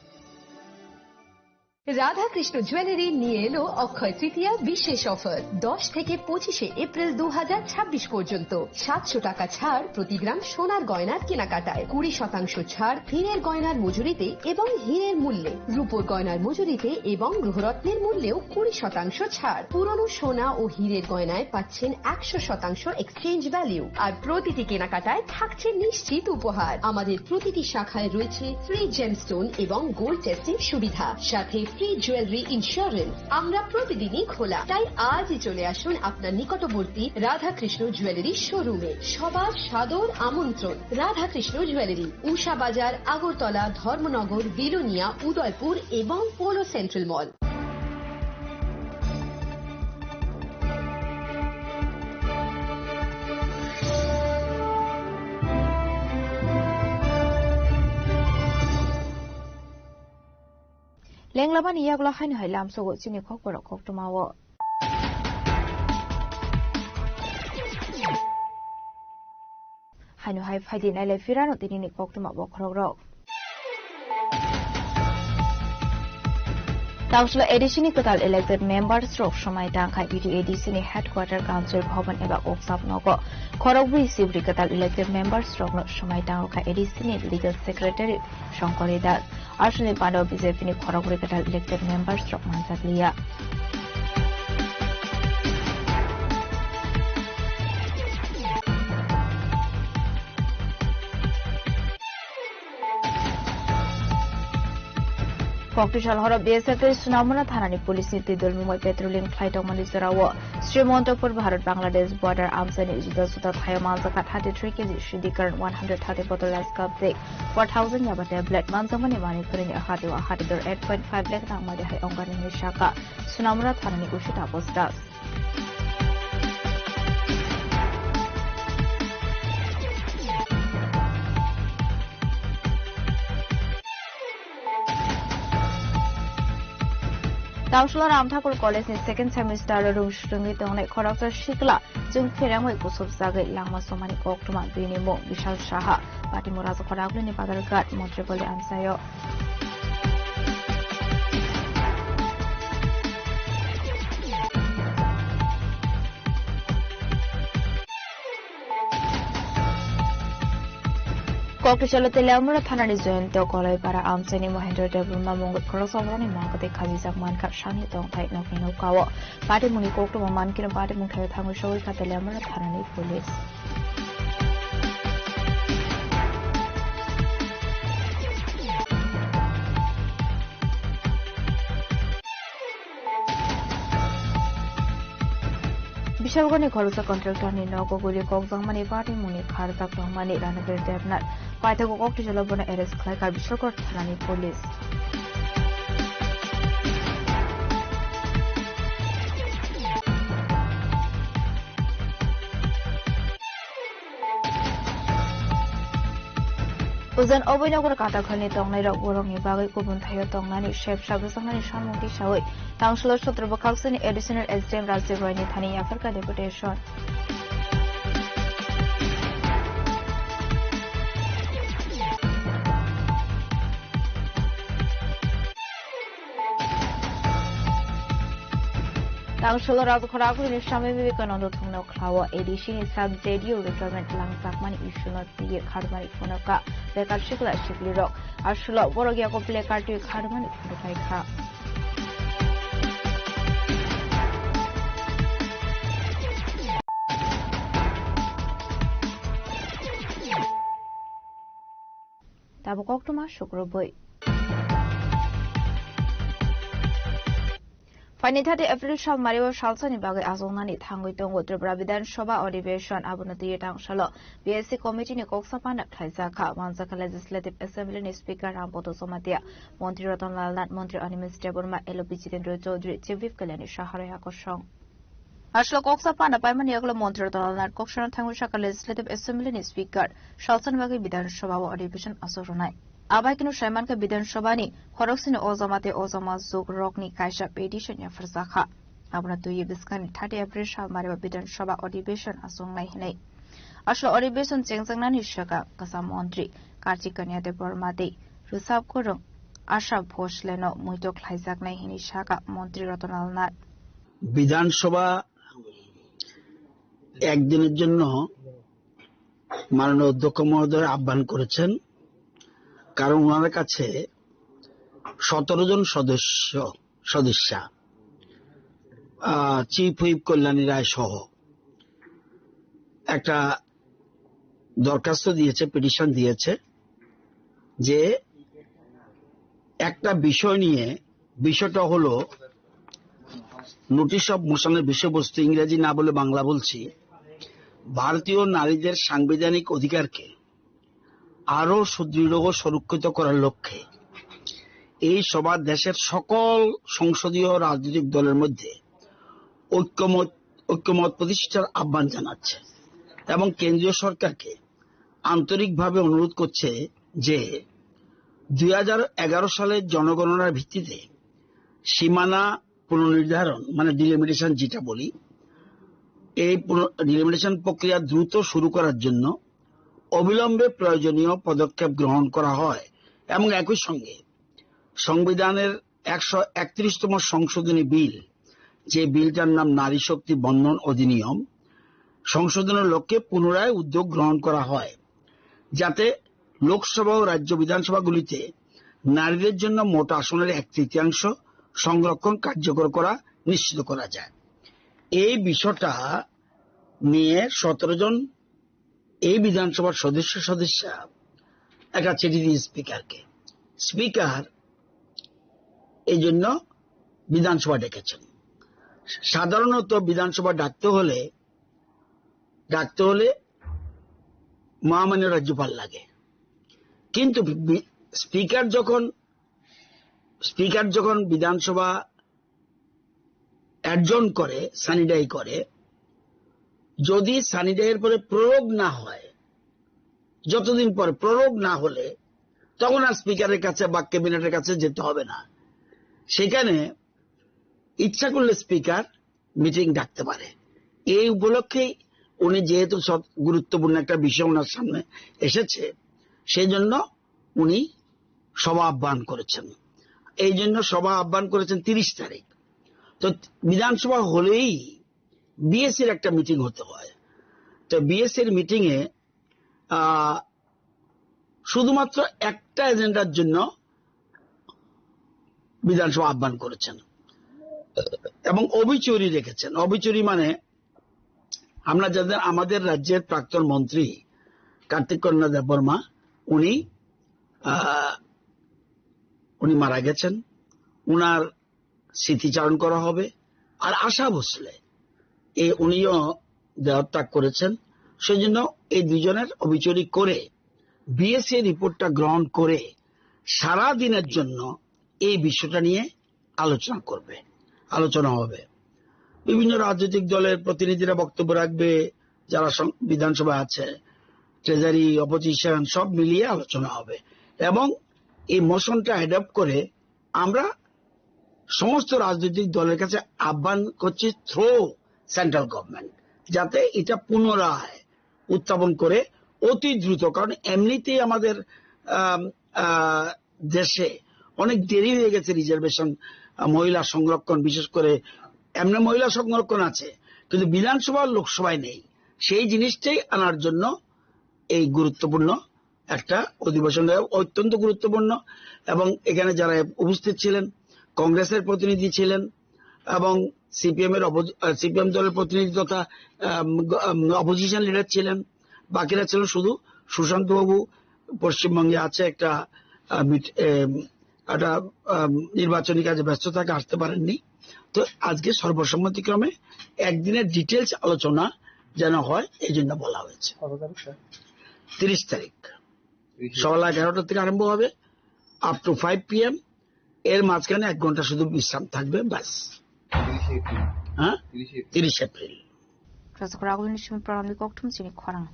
Radhakrishna jewellery নিয়ে এলো অক্ষয় তৃতীয়া বিশেষ অফার। দশ থেকে পঁচিশে এপ্রিল দু হাজার ছাব্বিশ পর্যন্ত সাতশো টাকা ছাড় প্রতি গ্রাম সোনার গয়নার কেনাকাটায়, কুড়ি শতাংশ ছাড় হীরের গয়নার মজুরিতে এবং হীরের মূল্যে, রূপোর গয়নার মজুরিতে এবং গৃহরত্নের মূল্যেও কুড়ি শতাংশ ছাড়। পুরনো সোনা ও হীরের গয়নায় পাচ্ছেন একশো শতাংশ এক্সচেঞ্জ ভ্যালু। আর প্রতিটি কেনাকাটায় থাকছে নিশ্চিত উপহার। আমাদের প্রতিটি শাখায় রয়েছে ফ্রি জেমস্টোন এবং গোল্ড টেস্টিং সুবিধা, সাথে ফ্রি জুয়েলারি ইন্স্যুরেন্স। আমরা প্রতিদিনই খোলা, তাই আজই চলে আসুন আপনার নিকটবর্তী রাধাকৃষ্ণ জুয়েলারি শোরুমে। সবার সাদর আমন্ত্রণ। রাধাকৃষ্ণ জুয়েলারি, উষা বাজার, আগরতলা, ধর্মনগর, বিলোনিয়া, উদয়পুর এবং Polo central mall. Lenglamani yagulo haino hai lamsogo chini kokborok koktwmao. Haino hai phaidi nailai phirano tinini koktwma bokhorokrok. Tamsula A D C ni kwtal elected members rok swmai tangkha B T A D C ni headquarter Council Bhavan eba Koksap nogo. Khorokbrwi sibri kwtal elected members rokno swmai tangkha A D C ni legal secretary Shankari Das. Aswkni pano B J P ni khorokbrwi kwtal elected members rok manjakliya. Koktwisa horo B S F tei Sunamura thanani police ni twi dol mungbai patrolling khlai tongmani jorao Srimantapur Bharat Bangladesh border amchaini juda juda thaio manjakha thirty three K G Shuddhikaran one hundred thirty bottle rice cup tei four thousand yaba tablet manjakmani manwi kwrwini hati o hati dor eight point five lakh nangmani hai ongkha nini saka Sunamura thanani usita postas. Tamsolo Ramthakur College ni second semester o rung swrwngwi tongnai khoroksa sikla chwng pherangwi kusup jagwi langma somani koktwma bini mung Bishal Saha. Patimura Rajakhor Agulini Badharghat Montri Boli amchaio. Kokthajalo Teliamura thanani Jayanta Kolaipara amchaini Mahendra Debbarma mungwi khoroksa borokni mangkwtwi khajijak mankha sani tongthai nokni nokao. Patimungni koktwma mankhe patimung khaio thangwi sogwi kha Teliamura thanani police. Bishalgarhni khoroksa contractor ni nogo guri kokjakmani patimungni kharjak tongmani Ranabir Debnath paithago kokthajalo bono arrest khlaikha Bishalgarh thanani police. Ujan Abhinagar Katakhalni tongnairok borokni bagwi kubun thaio tongnani sepsa bwsaknani samung tisawi Tangsholo Sotro bwkhaksani Additional S D M Rajiv Roy ni thani yapharkha deputation. Tangsholo Rajakhor Agulini Swami Vivekananda thungno khlao A D C ni sub J D U recruitment langjakmani issue no twiwi kharmani phunukha bekar sikla siklirok. Aswkla borok yago placard twi kharmani phunuknai kha. Tabuk koktwma sukrubwi. Phaini thirty April sal mario salsani bagwi achuknani thangwi tongo Tripura Bidhan Sabha Adhibeshon, abono twiwi tangsalo B S C committee ni koksa pana khlaijak kha. Manjakha Legislative Assembly ni Speaker Rampada Jamatia, Montri Ratan Lal Nath, Montri Animesh Debbarma, L O P Jitendra Chaudhary, Chief Whip Kalyani Saha Roy Akosong. Aswk koksa pana paimani yagulo Montri Ratan Lal Nath koksano thangwi sakha Legislative Assembly ni Speaker salsani bagwi Bidhan Sabha o Adhibeshon achuk rwnai. Abai kheno saimankha Bidhan Sabha ni khoroksini o jama tei o jama juk rokni kaisa petition yapharjakha. Abono twiwi bwskangni thirty April sal mariba Bidhan Sabha Adhibeshon achuknai hinwi. Aswk Adhibeshon chengjaknani swkang kwcham montri Kartik Kanya Debbarma tei rwchap kwrwng Asha Bhosle no muitu khlaijaknai hinwi sakha Montri Ratan Lal Nath. বিধানসভা একদিনের জন্য মাননীয় অধ্যক্ষ মহোদয় আহ্বান করেছেন, কারণ ওনার কাছে সতেরো জন সদস্য, সদস্যা, আহ, চিফ হুইপ কল্যাণী রায় সহ একটা দরখাস্ত দিয়েছে, পিটিশন দিয়েছে যে একটা বিষয় নিয়ে, বিষয়টা হলো নোটিশ অফ মোশনের বিষয়বস্তু, ইংরেজি না বলে বাংলা বলছি, ভারতীয় নারীদের সাংবিধানিক অধিকারকে আরও সুদৃঢ় ও সুরক্ষিত করার লক্ষ্যে এই সভা দেশের সকল সংসদীয় রাজনৈতিক দলের মধ্যে ঐক্যমত, ঐক্যমত প্রতিষ্ঠার আহ্বান জানাচ্ছে এবং কেন্দ্রীয় সরকারকে আন্তরিকভাবে অনুরোধ করছে যে দুই হাজার এগারো সালের জনগণনার ভিত্তিতে সীমানা পুনর্নির্ধারণ, মানে ডিলিমিটেশন যেটা বলি, এই পুন-, ডিলিমিটেশন প্রক্রিয়া দ্রুত শুরু করার জন্য অবিলম্বে প্রয়োজনীয় পদক্ষেপ গ্রহণ করা হয় এবং একই সঙ্গে সংবিধানের একশো একত্রিশতম সংশোধনী বিল, যে বিলটার নাম নারী শক্তি বন্দন অধিনিয়ম, সংশোধনের লক্ষ্যে পুনরায় উদ্যোগ গ্রহণ করা হয়, যাতে লোকসভা ও রাজ্য বিধানসভাগুলিতে নারীদের জন্য মোট আসনের এক তৃতীয়াংশ সংরক্ষণ কার্যকর করা নিশ্চিত করা যায়। এই বিষয়টা নিয়ে সতেরো জন এই বিধানসভার সদস্য সদস্যা একটা চিঠি দিয়ে স্পিকারকে। স্পিকার এই জন্য বিধানসভা ডেকেছেন। সাধারণত বিধানসভা ডাকতে হলে, ডাকতে হলে মহামান্য রাজ্যপাল লাগে। কিন্তু বি-, স্পিকার যখন, স্পিকার যখন বিধানসভা অ্যাডজর্ন করে, সানি ডাই করে, যদি সানি ডাইয়ের পরে প্রয়োগ না হয়, যতদিন পরে প্রয়োগ না হলে, তখন আর স্পিকারের কাছে বা ক্যাবিনেটের কাছে যেতে হবে না। সেখানে ইচ্ছা করলে স্পিকার মিটিং ডাকতে পারে। এই উপলক্ষেই উনি যেহেতু সব গুরুত্বপূর্ণ একটা বিষয় ওনার সামনে এসেছে, সেই জন্য উনি সভা আহ্বান করেছেন। এই জন্য সভা আহ্বান করেছেন তিরিশ তারিখ। তো বিধানসভা হলেই বিএসসির একটা মিটিং হতে হয়। তো বিএসসির মিটিংয়ে, আহ, শুধুমাত্র একটা এজেন্ডার জন্য বিধানসভা আহ্বান করেছেন এবং অবিচুরি রেখেছেন। অবিচুরি মানে আমরা যাদের, আমাদের রাজ্যের প্রাক্তন মন্ত্রী কার্তিক কন্যা দেববর্মা, উনি, আহ, উনি মারা গেছেন, উনার স্মৃতিচারণ করা হবে। আর আশা ভোসলে, এ, উনিও দেহত্যাগ করেছেন। সেই জন্য এই দুজনের অবিচুরি করে বিএসসি রিপোর্টটা গ্রহণ করে সারা দিনের জন্য এই বিষয়টা নিয়ে আলোচনা করবে, আলোচনা হবে। বিভিন্ন রাজনৈতিক দলের প্রতিনিধিরা বক্তব্য রাখবে, যারা সং-, বিধানসভা আছে, ট্রেজারি, অপোজিশন, সব মিলিয়ে আলোচনা হবে। এবং এই মোশনটা অ্যাডপ্ট করে আমরা সমস্ত রাজনৈতিক দলের কাছে আহ্বান করছি থ্রু সেন্ট্রাল গভর্নমেন্ট, যাতে এটা পুনরায় উত্থাপন করে অতি দ্রুত, কারণ এমনিতেই আমাদের, আম, আহ, দেশে অনেক দেরি হয়ে গেছে রিজার্ভেশন, আহ, মহিলা সংরক্ষণ, বিশেষ করে এমনি মহিলা সংরক্ষণ আছে, কিন্তু বিধানসভা আর লোকসভায় নেই। সেই জিনিসটাই আনার জন্য এই গুরুত্বপূর্ণ একটা অধিবেশন, অত্যন্ত গুরুত্বপূর্ণ। এবং এখানে যারা উপস্থিত ছিলেন, কংগ্রেসের প্রতিনিধি ছিলেন এবং সিপিএম এর অপোজি-, আহ, সিপিএম দলের প্রতিনিধি তথা, আম, গ-, আম, অপোজিশন লিডার ছিলেন, বাকিরা ছিলেন শুধু সুশান্ত বাবু পশ্চিমবঙ্গে আছে একটা, আহ, মিট-, এম, একটা, আম, নির্বাচনী কাজে ব্যস্ত থাকে, আসতে পারেননি। তো আজকে সর্বসম্মতিক্রমে একদিনের ডিটেলস আলোচনা যেন হয়, এই জন্য বলা হয়েছে। কত তারিখ, স্যার? তিরিশ তারিখ। তিরিশে। সকাল এগারোটা থেকে আরম্ভ হবে, আপ টু ফাইভ পিএম। এর মাঝখানে এক ঘন্টা শুধু বিশ্রাম থাকবে, ব্যাস। তিরিশে এপ্রিল। হ্যাঁ? তিরিশে এপ্রিল। তিরিশ April. Khrasakra agulni simi pranamni kokthum chini khorang.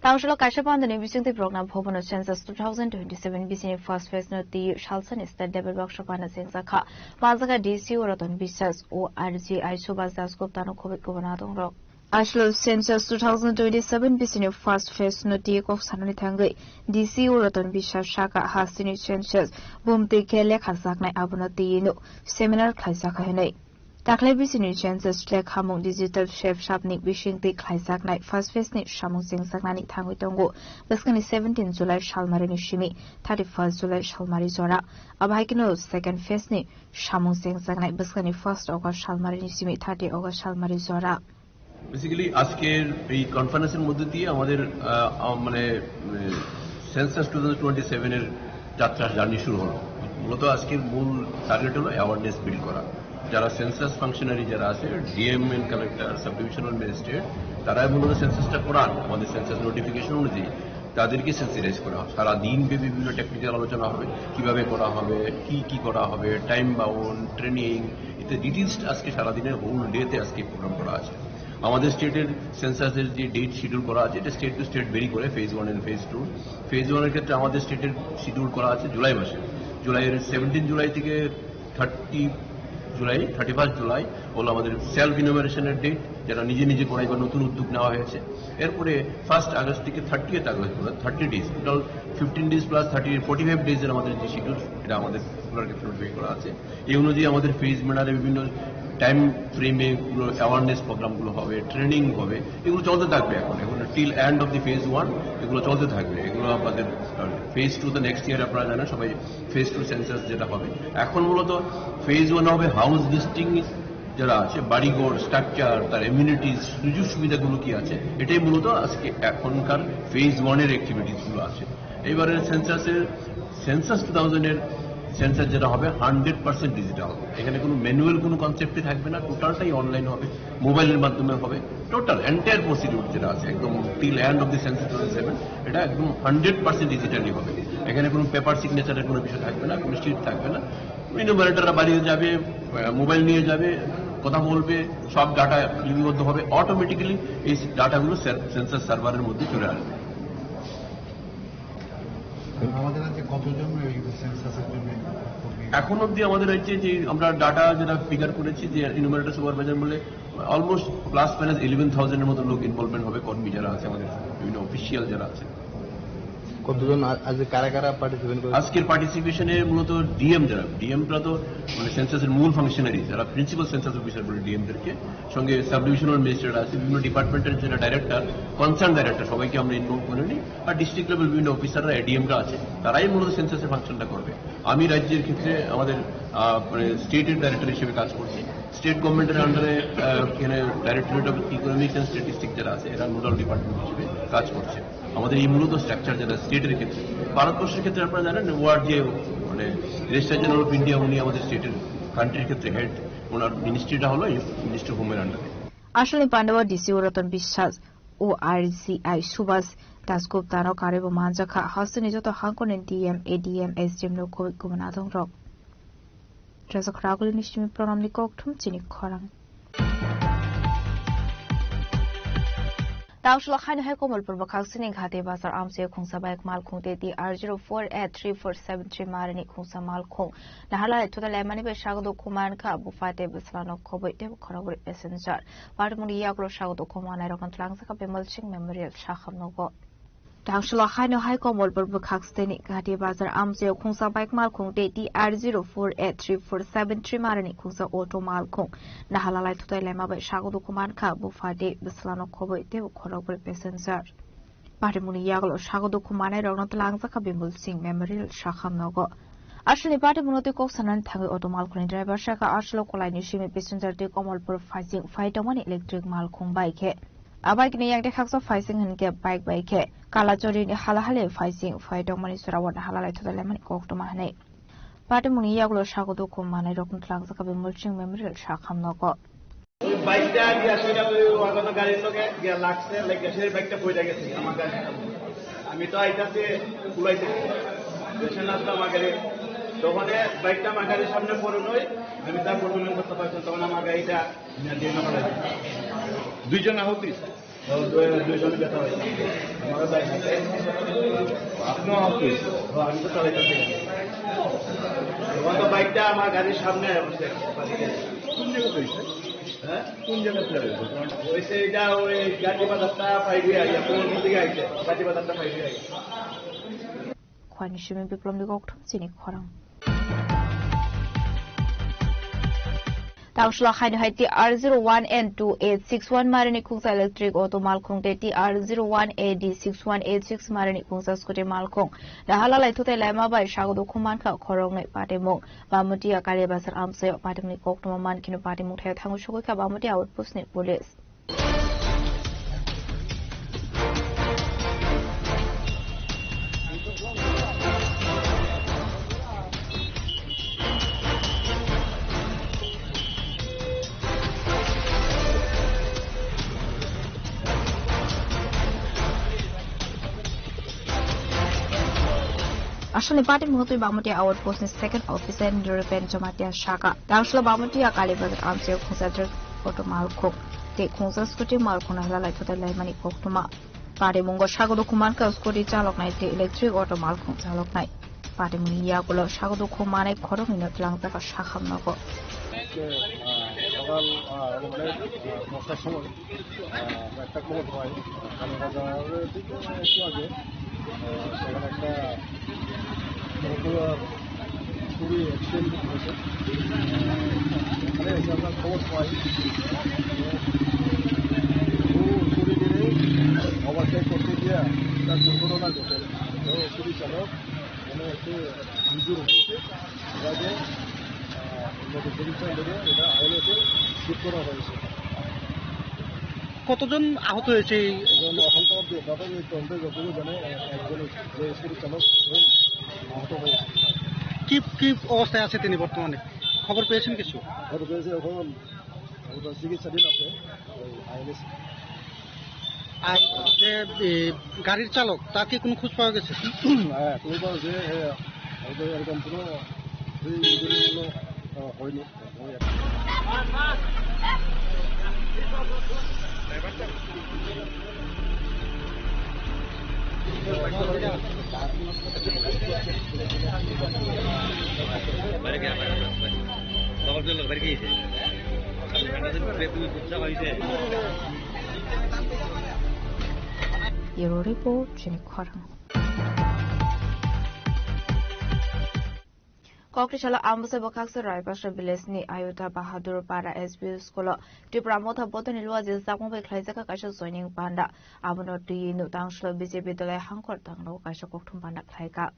Tamsolo kaisa pandani bisingtwi borokno Bhubono census two thousand twenty-seven bisini first phase no twi salsani state level workshop ano chengjakha. Majaka D C o Ratan Biswas, O R G Aisu Bas Das Gupta no khobwi kubun adongrok. Aslo census two thousand twenty-seven bisini first phase no twi kok sanani thangwi D C o Ratan Biswas saka hasteni census bumtwi khe lekha jaknai abono twi no seminar khlaijakha hinwi. Taklai bisini census lekhamung digital shape sapni bisingtwi khlaijaknai first phase ni samung chengjaknani thangwi tongo. Bwskangni seventeen July salmarini simi thirty-first July salmari jora. Abo hai kheno second phase ni samung chengjaknai bwskangni first August salmarini simi thirty August salmari jora. Basically আজকের এই কনফারেন্সের মধ্যে দিয়ে আমাদের, আহ, আহ, মানে, উম, census two thousand twenty seven এর যাত্রা, জার্নি শুরু হলো। মূলত আজকের মূল টার্গেট হলো অ্যাওয়ারনেস বিল্ড করা। যারা সেন্সাস ফাংশনারি যারা আছে, DM and collector, sub divisional magistrate, তারাই মূলত সেন্সাসটা করান আমাদের সেন্সাস নোটিফিকেশন অনুযায়ী। তাদেরকে সেন্সিটাইজ করা হয়। সারা দিন ব্যাপী বিভিন্ন টেকনিক্যাল আলোচনা হবে, কিভাবে করা হবে, কি কি করা হবে, টাইম বাউন্ড, ট্রেনিং, ইত্যাদি ডিটেইলস আজকে সারাদিনের হোল ডেতে আজকে প্রোগ্রাম করা আছে। আমাদের স্টেটের সেন্সাসের যে ডেট শিডিউল করা আছে, এটা স্টেট টু স্টেট ভেরি করে, phase one and phase two. Phase ওয়ানের ক্ষেত্রে আমাদের স্টেটের শিডিউল করা আছে জুলাই মাসে, জুলাইয়ের সেভেন্টিন জুলাই থেকে থার্টি জুলাই, থার্টি ফার্স্ট জুলাই হলো আমাদের সেলফ ইনোমিনেশনের ডেট, যেটা নিজে নিজে করাই বা নতুন উদ্যোগ নেওয়া হয়েছে। এরপরে ফার্স্ট আগস্ট থেকে থার্টিয়েথ আগস্ট পর্যন্ত thirty days, total fifteen days plus thirty, forty five ডেজের আমাদের যে শিডিউল, এটা আমাদের ওনার ক্ষেত্রে বের করা আছে। এই অনুযায়ী আমাদের ফেজ ম্যানারে বিভিন্ন টাইম ফ্রেমে এগুলো অ্যাওয়ারনেস প্রোগ্রামগুলো হবে, ট্রেনিং হবে, এগুলো চলতে থাকবে। এখন, এখন till end of the phase one এগুলো চলতে থাকবে। এগুলো আমাদের ফেজ টু তো নেক্সট ইয়ার, আপনারা জানেন সবাই, ফেজ টু সেন্সাস যেটা হবে। এখন মূলত ফেজ ওয়ান হবে হাউস লিস্টিং, যারা আছে বাড়িঘর, স্ট্রাকচার, তার এমিউনিটিজ, সুযোগ সুবিধাগুলো কি আছে, এটাই মূলত আজকে এখনকার ফেজ ওয়ানের অ্যাক্টিভিটিসগুলো আছে। এইবারের সেন্সাসের, সেন্সাস টু থাউজেন্ডের সেন্সাস যেটা হবে হান্ড্রেড পার্সেন্ট ডিজিটাল। এখানে কোনো ম্যানুয়াল কোনো কনসেপ্টই থাকবে না, টোটালটাই অনলাইন হবে, মোবাইলের মাধ্যমে হবে। টোটাল এন্টায়ার প্রসিডিউর যেটা আছে একদম till end of the census twenty seven, এটা একদম হান্ড্রেড পার্সেন্ট ডিজিটালি হবে। এখানে কোনো পেপার সিগনেচারের কোনো বিষয় থাকবে না, কোনো শিট থাকবে না। ইনোমিনেটররা বাড়িতে যাবে, আহ, মোবাইল নিয়ে যাবে, কথা বলবে, সব ডাটা লিপিবদ্ধ হবে, অটোমেটিক্যালি এই ডাটাগুলো সেন-, সেন্সাস সার্ভারের মধ্যে চলে আসবে। আমাদের রাজ্যে কতজন এই সেন্সাসের জন্য কর্মী এখন অবধি আমাদের রাজ্যে যে আমরা ডেটা যেটা ফিগার করেছি, যে ইনুমারেটর সুপারভাইজার বলে অলমোস্ট প্লাস মাইনাস ইলেভেন থাউজেন্ডের মতো লোক ইনভলভমেন্ট হবে, কর্মী যারা আছে আমাদের, বিভিন্ন অফিসিয়াল যারা আছে। কতজন আ-, আজ কারা কারা পার্টিসিপেট করেছে? আজকের পার্টিসিপেশনে মূলত ডিএম যারা, ডিএমরা তো মানে সেন্সাসের মূল ফাংশনারি, যারা প্রিন্সিপাল সেন্সাস অফিসার বলে ডিএমদেরকে, সঙ্গে সাব ডিভিশনাল ম্যাজিস্ট্রেট আছে, বিভিন্ন ডিপার্টমেন্টের যারা ডাইরেক্টর, কনসার্ন ডাইরেক্টর, সবাইকে আমরা ইনভলভ করে নিই। আর ডিস্ট্রিক্ট লেভেল বিভিন্ন অফিসাররা, এডিএমরা আছে, তারাই মূলত সেন্সাসের ফাংশনটা করবে। আমি রাজ্যের ক্ষেত্রে আমাদের, আহ, মানে স্টেটের ডাইরেক্টর হিসেবে কাজ করছি। স্টেট গভর্নমেন্টের আন্ডারে, আহ, এখানে directorate of economics and statistics যারা আছে, এরা নোডাল ডিপার্টমেন্ট হিসেবে কাজ করছে। আমাদের এই মূলত স্ট্রাকচার যেটা স্টেটের ক্ষেত্রে, ভারতবর্ষের ক্ষেত্রে আপনারা জানেন ওয়ার্ড যে মানে রেজিস্ট্রার জেনারেল অফ ইন্ডিয়া, উনি আমাদের স্টেটের, কান্ট্রির ক্ষেত্রে হেড, ওনার মিনিস্ট্রিটা হলো মিনিস্ট্রি অফ হোমের আন্ডারে। Aswkni pandao D C o Ratan Biswas, O R C I Subhas Dasgupta no karwi bo manjakha, hasteni joto hangkoni D M, A D M, S D M no kubui kubui nathongrok. Rajak Raguli ni simi Pranamni kokthum chini khorang. Tangshulok haino hai Komolpur bwkhaksini Ghati Bazar amchai khungsa bike malkhung tei T R zero four eight three four seven three marini khungsa malkhung. Naharlai thutai laimani bai sago dukhu mankha, bupha tei bwsla no khobwi tei khorokbrwi passenger. Patimungni yagulo sago dukhu manai rokno twlangjakha Bimal Singh Memorial sakham nogo. Tangshulok haino hai Komolpur bwkhaksini Ghati Bazar amchai khungsa bike malkhung tei T R zero four eight three four seven three marini khungsa auto malkhung. Naharlai thutai laima bai sago dukhu mankha, bupha tei bwsla no khobwi tei khorokbrwi passenger. Patimungni yagulo sago dukhu manai rokno twlangjakha Bimal Singh Memorial sakham nogo. Aswkni patimungno twi kok sanani thangwi auto malkhungni driver sakha aswk kolaini simi passenger tei Komolpur phaising phai tongmani electric malkhung bai khe. A bike ni yang tei khaksa phaising hinkhe bike bai khe Kalachori ni hala hali phaising phai tongmani sora o naharlai thutai laimani koktwma hinwi. Patimungni yagulo sago dukhu manai rokno twlangjakha Bimal Singh Memorial sakham nogo. ওই বাইকটা গিয়া সেটা ওই অজ্ঞাত গাড়ির লগে গিয়া লাগছে, লাগিয়া সেই বাইকটা পড়ে গেছে আমার গাড়ির সামনে। আমি তো আইতাছি কুলাইতে, পেছনে আসলো আমার গাড়ি, তখন বাইকটা আমার গাড়ির সামনে পড়ে নই, আমি তার কন্ট্রোল করতে পারছি না, তখন আমার গাড়িটা নিয়ে দিয়ে না পাঠাই। দুইজন আহত হয়েছে। ও, দুই-, দুইজন ব্যথা হয়েছে। আমারও বাইক আছে। আপনিও আহত হয়েছে। ও, আমি তো চালাইতাছি। তখন তো বাইকটা আমার গাড়ির সামনে অবস্থা। কোন জায়গাতে হয়েছে? হ্যাঁ? কোন জায়গাতে হয়েছে? হয়েছে এটা ওই গাজী বাজারটা পাইবে আইয়া, কোন দিকে আইছে? গাজী বাজারটা পাইবে আইয়া। Khwani simi Biplomni kokthum chini khorang. Tangshulok haino hai T R zero one N two eight six one marini khungsa electric auto malkhung tei T R zero one A D six one eight six marini khungsa scooty malkhung. Naharlai thutai laima bai sago dukhu mankha khoroknwi patimung. Bamutiya Kali Bazar amchaio patimungni koktwma mankheno patimung thaio thangwi sogwi kha Bamutiya outpost ni police. Aswkni patimungno twi Bamutiya outpost ni second officer Nirupen Jamatia sakha. Tangshulok Bamutiya Kali Bazar amchaio khungsa truck auto malkhung tei khungsa scooty malkhung naharlai thutai laimani koktwma. Patimungo sago dukhu mankha scooty chaloknai tei electric auto malkhung chaloknai. Patimungni yagulo sago dukhu manai khoroknwino twlangjakha sakham nogo. আজকে, আহ, সকাল, আহ, মানে, আহ, দশটার সময়, আহ, আমরা একটা খবর পাই, কালীবাজারে ঠিক একটু আগে, আহ, সেখানে একটা চুরি অ্যাক্সিডেন্ট হয়েছে। ওখানে এসে আমরা খবর পাই, ও চুরি করে ওভারটেক করতে গিয়ে একটা দুর্ঘটনা ঘটে। তো চুরি চালক মানে একটু ইনজুর হয়েছে, এটাকে, আহ, উন্নত চিকিৎসা লেগে এটা আইএলএসে শিফট করা হয়েছে। কতজন আহত হয়েছে এই? এখন, এখন তো অব্দি প্রাথমিক তদন্তে যতটুকু জানে, আহ, একজন যে স্কুটি চালক, ওই আহত হয়েছে। কি, কি অবস্থায় আছে তিনি বর্তমানে? খবর পেয়েছেন কিছু? খবর পেয়েছি, এখন ওটা চিকিৎসাধীন আছে, ওই আইএলএস। আর যে, এ, গাড়ির চালক, তার কি কোনো খোঁজ পাওয়া গেছে? হ্যাঁ, খোঁজ পাওয়া গেছে, হ্যাঁ, হয়তো এরকম কোনো, এই, এই কোনো, আহ, হয়নি। Bureau Report, Chini Khorang. Kokri salo Ambasa Bwkhaksa Raipasra village ni Ayuta Bahadur Para S B U school o Tipra Motha bodolni luwa je jakmung bai khlaijak kaisa joining panda. Abono twi nuk tang salo B J P dole hangkor tang rok kaisa kokthum panda khlaika.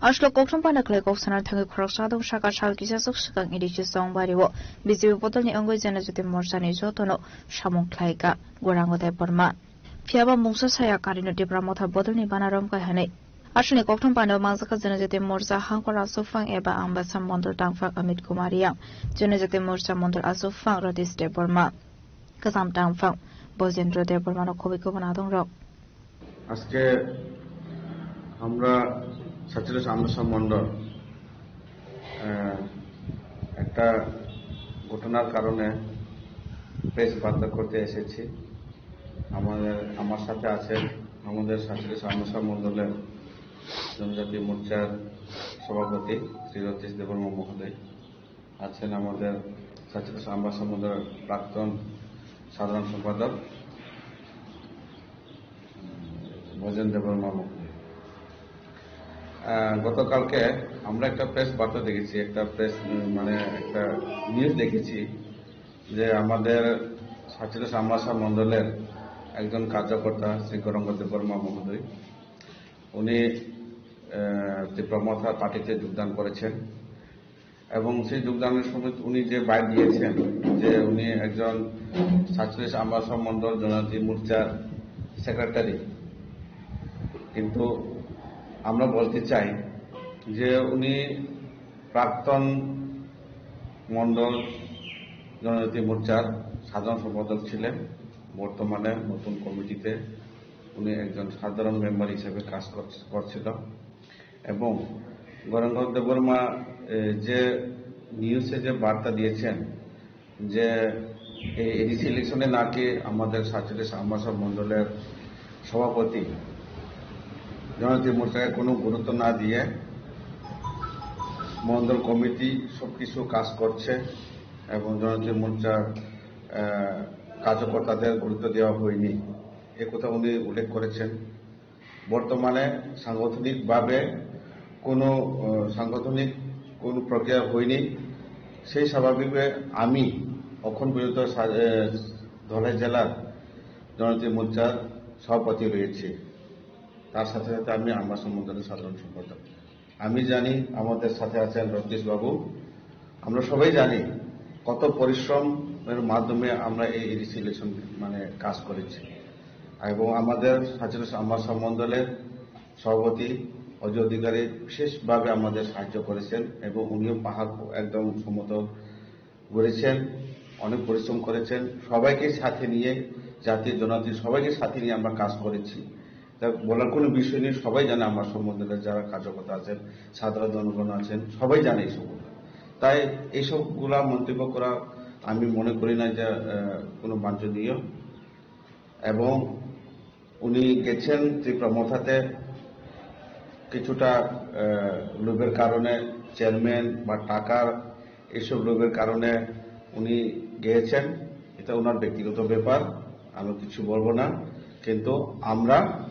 Aslo kokthum panda khlai kok sana thangwi khoroksa dong saka sal kisa sok swkang A D C Songbari o B J P bodolni wngwi Janajati Morcha ni jotono samung khlaika Gorango Debbarma. Phiyaba mungsa saya karino Tipra Motha bodolni bana romkai hwnwi. Aswkni kokthum panda mangjak kha Janajati Morcha hangkor aswk phang eba Ambasa Mondol tangphang Amit Kumar Riyang, Janajati Morcha Mondol aswk phang Ratish Debbarma, kwcham tangphang Bojendra Debbarma no khobwi kubun adong rok. আজকে আমরা সাতচল্লিশ আমবাসা মণ্ডল, আহ, একটা ঘটনার কারণে প্রেস বার্তা করতে এসেছি। আমাদের, আমার সাথে আছেন আমাদের সাতচল্লিশ আমবাসা মণ্ডলের জনজাতি মোর্চার সভাপতি শ্রী রতিশ দেববর্মা মহোদয়, আছেন আমাদের সাতচল্লিশ আমবাসা মণ্ডলের প্রাক্তন সাধারণ সম্পাদক ব্রজেন দেববর্মা মহোদয়। আহ, গতকালকে আমরা একটা প্রেস বার্তা দেখেছি, একটা প্রেস, উম, মানে একটা নিউজ দেখেছি যে আমাদের সাতচল্লিশ আমবাসা মণ্ডলের একজন কার্যকর্তা শ্রী গৌরাঙ্গ দেববর্মা মহোদয়, উনি, আহ, ত্রিপুরা মথা পার্টিতে যোগদান করেছেন এবং সেই যোগদানের সময় উনি যে বাইট দিয়েছেন যে উনি একজন সাতচল্লিশ আমবাসা মণ্ডল জনজাতি মোর্চার সেক্রেটারি, কিন্তু আমরা বলতে চাই যে উনি প্রাক্তন মণ্ডল জনজাতি মোর্চার সাধারণ সম্পাদক ছিলেন, বর্তমানে নতুন কমিটিতে উনি একজন সাধারণ মেম্বার হিসেবে কাজ করছ-, করছিল। এবং গৌরাঙ্গ দেববর্মা, এ, যে নিউজে যে বার্তা দিয়েছেন যে এই এডিসি ইলেকশনে নাকি আমাদের সাতচল্লিশ আমবাসা মণ্ডলের সভাপতি জনজাতি মোর্চাকে কোনো গুরুত্ব না দিয়ে মণ্ডল কমিটি সবকিছু কাজ করছে এবং জনজাতি মোর্চার, আহ, কার্যকর্তাদের গুরুত্ব দেওয়া হয়নি, এ কথা উনি উল্লেখ করেছেন। বর্তমানে সাংগঠনিকভাবে কোনো, আহ, সাংগঠনিক কোনো প্রক্রিয়া হয়নি। সেই স্বাভাবিকভাবে আমি এখন পর্যন্ত সা-, এ, ধলাই জেলার জনজাতি মোর্চার সভাপতি রয়েছি। তার সাথে সাথে আমি আমবাসা মণ্ডলের সাধারণ সম্পাদক। আমি জানি আমাদের সাথে আছেন রজনীশ বাবু। আমরা সবাই জানি কত পরিশ্রমের মাধ্যমে আমরা এই এডিসি ইলেকশন, মানে, কাজ করেছি। এবং আমাদের সাতচল্লিশ আমবাসা মণ্ডলের সভাপতি অজয় অধিকারী বিশেষভাবে আমাদের সাহায্য করেছেন এবং উনিও পাহাড় একদম সমতল ঘুরেছেন, অনেক পরিশ্রম করেছেন। সবাইকে সাথে নিয়ে, জাতি জনজাতি সবাইকে সাথে নিয়ে আমরা কাজ করেছি। তা বলার কোনো বিষয় নেই, সবাই জানে আমার সম্বন্ধে, যারা কার্যকর্তা আছেন, সাধারণ জনগণ আছেন, সবাই জানে এই সম্বন্ধে। তাই এইসবগুলা মন্তব্য করা আমি মনে করি না যে, আহ, কোনো বাঞ্ছনীয়। এবং উনি গেছেন ত্রিপুরা মথাতে কিছুটা, আহ, লোভের কারণে, চেয়ারম্যান বা টাকার এইসব লোভের কারণে উনি গিয়েছেন, এটা ওনার ব্যক্তিগত ব্যাপার, আমি কিছু বলবো না। কিন্তু আমরা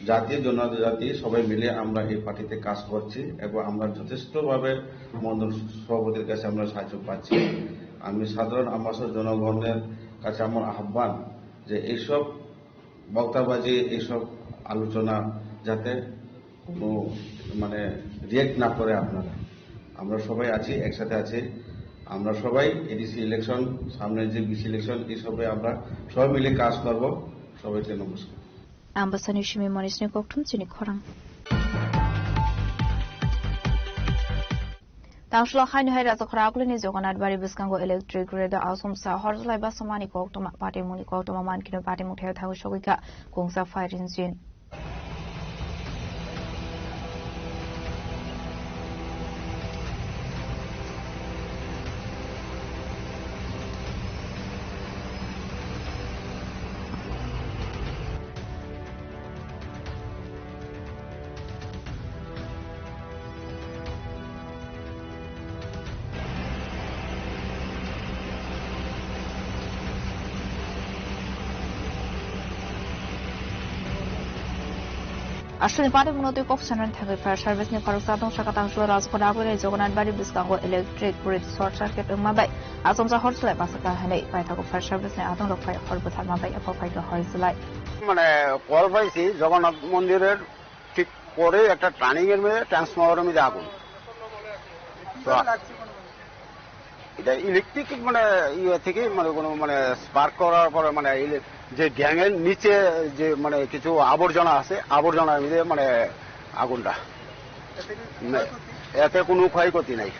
জাতি জনজাতি সবাই মিলে আমরা এই পার্টিতে কাজ করছি এবং আমরা যথেষ্টভাবে মণ্ডল সভাপতির কাছে আমরা সাহায্য পাচ্ছি। আমি সাধারণ আমবাসা জনগণের কাছে আমার আহ্বান যে এইসব বক্তাবাজি, এইসব আলোচনা যাতে কোনো, মানে, রিয়েক্ট না করে আপনারা। আমরা সবাই আছি, একসাথে আছি। আমরা সবাই এডিসি ইলেকশন, সামনে যে বিসি ইলেকশন, এইসবে আমরা সবাই মিলে কাজ করব। সবাইকে নমস্কার। Ambasani simi manisni kokthum chini khorang. Tangshlo haino hai Rajakhora Akulini Jagannath Bari bwskango electric grid o asomsa horjalai basamani koktwma, patimungni koktwma mankino patimung theo thangwi sogwi kha kungsa firing engine. Aswkni party mwnotwi kok sanani thangwi fire service ni khoroksa adong saka tangchwlo Rajkot Agulni Jagannath Bari bwskango electric grid short circuit wngma bai achomsa hor chwlai bwsakha hinwi paithago fire service ni adong rok phai hor bwtharma bai abo phaikha hor chwlai. মানে কল পাইছি জগন্নাথ মন্দিরের ঠিক পরে একটা টার্নিং এর মধ্যে ট্রান্সফরমারের মধ্যে আগুন। তো এটা ইলেকট্রিক মানে ইয়ে থেকে মানে কোনো মানে স্পার্ক করার পরে মানে ইলে-, যে গ্যাং এর নিচে যে মানে কিছু আবর্জনা আছে, আবর্জনার মধ্যে মানে আগুনটা। না, এতে কোনো ক্ষয়ক্ষতি নাই।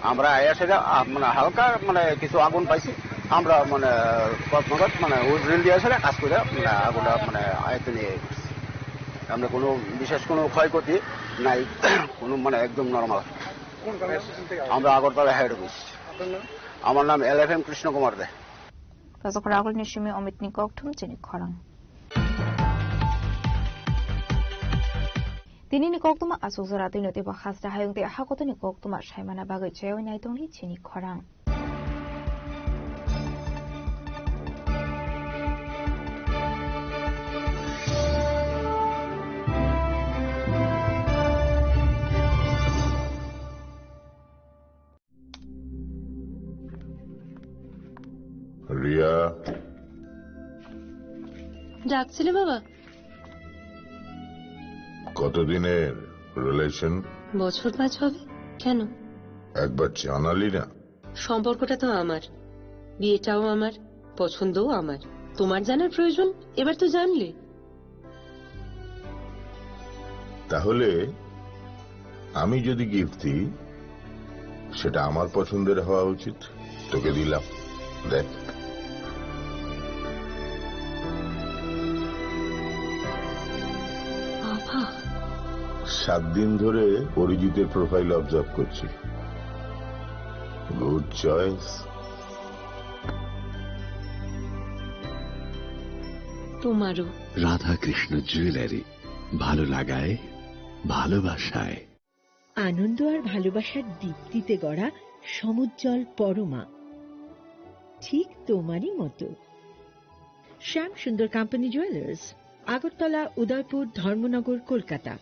আমরা আয়া সেটা, আ, মানে হালকা মানে কিছু আগুন পাইছি। আমরা মানে কর্মগত মানে উইল দিয়ে সেটা কাজ করে মানে আগুনটা মানে আয়ত্তে নিয়ে গেছি। আমরা কোনো বিশেষ কোনো ক্ষয়ক্ষতি নাই, কোনো মানে একদম নরমাল। কোন গ্রাম? আমরা আগরতলা হেড অফিস। আপনার নাম? আমার নাম এল এফ এম কৃষ্ণ কুমার দে। Rajkot Agulni simi Omitni kokthum chini khorang. Tinini koktwma achukjora twino teibo hasta hayung tei hakotoni koktwma saimana bagwi chaywi naitongdi chini khorang. Riya. ডাকছিলে বাবা? কতদিনের রিলেশন? বছর পাঁচ হবে। কেন? একবার জানালি না। সম্পর্কটা তো আমার, বিয়েটাও আমার, পছন্দও আমার। তোমার জানার প্রয়োজন? এবার তো জানলে। তাহলে আমি যদি গিফট দিই, সেটা আমার পছন্দের হওয়া উচিত। তোকে দিলাম, দেখ। বাবা। সাত দিন ধরে অরিজিতের প্রোফাইল অবজার্ভ করছি। Good choice. তোমারও। রাধাকৃষ্ণ জুয়েলারি, ভালো লাগায় ভালোবাসায়। আনন্দ আর ভালোবাসার দীপ্তিতে গড়া সমুজ্জ্বল পরমা, ঠিক তোমারই মতো। শ্যাম সুন্দর কোম্পানি জুয়েলার্স, আগরতলা, উদয়পুর, ধর্মনগর, Kolkata.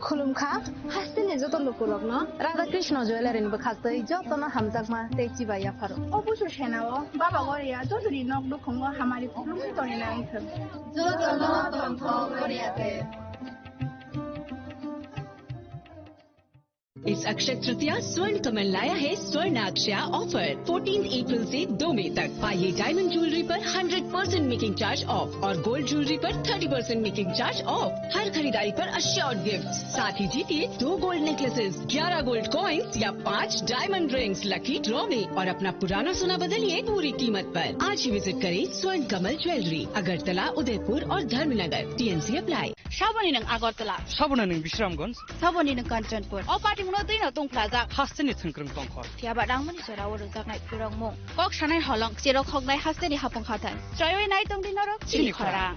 Khulumkha, hasteni joto lukurokno Radha Krishna Jewellery ni bwkhaktwi jotono hamjakma tei chibai yapharo. O busu senao Baba Goria jotoni nok nukhungo hamari khulumwi tongwi nangthwng. Jotono tongthok Goria te. इस अक्षय तृतीया स्वर्ण कमल लाया है स्वर्ण अक्षया offer, fourteen April से दो मई तक। पाइए डायमंड ज्वेलरी पर hundred percent making charge off और गोल्ड ज्वेलरी पर thirty percent making charge off. हर खरीदारी पर अश्योर्ड गिफ्ट, साथ ही जीतिए दो गोल्ड नेकलेसेस, ग्यारह गोल्ड कॉइन्स या पाँच डायमंड रिंग्स लकी ड्रॉ में और अपना पुराना सोना बदलिए पूरी कीमत पर। आज ही विजिट करें स्वर्ण कमल ज्वेलरी, अगरतला, उदयपुर और Dharmanagar. TMC apply. Saboni nwng Agartala. Saboni nwng Bisramganj. Saboni nwng Kanchanpur. O party mano twi no tongphlajak. Hasteni thwngkwrwng tongkhor. Phiya ba nangmani jora o rwjaknai phurokmung. Kok sanai holong, cherok hoknai hasteni hapung hathai. Chaywi nai tongdi norok chini khorang.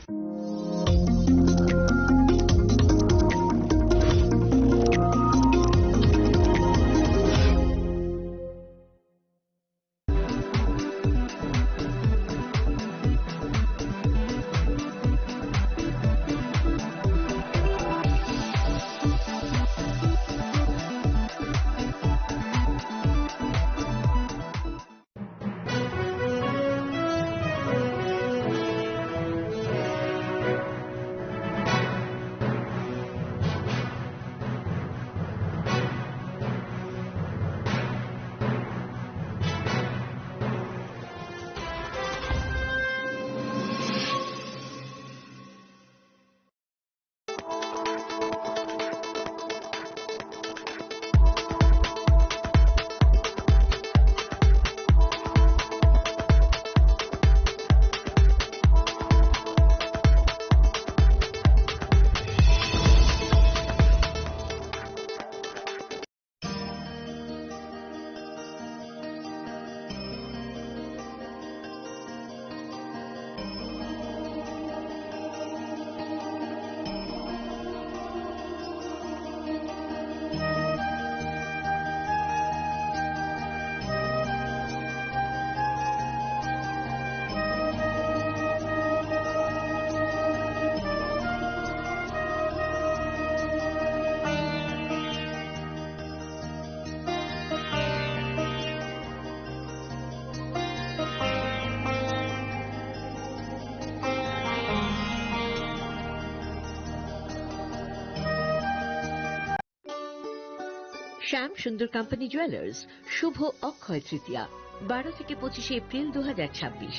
শ্যাম সুন্দর company jewellers, শুভ অক্ষয় তৃতীয়া, বারো থেকে পঁচিশে এপ্রিল দু হাজার ছাব্বিশ।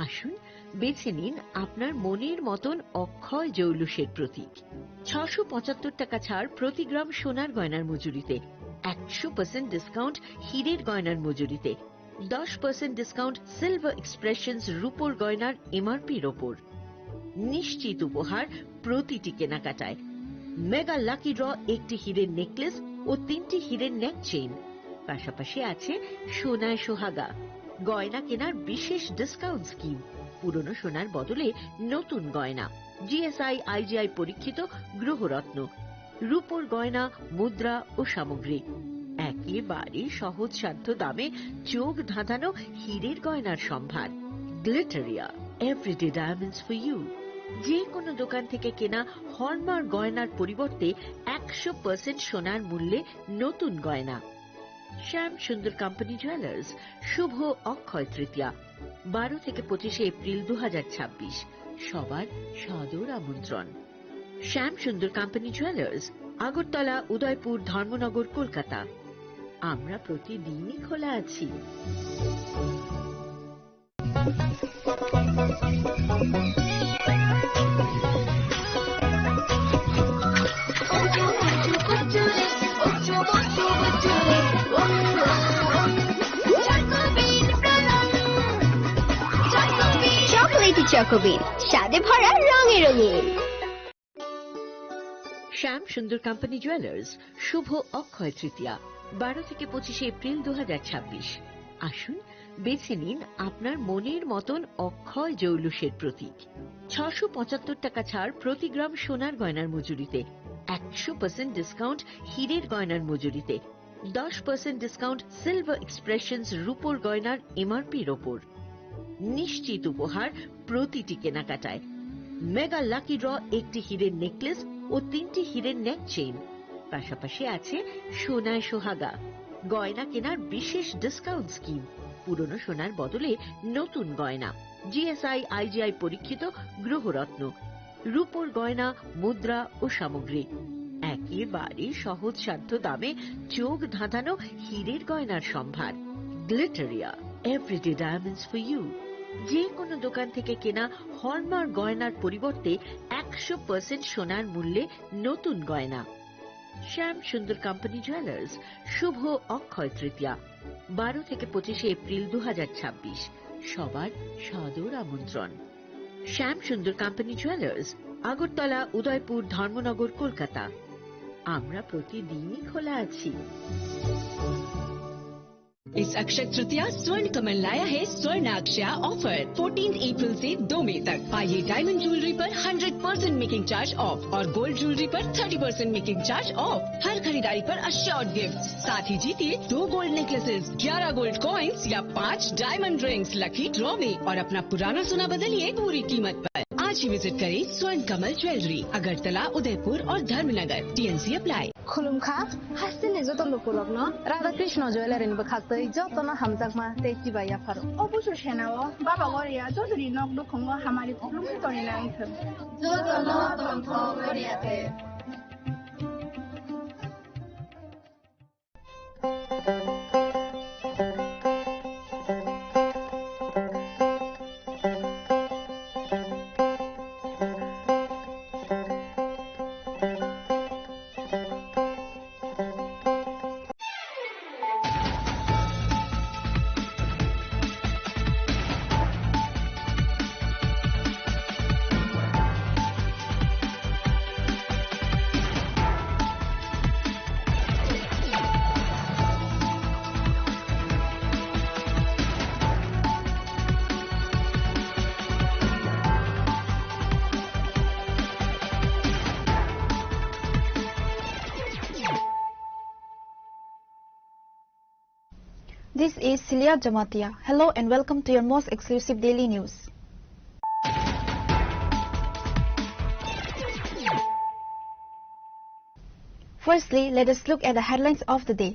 আসুন, বেছে নিন আপনার মনের মতন অক্ষয় জৌলুসের প্রতীক। ছশো পঁচাত্তর টাকা ছাড় প্রতি গ্রাম সোনার গয়নার মজুরিতে, একশো পার্সেন্ট ডিসকাউন্ট হীরের গয়নার মজুরিতে, দশ পার্সেন্ট ডিসকাউন্ট সিলভার এক্সপ্রেশনস রূপোর গয়নার এমআরপির ওপর। নিশ্চিত উপহার প্রতিটি কেনাকাটায়। মেগা লাকি ড্র, একটি হীরের নেকলেস ও তিনটি হীরের নেক চেইন। পাশাপাশি আছে সোনায় সোহাগা, গয়না কেনার বিশেষ ডিসকাউন্ট স্কিম, পুরনো সোনার বদলে নতুন গয়না, জিএসআই আইজিআই পরীক্ষিত গ্রহরত্ন, রূপোর গয়না, মুদ্রা ও সামগ্রী। একেবারে সহজসাধ্য দামে চোখ ধাঁধানো হীরের গয়নার সম্ভার। Glitteria, everyday diamonds for you. যে কোনো দোকান থেকে কেনা হলমার্ক গয়নার পরিবর্তে একশো পার্সেন্ট সোনার মূল্যে নতুন গয়না। শ্যাম সুন্দর কোম্পানি জুয়েলার্স, শুভ অক্ষয় তৃতীয়া, বারো থেকে পঁচিশে এপ্রিল দু হাজার ছাব্বিশ। সবার সাদর আমন্ত্রণ। শ্যাম সুন্দর কোম্পানি জুয়েলার্স, আগরতলা, উদয়পুর, ধর্মনগর, কলকাতা। আমরা প্রতিদিনই খোলা আছি। চকোলেটি চকোবিন, স্বাদে ভরা, রঙে রঙিন। শ্যাম সুন্দর কোম্পানি জুয়েলার্স, শুভ অক্ষয় তৃতীয়া, বারো থেকে পঁচিশে এপ্রিল দু হাজার ছাব্বিশ। আসুন, বেছে নিন আপনার মনের মতন অক্ষয় জৌলুসের প্রতীক। ছশো পঁচাত্তর টাকা ছাড় প্রতি গ্রাম সোনার গয়নার মজুরিতে, একশো পার্সেন্ট ডিসকাউন্ট হীরের গয়নার মজুরিতে, দশ পার্সেন্ট ডিসকাউন্ট সিলভার এক্সপ্রেশনস রূপোর গয়নার এমআরপির ওপর। নিশ্চিত উপহার প্রতিটি কেনাকাটায়। মেগা লাকি ড্র, একটি হীরের নেকলেস ও তিনটি হীরের নেক চেইন। পাশাপাশি আছে সোনায় সোহাগা, গয়না কেনার বিশেষ ডিসকাউন্ট স্কিম, পুরনো সোনার বদলে নতুন গয়না, জিএসআই আইজিআই পরীক্ষিত গ্রহরত্ন, রূপোর গয়না, মুদ্রা ও সামগ্রী। একেবারে সহজসাধ্য দামে চোখ ধাঁধানো হীরের গয়নার সম্ভার। Glitteria, everyday diamonds for you. যে কোনো দোকান থেকে কেনা হলমার্ক গয়নার পরিবর্তে একশো পার্সেন্ট সোনার মূল্যে নতুন গয়না। শ্যাম সুন্দর কোম্পানি জুয়েলার্স, শুভ অক্ষয় তৃতীয়া, বারো থেকে পঁচিশে এপ্রিল দু হাজার ছাব্বিশ। সবার সাদর আমন্ত্রণ। শ্যাম সুন্দর কোম্পানি জুয়েলার্স, আগরতলা, উদয়পুর, ধর্মনগর, কলকাতা। আমরা প্রতিদিনই খোলা আছি। इस अक्षय तृतीया स्वर्ण कमल लाया है स्वर्ण अक्षया ऑफर। फोर्टीन अप्रैल से दो मई तक आइए डायमंड ज्वेलरी पर hundred percent making charge off और गोल्ड ज्वेलरी पर thirty percent making charge off. हर खरीदारी पर अश्योर्ड गिफ्ट, साथ ही जीतिए दो गोल्ड नेकलेसेस, ग्यारह गोल्ड कॉइन्स या पाँच डायमंड रिंग्स लकी ड्रॉ में और अपना पुराना सोना बदलिए पूरी कीमत पर। आज ही विजिट करें स्वर्ण कमल ज्वेलरी, अगरतला, उदयपुर और Dharmanagar. TNC apply. Khulumkha, hasteni joto lukurokno Radha Krishna Jewellery ni bwkhaktwi jotono hamjakma tei chibai yapharo. O busu senao Baba Goria jotoni nok dukhungo hamari khulumkhe tongwi nangthwng. Jotono tongthok Goria te. This is Celia Jamatia. Hello and welcome to your most exclusive daily news. Firstly, let us look at the headlines of the day.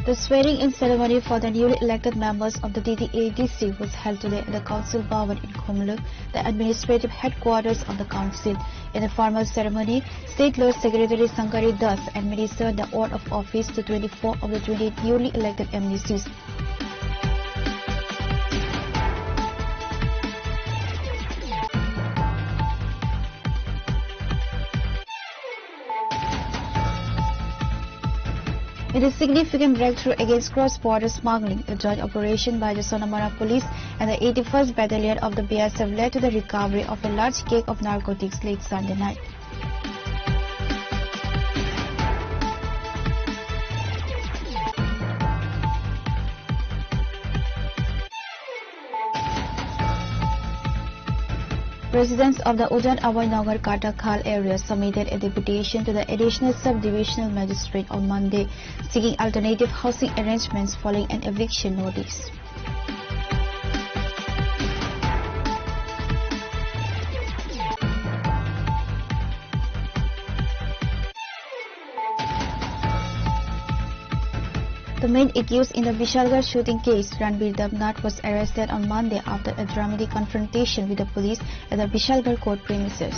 The swearing-in ceremony for the newly elected members of the T T A D C was held today at the Council Bhawan in Khumulwng, the administrative headquarters of the council. In the formal ceremony, State Law Secretary Sankari Das administered the oath of office to twenty-four of the twenty-eight newly elected M D Cs. It is significant breakthrough against cross-border smuggling. A joint operation by the Sonamara Police and the eighty-first Battalion of the B S F led to the recovery of a large cake of narcotics late Sunday night. Residents of the Udan Abhay Nagar Katakhal area submitted a deputation to the Additional Sub-Divisional Magistrate on Monday, seeking alternative housing arrangements following an eviction notice. The main accused in the Vishalgarh shooting case, Ranbir Debnath, was arrested on Monday after a dramatic confrontation with the police at the Vishalgarh court premises.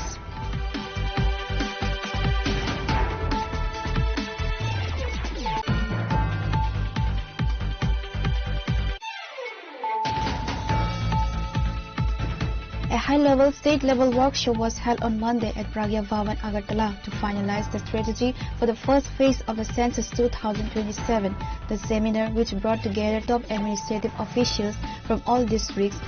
A high-level state-level workshop was held on Monday at Pragya Bhawan, Agartala, to finalize the strategy for the first phase of the census two thousand twenty-seven. The seminar, which brought together top administrative officials from all districts,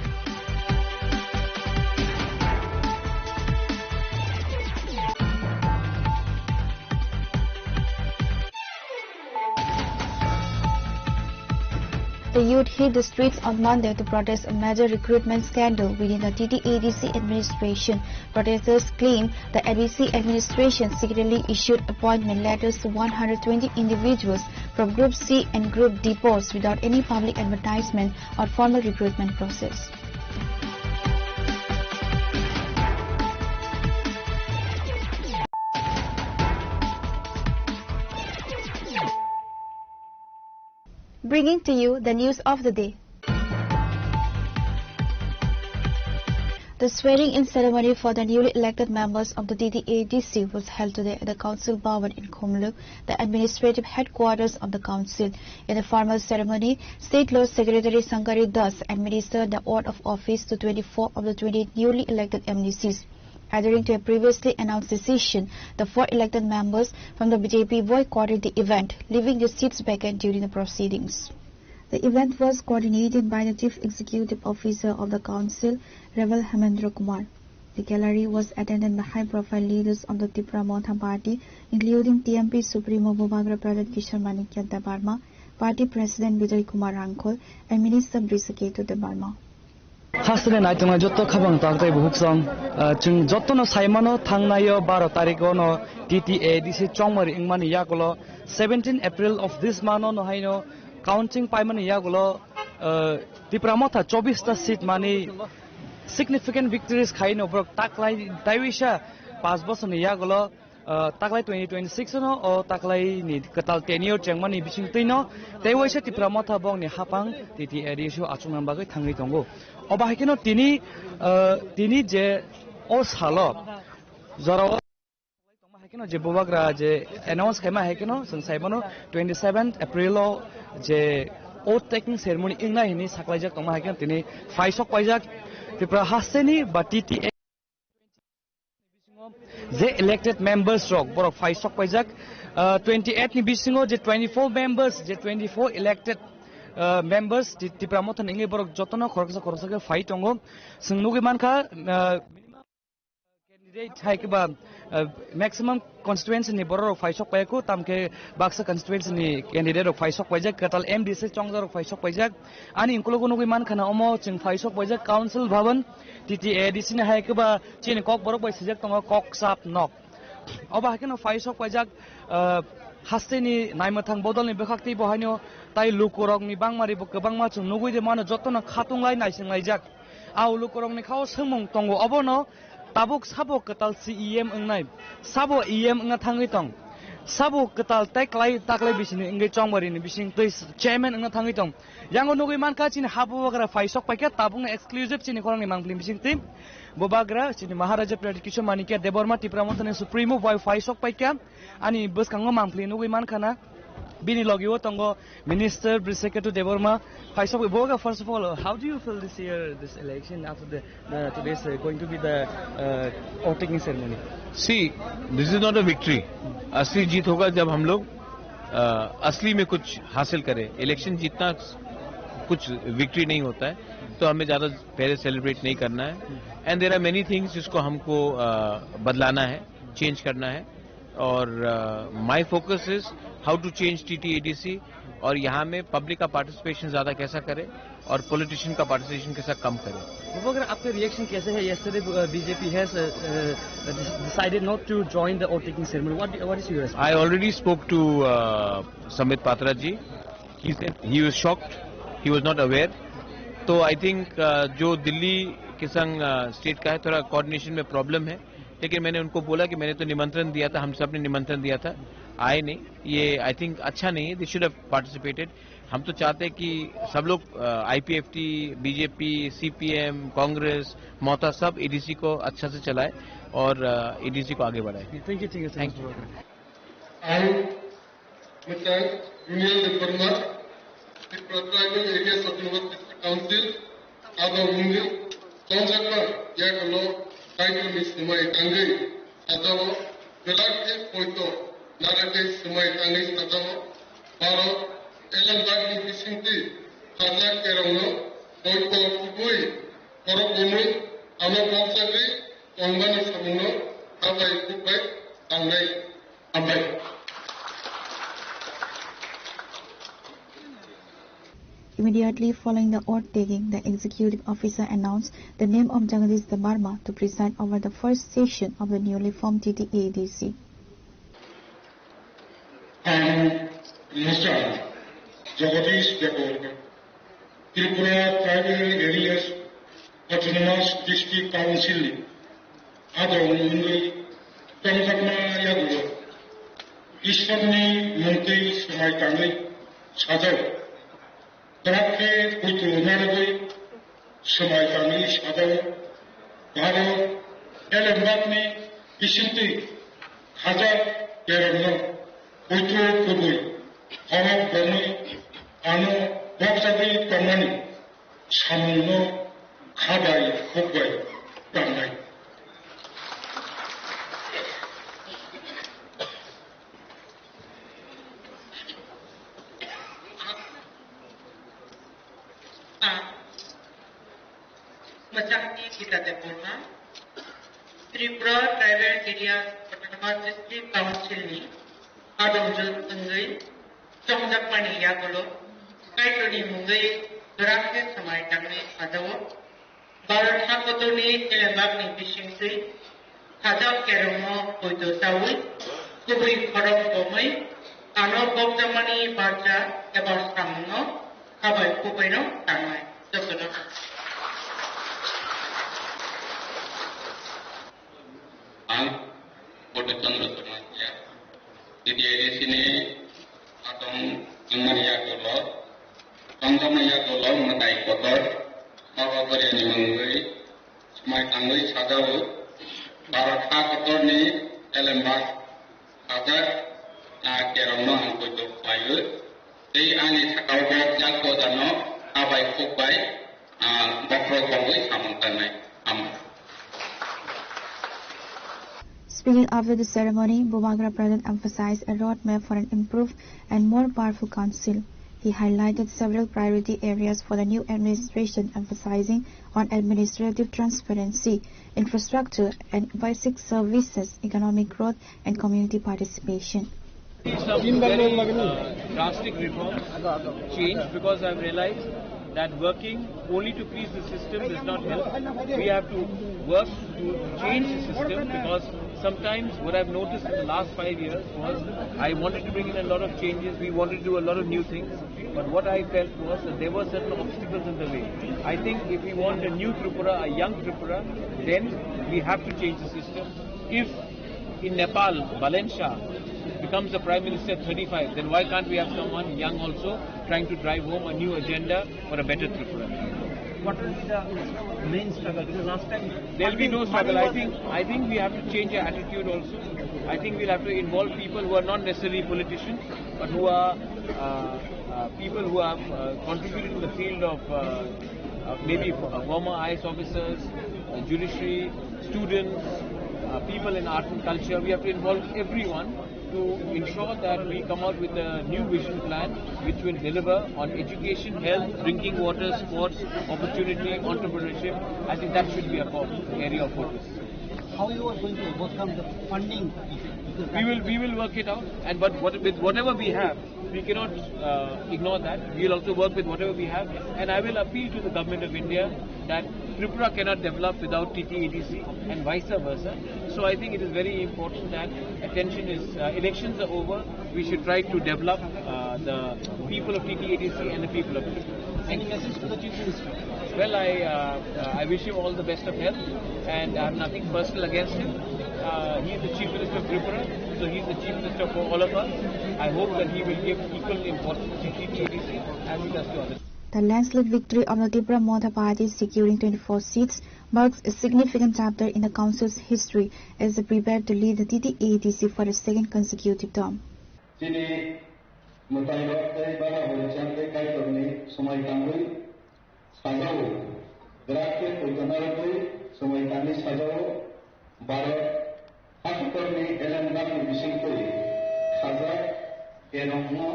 the youth hit the streets on Monday to protest a major recruitment scandal within the T T A D C administration. Protesters claim the A D C administration secretly issued appointment letters to one hundred twenty individuals from Group C and Group D posts without any public advertisement or formal recruitment process. Bringing to you the news of the day. The swearing-in ceremony for the newly elected members of the T T A D C was held today at the Council Bhawan in Khumulwng, the administrative headquarters of the council. In the formal ceremony, State Law Secretary Sankari Das administered the oath of office to twenty-four of the twenty-eight newly elected M D Cs. Adhering to a previously announced decision, the four elected members from the B J P boycotted the event, leaving their seats vacant during the proceedings. The event was coordinated by the Chief Executive Officer of the Council, Reverend Hemendra Kumar. The gala was attended by high-profile leaders of the Tipra Motha Party, including T M P Supremo Bubagra Pradhan Kishore Manikya Debbarma, Party President Bijoy Kumar Rangkhol, and Minister Brishaketu Debbarma. Hasteni naitongnai jotto khabang tak tei buhuk song, ah, chwng jottono saimano thangnaio baro tarikh ono T T A D C chongmari wngmani yagulo seventeen April of this month ono haino counting paimani yagulo, ah, Tipra Motha chobbish ta seat mani significant victories khaino borok taklai taiwisa panch bosorni yagulo, ah, taklai twenty twenty-six no o taklai ni kwtal tenure chengmani bising twino tei waisa Tipra Motha bongni hapang T T A D C o achukna bagwi thangwi tongo. Obo hai kheno tini, ah, tini je o salo jorao tongma hai kheno je bubagra je announce khaima hai kheno chwng sai mano twenty-seven April o je oath taking ceremony wngnai hinwi saklaijak tongma hai kheno tini phai sok paijak Tripura hasteni ba T T A je elected members rok borok phai sok paijak, ah, twenty-eight ni bisingo je twenty-four members, je twenty-four elected, ah, members Ti-, Tipra Motha ni wngwi borok jotono khoroksa khoroksa khe phai tongo. Chwng nugwi mankha, ah, candidate hai khe ba, ah, maximum constituency ni borok rok phai sok paikhu, tamkhe baksa constituency ni candidate rok phai sok paijak, kwtal M D C chongjak rok phai sok paijak. Ani ukologo nugwi mankha na omo chwng phai sok paijak Council Bhavan, T T A D C ni hai khe ba chini kok borok bai sijak tongo kok chap nok. Obo hai kheno phai sok paijak, ah, hasteni naimwthang bodolni bwkhak tei bo haino tai lukurokni bangmari bo kwbangma chwng nugwi de mano jotono khatung lai naising laijak. A lukurokni khao swngmung tongo obono tabuk sabo kwtal C E M wngnai, sabo E M wngna thangwi tong. Sabo kwtal tei klai taklai bisini wngwi chongbarini bising twi chairman wngna thangwi tong. Yango nugwi mankha chini ha bubagra phai sok paikha tabukno exclusive chini khorangni mangpili bising twi. Bubagra chini Maharaja Pradyut Kishore Manikya Debbarma Tipra Mothani Supremo bai phai sok paikha ani bwskango mangpili nugwi mankha na. Bini logi o tongo Minister Brisakhetu Debbarma. Phai sok bubagra, first of all, how do you feel this year, this election after the Uh, today is uh, going to be the uh, oath taking ceremony. See, this is not a victory. असली जीत होगा जब हम लोग अ, असली में कुछ हासिल करें। इलेक्शन जीतना कुछ विक्ट्री नहीं होता है, तो हमें ज़्यादा पहले सेलिब्रेट नहीं करना है। And there are many things जिसको हमको अ, बदलाना है, चेंज करना है। और my focus is how to change T T A D C और यहाँ में पब्लिक का पार्टिसिपेशन ज़्यादा कैसा करें और पॉलिटिशियन का पार्टिसिपेशन कैसा कम करें। Bubagra, आपका रिएक्शन कैसे है? Yesterday uh, B J P has uh, uh, decided not to join the oath taking ceremony. What, what is your response? I already spoke to Sambit Patra ji. He said he was shocked, he was not aware. तो I think जो दिल्ली के संग स्टेट का है, थोड़ा कोऑर्डिनेशन में प्रॉब्लम है, लेकिन मैंने उनको बोला कि मैंने तो निमंत्रण दिया था, हम सब ने निमंत्रण दिया था, आए नहीं। ये आई थिंक अच्छा नहीं है। They should have participated। हम तो चाहते हैं कि सब लोग, आईपीएफटी, बीजेपी, सीपीएम, कांग्रेस, ममता, सब एडीसी को अच्छा से चलाए और एडीसी को आगे बढ़ाए। Thank you, thank you so Thank much, you. Bubagra. Ang Mr. Junior Debbarma, Tripura Tribal Areas Autonomous District Council, abo wngwi chongjak ma yakono Kaitorni swmai tangwi sajao, belak khe poito nara khe swmai tangwi sajao. Baro elembakni bisingtwi sajak kerongno poito kubui khorok bomwi ano bokjagwi tongmani samungno habai khukbai tangnai. Hambai. Immediately following the oath taking, the executive officer announced the name of Jagadish Debbarma to preside over the first session of the newly formed T T A D C. Ang Mister Jagadish Debbarma, Tripura Tribal Areas Autonomous District Council ni adong wngwi tongjakma yagulo Ishwarni mungtwi swmai tangwi sajao. Kwrak khe poito narwgwi swmai tangwi sajao. Bharot elembakni bisingtwi hajak kerongno poito kubui khorok bomwi ano bokjagwi tongmani samungno khabai khukbai tangnai. Ang Mwchangni Gita Debbarma, Tripura Tribal Areas Autonomous District Council ni adongjwk wngwi chongjakmani yagulo Kaitorni mungwi kwrak khe swmai tangwi sajao. Bharat ha kotorni elembakni bisingtwi hajak kerongno poito chaui, kubui khorok bomwi, ano bokjakmani barja eba samungno khabai khubaino tangnai. Jotono. Ang Bodhichandra Jamatia, T T A D C ni atong wngmani yagulo, tongjakmani yagulo mwtai kotor, Nogotoriani mungwi, swmai tangwi sajao, Bharat ha kotorni elembak hajak, ah, kerongno ang poito khlaiwi, tei ani sakao bo jak bojano abai khukbai, ah, bokhorok bongwi samung tangnai. Hambai. Speaking after the ceremony, Bubagra Pradhan emphasized a roadmap for an improved and more powerful council. He highlighted several priority areas for the new administration, emphasizing on administrative transparency, infrastructure and basic services, economic growth, and community participation. Some very uh, drastic reforms, change, because I've realized that working only to please the system does not help. We have to work to change the system, because sometimes what I've noticed in the last five years was I wanted to bring in a lot of changes, we wanted to do a lot of new things, but what I felt was that there were certain obstacles in the way. I think if we want a new Tripura, a young Tripura, then we have to change the system. If in Nepal, Bhalen Shah, becomes the Prime Minister at thirty-five, then why can't we have someone young also trying to drive home a new agenda for a better Tripura? What will be the main struggle? Because last time there'll be no struggle. I think, I think we have to change our attitude also. I think we'll have to involve people who are not necessarily politicians, but who are, uh, uh, people who have, uh, contributed in the field of, uh, uh, maybe, uh, former I A S officers, uh, judiciary, students, uh, people in art and culture. We have to involve everyone to ensure that we come out with a new vision plan which will deliver on education, health, drinking water, sports, opportunity, entrepreneurship. I think that should be a core area of focus. How you are going to overcome the funding issue? Because we will, we will work it out, and but what, with whatever we have, we cannot, uh, ignore that. We will also work with whatever we have, and I will appeal to the Government of India that Tripura cannot develop without T T A D C and vice versa. So I think it is very important that attention is, uh, elections are over. We should try to develop, uh, the people of T T A D C and the people of Tripura. Any message to the Chief Minister? Well, I, uh, uh, I wish him all the best of health, and I have nothing personal against him. Uh, he is the Chief Minister of Tripura, so he is the Chief Minister for all of us. I hope that he will give equal importance to T T A D C as he does to others. The landslide victory of the Tipra Motha Party, securing twenty-four seats, marks a significant chapter in the council's history as they prepare to lead the T T A D C for a second consecutive term. Chini mwtai rok tei bala hori cham tei Kaitorni swmai tangwi sajao, bwrak tei poito narwgwi swmai tangwi sajao, Bharat hakutorni elem dapni bisingtwi khajak kerongno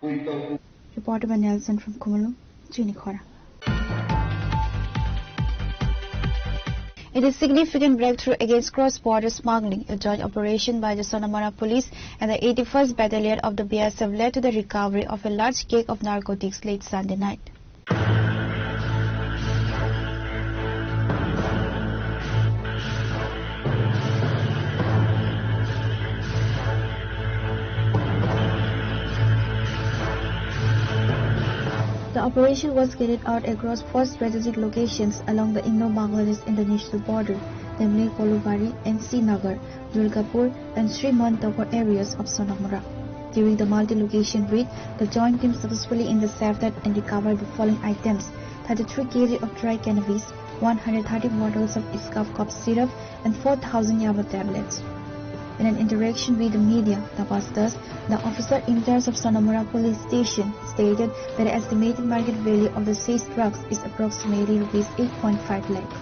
poito. Reported by Nelson from Khumulwng, Chini Khorang. It is significant breakthrough against cross-border smuggling. A joint operation by the Sonamura Police and the eighty-first Battalion of the B S F led to the recovery of a large cake of narcotics late Sunday night. The operation was carried out across four strategic locations along the Indo-Bangladesh international border, namely Kolubari, N C Nagar, Durgapur, and Sri Mohan Tokor areas of Sonamura. During the multi-location raid, the joint team successfully intercepted and recovered the following items: thirty-three K G of dry cannabis, one hundred thirty bottles of Scuff cough syrup, and four thousand yaba tablets. In an interaction with the media, Tapas Das, the officer in charge of Sonamura Police Station, stated that the estimated market value of the seized drugs is approximately rupees eight point five lakh.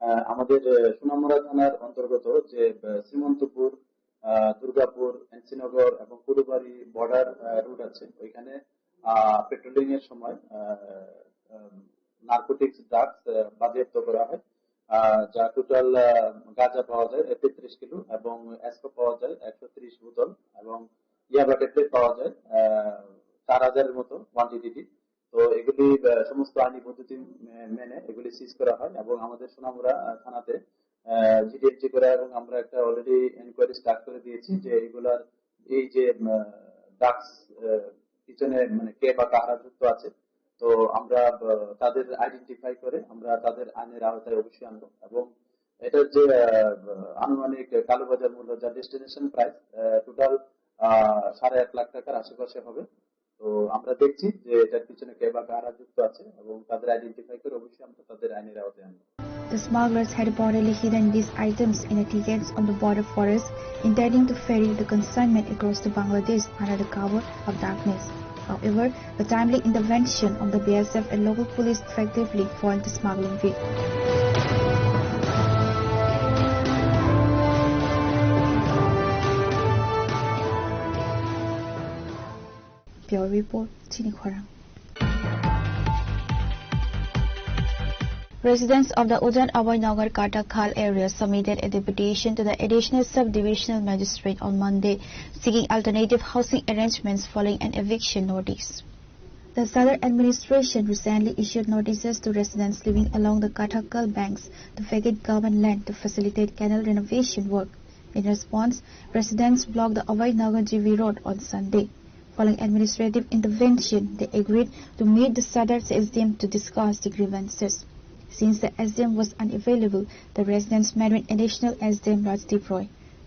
আহ, আমাদের, আহ, সোনামুড়া থানার অন্তর্গত যে, আহ, শ্রীমন্তপুর, আহ, দুর্গাপুর, এনসিনগর এবং কুড়ুবাড়ি বর্ডার, আহ, রুট আছে, ওইখানে, আহ, পেট্রোলিং এর সময়, আহ, আহ, নার্কোটিক্স ড্রাগস, আহ, বাজেয়াপ্ত করা হয়, আহ, যা টোটাল, আহ, গাঁজা পাওয়া যায় তেত্রিশ কিলো এবং অ্যাসকো পাওয়া যায় একশো ত্রিশ বোতল এবং ইয়াবা ট্যাবলেট পাওয়া যায়, আহ, চার হাজারের মতো কোয়ান্টিটি। তো এগুলি, আহ, সমস্ত আইনি পদ্ধতি মে-, মেনে এগুলি সিজ করা হয় এবং আমাদের সোনামুড়া, আহ, থানাতে, আহ, জিডিএমজি করা এবং আমরা একটা অলরেডি এনকোয়ারি স্টার্ট করে দিয়েছি যে এগুলার এই যে, আহ, ড্রাগস, আহ, পিছনে মানে কে বা কারা যুক্ত আছে, তো আমরা, আহ, তাদের আইডেন্টিফাই করে আমরা তাদের আইনের আওতায় অবশ্যই আনবো। এবং এটার যে, আহ, আনুমানিক কালোবাজার মূল্য, যা ডেস্টিনেশন প্রাইস, আহ, টোটাল, আহ, সাড়ে আট লাখ টাকার আশেপাশে হবে। তো আমরা দেখছি যে এটার পিছনে কে বা কারা যুক্ত আছে এবং তাদের আইডেন্টিফাই করে অবশ্যই আমরা তাদের আইনের আওতায় আনবো। The smugglers had reportedly hidden these items in a thicket on the border forest, intending to ferry the consignment across to Bangladesh under the cover of darkness. However, the timely intervention of the B S F and local police effectively foiled the smuggling ring. Bureau Report, Chini Khorang. Residents of the Ujan Abhay Nagar Katakhal area submitted a deputation to the Additional Sub-Divisional Magistrate on Monday, seeking alternative housing arrangements following an eviction notice. The Sadar administration recently issued notices to residents living along the Katakhal banks to vacate government land to facilitate canal renovation work. In response, residents blocked the Abhay Nagar G V road on Sunday. Following administrative intervention, they agreed to meet the Sadar S D M to discuss the grievances. Since the S D M was unavailable, the residents met with Additional S D M Rajdeep Roy.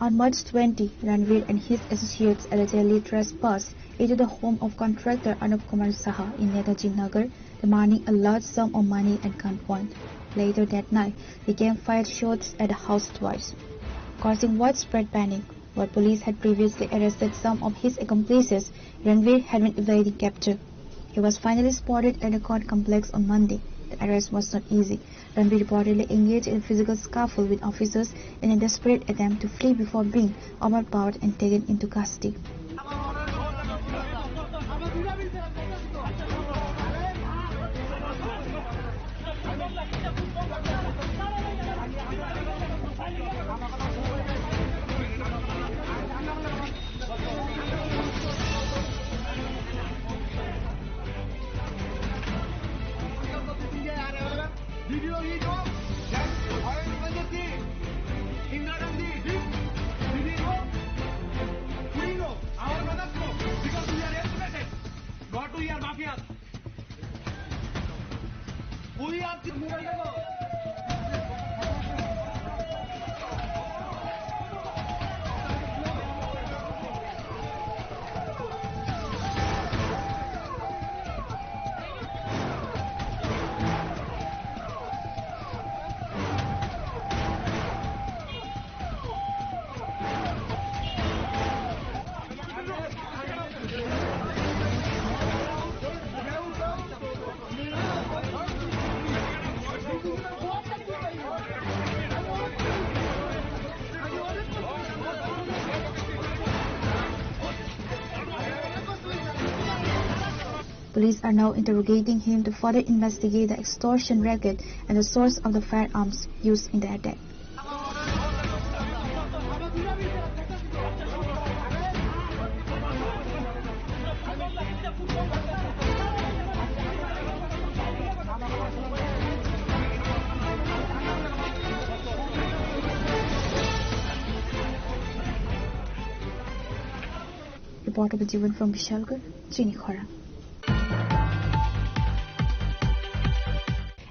On March twenty, Ranveer and his associates allegedly trespassed into the home of contractor Anup Kumar Saha in Netaji Nagar, demanding a large sum of money at gunpoint. Later that night, the gang fired shots at the house twice, causing widespread panic. While police had previously arrested some of his accomplices, Ranveer had been evading capture. He was finally spotted at the court complex on Monday. The arrest was not easy. Ranveer reportedly engaged in a physical scuffle with officers in a desperate attempt to flee before being overpowered and taken into custody. Police are now interrogating him to further investigate the extortion racket and the source of the firearms used in the attack. Reporter Jivan from Bishalgarh, Chini Khorang.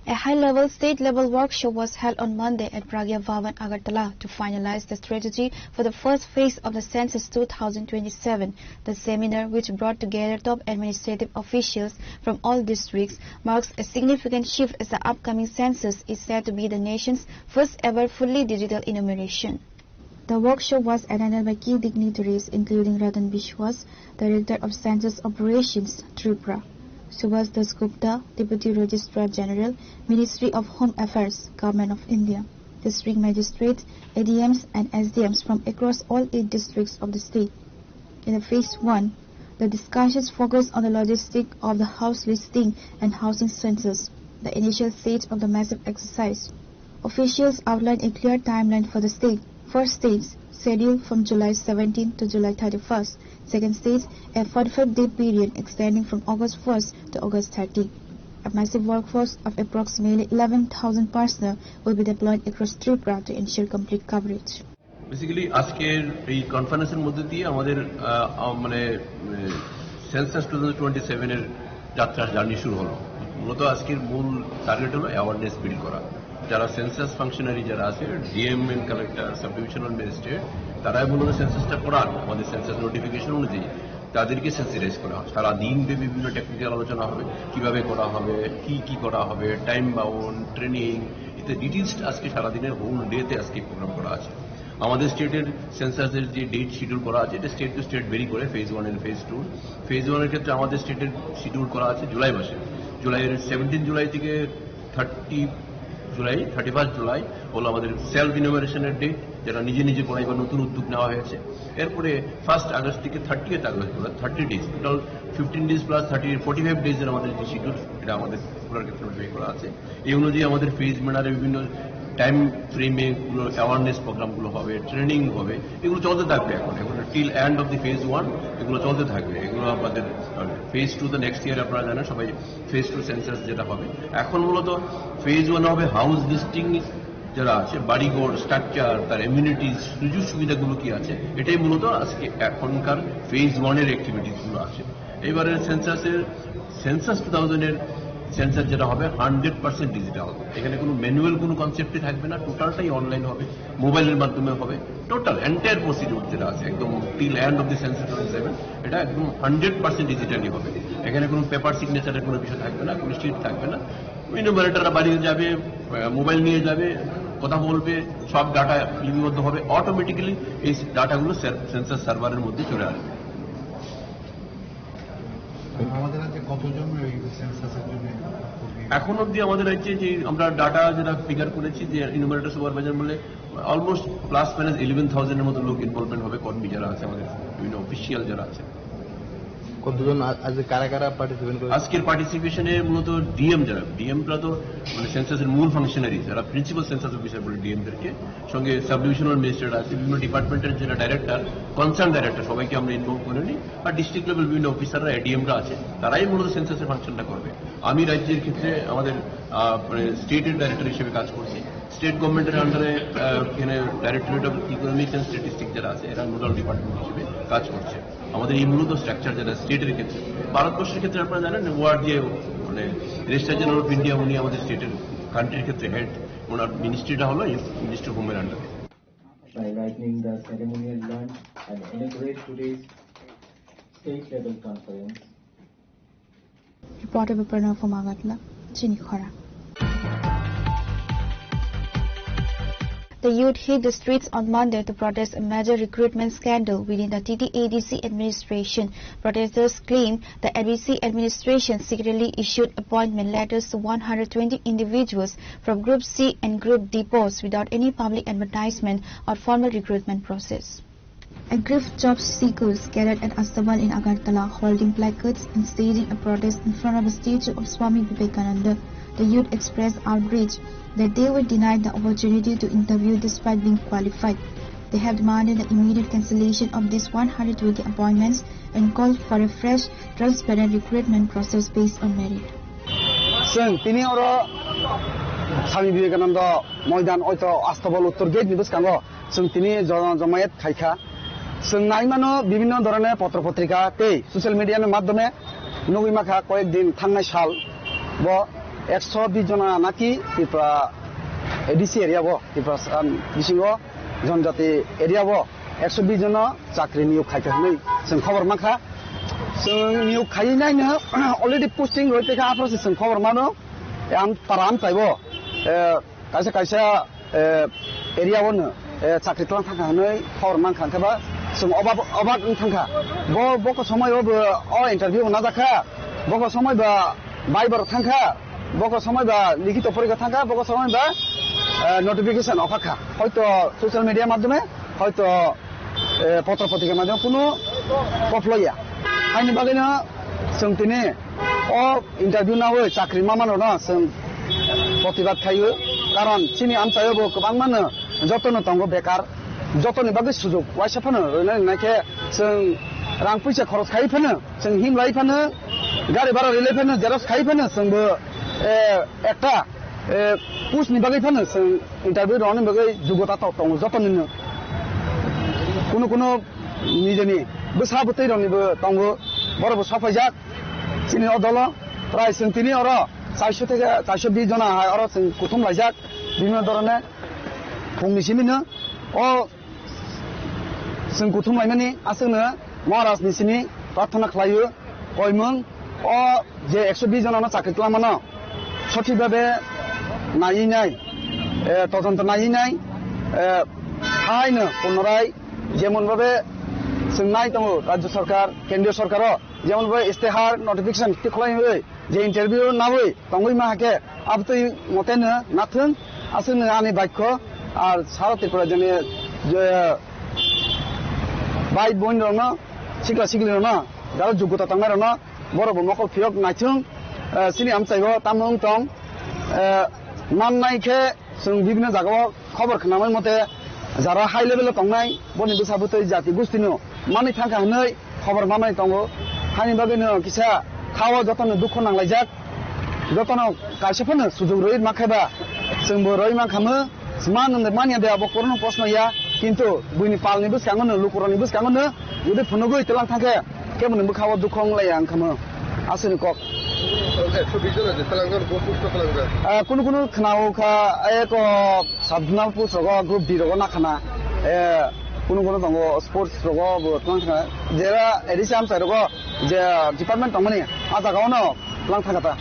A high-level state-level workshop was held on Monday at Pragya Bhavan, Agartala, to finalize the strategy for the first phase of the census two thousand twenty-seven. The seminar, which brought together top administrative officials from all districts, marks a significant shift as the upcoming census is set to be the nation's first ever fully digital enumeration. The workshop was attended by key dignitaries including Ratan Biswas, Director of Census Operations, Tripura, Subhas Das Gupta, Deputy Registrar General, Ministry of Home Affairs, Government of India, District Magistrates, A D Ms and S D Ms from across all eight districts of the state. In the phase one, the discussions focused on the logistic of the house listing and housing census, the initial stage of the massive exercise. Officials outlined a clear timeline for the state. First stage, scheduled from July seventeenth to July thirty-first. Second stage, a forty-five-day period extending from August first to August thirty. A massive workforce of approximately eleven thousand personnel will be deployed across Tripura to ensure complete coverage. Basically আজকের এই কনফারেন্সের মধ্যে দিয়ে আমাদের, আহ, আহ, মানে, উম, census two thousand twenty seven এর যাত্রা, জার্নি শুরু হলো। মূলত আজকের মূল টার্গেট হলো অ্যাওয়ারনেস বিল্ড করা। যারা সেন্সাস ফাংশনারি যারা আছে, DM and collector, sub divisional magistrate, তারাই মূলত সেন্সাসটা করান আমাদের সেন্সাস নোটিফিকেশন অনুযায়ী, তাদেরকে সেন্সিটাইজ করা হয়। সারা দিন ব্যাপী বিভিন্ন টেকনিক্যাল আলোচনা হবে, কিভাবে করা হবে, কি কি করা হবে, টাইম বাউন্ড, ট্রেনিং, এতে ডিটেইলস আজকে সারাদিনের হোল ডেতে আজকে প্রোগ্রাম করা আছে। আমাদের স্টেটের সেন্সাসের যে ডেট শিডিউল করা আছে, এটা স্টেট টু স্টেট ভেরি করে, phase one and phase two. Phase ওয়ানের ক্ষেত্রে আমাদের স্টেটের শিডিউল করা আছে জুলাই মাসে, জুলাইয়ের সেভেন্টিন জুলাই থেকে থার্টি জুলাই, থার্টি ফার্স্ট জুলাই হলো আমাদের সেলফ ইনোমিনেশনের ডেট, যেটা নিজে নিজে করাই বা নতুন উদ্যোগ নেওয়া হয়েছে। এরপরে ফার্স্ট আগস্ট থেকে thirtieth August, thirty days, total fifteen days plus thirty, forty five ডেজের আমাদের যে শিডিউল, এটা আমাদের পুরো ক্ষেত্রে তৈরি করা আছে। এই অনুযায়ী আমাদের ফেজ ম্যানারে বিভিন্ন টাইম ফ্রেমে গুলো অ্যাওয়ারনেস প্রোগ্রামগুলো হবে, ট্রেনিং হবে, এগুলো চলতে থাকবে। এখন, এখন till end of the phase one এগুলো চলতে থাকবে। এগুলো আমাদের ফেজ টু তো নেক্সট ইয়ার, আপনারা জানেন সবাই, ফেজ টু সেন্সাস যেটা হবে। এখন মূলত ফেজ ওয়ান হবে হাউস লিস্টিং, যারা আছে বাড়িঘর, স্ট্রাকচার, তার এমিউনিটিজ, সুযোগ সুবিধাগুলো কি আছে, এটাই মূলত আজকে এখনকার ফেজ ওয়ানের অ্যাক্টিভিটিস গুলো আছে। এবারে সেন্সাসের, সেন্সাস টু থাউজেন্ড এর সেন্সাস যেটা হবে হান্ড্রেড পার্সেন্ট ডিজিটাল। এখানে কোনো ম্যানুয়াল কোনো কনসেপ্টই থাকবে না, টোটালটাই অনলাইন হবে, মোবাইলের মাধ্যমে হবে। টোটাল এন্টায়ার প্রসিডিউর যেটা আছে একদম till end of the census twenty seven, এটা একদম হান্ড্রেড পার্সেন্ট ডিজিটালি হবে। এখানে কোনো পেপার সিগনেচারের কোনো বিষয় থাকবে না, কোনো শিট থাকবে না। ইনোমারেটাররা বাড়িতে যাবে, আহ, মোবাইল নিয়ে যাবে, কথা বলবে, সব ডাটা লিপিবদ্ধ হবে, অটোমেটিক্যালি এই ডাটাগুলো সেন্সাস সার্ভারের মধ্যে চলে আসবে। আমাদের রাজ্যে কতজন এই সেন্সাসের জন্য কর্মী? এখন অবধি আমাদের রাজ্যে যে আমরা ডাটা যেটা ফিগার করেছি, যে ইনুমারেটর সুপারভাইজার বলে অলমোস্ট প্লাস মাইনাস ইলেভেন থাউজেন্ডের মতো লোক ইনভলভমেন্ট হবে, কর্মী যারা আছে আমাদের, বিভিন্ন অফিসিয়াল যারা আছে। কতজন আ-, আজ কারা কারা পার্টিসিপেট করে? আজকের পার্টিসিপেশনে মূলত ডিএম যারা, ডিএমরা তো মানে সেন্সাসের মূল ফাংশনারি, যারা প্রিন্সিপাল সেন্সাস অফিসার বলে ডিএমদেরকে, সঙ্গে সাব ডিভিশনাল ম্যাজিস্ট্রেট আছে, বিভিন্ন ডিপার্টমেন্টের যারা ডাইরেক্টর, কনসার্ন ডাইরেক্টর, সবাইকে আমরা ইনভলভ করে নিই। আর ডিস্ট্রিক্ট লেভেল বিভিন্ন অফিসাররা, এডিএমরা আছে, তারাই মূলত সেন্সাসের ফাংশনটা করবে। আমি রাজ্যের ক্ষেত্রে আমাদের, আহ, মানে স্টেটের ডাইরেক্টর হিসেবে কাজ করছি। স্টেট গভর্নমেন্টের আন্ডারে, আহ, এখানে directorate of economics and statistics যারা আছে, এরা নোডাল ডিপার্টমেন্ট হিসেবে কাজ করছে। আমাদের এই মূলত স্ট্রাকচার যেটা স্টেটের ক্ষেত্রে, ভারতবর্ষের ক্ষেত্রে আপনারা জানেন ওয়ার্ড দিয়ে রেজিস্ট্রার জেনারেল অফ ইন্ডিয়া উনি আমাদের স্টেটের, কান্ট্রির ক্ষেত্রে হেড। ওনার মিনিস্ট্রিটা হলো ministry of homeland under. By lighting the ceremonial lamp and inaugurate today's state level conference. Reporter Pranav from Agartala, Chini Khora. The youth hit the streets on Monday to protest a major recruitment scandal within the T T A D C administration. Protesters claim the A D C administration secretly issued appointment letters to one hundred twenty individuals from Group C and Group D posts without any public advertisement or formal recruitment process. Aggrieved job seekers gathered at Astabal in Agartala, holding placards and staging a protest in front of the statue of Swami Vivekananda. The youth expressed outrage that they were denied the opportunity to interview despite being qualified. They have demanded the immediate cancellation of these one hundred twenty appointments and called for a fresh, transparent recruitment process based on merit. Chwng tini oro Swami Vivekananda Moidan oito Astabal Uttor Gate ni bwskango chwng tini jo-, jomayet khaikha. Chwng nai mano bibhinno dhoroner potro potrika tei social media ni madhyome nugwi makha koyek din thangnai sal bo ekso bish jona naki Tripura A D C area bo, Tripura, um, bisingo Jonjati area bo ekso bish jono chakri niyok khaikha hwnwi chwng khobor mankha. Chwng niyok khaiwi naino already posting roi tongkha, aphuru se chwng khobor mano. Am para amchaibo, eh, kaisa kaisa, eh, area o no, eh, chakri tlang thangkha hwnwi khobor mankha, hwnkhe ba chwng obak, obak wng thangkha. Bo, boko somoi o bo o interview bo najakha, boko somoi ba bai borok thangkha, boko somoi ba likhito porikha thangkha, boko somoi ba, eh, notification okhakha. Hoito social media madhyome, hoito eh, potro potrika maidang kunu koplaiya. Haini bagwino chwng tini o interview nawi chakri mamanrokno chwng protibad khaio. Karon chini amchaio bo kwbangmano jotono tongo bekar, jotoni bagwi sujuk waisa phano rwna rwna khe chwng rang puisa khoros khai phano, chwng himlai phano, gari bhara rilai phano, xerox khai phano chwngbo, eh, ekta, eh, post ni bagwi phano chwng interview rwna bagwi jugota tok tongo jotonino. Kunu kunu nijeni bwsa bwtwi roknibo tongo, borokbo sopaijak chini o dolo. Prai chwng tini oro chairso theke chairso bish jona hai oro chwng kuthum laijak bibhinno dhoroner phungni simino. O chwng kuthum laimani aswkno Maharajni simi prarthana khlaio. Koimung o je ekso bish jonano chakri twlamano sothik bhabe naiwi nai, eh, todonto naiwi nai, eh, haino punorai jemon bhabe chwng nai tongo rajya sarkar, kendriya sarkaro jemon bhabe istihar notification tikhlaiwi je interview nawi tongwi ma hakhe abtwi moteno nathwng aswkno ani baikho ar sara Tripura jani je bai boin rokno sikla sikli rokno jaro jugota tongnai rokno borok bo mokol phiyok naithwng, eh, chini amchaibo tamo wng tong, eh, mannai khe chwng bibhinno jagao khobor khnamai mote jara high level o tongnai boni bwsa bwtwi jati gustino manwi thangkha hwnwi khobor manwi tongo. Haini bagwino kisa khao jotono dukhu nanglaijak, jotono kaisa phano sujuk rwi mankha ba chwngbo rwi mankhamu. Mano de manya de abo korno proshno ya, kintu buini palni bwskango no, lukurokni bwskango no, jodi phunugwi twlang thangkhe, keboni bwkhao dukhu wnglaiya wngkhamu. Aswkni kok. Ekso bish jona je twlangjak, bo post twlangjak. Ah, kunu kunu khwnao kha, eko sub zonal post rogo, group D rogo nakhana. Eh, kunu kunu tongo sports rogo bo twlang thangkha. Jera A D C amchai rogo je department tongmani, ah jagao no twlang thangkha ta.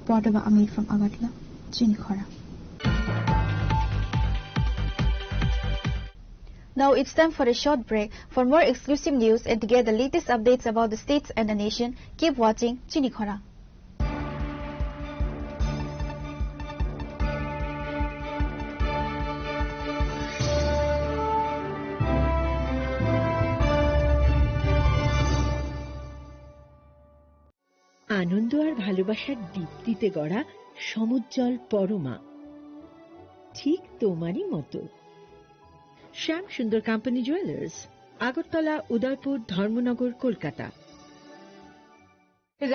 Reporter ba Amir from Agartala, Chini Khora. Now it's time for a short break. For more exclusive news and to get the latest updates about the states and the nation, keep watching Chini Khora. Ano আনন্দ আর ভালোবাসার দীপ্তিতে গড়া সমুজ্জ্বল পরমা, ঠিক তোমারই মতো। শ্যাম সুন্দর company jewellers, Agartala, উদয়পুর, ধর্মনগর, কলকাতা।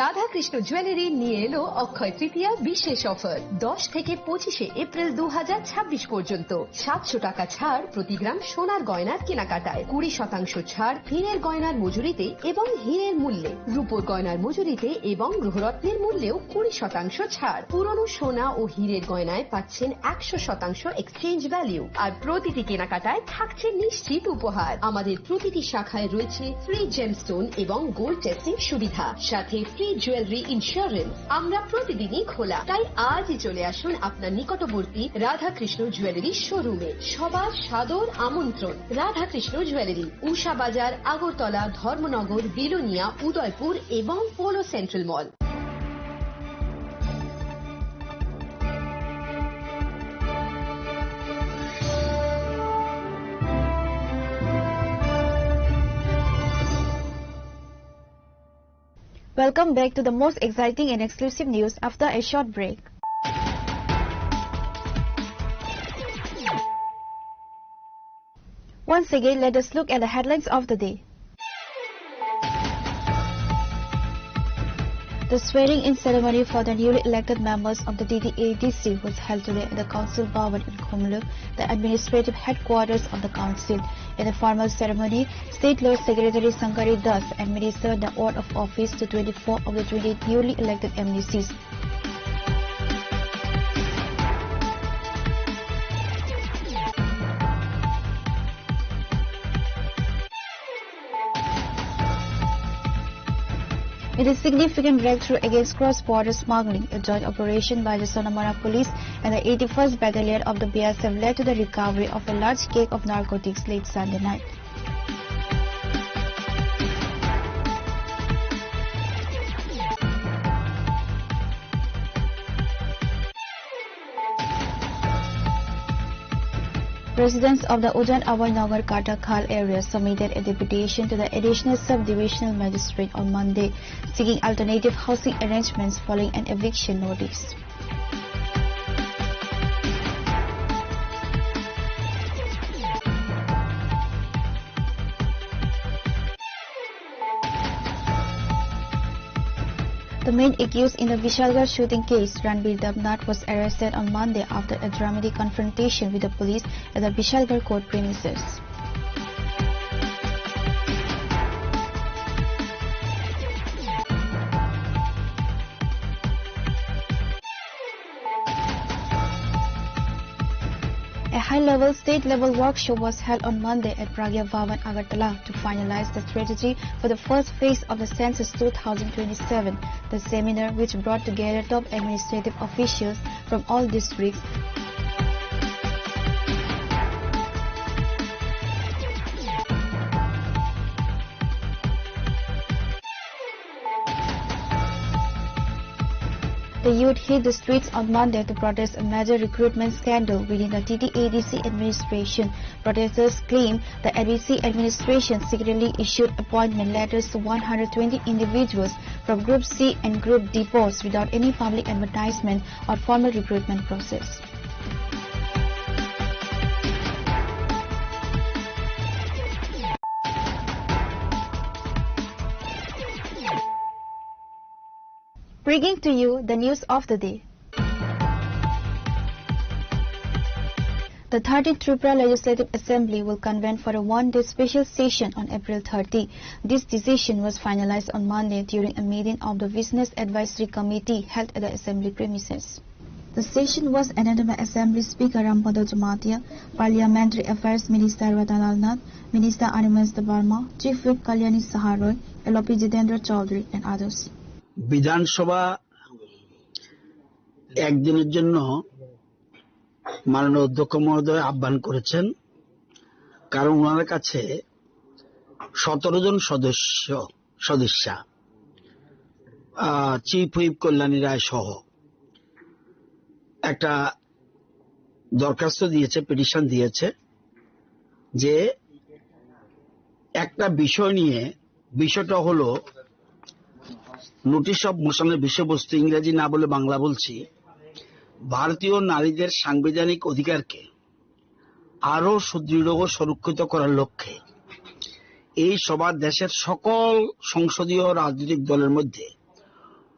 Radhakrishna jewellery নিয়ে এলো অক্ষয় তৃতীয়া বিশেষ অফার। দশ থেকে পঁচিশে এপ্রিল দু হাজার ছাব্বিশ পর্যন্ত সাতশো টাকা ছাড় প্রতি গ্রাম সোনার গয়নার কেনাকাটায়, কুড়ি শতাংশ ছাড় হীরের গয়নার মজুরিতে এবং হীরের মূল্যে, রূপোর গয়নার মজুরিতে এবং গ্রহরত্নের মূল্যেও কুড়ি শতাংশ ছাড়। পুরনো সোনা ও হীরের গয়নায় পাচ্ছেন একশো শতাংশ এক্সচেঞ্জ ভ্যালু, আর প্রতিটি কেনাকাটায় থাকছে নিশ্চিত উপহার। আমাদের প্রতিটি শাখায় রয়েছে ফ্রি জেমস্টোন এবং গোল্ড টেস্টিং সুবিধা, সাথে ফ্রি জুয়েলারি ইন্স্যুরেন্স। আমরা প্রতিদিনই খোলা, তাই আজই চলে আসুন আপনার নিকটবর্তী রাধাকৃষ্ণ জুয়েলারি শোরুমে। সবার সাদর আমন্ত্রণ। রাধাকৃষ্ণ জুয়েলারি, উষা বাজার, আগরতলা, ধর্মনগর, বিলোনিয়া, উদয়পুর এবং Polo central mall. Welcome back to the most exciting and exclusive news after a short break. Once again, let us look at the headlines of the day. The swearing-in ceremony for the newly elected members of the T T A D C was held today at the Council Bhavan in Khumulwng, the administrative headquarters of the council. In the formal ceremony, State Law Secretary Sankari Das administered the oath of office to twenty-four of the twenty newly elected M D Cs. In a significant breakthrough against cross-border smuggling, a joint operation by the Sonamara Police and the eighty-first Battalion of the B S F led to the recovery of a large cake of narcotics late Sunday night. Residents of the Ujan Abhay Nagar Katakhal area submitted a deputation to the Additional Sub-Divisional Magistrate on Monday, seeking alternative housing arrangements following an eviction notice. The main accused in the Vishalgarh shooting case, Ranbir Debnath, was arrested on Monday after a dramatic confrontation with the police at the Vishalgarh court premises. A high-level state-level workshop was held on Monday at Pragya Bhavan, Agartala, to finalize the strategy for the first phase of the census two thousand twenty-seven. The seminar, which brought together top administrative officials from all districts, the youth hit the streets on Monday to protest a major recruitment scandal within the T T A D C administration. Protesters claim the A D C administration secretly issued appointment letters to one hundred twenty individuals from Group C and Group D posts without any public advertisement or formal recruitment process. Bringing to you the news of the day. The thirteenth Tripura Legislative Assembly will convene for a one-day special session on April thirty. This decision was finalized on Monday during a meeting of the Business Advisory Committee held at the Assembly premises. The session was attended by Assembly Speaker Rampada Jamatia, Parliamentary Affairs Minister Ratan Lal Nath, Minister Animesh Debbarma, Chief Whip Kalyani Saha Roy, L O P Jitendra Chaudhary and others. বিধানসভা একদিনের জন্য মাননীয় অধ্যক্ষ মহোদয় আহ্বান করেছেন, কারণ ওনার কাছে সতেরো জন সদস্য, সদস্যা, আহ, চিফ হুইপ কল্যাণী রায় সহ একটা দরখাস্ত দিয়েছে, পিটিশন দিয়েছে যে একটা বিষয় নিয়ে, বিষয়টা হলো নোটিশ অফ মোশনের বিষয়বস্তু ইংরেজি না বলে বাংলা বলছি। ভারতীয় নারীদের সাংবিধানিক অধিকারকে আরও সুদৃঢ় ও সুরক্ষিত করার লক্ষ্যে এই সভা দেশের সকল সংসদীয় রাজনৈতিক দলের মধ্যে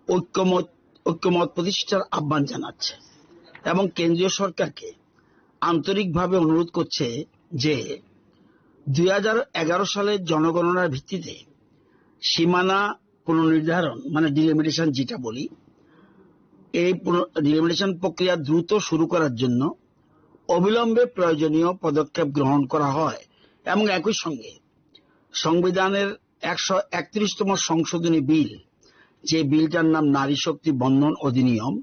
ঐক্যমত ঐক্যমত প্রতিষ্ঠার আহ্বান জানাচ্ছে এবং কেন্দ্রীয় সরকারকে আন্তরিকভাবে অনুরোধ করছে যে দুই হাজার এগারো সালের জনগণনার ভিত্তিতে সীমানা পুনর্নির্ধারণ, মানে ডিলিমিটেশন যেটা বলি, এই ডিলিমিটেশন প্রক্রিয়া দ্রুত শুরু করার জন্য অবিলম্বে প্রয়োজনীয় পদক্ষেপ গ্রহণ করা হয় এবং একই সঙ্গে সংবিধানের একশো একত্রিশতম সংশোধনী বিল, যে বিলটার নাম নারী শক্তি বন্দন অধিনিয়ম,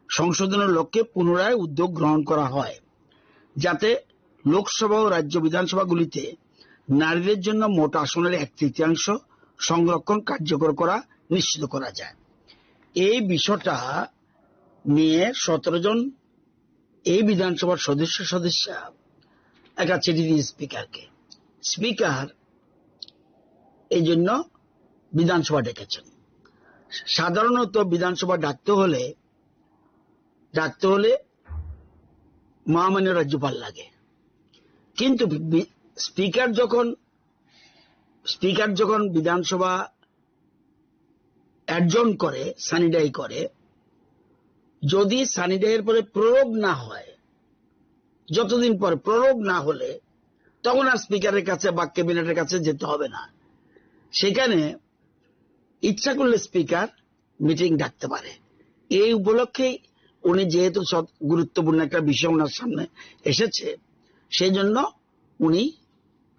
সংশোধনের লক্ষ্যে পুনরায় উদ্যোগ গ্রহণ করা হয়, যাতে লোকসভা ও রাজ্য বিধানসভাগুলিতে নারীদের জন্য মোট আসনের এক তৃতীয়াংশ সংরক্ষণ কার্যকর করা নিশ্চিত করা যায়। এই বিষয়টা নিয়ে সতেরো জন এই বিধানসভার সদস্য সদস্যা একটা চিঠি দিয়ে স্পিকারকে। স্পিকার এই জন্য বিধানসভা ডেকেছেন। সাধারণত বিধানসভা ডাকতে হলে ডাকতে হলে মহামান্য রাজ্যপাল লাগে, কিন্তু বি- স্পিকার যখন স্পিকার যখন বিধানসভা অ্যাডজর্ন করে, সানিডাই করে, যদি সানিডাইয়ের পরে প্রয়োগ না হয়, যতদিন পর প্রয়োগ না হলে, তখন আর স্পিকারের কাছে বা ক্যাবিনেটের কাছে যেতে হবে না। সেখানে ইচ্ছা করলে স্পিকার মিটিং ডাকতে পারে। এই উপলক্ষেই উনি যেহেতু সব গুরুত্বপূর্ণ একটা বিষয় ওনার সামনে এসেছে, সেই জন্য উনি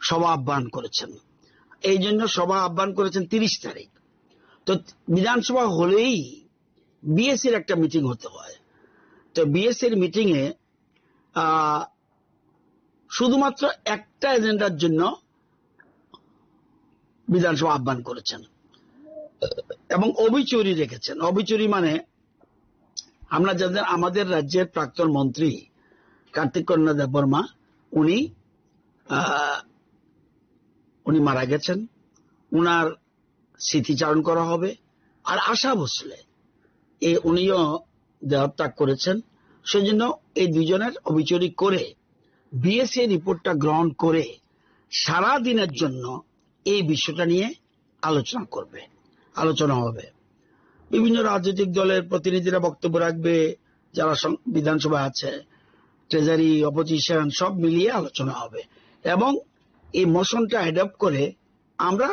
সভা আহ্বান করেছেন। এই জন্য সভা আহ্বান করেছেন তিরিশ তারিখ। তো বিধানসভা হলেই বিএসসির একটা মিটিং হতে হয়। তো বিএসসির মিটিং এ আহ, শুধুমাত্র একটা এজেন্ডার জন্য বিধানসভা আহ্বান করেছেন এবং অবিচুরি রেখেছেন। অবিচুরি মানে আমরা যাদের, আমাদের রাজ্যের প্রাক্তন মন্ত্রী কার্তিক কন্যা দেববর্মা, উনি আহ, উনি মারা গেছেন। উনার স্মৃতিচারণ করা হবে। আর আশা ভোসলে, এ উনিও দেহত্যাগ করেছেন। সেজন্য এই দুজনের অবিচুরি করে বিএসসি রিপোর্টটা গ্রহণ করে সারা দিনের জন্য এই বিষয়টা নিয়ে আলোচনা করবে, আলোচনা হবে। বিভিন্ন রাজনৈতিক দলের প্রতিনিধিরা বক্তব্য রাখবে, যারা সং- বিধানসভায় আছে, ট্রেজারি, অপোজিশন, সব মিলিয়ে আলোচনা হবে। এবং এই মোশনটা অ্যাডপ্ট করে আমরা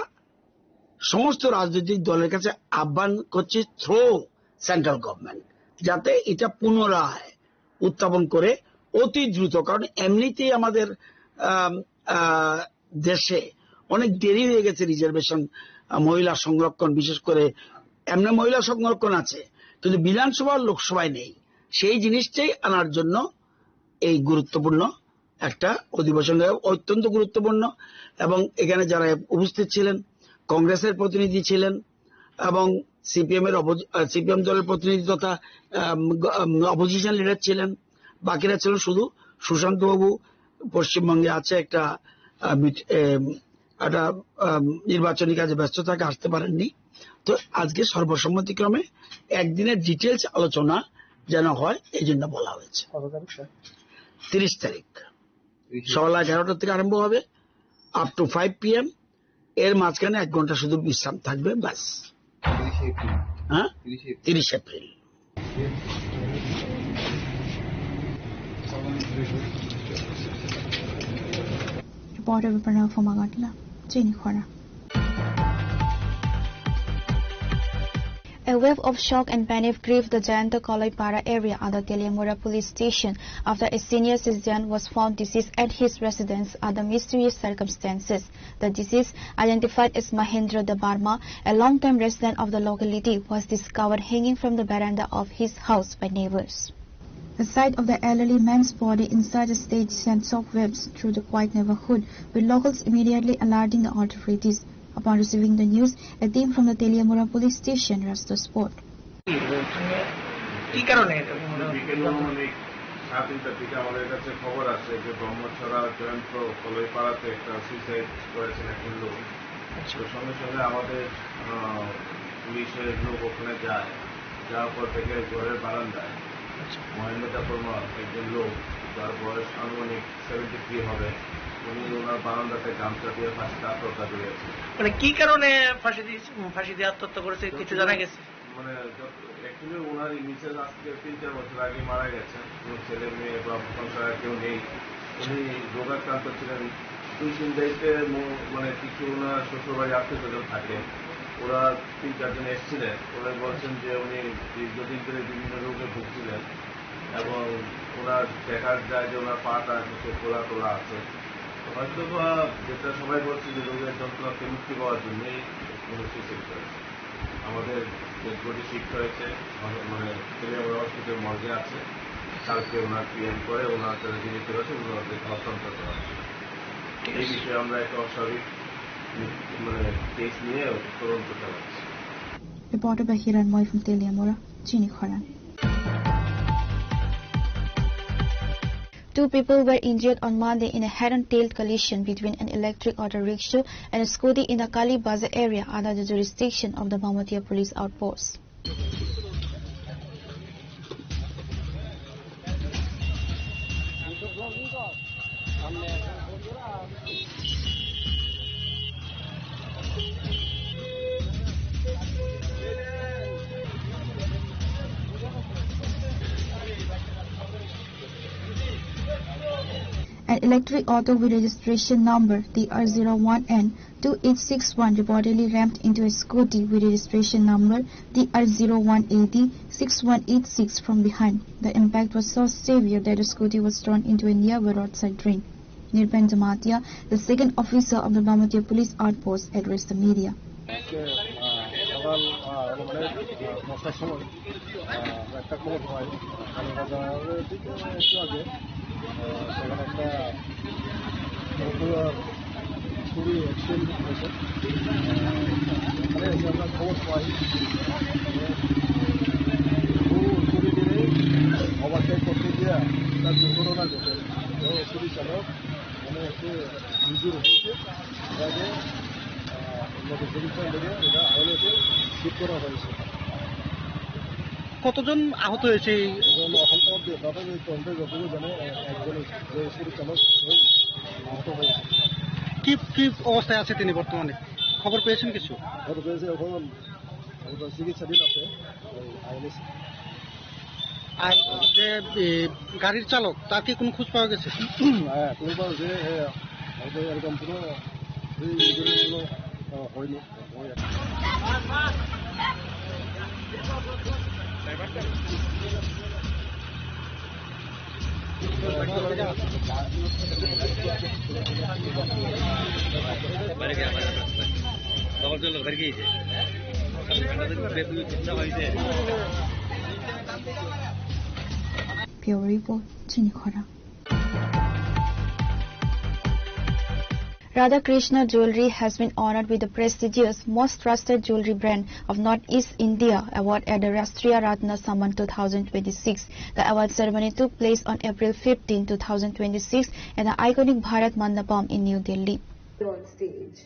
সমস্ত রাজনৈতিক দলের কাছে আহ্বান করছি থ্রু সেন্ট্রাল গভর্নমেন্ট, যাতে এটা পুনরায় উত্থাপন করে অতি দ্রুত, কারণ এমনিতেই আমাদের আম, আহ, দেশে অনেক দেরি হয়ে গেছে রিজার্ভেশন, আহ, মহিলা সংরক্ষণ, বিশেষ করে এমনি মহিলা সংরক্ষণ আছে, কিন্তু বিধানসভা আর লোকসভায় নেই। সেই জিনিসটাই আনার জন্য এই গুরুত্বপূর্ণ একটা অধিবেশন, অত্যন্ত গুরুত্বপূর্ণ। এবং এখানে যারা উপস্থিত ছিলেন, কংগ্রেসের প্রতিনিধি ছিলেন এবং সিপিএম এর অপোজি- আহ, সিপিএম দলের প্রতিনিধি তথা আম, গ- আম, অপোজিশন লিডার ছিলেন। বাকিরা ছিলেন শুধু সুশান্ত বাবু পশ্চিমবঙ্গে আছে একটা আহ, মিট- এম, একটা আম, নির্বাচনী কাজে ব্যস্ত থাকে, আসতে পারেননি। তো আজকে সর্বসম্মতিক্রমে একদিনের ডিটেলস আলোচনা যেন হয়, এই জন্য বলা হয়েছে। কত তারিখ, স্যার? তিরিশ তারিখ। তিরিশে সকাল এগারোটা থেকে আরম্ভ হবে, আপ টু ফাইভ পিএম। এর মাঝখানে এক ঘন্টা শুধু বিশ্রাম থাকবে, ব্যাস। তিরিশে এপ্রিল। হ্যাঁ, তিরিশে এপ্রিল। তিরিশ April. Reporter Pranav Magatla, Chini Khora. A wave of shock and panic gripped the Jayanta Kaloipara area under Teliamura police station after a senior citizen was found deceased at his residence under mysterious circumstances. The deceased, identified as Mahendra Debbarma, a long-time resident of the locality, was discovered hanging from the veranda of his house by neighbors. The sight of the elderly man's body in such a state sent shockwaves through the quiet neighborhood, with locals immediately alerting the authorities. Upon receiving the news, a team from the Teliamura police station rushed the spot. কি কারণে এটা মনে হয়? বিকেল অনুমানিক সাড়ে তিনটার দিকে আমাদের কাছে খবর আসে যে ব্রহ্মছড়া জয়ন্ত কলইপাড়াতে একটা সুইসাইড করেছেন একজন লোক। আচ্ছা। তো সঙ্গে সঙ্গে আমাদের, আহ, পুলিশের লোক ওখানে যায়, যাওয়ার পর থেকে ঘরের বারান্দায় মহেন্দ্র দেববর্মা একজন লোক, যার বয়স আনুমানিক সেভেন্টি থ্রি হবে, উনি ওনার বারান্দাতে গামছা দিয়ে ফাঁসিতে আত্মহত্যা করেছেন। মানে কি কারণে ফাঁসি দিয়েছে, ফাঁসি দিয়ে আত্মহত্যা করেছে, কিছু জানা গেছে? মানে যত, অ্যাকচুয়ালি ওনার এই মিসেস আজ থেকে তিন চার বছর আগে মারা গেছেন। ওনার ছেলে মেয়ে বা সংসারে কেউ নেই। উনি রোগাক্রান্ত ছিলেন। দুই তিন দায়িত্বে ম-, মানে কিছু ওনার শ্বশুরবাড়ি আত্মীয় স্বজন থাকে। ওরা তিন চারজন এসেছিলেন। ওরা বলছেন যে উনি দীর্ঘদিন ধরে বিভিন্ন রোগে ভুগছিলেন এবং ওনার দেখা যায় যে ওনার পাটা কিছু ফোলা টোলা আছে। হয়তো বা যেটা সবাই বলছে যে রোগের যন্ত্রণা থেকে মুক্তি পাওয়ার জন্যই উনি সুইসাইড করেছেন। আমাদের ডেড বডি শিফট হয়েছে, মানে, তেলিয়ামুড়া হসপিটাল মর্গে আছে। কালকে ওনার পিএম করে ওনার কাছে জিজ্ঞেস করেছে, উনি ওনাদেরকে হস্তান্তর করা হবে। এই বিষয়ে আমরা একটা অস্বাভাবিক, মানে, কেস নিয়ে তদন্ত চালাচ্ছি। Reported by Hiranmoy from Teliamura, Chinikhora. Two people were injured on Monday in a head-on tail collision between an electric auto rickshaw and a scooty in the Kali Bazar area under the jurisdiction of the Bamatia police outpost. An electric auto with registration number T R zero one N two eight six one reportedly rammed into a scooty with registration number T R zero one A D six one eight six from behind. The impact was so severe that the scooty was thrown into a nearby roadside drain. Nirben Jamatia, the second officer of the Bamatia police outpost, addressed the media. আজকে, আহ, সকাল, আহ, হলো মানে, আহ, দশটার সময়, আহ, একটা খবর পাই, কালীবাজারের দিকে একটু আগে, আহ, সেখানে একটা মোটর চুরি অ্যাক্সিডেন্ট হয়েছে। মানে এসে আমরা খবর পাই, ও চুরি করে ওভারটেক করতে গিয়ে তার দুর্ঘটনা ঘটে। ও চুরি চালক মানে একটু ইনজুর হয়েছে, তাকে, আহ, উন্নত চিকিৎসা লেগে এটা আইএলএসে শিফট করা হয়েছে। কতজন আহত হয়েছে এই? এখন এখন তো অবধি প্রাথমিক তদন্তে যতটুকু জানে, এ-, একজন যে চুরি চালক, ওই আহত হয়েছে। কি, কি অবস্থায় আছে তিনি বর্তমানে? খবর পেয়েছেন কিছু? খবর পেয়েছে, এখন, এখন তো চিকিৎসাধীন আছে, ওই আইএলএস। আর যে, এ, গাড়ির চালক, তার কি কোনো খোঁজ পাওয়া গেছে? হ্যাঁ, কোনো পাওয়া গেছে, হ্যাঁ, হয়তো এরকম কোনো, এই, এই ধরনের কোনো, আহ, হয়নি। Bureau Report, Chini Khorang. Radha Krishna Jewelry has been honored with the prestigious Most Trusted Jewelry Brand of Northeast India award at the Rashtriya Ratna Samman two thousand twenty-six. The award ceremony took place on April fifteen, two thousand twenty-six at the iconic Bharat Mandapam in New Delhi. On stage.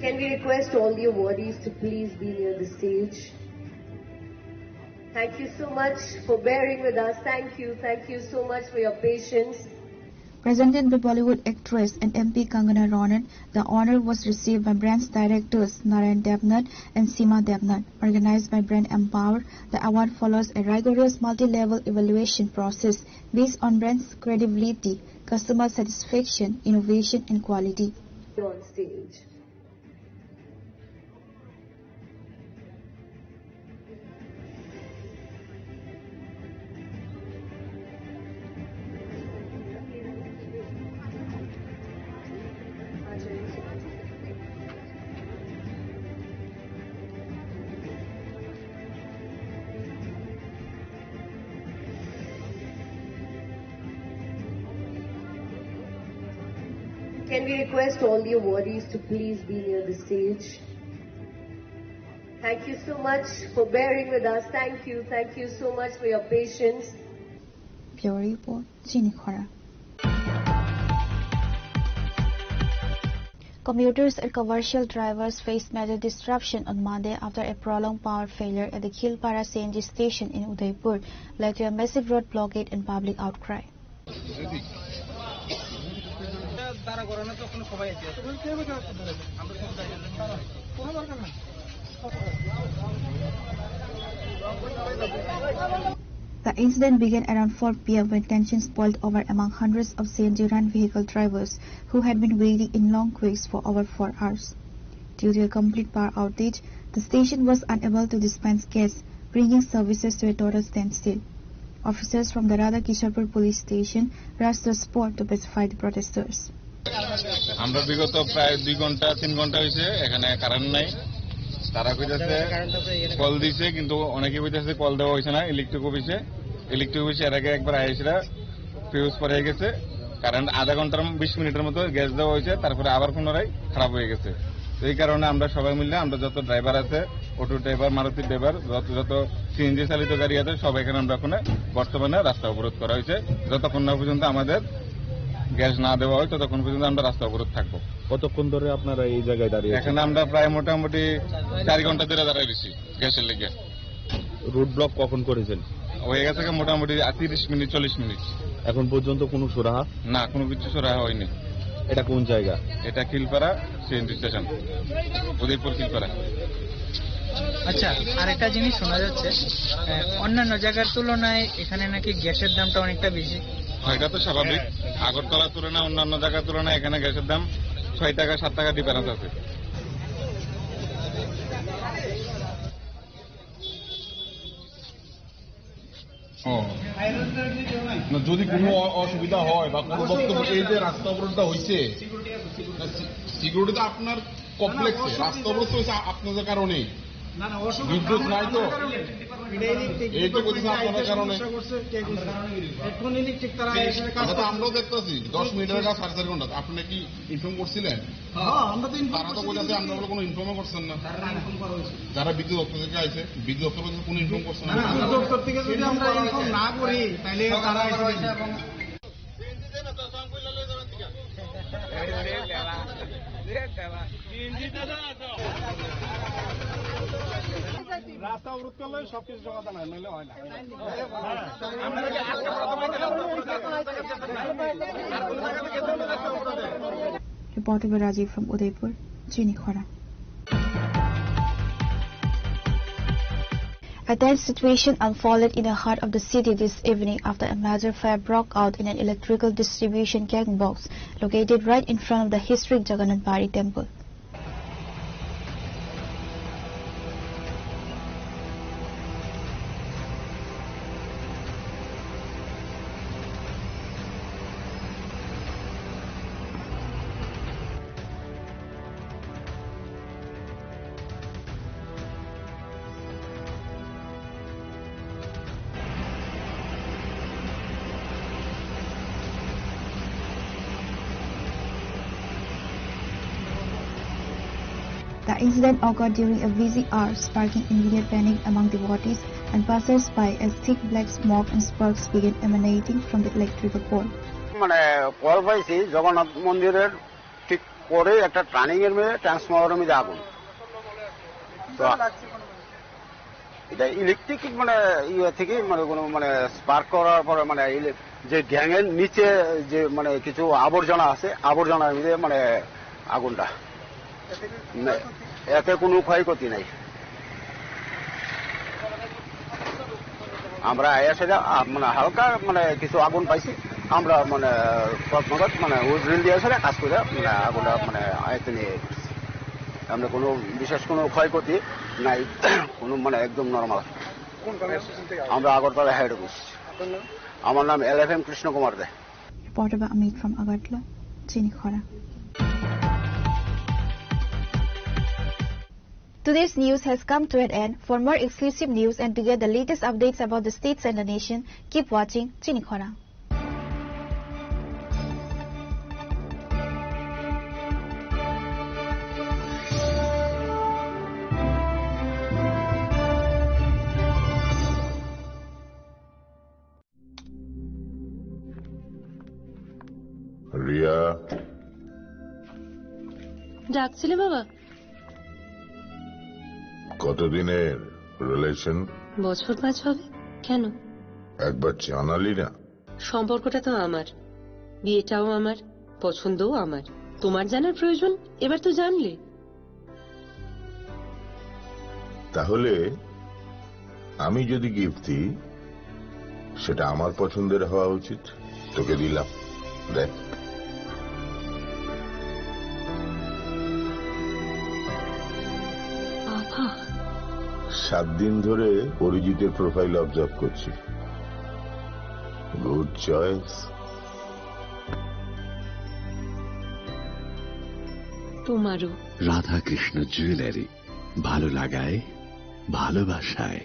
Can we request all the awardees to please be near the stage? Thank you so much for bearing with us. Thank you. Thank you so much for your patience. Presented by Bollywood actress and M P Kangana Ranaut, the honor was received by brand's directors Narayan Devnath and Seema Devnath. Organized by Brand Empower, the award follows a rigorous multi-level evaluation process based on brand's credibility, customer satisfaction, innovation, and quality. On stage. Can we request all the awardees to please be near the stage? Thank you so much for bearing with us. Thank you. Thank you so much for your patience. Bureau Report, Chini Khora. Commuters and commercial drivers faced major disruption on Monday after a prolonged power failure at the Khilpara C N G station in Udaipur led to a massive road blockade and public outcry. The incident began around four p m when tensions boiled over among hundreds of C N G run vehicle drivers who had been waiting in long queues for over four hours. Due to a complete power outage, the station was unable to dispense gas, bringing services to a total standstill. Officers from the Radha Kisharpur police station rushed the spot to pacify the protesters. আমরা বিগত প্রায় দুই ঘন্টা, তিন ঘন্টা হয়েছে, এখানে কারেন্ট নাই। তারা কইতাছে কল দিছে, কিন্তু অনেকে কইতাছে কল দেওয়া হয়েছে না, ইলেকট্রিক অফিসে। ইলেকট্রিক অফিসে এর আগে একবার আইসরা ফিউজ পড়ে গেছে, কারেন্ট আধা ঘন্টার, বিশ মিনিটের মতো গ্যাস দেওয়া হয়েছে, তারপরে আবার পুনরায় খারাপ হয়ে গেছে। তো এই কারণে আমরা সবাই মিলে, আমরা যত ড্রাইভার আছে, অটো ড্রাইভার, মারুতি ড্রাইভার, যত যত সিএনজি চালিত গাড়ি আছে, সব এখানে আমরা এখন বর্তমানে রাস্তা অবরোধ করা হয়েছে। যতক্ষণ না পর্যন্ত আমাদের গ্যাস না দেওয়া হয়, ততক্ষণ পর্যন্ত আমরা রাস্তা অবরোধ থাকবো। কতক্ষণ ধরে আপনারা এই জায়গায় দাঁড়িয়ে আছেন? এখানে আমরা প্রায় মোটামুটি চার ঘন্টা ধরে দাঁড়ায় রয়েছি গ্যাসের লেগে। রোড ব্লক কখন করেছেন? হয়ে গেছে কি মোটামুটি তিরিশ মিনিট, চল্লিশ মিনিট। এখন পর্যন্ত কোনো সুরাহা? না, কোনো কিছু সুরাহা হয়নি। এটা কোন জায়গা? এটা খিলপাড়া সিএনজি স্টেশন, উদয়পুর খিলপাড়া। আচ্ছা, আরেকটা জিনিস শোনা যাচ্ছে, আহ, অন্যান্য জায়গার তুলনায় এখানে নাকি গ্যাসের দামটা অনেকটা বেশি। হ্যাঁ, এটা তো স্বাভাবিক। আগরতলার তুলনায়, অন্যান্য জায়গার তুলনায় এখানে গ্যাসের দাম ছয় টাকা, সাত টাকা ডিফারেন্স আছে। ও। না, যদি কোনো অ-, অসুবিধা হয় বা কোনো বক্তব্য, এই যে রাস্তা অবরোধটা হইছে, না, সি-, সিকিউরিটি তো আপনার কমপ্লেক্সে, রাস্তা অবরোধ হইছে আপনাদের কারণেই। না, না, অসুবিধা বিদ্যুৎ নাই তো। এটা ইলেকট্রিক এই তো বলছি, আপনাদের কারণে। সমস্যা করছে, কে করছে? এখন ইলেকট্রিক তারা এসে কাজ এটা তো করছে। আমরাও দেখতেছি, দশ মিনিটের কাজ সাড়ে চার ঘন্টা। আপনি কি ইনফর্ম করছিলেন? হ্যাঁ, আমরা তো ইনফর্ম তারা তো করছি, বলেছে, কিন্তু আমরা বলে কোনো ইনফর্মও করছেন না। তারা ইনফর্ম করা হয়েছে। যারা বিদ্যুৎ দপ্তর থেকে আইছে, বিদ্যুৎ দপ্তর বলছে কোনো ইনফর্ম করছে না। না, বিদ্যুৎ দপ্তর থেকে যদি আমরা ইনফর্ম না করি, তাহলে তারা এসে দেখবে। রাস্তা অবরোধ করলে সবকিছু সমাধান হয়, নইলে হয় না। Reporter Rajiv from Udaipur, Chini Khora. A tense situation unfolded in the heart of the city this evening after a major fire broke out in an electrical distribution gang box located right in front of the historic Jagannath Bari temple. The incident occurred during a busy hour, sparking immediate panic among devotees and passers-by as thick black smoke and sparks began emanating from the electrical pole. মানে কল পাইছি জগন্নাথ মন্দিরের ঠিক পরে একটা টার্নিং এর মধ্যে ট্রান্সফরমারের মধ্যে আগুন। তো এটা ইলেকট্রিক মানে ইয়ে থেকে মানে কোনো মানে স্পার্ক করার পরে মানে ইলে-, যে গ্যাং এর নিচে যে মানে কিছু আবর্জনা আছে, আবর্জনার মধ্যে মানে আগুনটা। না, এতে কোনো ক্ষয়ক্ষতি নাই। আমরা আয়া সেটা, আ, মানে হালকা মানে কিছু আগুন পাইছি। আমরা মানে তৎক্ষণাৎ মানে হুইসেল দিয়ে সেটা কাজ করে মানে আগুনটা মানে আয়ত্তে নিয়ে এসেছি। আমরা কোনো বিশেষ কোনো ক্ষয়ক্ষতি নাই, কোনো মানে একদম নরমাল। কোন কর্মসূচি থেকে আসছেন? আমরা আগরতলা হেড অফিস। আপনার নাম? আমার নাম এল এফ এম কৃষ্ণ কুমার they. Reporter by Amit from Agartala, Chini Khora. Today's news has come to an end. For more exclusive news and to get the latest updates about the states and the nation, keep watching Chini Khora. Riya. ডাকছিলে বাবা? কতদিনের রিলেশন? বছর পাঁচ হবে। কেন? একবার জানালি না। সম্পর্কটা তো আমার, বিয়েটাও আমার, পছন্দও আমার। তোমার জানার প্রয়োজন, এবার তো জানলে। তাহলে আমি যদি গিফট দিই, সেটা আমার পছন্দের হওয়া উচিত। তোকে দিলাম, দেখ। বাবা। সাত দিন ধরে অরিজিতের প্রোফাইল অবজার্ভ করছি। Good choice. তোমারও। রাধাকৃষ্ণ জুয়েলারি, ভালো লাগায়, ভালোবাসায়।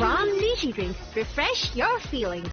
From Lychee Drink, refresh your feelings.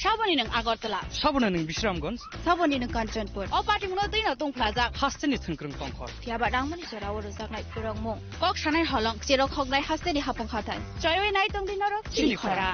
Saboni nwng Agartala. Saboni nwng Bisramganj. Saboni nwng Kanchanpur. O party mungno twi no tongphlajak. Hasteni thwngkwrwng tongkhor. Phiya ba rangmani jora o rwjaknai kwrwngmung. Kok sanai holong, cherok hoknai hasteni hapung hathai. Choiwi nai tongdi norok chini khora.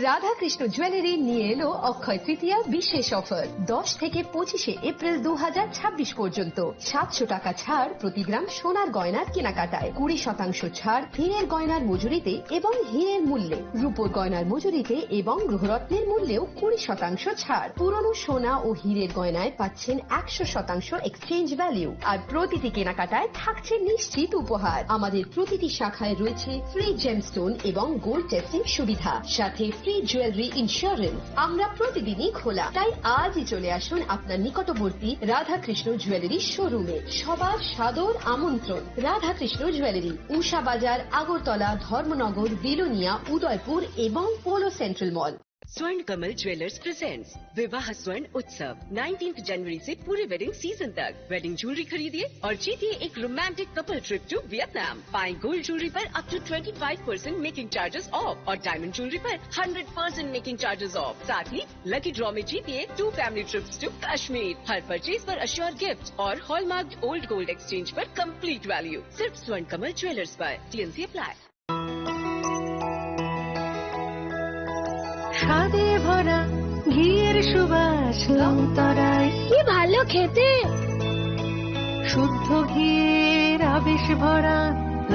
Radhakrishna jewellery নিয়ে এলো অক্ষয় তৃতীয়া বিশেষ অফার। দশ থেকে পঁচিশে এপ্রিল দু হাজার ছাব্বিশ পর্যন্ত সাতশো টাকা ছাড় প্রতি গ্রাম সোনার গয়নার কেনাকাটায়, কুড়ি শতাংশ ছাড় হীরের গয়নার মজুরিতে এবং হীরের মূল্যে, রূপোর গয়নার মজুরিতে এবং গ্রহরত্নের মূল্যেও কুড়ি শতাংশ ছাড়। পুরনো সোনা ও হীরের গয়নায় পাচ্ছেন একশো শতাংশ এক্সচেঞ্জ ভ্যালু। আর প্রতিটি কেনাকাটায় থাকছে নিশ্চিত উপহার। আমাদের প্রতিটি শাখায় রয়েছে ফ্রি জেমস্টোন এবং গোল্ড টেস্টিং সুবিধা, সাথে ফ্রি জুয়েলারি ইন্স্যুরেন্স। আমরা প্রতিদিনই খোলা, তাই আজই চলে আসুন আপনার নিকটবর্তী রাধাকৃষ্ণ জুয়েলারি শোরুমে। সবার সাদর আমন্ত্রণ। রাধাকৃষ্ণ জুয়েলারি, উষা বাজার, আগরতলা, ধর্মনগর, বিলোনিয়া, উদয়পুর এবং Polo central mall. Swarn Kamal Jewellers presents Vivah Swarn Utsav, nineteenth जनवरी से पूरे वेडिंग सीजन तक। वेडिंग ज्वेलरी खरीदिए और जीतिए एक romantic couple trip to Vietnam. पाएं गोल्ड ज्वेलरी पर up to twenty five percent making charges off और डायमंड ज्वेलरी पर hundred percent making charges off. साथ ही लकी ड्रॉ में जीतिए two family trips to Kashmir. हर परचेज पर अश्योर गिफ्ट और हॉलमार्क ओल्ड गोल्ड एक्सचेंज पर कंप्लीट वैल्यू। सिर्फ स्वर्ण कमल ज्वेलर्स पर। TNC apply. স্বাদে ভরা ঘিয়ের সুবাস লংতরায়। কি ভালো খেতে! শুদ্ধ ঘিয়ের আবেশ ভরা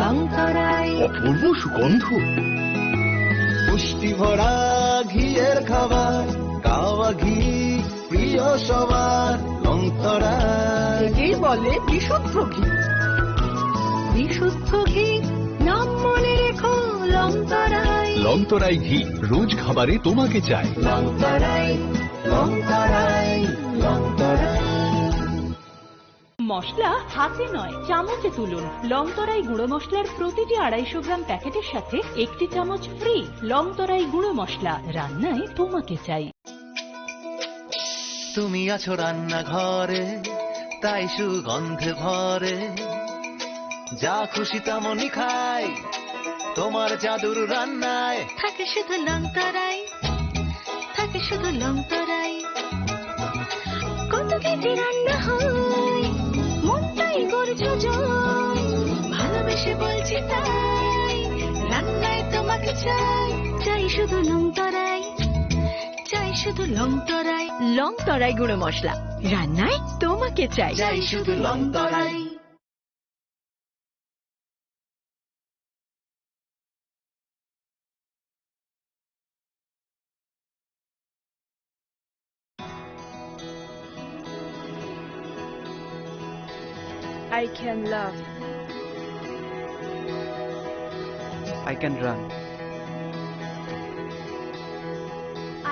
লংতরায়। অপূর্ব সুগন্ধ। পুষ্টি ভরা ঘিয়ের খাবার, কাওয়া ঘি। প্রিয় সবার লংতরাই। একেই বলে বিশুদ্ধ ঘি। বিশুদ্ধ ঘি, নাম মনে রেখো লংতরাই। লংতরাই ঘি, রোজ খাবারে তোমাকে চাই। লংতরাই, লংতরাই, লংতরাই। মশলা হাতে নয়, চামচে তুলুন। লংতরাই গুঁড়ো মশলার প্রতিটি আড়াইশো গ্রাম প্যাকেটের সাথে একটি চামচ ফ্রি। লংতরাই গুঁড়ো মশলা, রান্নায় তোমাকে চাই। তুমি আছো রান্নাঘরে, তাই সুগন্ধে ভরে। যা খুশি তেমনই খাই, তোমার জাদুর রান্নায়। থাকে শুধু লংতরাই, থাকে শুধু লংতরাই। কত কেজি রান্না হয়, মনটাই করছো জয়। ভালোবেসে বলছি তাই, রান্নায় তোমাকে চাই। চাই শুধু লংতরাই, চাই শুধু লংতরাই। লংতরাই গুঁড়ো মশলা, রান্নায় তোমাকে চাই। চাই শুধু লংতরাই। I can laugh. I can run.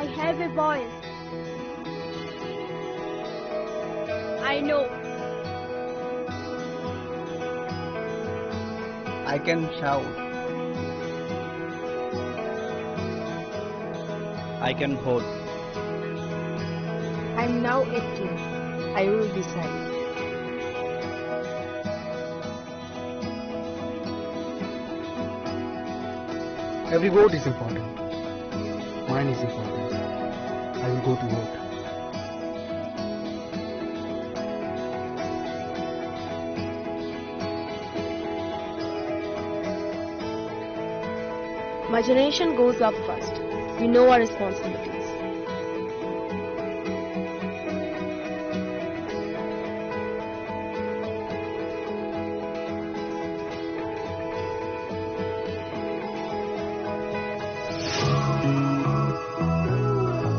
I have a voice. I know. I can shout. I can vote. I'm now eighteen. I will decide. Every vote is important. Mine is important. I will go to vote. My generation goes up first. We know our responsibilities.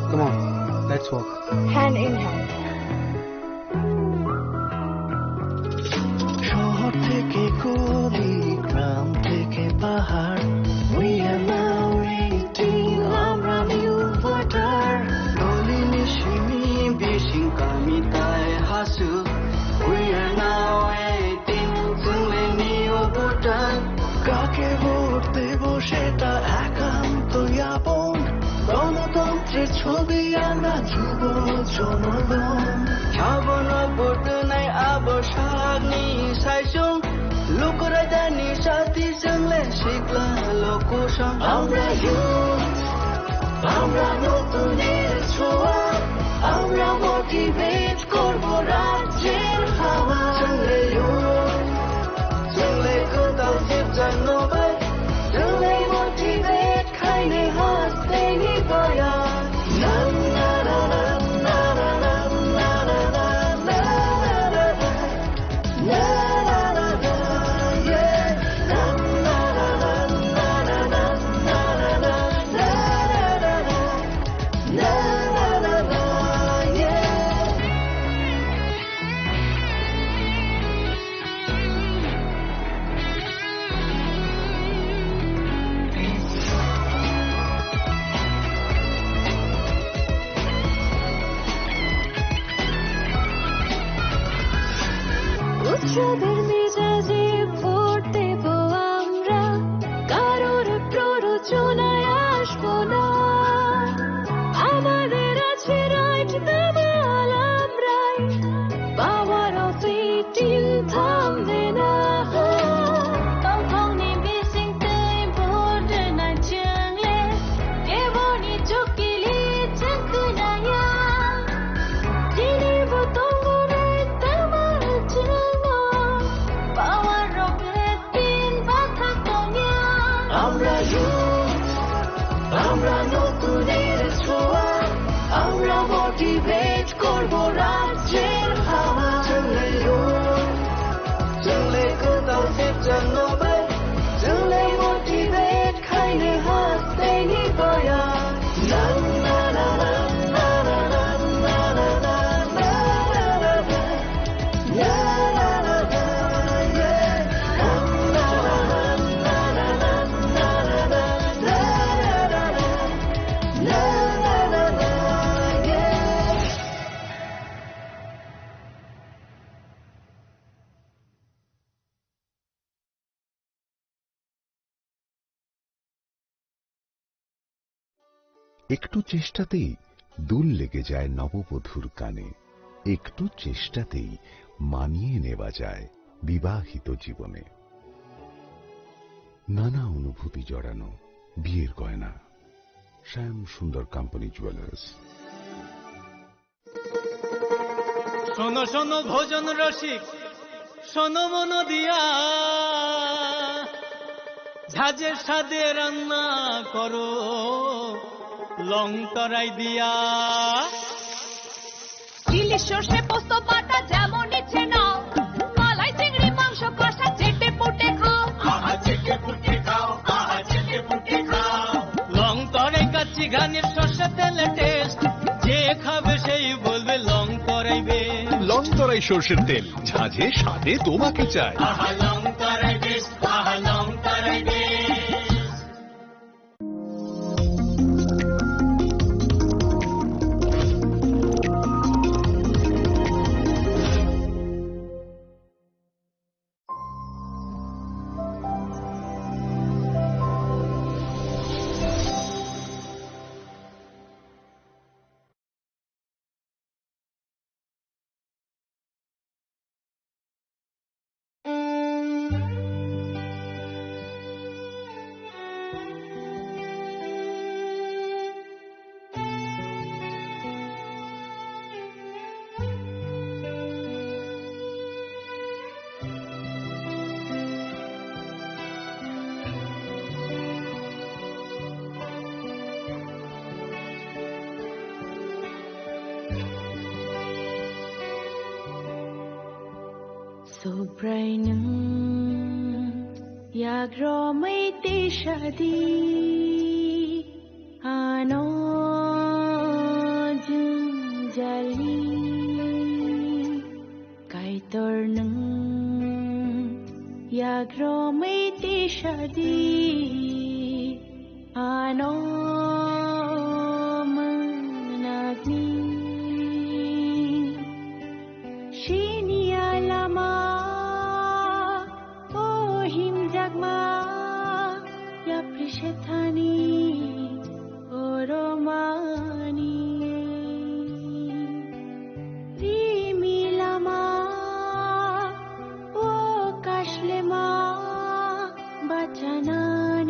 Come on, let's walk. Hand in hand. শহর থেকে গলি, গ্রাম থেকে পাহাড়, we are now eighteen, আমরা new voter. Doli ni simi bising kami tai hasu, we are now eighteen, chwng le new voter. কাকে ভোট দেব সেটা একান্ত আপন। গণতন্ত্রের ছবি আনা যুব জনগণ। Sabono vote nai abo sakni saisung. Lukurajani sati chwng le sikla lokusong. Amra youth, amra notunir choa, amra motivate korbo rajyer hawa. Chwng le youth, chwng le kwtal sipjak no bai, chwng le motivate khaini hasteni boya. উৎসবের মেজাজে ভোট দেব আমরা, কারোর প্ররোচনায় আসবো না। আমাদের আছে রাইট, দামাল আমরাই, পাওয়ার অফ এইটিন থামবে না। Tongthokni bisingtwi vote rwna chwngle, keboni chukili chwng khwnaya. Tini bo tongo right, damal chwngno. একটু চেষ্টাতেই দুল লেগে যায় নববধূর কানে, একটু চেষ্টাতেই মানিয়ে নেওয়া যায় বিবাহিত জীবনে। নানা অনুভূতি জড়ানো বিয়ের গয়না। শ্যাম সুন্দর কোম্পানি জুয়েলার্স। শোনো শোনো ভোজন রসিক, শোনো মন দিয়া, ঝাঁঝের স্বাদে রান্না করো লং তরাই দিয়া। ইলিশ সর্ষে পোস্ত বাটা যেমন ইচ্ছে নাও, মালাই চিংড়ি মাংস কষা চেটে পুটে খাও। আহা, চেটে পুটে খাও, আহা, চেটে পুটে খাও। লং তরাই কাচ্চি ঘানির সর্ষে তেলে টেস্ট, যে খাবে সেই বলবে লং তরাই বেস্ট। লং তরাই সর্ষের তেল, ঝাঁঝে স্বাদে তোমাকে চাই। আহা, লং তরাই বেস্ট, আহা, লং তরাই best. Subrainung yagromai te shadi ano jung jali. Kaitor nung yagromai te shadi ano managni. Shini alama o himjakma yapri shethani oromani. Rimi lama o kashlema bachana